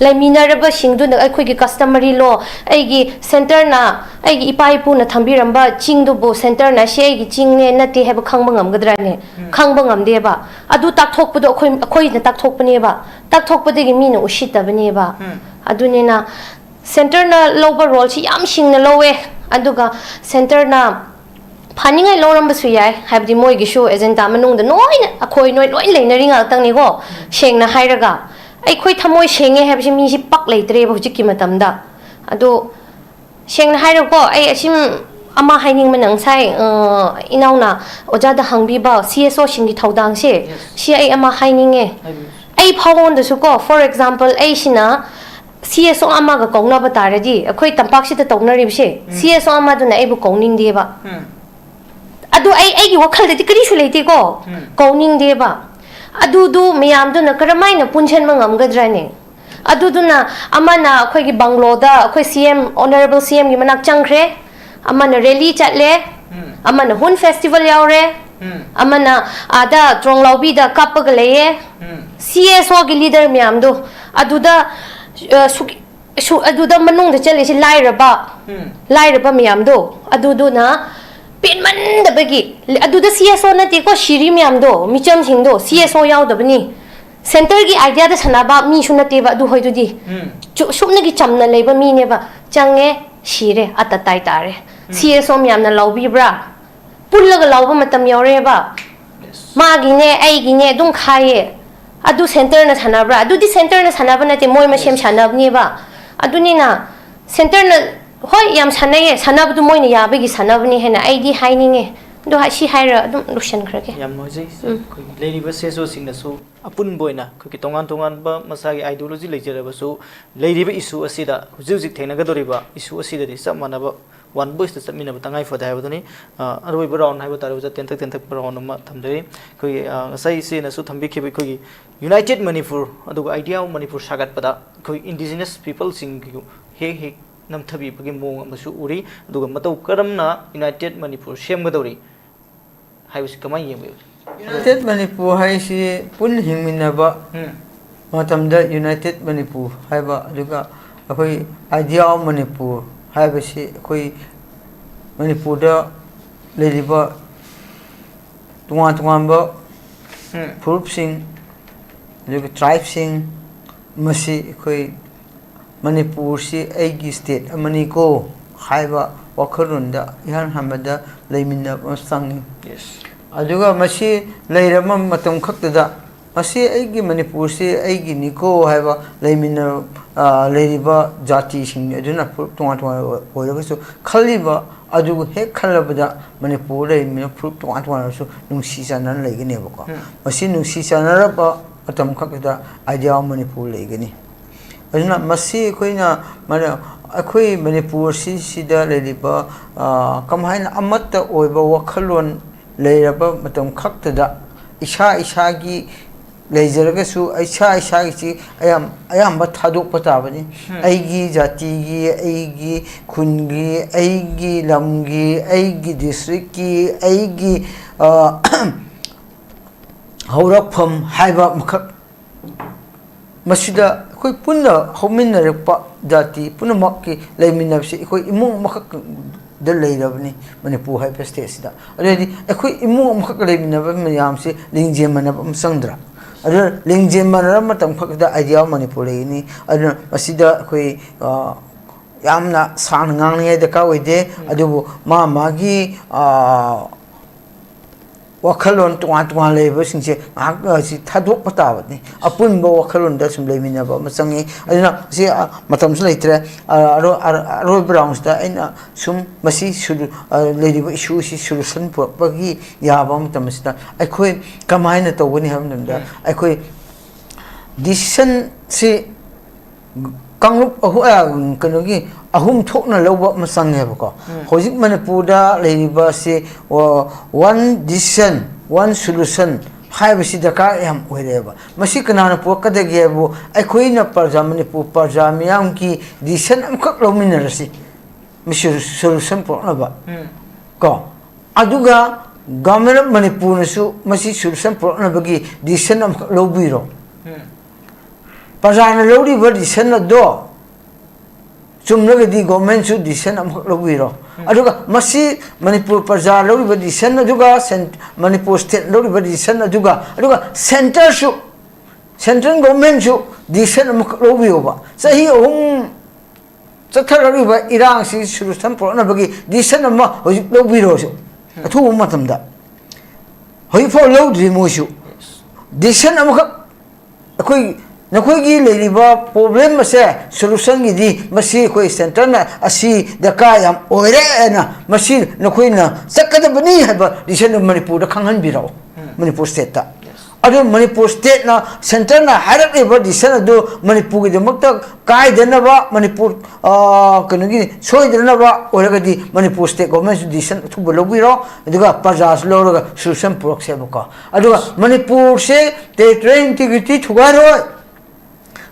ꯂꯩꯃꯤꯟꯅꯔꯕꯁꯤꯡꯗꯨꯅ ꯑꯩꯈꯣꯏꯒꯤ customary law, ꯑꯩꯒꯤ ꯁꯦꯟꯇꯔꯅ, ꯑꯩꯒꯤ ꯏꯄꯥ ꯏꯄꯨꯅ ꯊꯝꯕꯤꯔꯝꯕ ꯆꯤꯡꯗꯨꯕꯨ ꯁꯦꯟꯇꯔꯅ ꯁꯤ ꯑꯩꯒꯤ ꯆꯤꯡꯅꯦ ꯅꯠꯇꯦ ꯍꯥꯏꯕ ꯈꯪꯕ ꯉꯝꯒꯗ꯭ꯔꯥꯅꯦ? ꯈꯪꯕ ꯉꯝꯗꯦꯕ꯫ ꯑꯗꯨ ꯇꯥꯛꯊꯣꯛꯄꯗꯣ ꯑꯩꯈꯣꯏ, ꯑꯩꯈꯣꯏꯅ ꯇꯥꯛꯊꯣꯛꯄꯅꯦꯕ꯫ ꯇꯥꯛꯊꯣꯛꯄꯗꯒꯤ ꯃꯤꯅ ꯎꯁꯤꯠꯇꯕꯅꯦꯕ꯫ ꯑꯗꯨꯅꯤꯅ ꯁꯦꯟꯇꯔꯅ ꯂꯧꯕ ꯔꯣꯜꯁꯤ ꯌꯥꯝ ꯁꯤꯡꯅ ꯂꯧꯋꯦ꯫ ꯑꯗꯨꯒ ꯁꯦꯟꯇꯔꯅ ꯐꯅꯤꯡꯉꯥꯏ ꯂꯧꯔꯝꯕꯁꯨ ꯌꯥꯏ, ꯍꯥꯏꯕꯗꯤ ꯃꯣꯏꯒꯤꯁꯨ ꯑꯦꯖꯦꯟꯗꯥ ꯃꯅꯨꯡꯗ ꯂꯣꯏꯅ ꯑꯩꯈꯣꯏ ꯅꯣꯏ ꯂꯣꯏ ꯂꯩꯅꯔꯤ ꯉꯥꯛꯇꯅꯤꯀꯣ꯫ ꯁꯦꯡꯅ ꯍꯥꯏꯔꯒ ꯑꯩꯈꯣꯏ ꯊꯃꯣꯏ ꯁꯦꯡꯉꯦ ꯍꯥꯏꯕꯁꯤ ꯃꯤꯁꯤ ꯄꯥꯛ ꯂꯩꯇ꯭ꯔꯦꯕ ꯍꯧꯖꯤꯛꯀꯤ ꯃꯇꯝꯗ꯫ ꯑꯗꯣ ꯁꯦꯡꯅ ꯍꯥꯏꯔꯒꯀꯣ, ꯑꯩ ꯑꯁꯤꯝ ꯑꯃ ꯍꯥꯏꯅꯤꯡꯕꯅ, ꯉꯁꯥꯏ ꯑ, ꯏꯅꯥꯎꯅ ꯑꯣꯖꯥꯗ ꯍꯪꯕꯤꯕ ꯁꯤ ꯑꯦꯁ ꯑꯣꯁꯤꯡꯒꯤ ꯊꯧꯗꯥꯡꯁꯦ, ꯁꯤ ꯑꯩ ꯑꯃ ꯍꯥꯏꯅꯤꯡꯉꯦ꯫ ꯑꯩ ꯐꯥꯎꯕꯗꯁꯨ ꯀꯣ, for example, ꯑꯩꯁꯤꯅ ꯁꯤ ꯑꯦꯁ ꯑꯣ ꯑꯃꯒ ꯀꯧꯅꯕ ꯇꯥꯔꯗꯤ, ꯑꯩꯈꯣꯏ ꯇꯝꯄꯥꯛꯁꯤꯗ ꯇꯧꯅꯔꯤꯕꯁꯦ, ꯁꯤ ꯑꯦꯁ ꯑꯣ ꯑꯃꯗꯨꯅ ꯑꯩꯕꯨ ꯀꯧꯅꯤꯡꯗꯦꯕ꯫ ꯑꯗꯨ ꯑꯩ, ꯑꯩꯒꯤ ꯋꯥꯈꯜꯗꯗꯤ ꯀꯔꯤꯁꯨ ꯂꯩꯇꯦꯀꯣ, ꯀꯧꯅꯤꯡꯗꯦꯕ꯫ ꯑꯗꯨꯗꯨ ꯃꯌꯥꯝꯗꯨꯅ ꯀꯔꯝꯍꯥꯏꯅ ꯄꯨꯟꯁꯤꯟꯕ ꯉꯝꯒꯗ꯭ꯔꯅꯦ? ꯑꯗꯨꯗꯨꯅ ꯑꯃꯅ ꯑꯩꯈꯣꯏꯒꯤ ꯕꯪꯒ꯭ꯂꯣꯗ ꯑꯩꯈꯣꯏ ꯁꯤ ꯑꯦꯝ, ꯑꯣꯅꯔꯦꯕꯜ ꯁꯤ ꯑꯦꯝꯒꯤ ꯃꯅꯥꯛ ꯆꯪꯈ꯭ꯔꯦ, ꯑꯃꯅ ꯔꯦꯂꯤ ꯆꯠꯂꯦ, ꯑꯃꯅ ꯍꯨꯟ ꯐꯦꯁꯇꯤꯚꯦꯜ ꯌꯥꯎꯔꯦ, ꯑꯃꯅ ꯑꯥꯗ ꯇ꯭ꯔꯣꯡꯂꯥꯎꯕꯤꯗ ꯀꯥꯞꯄꯒ ꯂꯩꯌꯦ꯫ ꯁꯤ ꯑꯦꯁ ꯑꯣꯒꯤ ꯂꯤꯗꯔ ꯃꯌꯥꯝꯗꯣ ꯑꯗꯨꯗ, ꯑ, ꯁꯨꯛ-, ꯁꯨ-, ꯑꯗꯨꯗ ꯃꯅꯨꯡꯗ ꯆꯠꯂꯤꯁꯤ ꯂꯥꯏꯔꯕ, ꯂꯥꯏꯔꯕ ꯃꯌꯥꯝꯗꯣ ꯑꯗꯨꯗꯨꯅ ꯄꯦꯟꯃꯟꯗꯕꯒꯤ, ꯑꯗꯨꯗ ꯁꯤ ꯑꯦꯁ ꯑꯣ ꯅꯠꯇꯦꯀꯣ, ꯁꯤꯔꯤ ꯃꯌꯥꯝꯗꯣ, ꯃꯤꯆꯝꯁꯤꯡꯗꯣ ꯁꯤ ꯑꯦꯁ ꯑꯣ ꯌꯥꯎꯗꯕꯅꯤ꯫ ꯁꯦꯟꯇꯔꯒꯤ ꯑꯥꯏꯗꯤꯌꯥꯗ ꯁꯥꯟꯅꯕ ꯃꯤꯁꯨ ꯅꯠꯇꯦꯕ ꯑꯗꯨ ꯍꯣꯏꯗꯨꯗꯤ꯫ ꯆꯨ-, ꯁꯨꯞꯅꯒꯤ ꯆꯝꯅ ꯂꯩꯕ ꯃꯤꯅꯦꯕ꯫ ꯆꯪꯉꯦ, ꯁꯤꯔꯦ, ꯑꯇꯇꯥꯏ ꯇꯥꯔꯦ꯫ ꯁꯤ ꯑꯦꯁ ꯑꯣ ꯃꯌꯥꯝꯅ ꯂꯥꯎꯕꯤꯕ꯭ꯔꯥ? ꯄꯨꯜꯂꯒ ꯂꯥꯎꯕ ꯃꯇꯝ ꯌꯧꯔꯦꯕ꯫ ꯃꯥꯒꯤꯅꯦ, ꯑꯩꯒꯤꯅꯦ ꯑꯗꯨꯝ ꯈꯥꯏꯌꯦ꯫ ꯑꯗꯨ ꯁꯦꯟꯇꯔꯅ ꯁꯥꯟꯅꯕ꯭ꯔꯥ? ꯑꯗꯨꯗꯤ ꯁꯦꯟꯇꯔꯅ ꯁꯥꯟꯅꯕ ꯅꯠꯇꯦ, ꯃꯣꯏ ꯃꯁꯦꯝ ꯁꯥꯟꯅꯕꯅꯦꯕ꯫ ꯑꯗꯨꯅꯤꯅ ꯁꯦꯟꯇꯔꯅ, ꯍꯣꯏ, ꯌꯥꯝ ꯁꯥꯟꯅꯩꯌꯦ, ꯁꯥꯟꯅꯕꯗꯨ ꯃꯣꯏꯅ ꯌꯥꯕꯒꯤ ꯁꯥꯟꯅꯕꯅꯤ ꯍꯥꯏꯅ ꯑꯩꯗꯤ ꯍꯥꯏꯅꯤꯡꯉꯦ꯫ ꯑꯗꯣ ꯍꯥꯏ-, ꯁꯤ ꯍꯥꯏꯔ ꯑꯗꯨꯝ ꯂꯣꯏꯁꯤꯟꯈ꯭ꯔꯒꯦ꯫ ꯌꯥꯝ ꯅꯨꯡꯉꯥꯏꯖꯩ꯫ ꯎꯝ꯫ ꯑꯩꯈꯣꯏꯒꯤ ꯂꯩꯔꯤꯕ ꯁꯤ ꯑꯦꯁ ꯑꯣꯁꯤꯡꯅꯁꯨ ꯑꯄꯨꯟꯕ ꯑꯣꯏꯅ ꯑꯩꯈꯣꯏꯒꯤ ꯇꯣꯉꯥꯟ ꯇꯣꯉꯥꯟꯕ ꯃꯁꯥꯒꯤ ideology ꯂꯩꯖꯔꯕꯁꯨ, ꯂꯩꯔꯤꯕ issue ꯑꯁꯤꯗ, ꯍꯧꯖꯤꯛ ꯍꯧꯖꯤꯛ ꯊꯦꯡꯅꯒꯗꯧꯔꯤꯕ issue ꯑꯁꯤꯗꯗꯤ ꯆꯞ ꯃꯥꯟꯅꯕ one voiceꯇ ꯆꯠꯃꯤꯟꯅꯕ ꯇꯉꯥꯏ ꯐꯗꯦ ꯍꯥꯏꯕꯗꯨꯅꯤ꯫ ꯑ, ꯑꯔꯣꯏꯕ round ꯍꯥꯏꯕ ꯇꯥꯔꯦ, ꯑꯣꯖꯥ, ꯇꯦꯟꯇꯛ ꯇꯦꯟꯇꯛꯄ round ꯑꯃ ꯊꯝꯖꯔꯤ꯫ ꯑꯩꯈꯣꯏꯒꯤ, ꯑ, ꯉꯁꯥꯏ ꯏꯆꯦꯅꯁꯨ ꯊꯝꯕꯤꯈꯤꯕ ꯑꯩꯈꯣꯏꯒꯤ United Manipur, ꯑꯗꯨꯒ Idea of Manipur ꯁꯥꯒꯠꯄꯗ ꯑꯩꯈꯣꯏ indigenous peopleꯁꯤꯡꯒꯤ ꯍꯦꯛ ꯍꯦꯛ ꯅꯝꯊꯕꯤꯕꯒꯤ ꯃꯑꯣꯡ ꯑꯃꯁꯨ ꯎꯔꯤ꯫ ꯑꯗꯨꯒ ꯃꯇꯧ ꯀꯔꯝꯅ United Manipur ꯁꯦꯝꯒꯗꯧꯔꯤ ꯍꯥꯏꯕꯁꯤ ꯀꯃꯥꯏꯅ ꯌꯦꯡꯕꯤꯕꯒꯦ? United Manipur ꯍꯥꯏꯁꯤ ꯄꯨꯟꯅ ꯍꯤꯡꯃꯤꯟꯅꯕ ꯎꯝ꯫ ꯃꯇꯝꯗ United Manipur ꯍꯥꯏꯕ, ꯑꯗꯨꯒ ꯑꯩꯈꯣꯏ Idea of Manipur ꯍꯥꯏꯕꯁꯤ ꯑꯩꯈꯣꯏ ꯃꯅꯤꯄꯨꯔꯗ ꯂꯩꯔꯤꯕ ꯇꯣꯉꯥꯟ ꯇꯣꯉꯥꯟꯕ ꯎꯝ꯫ ꯐꯨꯔꯨꯞꯁꯤꯡ, ꯑꯗꯨꯒ tribeꯁꯤꯡ, ꯃꯁꯤ ꯑꯩꯈꯣꯏ ꯃꯅꯤꯄꯨꯔꯁꯤ ꯑꯩꯒꯤ state ꯑꯃꯅꯤꯀꯣ ꯍꯥꯏꯕ ꯋꯥꯈꯜꯂꯣꯟꯗ ꯏꯍꯥꯟ ꯍꯥꯟꯕꯗ ꯂꯩꯃꯤꯟꯅꯕ ꯑꯃ ꯆꯪꯉꯤ꯫ Yes. ꯑꯗꯨꯒ ꯃꯁꯤ ꯂꯩꯔꯕ ꯃꯇꯝ ꯈꯛꯇꯗ ꯃꯁꯤ ꯑꯩꯒꯤ ꯃꯅꯤꯄꯨꯔꯁꯤ ꯑꯩꯒꯤꯅꯤꯀꯣ ꯍꯥꯏꯕ ꯂꯩꯃꯤꯟꯅ-, ꯑ, ꯂꯩꯔꯤꯕ ꯖꯥꯇꯤꯁꯤꯡ ꯑꯗꯨꯅ ꯐꯨꯔꯨꯞ ꯇꯣꯉꯥꯟ ꯇꯣꯉꯥꯟ ꯑꯣꯏꯔꯒꯁꯨ ꯈꯜꯂꯤꯕ ꯑꯗꯨ ꯍꯦꯛ ꯈꯜꯂꯕꯗ ꯃꯅꯤꯄꯨꯔ ꯂꯩꯔꯤꯕ ꯐꯨꯔꯨꯞ ꯇꯣꯉꯥꯟ ꯇꯣꯉꯥꯟꯅꯁꯨ ꯅꯨꯡꯁꯤ ꯆꯥꯟꯅꯅ ꯂꯩꯒꯅꯦꯕꯀꯣ꯫ ꯎꯝ꯫ ꯃꯁꯤ ꯅꯨꯡꯁꯤ ꯆꯥꯟꯅꯔꯕ ꯃꯇꯝ ꯈꯛꯇꯗ Idea of Manipur ꯂꯩꯒꯅꯤ꯫ ꯑꯗꯨꯅ ꯃꯁꯤ ꯑꯩꯈꯣꯏꯅ ꯃꯅ-, ꯑꯩꯈꯣꯏ ꯃꯅꯤꯄꯨꯔ ꯑꯁꯤꯁꯤꯗ ꯂꯩꯔꯤꯕ, ꯑ, ꯀꯃꯥꯏꯅ ꯑꯃꯠꯇ ꯑꯣꯏꯕ ꯋꯥꯈꯜꯂꯣꯟ ꯂꯩꯔꯕ ꯃꯇꯝ ꯈꯛꯇꯗ ꯏꯁꯥ ꯏꯁꯥꯒꯤ ꯂꯩꯖꯔꯒꯁꯨ ꯏꯁꯥ ꯏꯁꯥꯒꯤꯁꯤ ꯑꯌꯥꯝ-, ꯑꯌꯥꯝꯕ ꯊꯥꯗꯣꯛꯄ ꯇꯥꯕꯅꯤ꯫ ꯎꯝ꯫ ꯑꯩꯒꯤ ꯖꯥꯇꯤꯒꯤ, ꯑꯩꯒꯤ ꯈꯨꯟꯒꯤ, ꯑꯩꯒꯤ ꯂꯝꯒꯤ, ꯑꯩꯒꯤ district ꯀꯤ, ꯑꯩꯒꯤ, ꯑ, ꯍꯧꯔꯛꯐꯝ ꯍꯥꯏꯕ ꯑꯃꯈꯛ ꯃꯁꯤꯗ ꯑꯩꯈꯣꯏ ꯄꯨꯟꯅ ꯍꯧꯃꯤꯟꯅꯔꯛꯄ ꯖꯥꯇꯤ ꯄꯨꯝꯅꯃꯛꯀꯤ ꯂꯩꯃꯤꯟꯅꯕꯁꯤ ꯑꯩꯈꯣꯏ ꯏꯃꯨꯡ ꯑꯃꯈꯛꯇ ꯂꯩꯔꯕꯅꯤ ꯃꯅꯤꯄꯨꯔ ꯍꯥꯏꯕ stateꯁꯤꯗ꯫ ꯑꯗꯨꯗꯤ ꯑꯩꯈꯣꯏ ꯏꯃꯨꯡ ꯑꯃꯈꯛ ꯂꯩꯃꯤꯟꯅꯕ ꯃꯌꯥꯝꯁꯤ ꯂꯤꯡꯖꯦꯜ ꯃꯥꯟꯅꯕ ꯑꯃ ꯆꯪꯗ꯭ꯔꯥ? ꯑꯗꯨꯅ ꯂꯤꯡꯖꯦꯜ ꯃꯥꯟꯅꯔꯕ ꯃꯇꯝ ꯈꯛꯇꯗ Idea of Manipur ꯂꯩꯒꯅꯤ꯫ ꯑꯗꯨꯅ ꯃꯁꯤꯗ ꯑꯩꯈꯣꯏ, ꯑ, ꯌꯥꯝꯅ ꯁꯥꯡꯅ ꯉꯥꯡꯅꯤꯡꯉꯥꯏ ꯗꯔꯀꯥꯔ ꯑꯣꯏꯗꯦ꯫ ꯎꯝ꯫ ꯑꯗꯨꯕꯨ ꯃꯥ ꯃꯥꯒꯤ, ꯑ, ꯋꯥꯈꯜꯂꯣꯟ ꯇꯣꯉꯥꯟ ꯇꯣꯉꯥꯟ ꯂꯩꯕꯁꯤꯡꯁꯦ ꯉꯥꯏꯍꯥꯛ, ꯑ, ꯁꯤ ꯊꯥꯗꯣꯛꯄ ꯇꯥꯕꯅꯤ꯫ ꯑꯄꯨꯟꯕ ꯋꯥꯈꯜꯂꯣꯟꯗ ꯁꯨꯝ ꯂꯩꯃꯤꯟꯅꯕ ꯑꯃ ꯆꯪꯉꯤ꯫ ꯑꯗꯨꯅ ꯁꯤ, ꯑ, ꯃꯇꯝꯁꯨ ꯂꯩꯇ꯭ꯔꯦ꯫ ꯑ, ꯑꯔꯣ-, ꯑꯔ-, ꯑꯔꯣꯏꯕ roundꯁꯤꯗ ꯑꯩꯅ ꯁꯨꯝ ꯃꯁꯤ ꯁꯨ-, ꯑ, ꯂꯩꯔꯤꯕ issue ꯑꯁꯤ solution ꯄꯨꯔꯛꯄꯒꯤ ꯌꯥꯕ ꯃꯇꯝ ꯑꯁꯤꯗ ꯑꯩꯈꯣꯏ ꯀꯃꯥꯏꯅ ꯇꯧꯒꯅꯤ ꯍꯥꯏꯕ ꯃꯇꯝꯗ, ꯎꯝ꯫ ꯑꯩꯈꯣꯏ decisionꯁꯤ ꯀꯥꯡꯂꯨꯞ ꯑꯍꯨ-, ꯑ, ꯀꯩꯅꯣꯒꯤ ꯑꯍꯨꯝ ꯊꯣꯛꯅ ꯂꯧꯕ ꯑꯃ ꯆꯪꯉꯦꯕꯀꯣ꯫ ꯎꯝ꯫ ꯍꯧꯖꯤꯛ ꯃꯅꯤꯄꯨꯔꯗ ꯂꯩꯔꯤꯕꯁꯤ, ꯑꯣ, one decision, one solution ꯍꯥꯏꯕꯁꯤ ꯗꯔꯀꯥꯔ ꯌꯥꯝ ꯑꯣꯏꯔꯦꯕ꯫ ꯃꯁꯤ ꯀꯅꯥꯅ ꯄꯨꯔꯛꯀꯗꯒꯦ ꯍꯥꯏꯕꯨ ꯑꯩꯈꯣꯏꯅ ꯄ꯭ꯔꯖꯥ, ꯃꯅꯤꯄꯨꯔ ꯄ꯭ꯔꯖꯥ ꯃꯤꯌꯥꯝꯒꯤ decision ꯑꯃꯈꯛ ꯂꯧꯃꯤꯟꯅꯔꯁꯤ꯫ ꯃꯁꯤ solution ꯄꯨꯔꯛꯅꯕ꯫ ꯎꯝ꯫ ꯀꯣ? ꯑꯗꯨꯒ Government of ꯃꯅꯤꯄꯨꯔꯅꯁꯨ ꯃꯁꯤ solution ꯄꯨꯔꯛꯅꯕꯒꯤ decision ꯑꯃꯈꯛ ꯂꯧꯕꯤꯔꯣ꯫ ꯎꯝ꯫ ꯄ꯭ꯔꯖꯥꯅ ꯂꯧꯔꯤꯕ decision ꯑꯗꯣ ꯆꯨꯝꯂꯒꯗꯤ governmentꯁꯨ decision ꯑꯃꯈꯛ ꯂꯧꯕꯤꯔꯣ꯫ ꯎꯝ꯫ ꯑꯗꯨꯒ ꯃꯁꯤ ꯃꯅꯤꯄꯨꯔ ꯄ꯭ꯔꯖꯥ ꯂꯧꯔꯤꯕ decision ꯑꯗꯨꯒ ꯁꯦꯟ-, ꯃꯅꯤꯄꯨꯔ state ꯂꯧꯔꯤꯕ decision ꯑꯗꯨꯒ, ꯑꯗꯨꯒ centreꯁꯨ, central governmentꯁꯨ decision ꯑꯃꯈꯛ ꯂꯧꯕꯤꯌꯣꯕ꯫ ꯆꯍꯤ ꯑꯍꯨꯝ ꯆꯠꯊꯔꯛꯂꯤꯕ ꯏꯔꯥꯡꯁꯤ solution ꯄꯨꯔꯛꯅꯕꯒꯤ decision ꯑꯃ ꯍꯧꯖꯤꯛ ꯂꯧꯕꯤꯔꯣꯁꯨ, ꯑꯊꯨꯕ ꯃꯇꯝꯗ꯫ ꯍꯧꯖꯤꯛꯐꯥꯎ ꯂꯧꯗ꯭ꯔꯤ ꯃꯣꯏꯁꯨ꯫ Decision ꯑꯃꯈꯛ, ꯑꯩꯈꯣꯏ, ꯅꯈꯣꯏꯒꯤ ꯂꯩꯔꯤꯕ problem ꯑꯁꯦ solutionꯒꯤꯗꯤ ꯃꯁꯤ ꯑꯩꯈꯣꯏ centreꯅ ꯑꯁꯤ ꯗꯔꯀꯥꯔ ꯌꯥꯝ ꯑꯣꯏꯔꯦ ꯍꯥꯏꯅ ꯃꯁꯤ ꯅꯈꯣꯏꯅ ꯆꯠꯀꯗꯕꯅꯤ ꯍꯥꯏꯕ decision ꯃꯅꯤꯄꯨꯔꯗ ꯈꯪꯍꯟꯕꯤꯔꯛꯑꯣ, ꯃꯅꯤꯄꯨꯔ stateꯇ꯫ ꯑꯗꯨ ꯃꯅꯤꯄꯨꯔ stateꯅ, centreꯅ ꯍꯥꯏꯔꯛꯂꯤꯕ decision ꯑꯗꯨ ꯃꯅꯤꯄꯨꯔꯒꯤꯗꯃꯛꯇ ꯀꯥꯏꯗꯅꯕ, ꯃꯅꯤꯄꯨꯔ, ꯑ, ꯀꯩꯅꯣꯒꯤ ꯁꯣꯏꯗꯅꯕ ꯑꯣꯏꯔꯒꯗꯤ ꯃꯅꯤꯄꯨꯔ state governmentꯁꯨ decision ꯑꯊꯨꯕ ꯂꯧꯕꯤꯔꯣ, ꯑꯗꯨꯒ ꯄ꯭ꯔꯖꯥꯁꯨ ꯂꯧꯔꯒ solution ꯄꯨꯔꯛꯁꯦꯕꯀꯣ꯫ ꯑꯗꯨꯒ ꯃꯅꯤꯄꯨꯔꯁꯦ territorial integrity ꯊꯨꯒꯥꯏꯔꯣꯏ,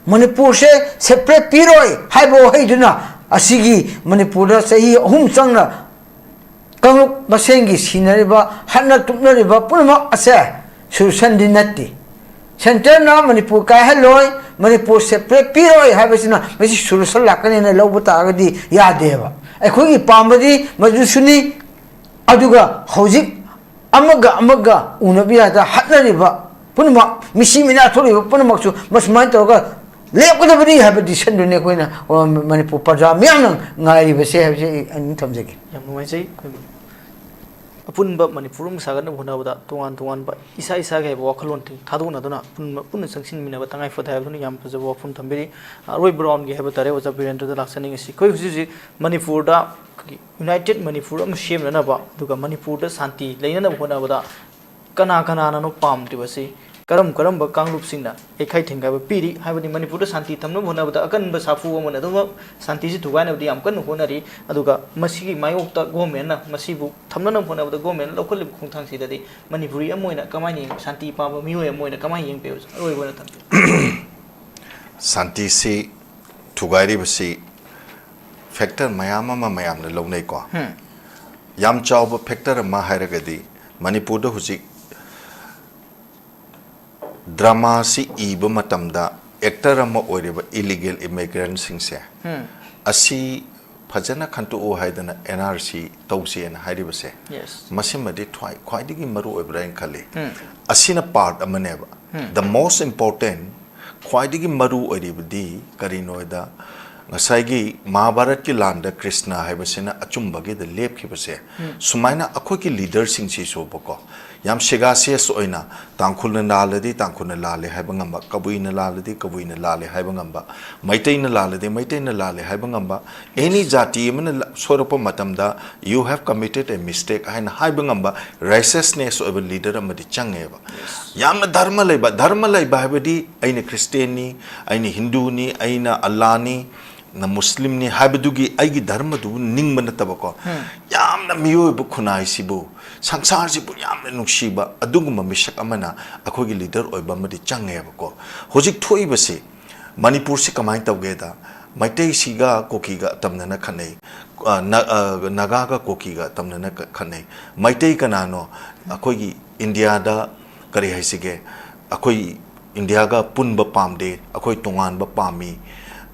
ꯃꯅꯤꯄꯨꯔꯁꯦ separate ꯄꯤꯔꯣꯏ ꯍꯥꯏꯕ ꯋꯥꯍꯩꯗꯨꯅ ꯑꯁꯤꯒꯤ ꯃꯅꯤꯄꯨꯔꯗ ꯆꯍꯤ ꯑꯍꯨꯝ ꯆꯪꯅ ꯀꯥꯡꯂꯨꯞ ꯃꯁꯦꯟꯒꯤ ꯁꯤꯅꯔꯤꯕ, ꯍꯠꯅ ꯇꯨꯞꯅꯔꯤꯕ ꯄꯨꯝꯅꯃꯛ ꯑꯁꯦ solutionꯗꯤ ꯅꯠꯇꯦ꯫ Centreꯅ ꯃꯅꯤꯄꯨꯔ ꯀꯥꯏꯍꯜꯂꯣꯏ, ꯃꯅꯤꯄꯨꯔ separate ꯄꯤꯔꯣꯏ ꯍꯥꯏꯕꯁꯤꯅ ꯃꯁꯤ solution ꯂꯥꯛꯀꯅꯤꯅ ꯂꯧꯕ ꯇꯥꯔꯒꯗꯤ ꯌꯥꯗꯦꯕ꯫ ꯑꯩꯈꯣꯏꯒꯤ ꯄꯥꯝꯕꯗꯤ ꯃꯗꯨꯁꯨꯅꯤ꯫ ꯑꯗꯨꯒ ꯍꯧꯖꯤꯛ ꯑꯃꯒ ꯑꯃꯒ ꯎꯅꯕ ꯌꯥꯗ ꯍꯠꯅꯔꯤꯕ ꯄꯨꯝꯅꯃꯛ, ꯃꯤꯁꯤ ꯃꯤꯅꯥ ꯊꯣꯛꯂꯤꯕ ꯄꯨꯝꯅꯃꯛꯁꯨ ꯃꯁꯨꯃꯥꯏꯅ ꯇꯧꯔꯒ ꯂꯦꯞꯀꯗꯕꯅꯤ ꯍꯥꯏꯕ decisionꯗꯨꯅꯤ ꯑꯩꯈꯣꯏꯅ, ꯑ, ꯃꯅꯤꯄꯨꯔ ꯄ꯭ꯔꯖꯥ ꯃꯤꯌꯥꯝꯅ ꯉꯥꯏꯔꯤꯕꯁꯦ ꯍꯥꯏꯕꯁꯦ ꯑꯩ ꯑꯗꯨꯝ ꯊꯝꯖꯒꯦ꯫ ꯌꯥꯝ ꯅꯨꯡꯉꯥꯏꯖꯩ꯫ ꯑꯩꯈꯣꯏ ꯑꯄꯨꯟꯕ ꯃꯅꯤꯄꯨꯔ ꯑꯃ ꯁꯥꯒꯠꯅꯕ ꯍꯣꯠꯅꯕꯗ ꯇꯣꯉꯥꯟ ꯇꯣꯉꯥꯟꯕ ꯏꯁꯥ ꯏꯁꯥꯒꯤ ꯍꯥꯏꯕ ꯋꯥꯈꯜꯂꯣꯟ ꯊꯥꯗꯣꯛꯅꯗꯨꯅ ꯄꯨꯟꯅ, ꯄꯨꯟꯅ ꯆꯪꯁꯤꯟꯃꯤꯟꯅꯕ ꯇꯉꯥꯏ ꯐꯗꯦ ꯍꯥꯏꯕꯗꯨꯅ ꯌꯥꯝ ꯐꯖꯕ ꯋꯥꯐꯝ ꯊꯝꯕꯤꯔꯤ꯫ ꯑꯔꯣꯏꯕ roundꯒꯤ ꯍꯥꯏꯕ ꯇꯥꯔꯦ, ꯑꯣꯖꯥ ꯕꯤꯔꯦꯟꯗ꯭ꯔꯗ ꯂꯥꯛꯆꯅꯤꯡꯉꯤꯁꯤ꯫ ꯑꯩꯈꯣꯏ ꯍꯧꯖꯤꯛ ꯍꯧꯖꯤꯛ ꯃꯅꯤꯄꯨꯔꯗ ꯑꯩꯈꯣꯏꯒꯤ united ꯃꯅꯤꯄꯨꯔ ꯑꯃ ꯁꯦꯝꯅꯅꯕ, ꯑꯗꯨꯒ ꯃꯅꯤꯄꯨꯔꯗ ꯁꯥꯟꯇꯤ ꯂꯩꯅꯅꯕ ꯍꯣꯠꯅꯕꯗ ꯀꯅꯥ ꯀꯅꯥꯅꯅꯣ ꯄꯥꯝꯗ꯭ꯔꯤꯕꯁꯤ? ꯀꯔꯝ ꯀꯔꯝꯕ ꯀꯥꯡꯂꯨꯞꯁꯤꯡꯅ ꯌꯩꯈꯥꯏ ꯊꯤꯡꯒꯥꯏꯕ ꯄꯤꯔꯤ? ꯍꯥꯏꯕꯗꯤ ꯃꯅꯤꯄꯨꯔꯗ ꯁꯥꯟꯇꯤ ꯊꯝꯅꯕ ꯍꯣꯠꯅꯕꯗ ꯑꯀꯟꯕ ꯁꯥꯐꯨ ꯑꯃꯅ ꯑꯗꯨꯃꯛ ꯁꯥꯟꯇꯤꯁꯤ ꯊꯨꯒꯥꯏꯅꯕꯗꯤ ꯌꯥꯝ ꯀꯟꯅ ꯍꯣꯠꯅꯔꯤ꯫ ꯑꯗꯨꯒ ꯃꯁꯤꯒꯤ ꯃꯥꯌꯣꯛꯇ governmentꯅ ꯃꯁꯤꯕꯨ ꯊꯝꯅꯅꯕ ꯍꯣꯠꯅꯕꯗ governmentꯅ ꯂꯧꯈꯠꯂꯤꯕ ꯈꯣꯡꯊꯥꯡꯁꯤꯗꯗꯤ ꯃꯅꯤꯄꯨꯔꯤ ꯑꯃ ꯑꯣꯏꯅ ꯀꯃꯥꯏꯅ ꯌꯦꯡ-, ꯁꯥꯟꯇꯤ ꯄꯥꯝꯕ ꯃꯤꯑꯣꯏ ꯑꯃ ꯑꯣꯏꯅ ꯀꯃꯥꯏꯅ ꯌꯦꯡꯕꯤꯕ? ꯑꯔꯣꯏꯕ ꯑꯣꯏꯅ ꯊꯝꯕꯤꯌꯨ꯫ ꯁꯥꯟꯇꯤꯁꯤ ꯊꯨꯒꯥꯏꯔꯤꯕꯁꯤ factor ꯃꯌꯥꯝ ꯑꯃ ꯃꯌꯥꯝꯅ ꯂꯧꯅꯩꯀꯣ꯫ ꯌꯥꯝ ꯆꯥꯎꯕ factor ꯑꯃ ꯍꯥꯏꯔꯒꯗꯤ ꯃꯅꯤꯄꯨꯔꯗ ꯍꯧꯖꯤꯛ dramaꯁꯤ ꯏꯕ ꯃꯇꯝꯗ actor ꯑꯃ ꯑꯣꯏꯔꯤꯕ illegal immigrantꯁꯤꯡꯁꯦ ꯑꯁꯤ ꯐꯖꯅ ꯈꯟꯇꯣꯛꯎ ꯍꯥꯏꯗꯅ NRC ꯇꯧꯁꯦꯅ ꯍꯥꯏꯔꯤꯕꯁꯦ, ꯃꯁꯤꯃꯗꯤ ꯈ꯭ꯋꯥꯏ-, ꯈ꯭ꯋꯥꯏꯗꯒꯤ ꯃꯔꯨ ꯑꯣꯏꯕ꯭ꯔꯥ ꯍꯥꯏꯅ ꯈꯜꯂꯤ꯫ ꯑꯁꯤꯅ part ꯑꯃꯅꯦꯕ꯫ The most important, ꯈ꯭ꯋꯥꯏꯗꯒꯤ ꯃꯔꯨ ꯑꯣꯏꯔꯤꯕꯗꯤ ꯀꯔꯤꯅꯣ ꯍꯥꯏꯗ, ꯉꯁꯥꯏꯒꯤ ꯃꯍꯥꯚꯥꯔꯠꯀꯤ ꯂꯥꯟꯗ ꯀ꯭ꯔꯤꯁꯅ ꯍꯥꯏꯕꯁꯤꯅ ꯑꯆꯨꯝꯕꯒꯤꯗ ꯂꯦꯞꯈꯤꯕꯁꯦ, ꯁꯨꯃꯥꯏꯅ ꯑꯩꯈꯣꯏꯒꯤ ꯂꯤꯗꯔꯁꯤꯡꯁꯤꯁꯨꯕꯀꯣ, ꯌꯥꯝ ꯁꯦꯒꯥꯁꯤꯌꯁ ꯑꯣꯏꯅ, ꯇꯥꯡꯈꯨꯜꯅ ꯂꯥꯜꯂꯗꯤ ꯇꯥꯡꯈꯨꯜꯅ ꯂꯥꯜꯂꯦ ꯍꯥꯏꯕ ꯉꯝꯕ, ꯀꯕꯨꯏꯅ ꯂꯥꯜꯂꯗꯤ ꯀꯕꯨꯏꯅ ꯂꯥꯜꯂꯦ ꯍꯥꯏꯕ ꯉꯝꯕ, ꯃꯩꯇꯩꯅ ꯂꯥꯜꯂꯗꯤ ꯃꯩꯇꯩꯅ ꯂꯥꯜꯂꯦ ꯍꯥꯏꯕ ꯉꯝꯕ, ꯑꯦꯅꯤ ꯖꯥꯇꯤ ꯑꯃꯅ ꯂ- ꯁꯣꯏꯔꯛꯄ ꯃꯇꯝꯗ, "You have committed a mistake" ꯍꯥꯏꯅ ꯍꯥꯏꯕ ꯉꯝꯕ ꯔꯥꯏꯁꯁꯅꯦꯁ ꯑꯣꯏꯕ ꯂꯤꯗꯔ ꯑꯃꯗꯤ ꯆꯪꯉꯦꯕ꯫ ꯌꯥꯝꯅ ꯙꯔꯃ ꯂꯩꯕ, ꯙꯔꯃ ꯂꯩꯕ ꯍꯥꯏꯕꯗꯤ ꯑꯩꯅ ꯈ꯭ꯔꯤꯁꯇꯦꯟꯅꯤ, ꯑꯩꯅ ꯍꯤꯟꯗꯨꯅꯤ, ꯑꯩꯅ ꯑꯜꯂꯥꯅꯤ, ꯅ ꯃꯨꯁꯂꯤꯝꯅꯤ ꯍꯥꯏꯕꯗꯨꯒꯤ ꯑꯩꯒꯤ ꯙꯔꯃꯗꯨꯕꯨ ꯅꯤꯡꯕ ꯅꯠꯇꯕꯀꯣ, ꯌꯥꯝꯅ ꯃꯤꯑꯣꯏꯕ ꯈꯨꯟꯅꯥꯏꯁꯤꯕꯨ, ꯁꯪꯁꯥꯔꯁꯤꯕꯨ ꯌꯥꯝꯅ ꯅꯨꯡꯁꯤꯕ ꯑꯗꯨꯒꯨꯝꯕ ꯃꯤꯁꯛ ꯑꯃꯅ ꯑꯩꯈꯣꯏꯒꯤ ꯂꯤꯗꯔ ꯑꯣꯏꯕ ꯑꯃꯗꯤ ꯆꯪꯉꯦꯕꯀꯣ꯫ ꯍꯧꯖꯤꯛ ꯊꯣꯛꯏꯕꯁꯤ ꯃꯅꯤꯄꯨꯔꯁꯤ ꯀꯃꯥꯏꯅ ꯇꯧꯒꯦꯗ, ꯃꯩꯇꯩꯁꯤꯒ ꯀꯨꯀꯤꯒ ꯇꯝꯅꯅ ꯈꯠꯅꯩ, ꯑ, ꯅ-, ꯑ, ꯅꯥꯒꯥꯒ ꯀꯨꯀꯤꯒ ꯇꯝꯅꯅ ꯈꯠꯅꯩ꯫ ꯃꯩꯇꯩ ꯀꯅꯥꯅꯣ? ꯑꯩꯈꯣꯏꯒꯤ ꯏꯟꯗꯤꯌꯥꯗ ꯀꯔꯤ ꯍꯥꯏꯁꯤꯒꯦ, ꯑꯩꯈꯣꯏ ꯏꯟꯗꯤꯌꯥꯒ ꯄꯨꯟꯕ ꯄꯥꯝꯗꯦ, ꯑꯩꯈꯣꯏ ꯇꯣꯉꯥꯟꯕ ꯄꯥꯝꯃꯤ,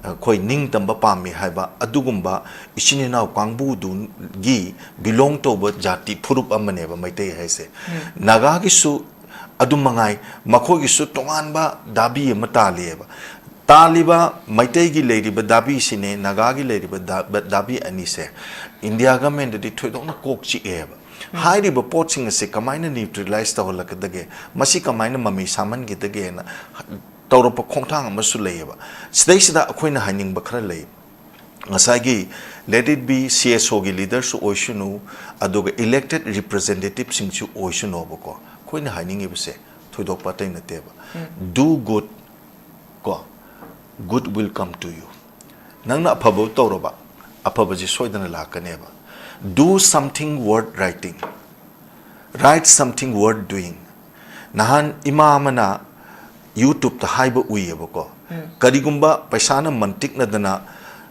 ꯑꯩꯈꯣꯏ ꯅꯤꯡꯇꯝꯕ ꯄꯥꯝꯃꯤ ꯍꯥꯏꯕ ꯑꯗꯨꯒꯨꯝꯕ ꯏꯆꯤꯟ ꯏꯅꯥꯎ ꯀꯥꯡꯕꯨꯗꯨꯒꯤ ꯕꯤꯂꯣꯡ ꯇꯧꯕ ꯖꯥꯇꯤ ꯐꯨꯔꯨꯞ ꯑꯃꯅꯦꯕ ꯃꯩꯇꯩ ꯍꯥꯏꯁꯦ꯫ ꯅꯥꯒꯥꯒꯤꯁꯨ ꯑꯗꯨ ꯃꯉꯥꯏ, ꯃꯈꯣꯏꯒꯤꯁꯨ ꯇꯣꯉꯥꯟꯕ ꯗꯥꯕꯤ ꯑꯃ ꯇꯥꯜꯂꯤꯑꯕ꯫ ꯇꯥꯜꯂꯤꯕ ꯃꯩꯇꯩꯒꯤ ꯂꯩꯔꯤꯕ ꯗꯥꯕꯤꯁꯤꯅꯦ, ꯅꯥꯒꯥꯒꯤ ꯂꯩꯔꯤꯕ ꯗꯥ-, ꯗꯥꯕꯤ ꯑꯅꯤꯁꯦ ꯏꯟꯗꯤꯌꯥ ꯒꯃꯦꯟꯗꯗꯤ ꯊꯣꯏꯗꯣꯛꯅ ꯀꯣꯛ ꯆꯤꯛꯑꯦꯕ꯫ ꯍꯥꯏꯔꯤꯕ ꯄꯣꯠꯁꯤꯡ ꯑꯁꯤ ꯀꯃꯥꯏꯅ ꯅ꯭ꯌꯨꯇ꯭ꯔꯤꯂꯥꯏꯁ ꯇꯧꯍꯜꯂꯛꯀꯗꯒꯦ, ꯃꯁꯤ ꯀꯃꯥꯏꯅ ꯃꯃꯤ ꯁꯥꯃꯟꯈꯤꯗꯒꯦꯅ ꯇꯧꯔꯛꯄ ꯈꯣꯡꯊꯥꯡ ꯑꯃꯁꯨ ꯂꯩꯌꯦꯕ꯫ ꯁꯤꯗꯩꯁꯤꯗ ꯑꯩꯈꯣꯏꯅ ꯍꯥꯏꯅꯤꯡꯕ ꯈꯔ ꯂꯩ꯫ ꯉꯁꯥꯏꯒꯤ let it be C S O ꯒꯤ ꯂꯤꯗꯔꯁꯨ ꯑꯣꯏꯁꯅꯨ, ꯑꯗꯨꯒ ꯏꯂꯦꯛꯇꯦꯠ ꯔꯤꯄ꯭ꯔꯖꯦꯟꯇꯦꯇꯤꯞꯁꯤꯡꯁꯨ ꯑꯣꯏꯁꯅꯨꯕꯀꯣ, ꯑꯩꯈꯣꯏꯅ ꯍꯥꯏꯅꯤꯡꯉꯤꯕꯁꯦ ꯊꯣꯏꯗꯣꯛꯄ ꯑꯇꯩ ꯅꯠꯇꯦꯕ꯫ Do good, ꯀꯣ, good will come to you. ꯅꯪꯅ ꯑꯐꯕ ꯇꯧꯔꯕ, ꯑꯐꯕꯁꯤ ꯁꯣꯏꯗꯅ ꯂꯥꯛꯀꯅꯦꯕ꯫ Do something worth writing, write something worth doing. ꯅꯍꯥꯟ ꯏꯃꯥ ꯑꯃꯅ ꯌꯨꯇ꯭ꯌꯨꯕꯇ ꯍꯥꯏꯕ ꯎꯏꯌꯦꯕꯀꯣ, ꯀꯔꯤꯒꯨꯝꯕ ꯄꯩꯁꯥꯅ ꯃꯟꯇꯤꯛꯅꯗꯅ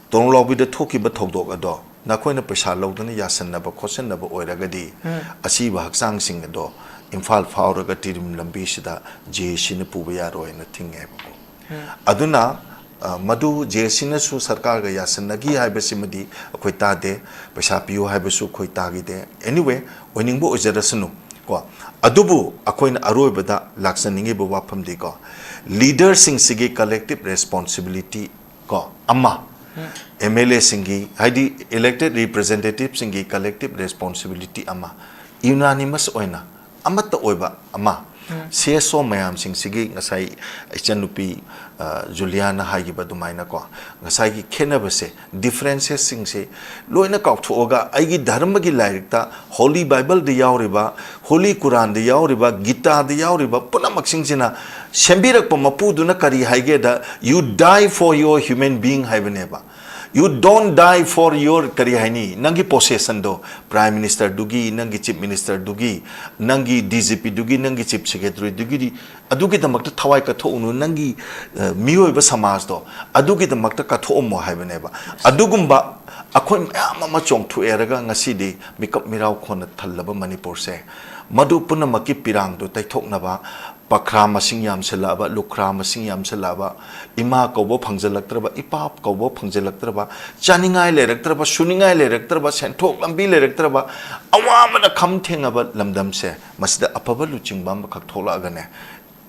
ꯇꯣꯡꯂꯥꯎꯕꯤꯗ ꯊꯣꯛꯈꯤꯕ ꯊꯧꯗꯣꯛ ꯑꯗꯣ ꯅꯈꯣꯏꯅ ꯄꯩꯁꯥ ꯂꯧꯗꯅ ꯌꯥꯁꯟꯅꯕ ꯈꯣꯠꯆꯟꯅꯕ ꯑꯣꯏꯔꯒꯗꯤ, ꯑꯁꯤꯕ ꯍꯛꯆꯥꯡꯁꯤꯡ ꯑꯗꯣ ꯏꯝꯐꯥꯜ ꯐꯥꯎꯔꯒ ꯇꯤꯔꯤꯝ ꯂꯝꯕꯤꯁꯤꯗ ꯖꯦ ꯁꯤꯅ ꯄꯨꯕ ꯌꯥꯔꯣꯏꯅ ꯊꯤꯡꯉꯦꯕꯀꯣ꯫ ꯑꯗꯨꯅ, ꯑ, ꯃꯗꯨ ꯖꯦ ꯁꯤꯅꯁꯨ ꯁꯔꯀꯥꯔꯒ ꯌꯥꯁꯟꯅꯈꯤ ꯍꯥꯏꯕꯁꯤꯃꯗꯤ ꯑꯩꯈꯣꯏ ꯇꯥꯗꯦ, ꯄꯩꯁꯥ ꯄꯤꯌꯨ ꯍꯥꯏꯕꯁꯨ ꯑꯩꯈꯣꯏ ꯇꯥꯈꯤꯗꯦ꯫ Anyway, ꯑꯣꯏꯅꯤꯡꯕ ꯑꯣꯏꯖꯔꯁꯅꯨ ꯀꯣ꯫ ꯑꯗꯨꯕꯨ ꯑꯩꯈꯣꯏꯅ ꯑꯔꯣꯏꯕꯗ ꯂꯥꯛꯆꯅꯤꯡꯉꯤꯕ ꯋꯥꯐꯝꯗꯤꯀꯣ, ꯂꯤꯗꯔꯁꯤꯡꯁꯤꯒꯤ ꯀꯂꯦꯛꯇꯤꯞ ꯔꯦꯁꯄꯣꯟꯁꯤꯕꯤꯂꯤꯇꯤ ꯀꯣ ꯑꯃ, ꯑꯦꯝ ꯑꯦꯜ ꯑꯦꯁꯤꯡꯒꯤ, ꯍꯥꯏꯗꯤ ꯏꯂꯦꯛꯇꯦꯗ ꯔꯤꯄ꯭ꯔꯖꯦꯟꯇꯦꯇꯤꯚꯁꯤꯡꯒꯤ ꯀꯂꯦꯛꯇꯤꯚ ꯔꯦꯁꯄꯣꯟꯁꯤꯕꯤꯂꯤꯇꯤ ꯑꯃ, ꯌꯨꯅꯥꯅꯤꯃꯁ ꯑꯣꯏꯅ ꯑꯃꯠꯇ ꯑꯣꯏꯕ ꯑꯃ, ꯁꯤ ꯑꯦꯁ ꯑꯣ ꯃꯌꯥꯝꯁꯤꯡꯁꯤꯒꯤ ꯉꯁꯥꯏ ꯏꯆꯟꯅꯨꯄꯤ, ꯑ, ꯖꯨꯂꯤꯌꯥꯅ ꯍꯥꯏꯈꯤꯕ ꯑꯗꯨꯃꯥꯏꯅꯀꯣ, ꯉꯁꯥꯏꯒꯤ ꯈꯦꯠꯅꯕꯁꯦ, ꯗꯤꯐ꯭ꯔꯦꯟꯁꯦꯁꯁꯤꯡꯁꯦ ꯂꯣꯏꯅ ꯀꯥꯎꯊꯣꯛꯑꯒ, ꯑꯩꯒꯤ ꯙꯔꯃꯒꯤ ꯂꯥꯏꯔꯤꯛꯇ, ꯍꯣꯂꯤ ꯕꯥꯏꯕꯜꯗ ꯌꯥꯎꯔꯤꯕ, ꯍꯣꯂꯤ ꯀꯨꯔꯥꯟꯗ ꯌꯥꯎꯔꯤꯕ, ꯒꯤꯇꯥꯗ ꯌꯥꯎꯔꯤꯕ ꯄꯨꯝꯅꯃꯛꯁꯤꯡꯁꯤꯅ ꯁꯦꯝꯕꯤꯔꯛꯄ ꯃꯄꯨꯗꯨꯅ ꯀꯔꯤ ꯍꯥꯏꯒꯦꯗ, "You die for your human being" ꯍꯥꯏꯕꯅꯦꯕ꯫ "You don't die for your" ꯀꯔꯤ ꯍꯥꯏꯅꯤ, ꯅꯪꯒꯤ ꯄꯣꯁꯦꯁꯟꯗꯣ, ꯄ꯭ꯔꯥꯏꯝ ꯃꯤꯅꯤꯁꯇꯔꯗꯨꯒꯤ, ꯅꯪꯒꯤ ꯆꯤꯐ ꯃꯤꯅꯤꯁꯇꯔꯗꯨꯒꯤ, ꯅꯪꯒꯤ ꯗꯤ ꯖꯤ ꯄꯤꯗꯨꯒꯤ, ꯅꯪꯒꯤ ꯆꯤꯐ ꯁꯦꯀ꯭ꯔꯦꯇꯔꯤꯗꯨꯒꯤꯗꯤ, ꯑꯗꯨꯒꯤꯗꯃꯛꯇ ꯊꯋꯥꯏ ꯀꯠꯊꯣꯛꯎꯅꯨ, ꯅꯪꯒꯤ, ꯑ, ꯃꯤꯑꯣꯏꯕ ꯁꯃꯥꯖꯇꯣ ꯑꯗꯨꯒꯤꯗꯃꯛꯇ ꯀꯠꯊꯣꯛꯑꯝꯃꯣ ꯍꯥꯏꯕꯅꯦꯕ꯫ ꯑꯗꯨꯒꯨꯝꯕ ꯑꯩꯈꯣꯏ ꯃꯌꯥꯝ ꯑꯃ ꯆꯣꯡꯊꯣꯛꯑꯦꯔꯒ ꯉꯁꯤꯗꯤ ꯃꯤꯀꯞ ꯃꯤꯔꯥꯎ ꯈꯣꯟꯅ ꯊꯜꯂꯕ ꯃꯅꯤꯄꯨꯔꯁꯦ, ꯃꯗꯨ ꯄꯨꯝꯅꯃꯛꯀꯤ ꯄꯤꯔꯥꯡꯗꯨ ꯇꯩꯊꯣꯛꯅꯕ, ꯄꯈ꯭ꯔꯥ ꯃꯁꯤꯡ ꯌꯥꯝꯁꯤꯜꯂꯛꯑꯕ, ꯂꯨꯈ꯭ꯔꯥ ꯃꯁꯤꯡ ꯌꯥꯝꯁꯤꯜꯂꯛꯑꯕ, ꯏꯃꯥ ꯀꯧꯕ ꯐꯪꯖꯜꯂꯛꯇ꯭ꯔꯕ, ꯏꯄꯥ ꯀꯧꯕ ꯐꯪꯖꯜꯂꯛꯇ꯭ꯔꯕ, ꯆꯥꯅꯤꯡꯉꯥꯏ ꯂꯩꯔꯛꯇ꯭ꯔꯕ, ꯁꯨꯅꯤꯡꯉꯥꯏ ꯂꯩꯔꯛꯇ꯭ꯔꯕ, ꯁꯦꯟꯊꯣꯛ ꯂꯝꯕꯤ ꯂꯩꯔꯛꯇ꯭ꯔꯕ, ꯑꯋꯥꯕꯅ ꯈꯝ ꯊꯦꯡꯉꯕ ꯂꯝꯗꯝꯁꯦ, ꯃꯁꯤꯗ ꯑꯐꯕ ꯂꯨꯆꯤꯡꯕ ꯑꯃꯈꯛ ꯊꯣꯛꯂꯛꯑꯒꯅꯦ,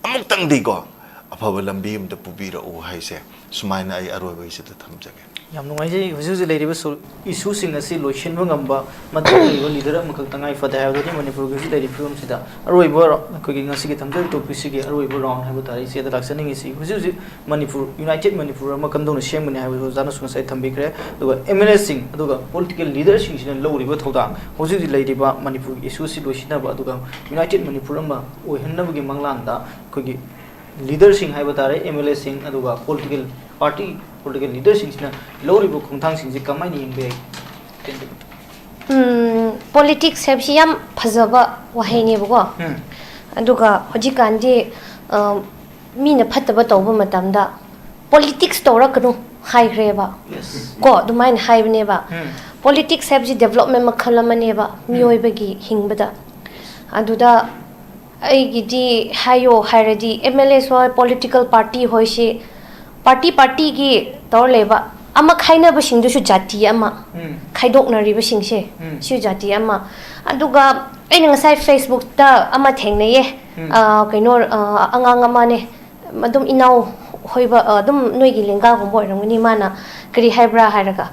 ꯑꯃꯨꯛꯇꯪꯗꯤꯀꯣ, ꯑꯐꯕ ꯂꯝꯕꯤ ꯑꯃꯗ ꯄꯨꯕꯤꯔꯛꯎ ꯍꯥꯏꯁꯦ, ꯁꯨꯃꯥꯏꯅ ꯑꯩ ꯑꯔꯣꯏꯕꯒꯤꯁꯤꯗ ꯊꯝꯖꯒꯦ꯫ ꯌꯥꯝ ꯅꯨꯡꯉꯥꯏꯖꯩ꯫ ꯍꯧꯖꯤꯛ ꯍꯧꯖꯤꯛ ꯂꯩꯔꯤꯕ ꯁꯣ-, ꯏꯁꯨꯁꯤꯡ ꯑꯁꯤ ꯂꯣꯏꯁꯤꯟꯕ ꯉꯝꯕ ꯃꯊꯧ ꯂꯩꯕ ꯂꯤꯗꯔ ꯑꯃꯈꯛ ꯇꯉꯥꯏ ꯐꯗꯦ ꯍꯥꯏꯕꯗꯨꯅꯤ ꯃꯅꯤꯄꯨꯔꯒꯤ ꯍꯧꯖꯤꯛ ꯂꯩꯔꯤꯕ ꯐꯤꯕꯝꯁꯤꯗ꯫ ꯑꯔꯣꯏꯕ ꯑꯩꯈꯣꯏꯒꯤ ꯉꯁꯤꯒꯤ ꯊꯝꯖꯔꯤꯕ ꯇꯣꯄꯤꯛꯁꯤꯒꯤ ꯑꯔꯣꯏꯕ ꯔꯥꯎꯟ ꯍꯥꯏꯕ ꯇꯥꯔꯦ, ꯏꯆꯦꯗ ꯂꯥꯛꯆꯅꯤꯡꯉꯤꯁꯤ꯫ ꯍꯧꯖꯤꯛ ꯍꯧꯖꯤꯛ ꯃꯅꯤꯄꯨꯔ, ꯌꯨꯅꯥꯏꯇꯦꯗ ꯃꯅꯤꯄꯨꯔ ꯑꯃ ꯀꯝꯗꯧꯅ ꯁꯦꯝꯒꯅꯤ ꯍꯥꯏꯕꯗꯨ ꯑꯣꯖꯥꯅꯁꯨ ꯉꯁꯥꯏ ꯊꯝꯕꯤꯈ꯭ꯔꯦ꯫ ꯑꯗꯨꯒ ꯑꯦꯝ ꯑꯦꯜ ꯑꯦꯁꯤꯡ, ꯑꯗꯨꯒ ꯄꯣꯂꯤꯇꯤꯀꯦꯜ ꯂꯤꯗꯔꯁꯤꯡꯁꯤꯅ ꯂꯧꯔꯤꯕ ꯊꯧꯗꯥꯡ, ꯍꯧꯖꯤꯛ ꯍꯧꯖꯤꯛ ꯂꯩꯔꯤꯕ ꯃꯅꯤꯄꯨꯔꯒꯤ ꯏꯁꯨꯁꯤ ꯂꯣꯏꯁꯤꯟꯅꯕ, ꯑꯗꯨꯒ ꯌꯨꯅꯥꯏꯇꯦꯗ ꯃꯅꯤꯄꯨꯔ ꯑꯃ ꯑꯣꯏꯍꯟꯅꯕꯒꯤ ꯃꯪꯂꯥꯟꯗ ꯑꯩꯈꯣꯏꯒꯤ ꯂꯤꯗꯔꯁꯤꯡ ꯍꯥꯏꯕ ꯇꯥꯔꯦ, ꯑꯦꯝ ꯑꯦꯜ ꯑꯦꯁꯤꯡ, ꯑꯗꯨꯒ ꯄꯣꯂꯤꯇꯤꯀꯦꯜ ꯄꯥꯔꯇꯤ, ꯄꯣꯂꯤꯇꯤꯀꯦꯜ ꯂꯤꯗꯔꯁꯤꯡꯁꯤꯅ ꯂꯧꯔꯤꯕ ꯈꯣꯡꯊꯥꯡꯁꯤꯡꯁꯤ ꯀꯃꯥꯏꯅ ꯌꯦꯡꯕ ꯌꯥꯏ? ꯄꯣꯂꯤꯇꯤꯛꯁ ꯍꯥꯏꯕꯁꯤ ꯌꯥꯝ ꯐꯖꯕ ꯋꯥꯍꯩꯅꯦꯕꯀꯣ꯫ ꯑꯗꯨꯒ ꯍꯧꯖꯤꯛꯀꯥꯟꯗꯤ, ꯑ, ꯃꯤꯅ ꯐꯠꯇꯕ ꯇꯧꯕ ꯃꯇꯝꯗ ꯄꯣꯂꯤꯇꯤꯛꯁ ꯇꯧꯔꯛꯀꯅꯨ ꯍꯥꯏꯈ꯭ꯔꯦꯕ꯫ ꯀꯣ, ꯑꯗꯨꯃꯥꯏꯅ ꯍꯥꯏꯕꯅꯦꯕ꯫ ꯄꯣꯂꯤꯇꯤꯛꯁ ꯍꯥꯏꯕꯁꯤ ꯗꯦꯕꯂꯞꯃꯦꯟ ꯃꯈꯜ ꯑꯃꯅꯦꯕ ꯃꯤꯑꯣꯏꯕꯒꯤ ꯍꯤꯡꯕꯗ꯫ ꯑꯗꯨꯗ ꯑꯩꯒꯤꯗꯤ ꯍꯥꯏꯌꯣ ꯍꯥꯏꯔꯗꯤ ꯑꯦꯝ ꯑꯦꯜ ꯑꯦꯁ ꯍꯣꯏ, ꯄꯣꯂꯤꯇꯤꯀꯦꯜ ꯄꯥꯔꯇꯤ ꯍꯣꯏꯁꯤ ꯄꯥꯔꯇꯤ ꯄꯥꯔꯇꯤꯒꯤ ꯇꯧꯔ ꯂꯩꯕ꯫ ꯑꯃ ꯈꯥꯏꯅꯕꯁꯤꯡꯗꯨꯁꯨ ꯖꯥꯇꯤ ꯑꯃ, ꯈꯥꯏꯗꯣꯛꯅꯔꯤꯕꯁꯤꯡꯁꯦ ꯁꯤꯁꯨ ꯖꯥꯇꯤ ꯑꯃ꯫ ꯑꯗꯨꯒ ꯑꯩꯅ ꯉꯁꯥꯏ ꯐꯦꯁꯕꯨꯛꯇ ꯑꯃ ꯊꯦꯡꯅꯩꯌꯦ꯫ ꯑ, ꯀꯩꯅꯣ, ꯑ, ꯑꯉꯥꯡ ꯑꯃꯅꯦ, ꯑꯗꯨꯝ ꯏꯅꯥꯎ ꯍꯣꯏꯕ, ꯑ, ꯑꯗꯨꯝ ꯅꯣꯏꯒꯤ ꯂꯦꯡꯒꯥꯒꯨꯝꯕ ꯑꯣꯏꯔꯝꯒꯅꯤ꯫ ꯃꯥꯅ ꯀꯔꯤ ꯍꯥꯏꯕ꯭ꯔꯥ ꯍꯥꯏꯔꯒ,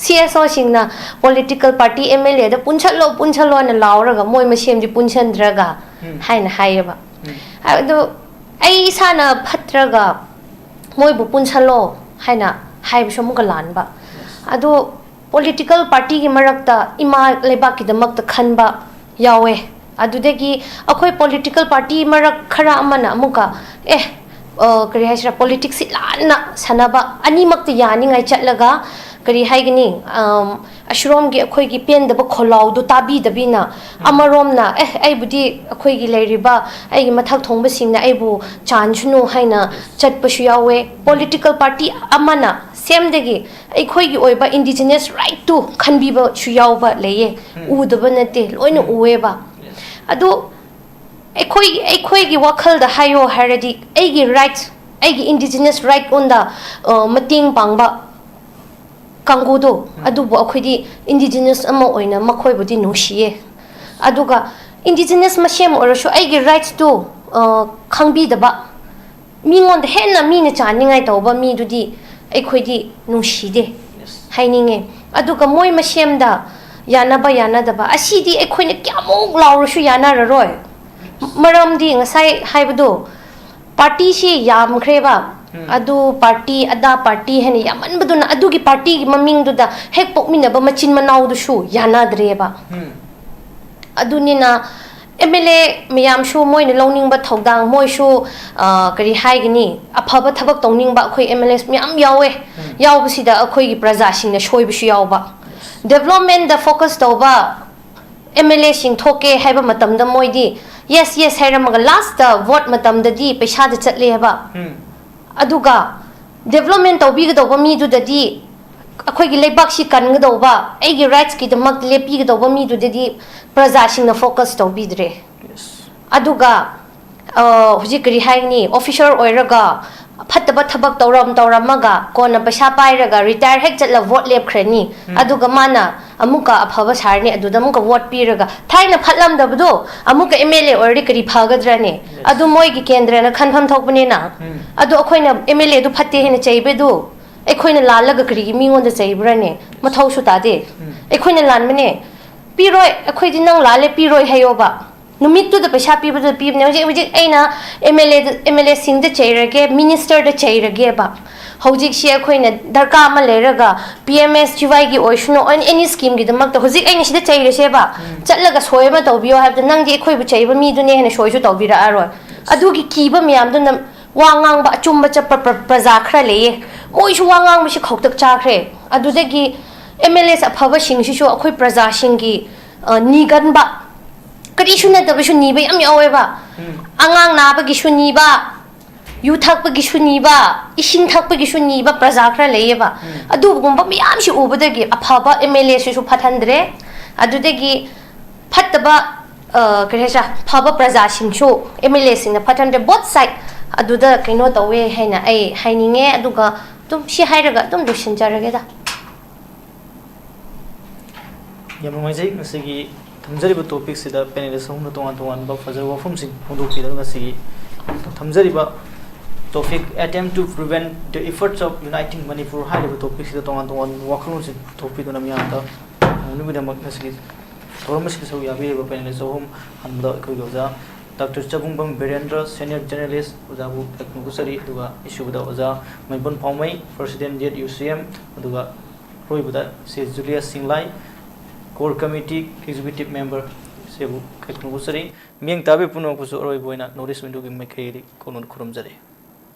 ꯁꯤ ꯑꯦꯁ ꯑꯣꯁꯤꯡꯅ ꯄꯣꯂꯤꯇꯤꯀꯦꯜ ꯄꯥꯔꯇꯤ ꯑꯦꯝ ꯑꯦꯜ ꯑꯦꯗ ꯄꯨꯟꯁꯜꯂꯣ, ꯄꯨꯟꯁꯜꯂꯣꯅ ꯂꯥꯎꯔꯒ ꯃꯣꯏ ꯃꯁꯦꯝꯗꯤ ꯄꯨꯟꯁꯟꯗ꯭ꯔꯒ ꯍꯥꯏꯅ ꯍꯥꯏꯌꯦꯕ꯫ ꯑꯗꯨ ꯑꯩ ꯏꯁꯥꯅ ꯐꯠꯇ꯭ꯔꯒ ꯃꯣꯏꯕꯨ ꯄꯨꯟꯁꯜꯂꯣ ꯍꯥꯏꯅ ꯍꯥꯏꯕꯁꯨ ꯑꯃꯨꯛꯀ ꯂꯥꯟꯕ꯫ ꯑꯗꯨ ꯄꯣꯂꯤꯇꯤꯀꯦꯜ ꯄꯥꯔꯇꯤꯒꯤ ꯃꯔꯛꯇ ꯏꯃꯥ ꯂꯩꯕꯥꯛꯀꯤꯗꯃꯛꯇ ꯈꯟꯕ ꯌꯥꯎꯋꯦ꯫ ꯑꯗꯨꯗꯒꯤ ꯑꯩꯈꯣꯏ ꯄꯣꯂꯤꯇꯤꯀꯦꯜ ꯄꯥꯔꯇꯤ ꯃꯔꯛ ꯈꯔ ꯑꯃꯅ ꯑꯃꯨꯛꯀ, ꯑꯦ, ꯑ, ꯀꯔꯤ ꯍꯥꯏꯁꯤꯔꯥ, ꯄꯣꯂꯤꯇꯤꯛꯁꯁꯤ ꯂꯥꯟꯅ ꯁꯥꯟꯅꯕ, ꯑꯅꯤꯃꯛꯇ ꯌꯥꯅꯤꯡꯉꯥꯏ ꯆꯠꯂꯒ, ꯀꯔꯤ ꯍꯥꯏꯒꯅꯤ, ꯑꯝ, ꯑꯁꯤꯔꯣꯝꯒꯤ ꯑꯩꯈꯣꯏꯒꯤ ꯄꯦꯟꯗꯕ ꯈꯣꯜꯂꯥꯎꯗꯨ ꯇꯥꯕꯤꯗꯕꯤꯅ, ꯑꯃꯔꯣꯝꯅ, "ꯑꯦ, ꯑꯩꯕꯨꯗꯤ ꯑꯩꯈꯣꯏꯒꯤ ꯂꯩꯔꯤꯕ ꯑꯩꯒꯤ ꯃꯊꯛ ꯊꯣꯡꯕꯁꯤꯡꯅ ꯑꯩꯕꯨ ꯆꯥꯟꯁꯅꯨ" ꯍꯥꯏꯅ ꯆꯠꯄꯁꯨ ꯌꯥꯎꯋꯦ꯫ ꯄꯣꯂꯤꯇꯤꯀꯦꯜ ꯄꯥꯔꯇꯤ ꯑꯃꯅ ꯁꯦꯝꯗꯒꯤ ꯑꯩꯈꯣꯏꯒꯤ ꯑꯣꯏꯕ ꯏꯟꯗꯤꯖꯤꯅꯁ ꯔꯥꯏꯠꯇꯨ ꯈꯟꯕꯤꯕꯁꯨ ꯌꯥꯎꯕ ꯂꯩꯌꯦ꯫ ꯎꯗꯕ ꯅꯠꯇꯦ, ꯂꯣꯏꯅ ꯎꯑꯦꯕ꯫ ꯑꯗꯨ ꯑꯩꯈꯣꯏ, ꯑꯩꯈꯣꯏꯒꯤ ꯋꯥꯈꯜꯗ ꯍꯥꯏꯌꯣ ꯍꯥꯏꯔꯗꯤ, ꯑꯩꯒꯤ ꯔꯥꯏꯠꯁ, ꯑꯩꯒꯤ ꯏꯟꯗꯤꯖꯤꯅꯁ ꯔꯥꯏꯠ ꯑꯣꯟꯗ, ꯑ, ꯃꯇꯦꯡ ꯄꯥꯡꯕ ꯀꯥꯡꯕꯨꯗꯣ, ꯑꯗꯨꯕꯨ ꯑꯩꯈꯣꯏꯗꯤ ꯏꯟꯗꯤꯖꯤꯅꯁ ꯑꯃ ꯑꯣꯏꯅ ꯃꯈꯣꯏꯕꯨꯗꯤ ꯅꯨꯡꯁꯤꯌꯦ꯫ ꯑꯗꯨꯒ ꯏꯟꯗꯤꯖꯤꯅꯁ ꯃꯁꯦꯝ ꯑꯣꯏꯔꯁꯨ ꯑꯩꯒꯤ ꯔꯥꯏꯠꯁꯇꯨ, ꯑ, ꯈꯪꯕꯤꯗꯕ, ꯃꯤꯉꯣꯟꯗ ꯍꯦꯟꯅ ꯃꯤꯅ ꯆꯥꯅꯤꯡꯉꯥꯏ ꯇꯧꯕ ꯃꯤꯗꯨꯗꯤ ꯑꯩꯈꯣꯏꯗꯤ ꯅꯨꯡꯁꯤꯗꯦ ꯍꯥꯏꯅꯤꯡꯉꯦ꯫ ꯑꯗꯨꯒ ꯃꯣꯏ ꯃꯁꯦꯝꯗ ꯌꯥꯅꯕ ꯌꯥꯅꯗꯕ ꯑꯁꯤꯗꯤ ꯑꯩꯈꯣꯏꯅ ꯀꯌꯥꯃꯨꯛ ꯂꯥꯎꯔꯁꯨ ꯌꯥꯅꯔꯔꯣꯏ꯫ ꯃꯔꯝꯗꯤ ꯉꯁꯥꯏ ꯍꯥꯏꯕꯗꯣ, ꯄꯥꯔꯇꯤꯁꯤ ꯌꯥꯝꯈ꯭ꯔꯦꯕ꯫ ꯑꯗꯨ ꯄꯥꯔꯇꯤ, ꯑꯗꯥ ꯄꯥꯔꯇꯤ ꯍꯥꯏꯅ ꯌꯥꯝꯃꯟꯕꯗꯨꯅ ꯑꯗꯨꯒꯤ ꯄꯥꯔꯇꯤꯒꯤ ꯃꯃꯤꯡꯗꯨꯗ ꯍꯦꯛ ꯄꯣꯛꯃꯤꯟꯅꯕ ꯃꯆꯤꯟ ꯃꯅꯥꯎꯗꯨꯁꯨ ꯌꯥꯅꯗ꯭ꯔꯦꯕ꯫ ꯑꯗꯨꯅꯤꯅ ꯑꯦꯝ ꯑꯦꯜ ꯑꯦ ꯃꯌꯥꯝꯁꯨ ꯃꯣꯏꯅ ꯂꯧꯅꯤꯡꯕ ꯊꯧꯗꯥꯡ, ꯃꯣꯏꯁꯨ, ꯑ, ꯀꯔꯤ ꯍꯥꯏꯒꯅꯤ, ꯑꯐꯕ ꯊꯕꯛ ꯇꯧꯅꯤꯡꯕ ꯑꯩꯈꯣꯏ ꯑꯦꯝ ꯑꯦꯜ ꯑꯦꯁ ꯃꯌꯥꯝ ꯌꯥꯎꯋꯦ꯫ ꯌꯥꯎꯕꯁꯤꯗ ꯑꯩꯈꯣꯏꯒꯤ ꯄ꯭ꯔꯖꯥꯁꯤꯡꯅ ꯁꯣꯏꯕꯁꯨ ꯌꯥꯎꯕ꯫ ꯗꯦꯕꯂꯞꯃꯦꯟꯗ ꯐꯣꯀꯁ ꯇꯧꯕ ꯑꯦꯝ ꯑꯦꯜ ꯑꯦꯁꯤꯡ ꯊꯣꯛꯀꯦ ꯍꯥꯏꯕ ꯃꯇꯝꯗ ꯃꯣꯏꯗꯤ ꯌꯦꯁ, ꯌꯦꯁ ꯍꯥꯏꯔꯝꯃꯒ ꯂꯥꯁꯇ ꯚꯣꯠ ꯃꯇꯝꯗꯗꯤ ꯄꯩꯁꯥꯗ ꯆꯠꯂꯦ ꯍꯥꯏꯕ꯫ ꯑꯗꯨꯒ ꯗꯦꯕꯂꯞꯃꯦꯟ ꯇꯧꯕꯤꯒꯗꯧꯕ ꯃꯤꯗꯨꯗꯗꯤ, ꯑꯩꯈꯣꯏꯒꯤ ꯂꯩꯕꯥꯛꯁꯤ ꯀꯟꯒꯗꯧꯕ, ꯑꯩꯒꯤ ꯔꯥꯏꯠꯁꯀꯤꯗꯃꯛ ꯂꯦꯞꯄꯤꯒꯗꯧꯕ ꯃꯤꯗꯨꯗꯗꯤ ꯄ꯭ꯔꯖꯥꯁꯤꯡꯅ ꯐꯣꯀꯁ ꯇꯧꯕꯤꯗ꯭ꯔꯦ꯫ ꯑꯗꯨꯒ, ꯑ, ꯍꯧꯖꯤꯛ ꯀꯔꯤ ꯍꯥꯏꯒꯅꯤ, ꯑꯣꯐꯤꯁꯔ ꯑꯣꯏꯔꯒ ꯐꯠꯇꯕ ꯊꯕꯛ ꯇꯧꯔꯝ ꯇꯧꯔꯝꯃꯒ ꯀꯣꯟꯅ ꯄꯩꯁꯥ ꯄꯥꯏꯔꯒ ꯔꯤꯇꯥꯌꯔ ꯍꯦꯛ ꯆꯠꯂ ꯚꯣꯠ ꯂꯦꯞꯈ꯭ꯔꯅꯤ꯫ ꯑꯗꯨꯒ ꯃꯥꯅ ꯑꯃꯨꯛꯀ ꯑꯐꯕ ꯁꯥꯔꯅꯤ, ꯑꯗꯨꯗ ꯑꯃꯨꯛꯀ ꯚꯣꯠ ꯄꯤꯔꯒ ꯊꯥꯏꯅ ꯐꯠꯂꯝꯗꯕꯗꯣ ꯑꯃꯨꯛꯀ ꯑꯦꯝ ꯑꯦꯜ ꯑꯦ ꯑꯣꯏꯔꯗꯤ ꯀꯔꯤ ꯐꯒꯗ꯭ꯔꯅꯦ? ꯑꯗꯨ ꯃꯣꯏꯒꯤ ꯀꯦꯟꯗ꯭ꯔꯅ ꯈꯟꯐꯝ ꯊꯣꯛꯄꯅꯤꯅ꯫ ꯑꯗꯨ ꯑꯩꯈꯣꯏꯅ ꯑꯦꯝ ꯑꯦꯜ ꯑꯦꯗꯨ ꯐꯠꯇꯦ ꯍꯥꯏꯅ ꯆꯩꯕꯗꯨ ꯑꯩꯈꯣꯏꯅ ꯂꯥꯜꯂꯒ ꯀꯔꯤꯒꯤ ꯃꯤꯉꯣꯟꯗ ꯆꯩꯕ꯭ꯔꯥꯅꯦ? ꯃꯊꯧꯁꯨ ꯇꯥꯗꯦ꯫ ꯑꯩꯈꯣꯏꯅ ꯂꯥꯟꯕꯅꯦ꯫ ꯄꯤꯔꯣꯏ, ꯑꯩꯈꯣꯏꯗꯤ ꯅꯪ ꯂꯥꯜꯂꯦ, ꯄꯤꯔꯣꯏ ꯍꯥꯏꯌꯣꯕ꯫ ꯅꯨꯃꯤꯠꯇꯨꯗ ꯄꯩꯁꯥ ꯄꯤꯕꯗꯨ ꯄꯤꯕꯅꯦ꯫ ꯍꯧꯖꯤꯛ, ꯍꯧꯖꯤꯛ ꯑꯩꯅ MLA, MLAꯁꯤꯡꯗ ꯆꯩꯔꯒꯦ, ministerꯗ ꯆꯩꯔꯒꯦꯕ꯫ ꯍꯧꯖꯤꯛꯁꯤ ꯑꯩꯈꯣꯏꯅ ꯗꯔꯀꯥꯔ ꯑꯃ ꯂꯩꯔꯒ PMSGYꯒꯤ ꯑꯣꯏꯁꯅꯨ, ꯑꯦꯅꯤ schemeꯒꯤꯗꯃꯛꯇ ꯍꯧꯖꯤꯛ ꯑꯩꯅ ꯁꯤꯗ ꯆꯩꯔꯁꯦꯕ, ꯆꯠꯂꯒ ꯁꯣꯏ ꯑꯃ ꯇꯧꯕꯤꯌꯣ ꯍꯥꯏꯕꯗ ꯅꯪꯗꯤ ꯑꯩꯈꯣꯏꯕꯨ ꯆꯩꯕ ꯃꯤꯗꯨꯅꯦ ꯍꯥꯏꯅ ꯁꯣꯏꯁꯨ ꯇꯧꯕꯤꯔꯛꯑꯔꯣꯏ꯫ ꯑꯗꯨꯒꯤ ꯀꯤꯕ ꯃꯌꯥꯝꯗꯨꯅ ꯋꯥ ꯉꯥꯡꯕ ꯑꯆꯨꯝꯕ ꯆꯠꯄ ꯄ꯭ꯔ-, ꯄ꯭ꯔꯖꯥ ꯈꯔ ꯂꯩꯌꯦ꯫ ꯃꯣꯏꯁꯨ ꯋꯥ ꯉꯥꯡꯕꯁꯤ ꯈꯧꯇꯛ ꯆꯥꯈ꯭ꯔꯦ꯫ ꯑꯗꯨꯗꯒꯤ MLAs ꯑꯐꯕꯁꯤꯡꯁꯤꯁꯨ ꯑꯩꯈꯣꯏ ꯄ꯭ꯔꯖꯥꯁꯤꯡꯒꯤ, ꯑ, ꯅꯤꯒꯟꯕ, ꯀꯔꯤꯁꯨ ꯅꯠꯇꯕꯁꯨ ꯅꯤꯕ ꯌꯥꯝ ꯌꯥꯎꯋꯦꯕ꯫ ꯑꯉꯥꯡ ꯅꯥꯕꯒꯤꯁꯨ ꯅꯤꯕ, ꯌꯨ ꯊꯛꯄꯒꯤꯁꯨ ꯅꯤꯕ, ꯏꯁꯤꯡ ꯊꯛꯄꯒꯤꯁꯨ ꯅꯤꯕ ꯄ꯭ꯔꯖꯥ ꯈꯔ ꯂꯩꯌꯦꯕ꯫ ꯑꯗꯨꯒꯨꯝꯕ ꯃꯌꯥꯝꯁꯤ ꯎꯕꯗꯒꯤ ꯑꯐꯕ MLAꯁꯤꯁꯨ ꯐꯠꯍꯟꯗ꯭ꯔꯦ꯫ ꯑꯗꯨꯗꯒꯤ ꯐꯠꯇꯕ, ꯑ, ꯀꯔꯤ ꯍꯥꯏꯁꯤꯔꯥ, ꯐꯕ ꯄ꯭ꯔꯖꯥꯁꯤꯡꯁꯨ MLAꯁꯤꯡꯅ ꯐꯠꯍꯟꯗ꯭ꯔꯦ꯫ Both side ꯑꯗꯨꯗ ꯀꯩꯅꯣ ꯇꯧꯋꯦ ꯍꯥꯏꯅ ꯑꯩ ꯍꯥꯏꯅꯤꯡꯉꯦ꯫ ꯑꯗꯨꯒ ꯑꯗꯨꯝ ꯁꯤ ꯍꯥꯏꯔꯒ ꯑꯗꯨꯝ ꯂꯣꯏꯁꯤꯟꯖꯔꯒꯦꯗ꯫ ꯌꯥꯝ ꯅꯨꯡꯉꯥꯏꯖꯩ꯫ ꯉꯁꯤꯒꯤ ꯊꯝꯖꯔꯤꯕ topicꯁꯤꯗ panelist ꯑꯍꯨꯝꯅ ꯇꯣꯉꯥꯟ ꯇꯣꯉꯥꯟꯕ ꯐꯖꯕ ꯋꯥꯐꯝꯁꯤꯡ ꯐꯣꯡꯗꯣꯛꯄꯤꯗꯨꯅ ꯉꯁꯤꯒꯤ ꯊꯝꯖꯔꯤꯕ topic "Attempt to Prevent the Efforts of Uniting Manipur" ꯍꯥꯏꯔꯤꯕ topicꯁꯤꯗ ꯇꯣꯉꯥꯟ ꯇꯣꯉꯥꯟꯕ ꯋꯥꯈꯜꯂꯣꯟꯁꯤꯡ ꯄꯨꯊꯣꯛꯄꯤꯗꯨꯅ ꯃꯤꯌꯥꯝꯗ ꯐꯪꯍꯟꯕꯒꯤꯗꯃꯛ ꯉꯁꯤꯒꯤ ꯊꯧꯔꯝ ꯑꯁꯤꯗ ꯁꯔꯨꯛ ꯌꯥꯕꯤꯔꯤꯕ panelist ꯑꯍꯨꯝ, ꯑꯍꯥꯟꯕꯗ ꯑꯩꯈꯣꯏꯒꯤ ꯑꯣꯖꯥ ꯗꯥꯛꯇꯔ ꯆꯕꯨꯡꯕꯝ ꯕꯤꯔꯦꯟꯗ꯭ꯔ, senior journalist, ꯑꯣꯖꯥꯕꯨ ꯊꯥꯒꯠꯇꯅ ꯎꯠꯆꯔꯤ꯫ ꯑꯗꯨꯒ ꯑꯅꯤꯁꯨꯕꯗ ꯑꯣꯖꯥ ꯃꯩꯕꯨꯟ ꯄꯥꯎꯃꯩ, president, ZUCM, ꯑꯗꯨꯒ ꯑꯔꯣꯏꯕꯗ ꯁꯦ Julius ꯁꯤꯡꯂꯥꯏ, core committee executive member, ꯁꯤꯕꯨ ꯊꯥꯒꯠꯇꯅ ꯎꯠꯆꯔꯤ꯫ ꯃꯤꯠꯌꯦꯡ ꯇꯥꯕꯤꯕ ꯄꯨꯝꯅꯃꯛꯄꯨꯁꯨ ꯑꯔꯣꯏꯕ ꯑꯣꯏꯅ North East Window ꯒꯤ ꯃꯥꯏꯀꯩꯗꯒꯤ ꯀꯣꯅꯨꯡ ꯈꯨꯔꯨꯝꯖꯔꯤ꯫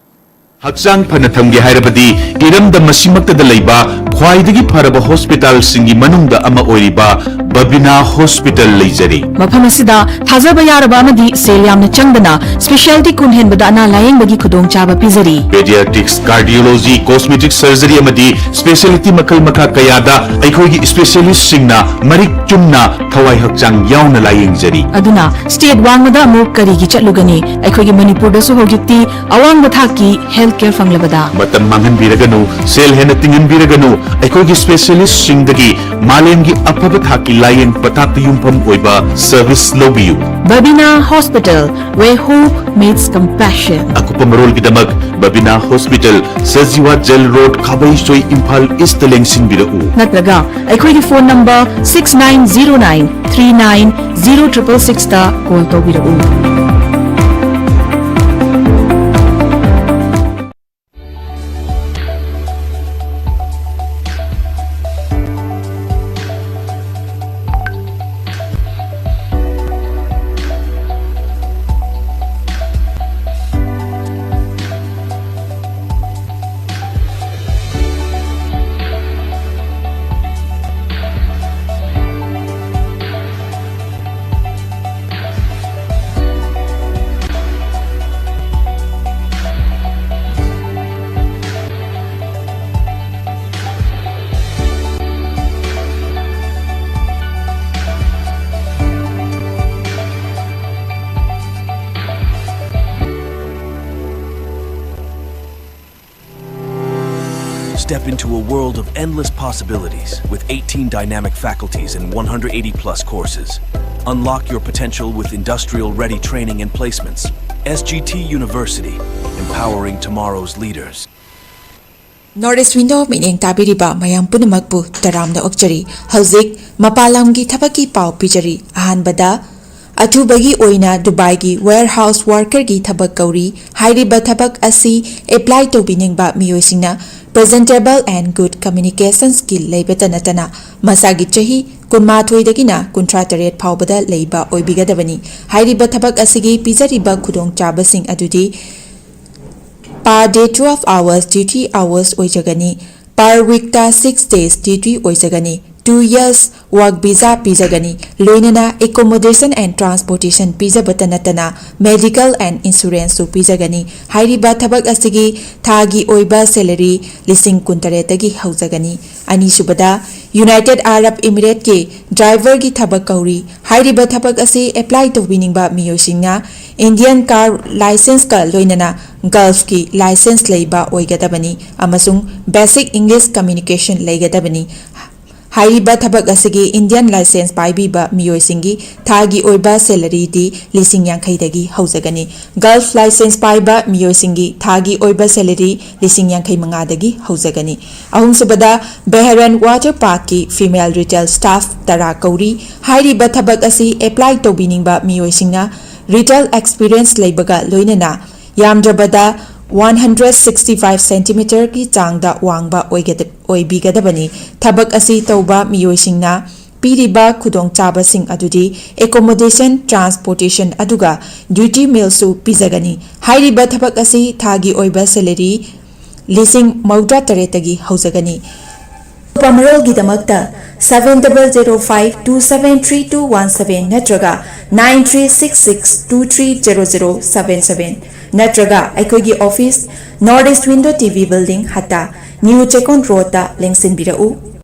ꯍꯛꯆꯥꯡ ꯐꯅ ꯊꯝꯒꯦ ꯍꯥꯏꯔꯕꯗꯤ ꯏꯔꯝꯗꯝ ꯑꯁꯤꯃꯛꯇꯗ ꯂꯩꯕ ꯈ꯭ꯋꯥꯏꯗꯒꯤ ꯐꯔꯕ hospitalꯁꯤꯡꯒꯤ ꯃꯅꯨꯡꯗ ꯑꯃ ꯑꯣꯏꯔꯤꯕ ꯕꯕꯤꯅꯥ hospital ꯂꯩꯖꯔꯤ꯫ ꯃꯐꯝ ꯑꯁꯤꯗ ꯊꯥꯖꯕ ꯌꯥꯔꯕ ꯑꯃꯗꯤ ꯁꯦꯜ ꯌꯥꯝꯅ ꯆꯪꯗꯅ specialty ꯀꯨꯟ ꯍꯦꯟꯕꯗ ꯑꯅꯥ ꯂꯥꯌꯦꯡꯕꯒꯤ ꯈꯨꯗꯣꯡꯆꯥꯕ ꯄꯤꯖꯔꯤ꯫ Pediatrics, cardiology, cosmetic surgery ꯑꯃꯗꯤ specialty ꯃꯈꯜ ꯃꯈꯥ ꯀꯌꯥꯗ ꯑꯩꯈꯣꯏꯒꯤ specialistꯁꯤꯡꯅ ꯃꯔꯤꯛ ꯆꯨꯝꯅ ꯊꯋꯥꯏ ꯍꯛꯆꯥꯡ ꯌꯥꯎꯅ ꯂꯥꯌꯦꯡꯖꯔꯤ꯫ ꯑꯗꯨꯅ state ꯋꯥꯡꯃꯗ ꯑꯃꯨꯛ ꯀꯔꯤꯒꯤ ꯆꯠꯂꯨꯒꯅꯤ? ꯑꯩꯈꯣꯏꯒꯤ ꯃꯅꯤꯄꯨꯔꯗꯁꯨ ꯍꯧꯖꯤꯛꯇꯤ ꯑꯋꯥꯡꯕ ꯊꯥꯛꯀꯤ health ꯀꯦꯌꯔ ꯐꯪꯂꯕꯗ꯫ ꯃꯇꯝ ꯃꯥꯡꯍꯟꯕꯤꯔꯒꯅꯨ, ꯁꯦꯜ ꯍꯦꯟꯅ ꯇꯤꯡꯍꯟꯕꯤꯔꯒꯅꯨ꯫ ꯑꯩꯈꯣꯏꯒꯤ ꯁ꯭ꯄꯦꯁꯤꯌꯦꯂꯤꯁ꯭ꯠꯁꯤꯡꯗꯒꯤ ꯃꯥꯂꯦꯝꯒꯤ ꯑꯐꯕ ꯊꯥꯛꯀꯤ ꯂꯥꯌꯦꯡ ꯄꯊꯥꯞꯇ ꯌꯨꯝꯐꯝ ꯑꯣꯏꯕ ꯁꯔꯚꯤꯁ ꯂꯧꯕꯤꯌꯨ꯫ Babina Hospital, where hope meets compassion. ꯑꯀꯨꯞꯄ ꯃꯔꯣꯜꯒꯤꯗꯃꯛ Babina hospital, Sajiwa jail road, Khabeisoi, Imphal ꯏꯁ꯭ꯠꯇ ꯂꯦꯡꯁꯤꯟꯕꯤꯔꯛꯎ꯫ ꯅꯠꯇ꯭ꯔꯒ ꯑꯩꯈꯣꯏꯒꯤ phone number six nine zero nine three nine zero triple sixꯇ ꯀꯣꯜ ꯇꯧꯕꯤꯔꯛꯎ꯫ Step into a world of endless possibilities with eighteen dynamic faculties and one hundred eighty plus courses. Unlock your potential with industrial ready training and placements. S G T University, empowering tomorrow's leaders. North East Window ꯃꯤꯠꯌꯦꯡ ꯇꯥꯕꯤꯔꯤꯕ ꯃꯌꯥꯝ ꯄꯨꯝꯅꯃꯛꯄꯨ ꯇꯔꯥꯝꯅ ꯑꯣꯛꯆꯔꯤ꯫ ꯍꯧꯖꯤꯛ ꯃꯄꯥꯟ ꯂꯝꯒꯤ ꯊꯕꯛꯀꯤ ꯄꯥꯎ ꯄꯤꯖꯔꯤ꯫ ꯑꯍꯥꯟꯕꯗ, ꯑꯊꯨꯕꯒꯤ ꯑꯣꯏꯅ ꯗꯨꯕꯥꯏꯒꯤ warehouse workerꯒꯤ ꯊꯕꯛ ꯀꯧꯔꯤ꯫ ꯍꯥꯏꯔꯤꯕ ꯊꯕꯛ ꯑꯁꯤ apply ꯇꯧꯕꯤꯅꯤꯡꯕ ꯃꯤꯑꯣꯏꯁꯤꯡꯅ presentable and good communication skill ꯂꯩꯕꯇ ꯅꯠꯇꯅ ꯃꯁꯥꯒꯤ ꯆꯍꯤ ꯀꯨꯟꯃꯥꯊꯣꯏꯗꯒꯤꯅ ꯀꯨꯟꯊ꯭ꯔꯥ ꯇꯔꯦꯠ ꯐꯥꯎꯕꯗ ꯂꯩꯕ ꯑꯣꯏꯕꯤꯒꯗꯕꯅꯤ꯫ ꯍꯥꯏꯔꯤꯕ ꯊꯕꯛ ꯑꯁꯤꯒꯤ ꯄꯤꯖꯔꯤꯕ ꯈꯨꯗꯣꯡꯆꯥꯕꯁꯤꯡ ꯑꯗꯨꯗꯤ, per day twelve hours duty hours ꯑꯣꯏꯖꯒꯅꯤ꯫ Per weekꯇ six days duty ꯑꯣꯏꯖꯒꯅꯤ꯫ Two years work visa ꯄꯤꯖꯒꯅꯤ꯫ ꯂꯣꯏꯅꯅ accommodation and transportation ꯄꯤꯖꯕꯇ ꯅꯠꯇꯅ medical and insuranceꯁꯨ ꯄꯤꯖꯒꯅꯤ꯫ ꯍꯥꯏꯔꯤꯕ ꯊꯕꯛ ꯑꯁꯤꯒꯤ ꯊꯥꯒꯤ ꯑꯣꯏꯕ salary ꯂꯤꯁꯤꯡ ꯀꯨꯟꯇꯔꯦꯠꯇꯒꯤ ꯍꯧꯖꯒꯅꯤ꯫ ꯑꯅꯤꯁꯨꯕꯗ, United Arab Emirateꯀꯤ driverꯒꯤ ꯊꯕꯛ ꯀꯧꯔꯤ꯫ ꯍꯥꯏꯔꯤꯕ ꯊꯕꯛ ꯑꯁꯤ apply ꯇꯧꯕꯤꯅꯤꯡꯕ ꯃꯤꯑꯣꯏꯁꯤꯡꯅ Indian car licenseꯀ ꯂꯣꯏꯅꯅ Gulfꯀꯤ license ꯂꯩꯕ ꯑꯣꯏꯒꯗꯕꯅꯤ ꯑꯃꯁꯨꯡ basic English communication ꯂꯩꯒꯗꯕꯅꯤ꯫ ꯍꯥꯏꯔꯤꯕ ꯊꯕꯛ ꯑꯁꯤꯒꯤ Indian license ꯄꯥꯏꯕꯤꯕ ꯃꯤꯑꯣꯏꯁꯤꯡꯒꯤ ꯊꯥꯒꯤ ꯑꯣꯏꯕ salaryꯗꯤ ꯂꯤꯁꯤꯡ ꯌꯥꯡꯈꯩꯗꯒꯤ ꯍꯧꯖꯒꯅꯤ꯫ Gulf license ꯄꯥꯏꯕ ꯃꯤꯑꯣꯏꯁꯤꯡꯒꯤ ꯊꯥꯒꯤ ꯑꯣꯏꯕ salary ꯂꯤꯁꯤꯡ ꯌꯥꯡꯈꯩ ꯃꯉꯥꯗꯒꯤ ꯍꯧꯖꯒꯅꯤ꯫ ꯑꯍꯨꯝꯁꯨꯕꯗ, Bahrain Water Parkꯀꯤ female retail staff ꯇꯔꯥ ꯀꯧꯔꯤ꯫ ꯍꯥꯏꯔꯤꯕ ꯊꯕꯛ ꯑꯁꯤ apply ꯇꯧꯕꯤꯅꯤꯡꯕ ꯃꯤꯑꯣꯏꯁꯤꯡꯅ retail experience ꯂꯩꯕꯒ ꯂꯣꯏꯅꯅ ꯌꯥꯝꯗ꯭ꯔꯕꯗ one hundred sixty five centimeterꯒꯤ ꯆꯥꯡꯗ ꯋꯥꯡꯕ ꯑꯣꯏꯒꯗ-, ꯑꯣꯏꯕꯤꯒꯗꯕꯅꯤ꯫ ꯊꯕꯛ ꯑꯁꯤ ꯇꯧꯕ ꯃꯤꯑꯣꯏꯁꯤꯡꯅ ꯄꯤꯔꯤꯕ ꯈꯨꯗꯣꯡꯆꯥꯕꯁꯤꯡ ꯑꯗꯨꯗꯤ accommodation, transportation ꯑꯗꯨꯒ duty mealꯁꯨ ꯄꯤꯖꯒꯅꯤ꯫ ꯍꯥꯏꯔꯤꯕ ꯊꯕꯛ ꯑꯁꯤ ꯊꯥꯒꯤ ꯑꯣꯏꯕ salary ꯂꯤꯁꯤꯡ ꯃꯧꯗ꯭ꯔꯥ ꯇꯔꯦꯠꯇꯒꯤ ꯍꯧꯖꯒꯅꯤ꯫ ꯑꯀꯨꯞꯄ ꯃꯔꯣꯜꯒꯤꯗꯃꯛꯇ seven double zero five two seven three two one seven ꯅꯠꯇ꯭ꯔꯒ nine three six six two three zero zero seven seven ꯅꯠꯇ꯭ꯔꯒ ꯑꯩꯈꯣꯏꯒꯤ office, North East Window TV Building, ꯍꯠꯇꯥ, New Chekon Roadꯇ ꯂꯦꯡꯁꯤꯟꯕꯤꯔꯛꯎ꯫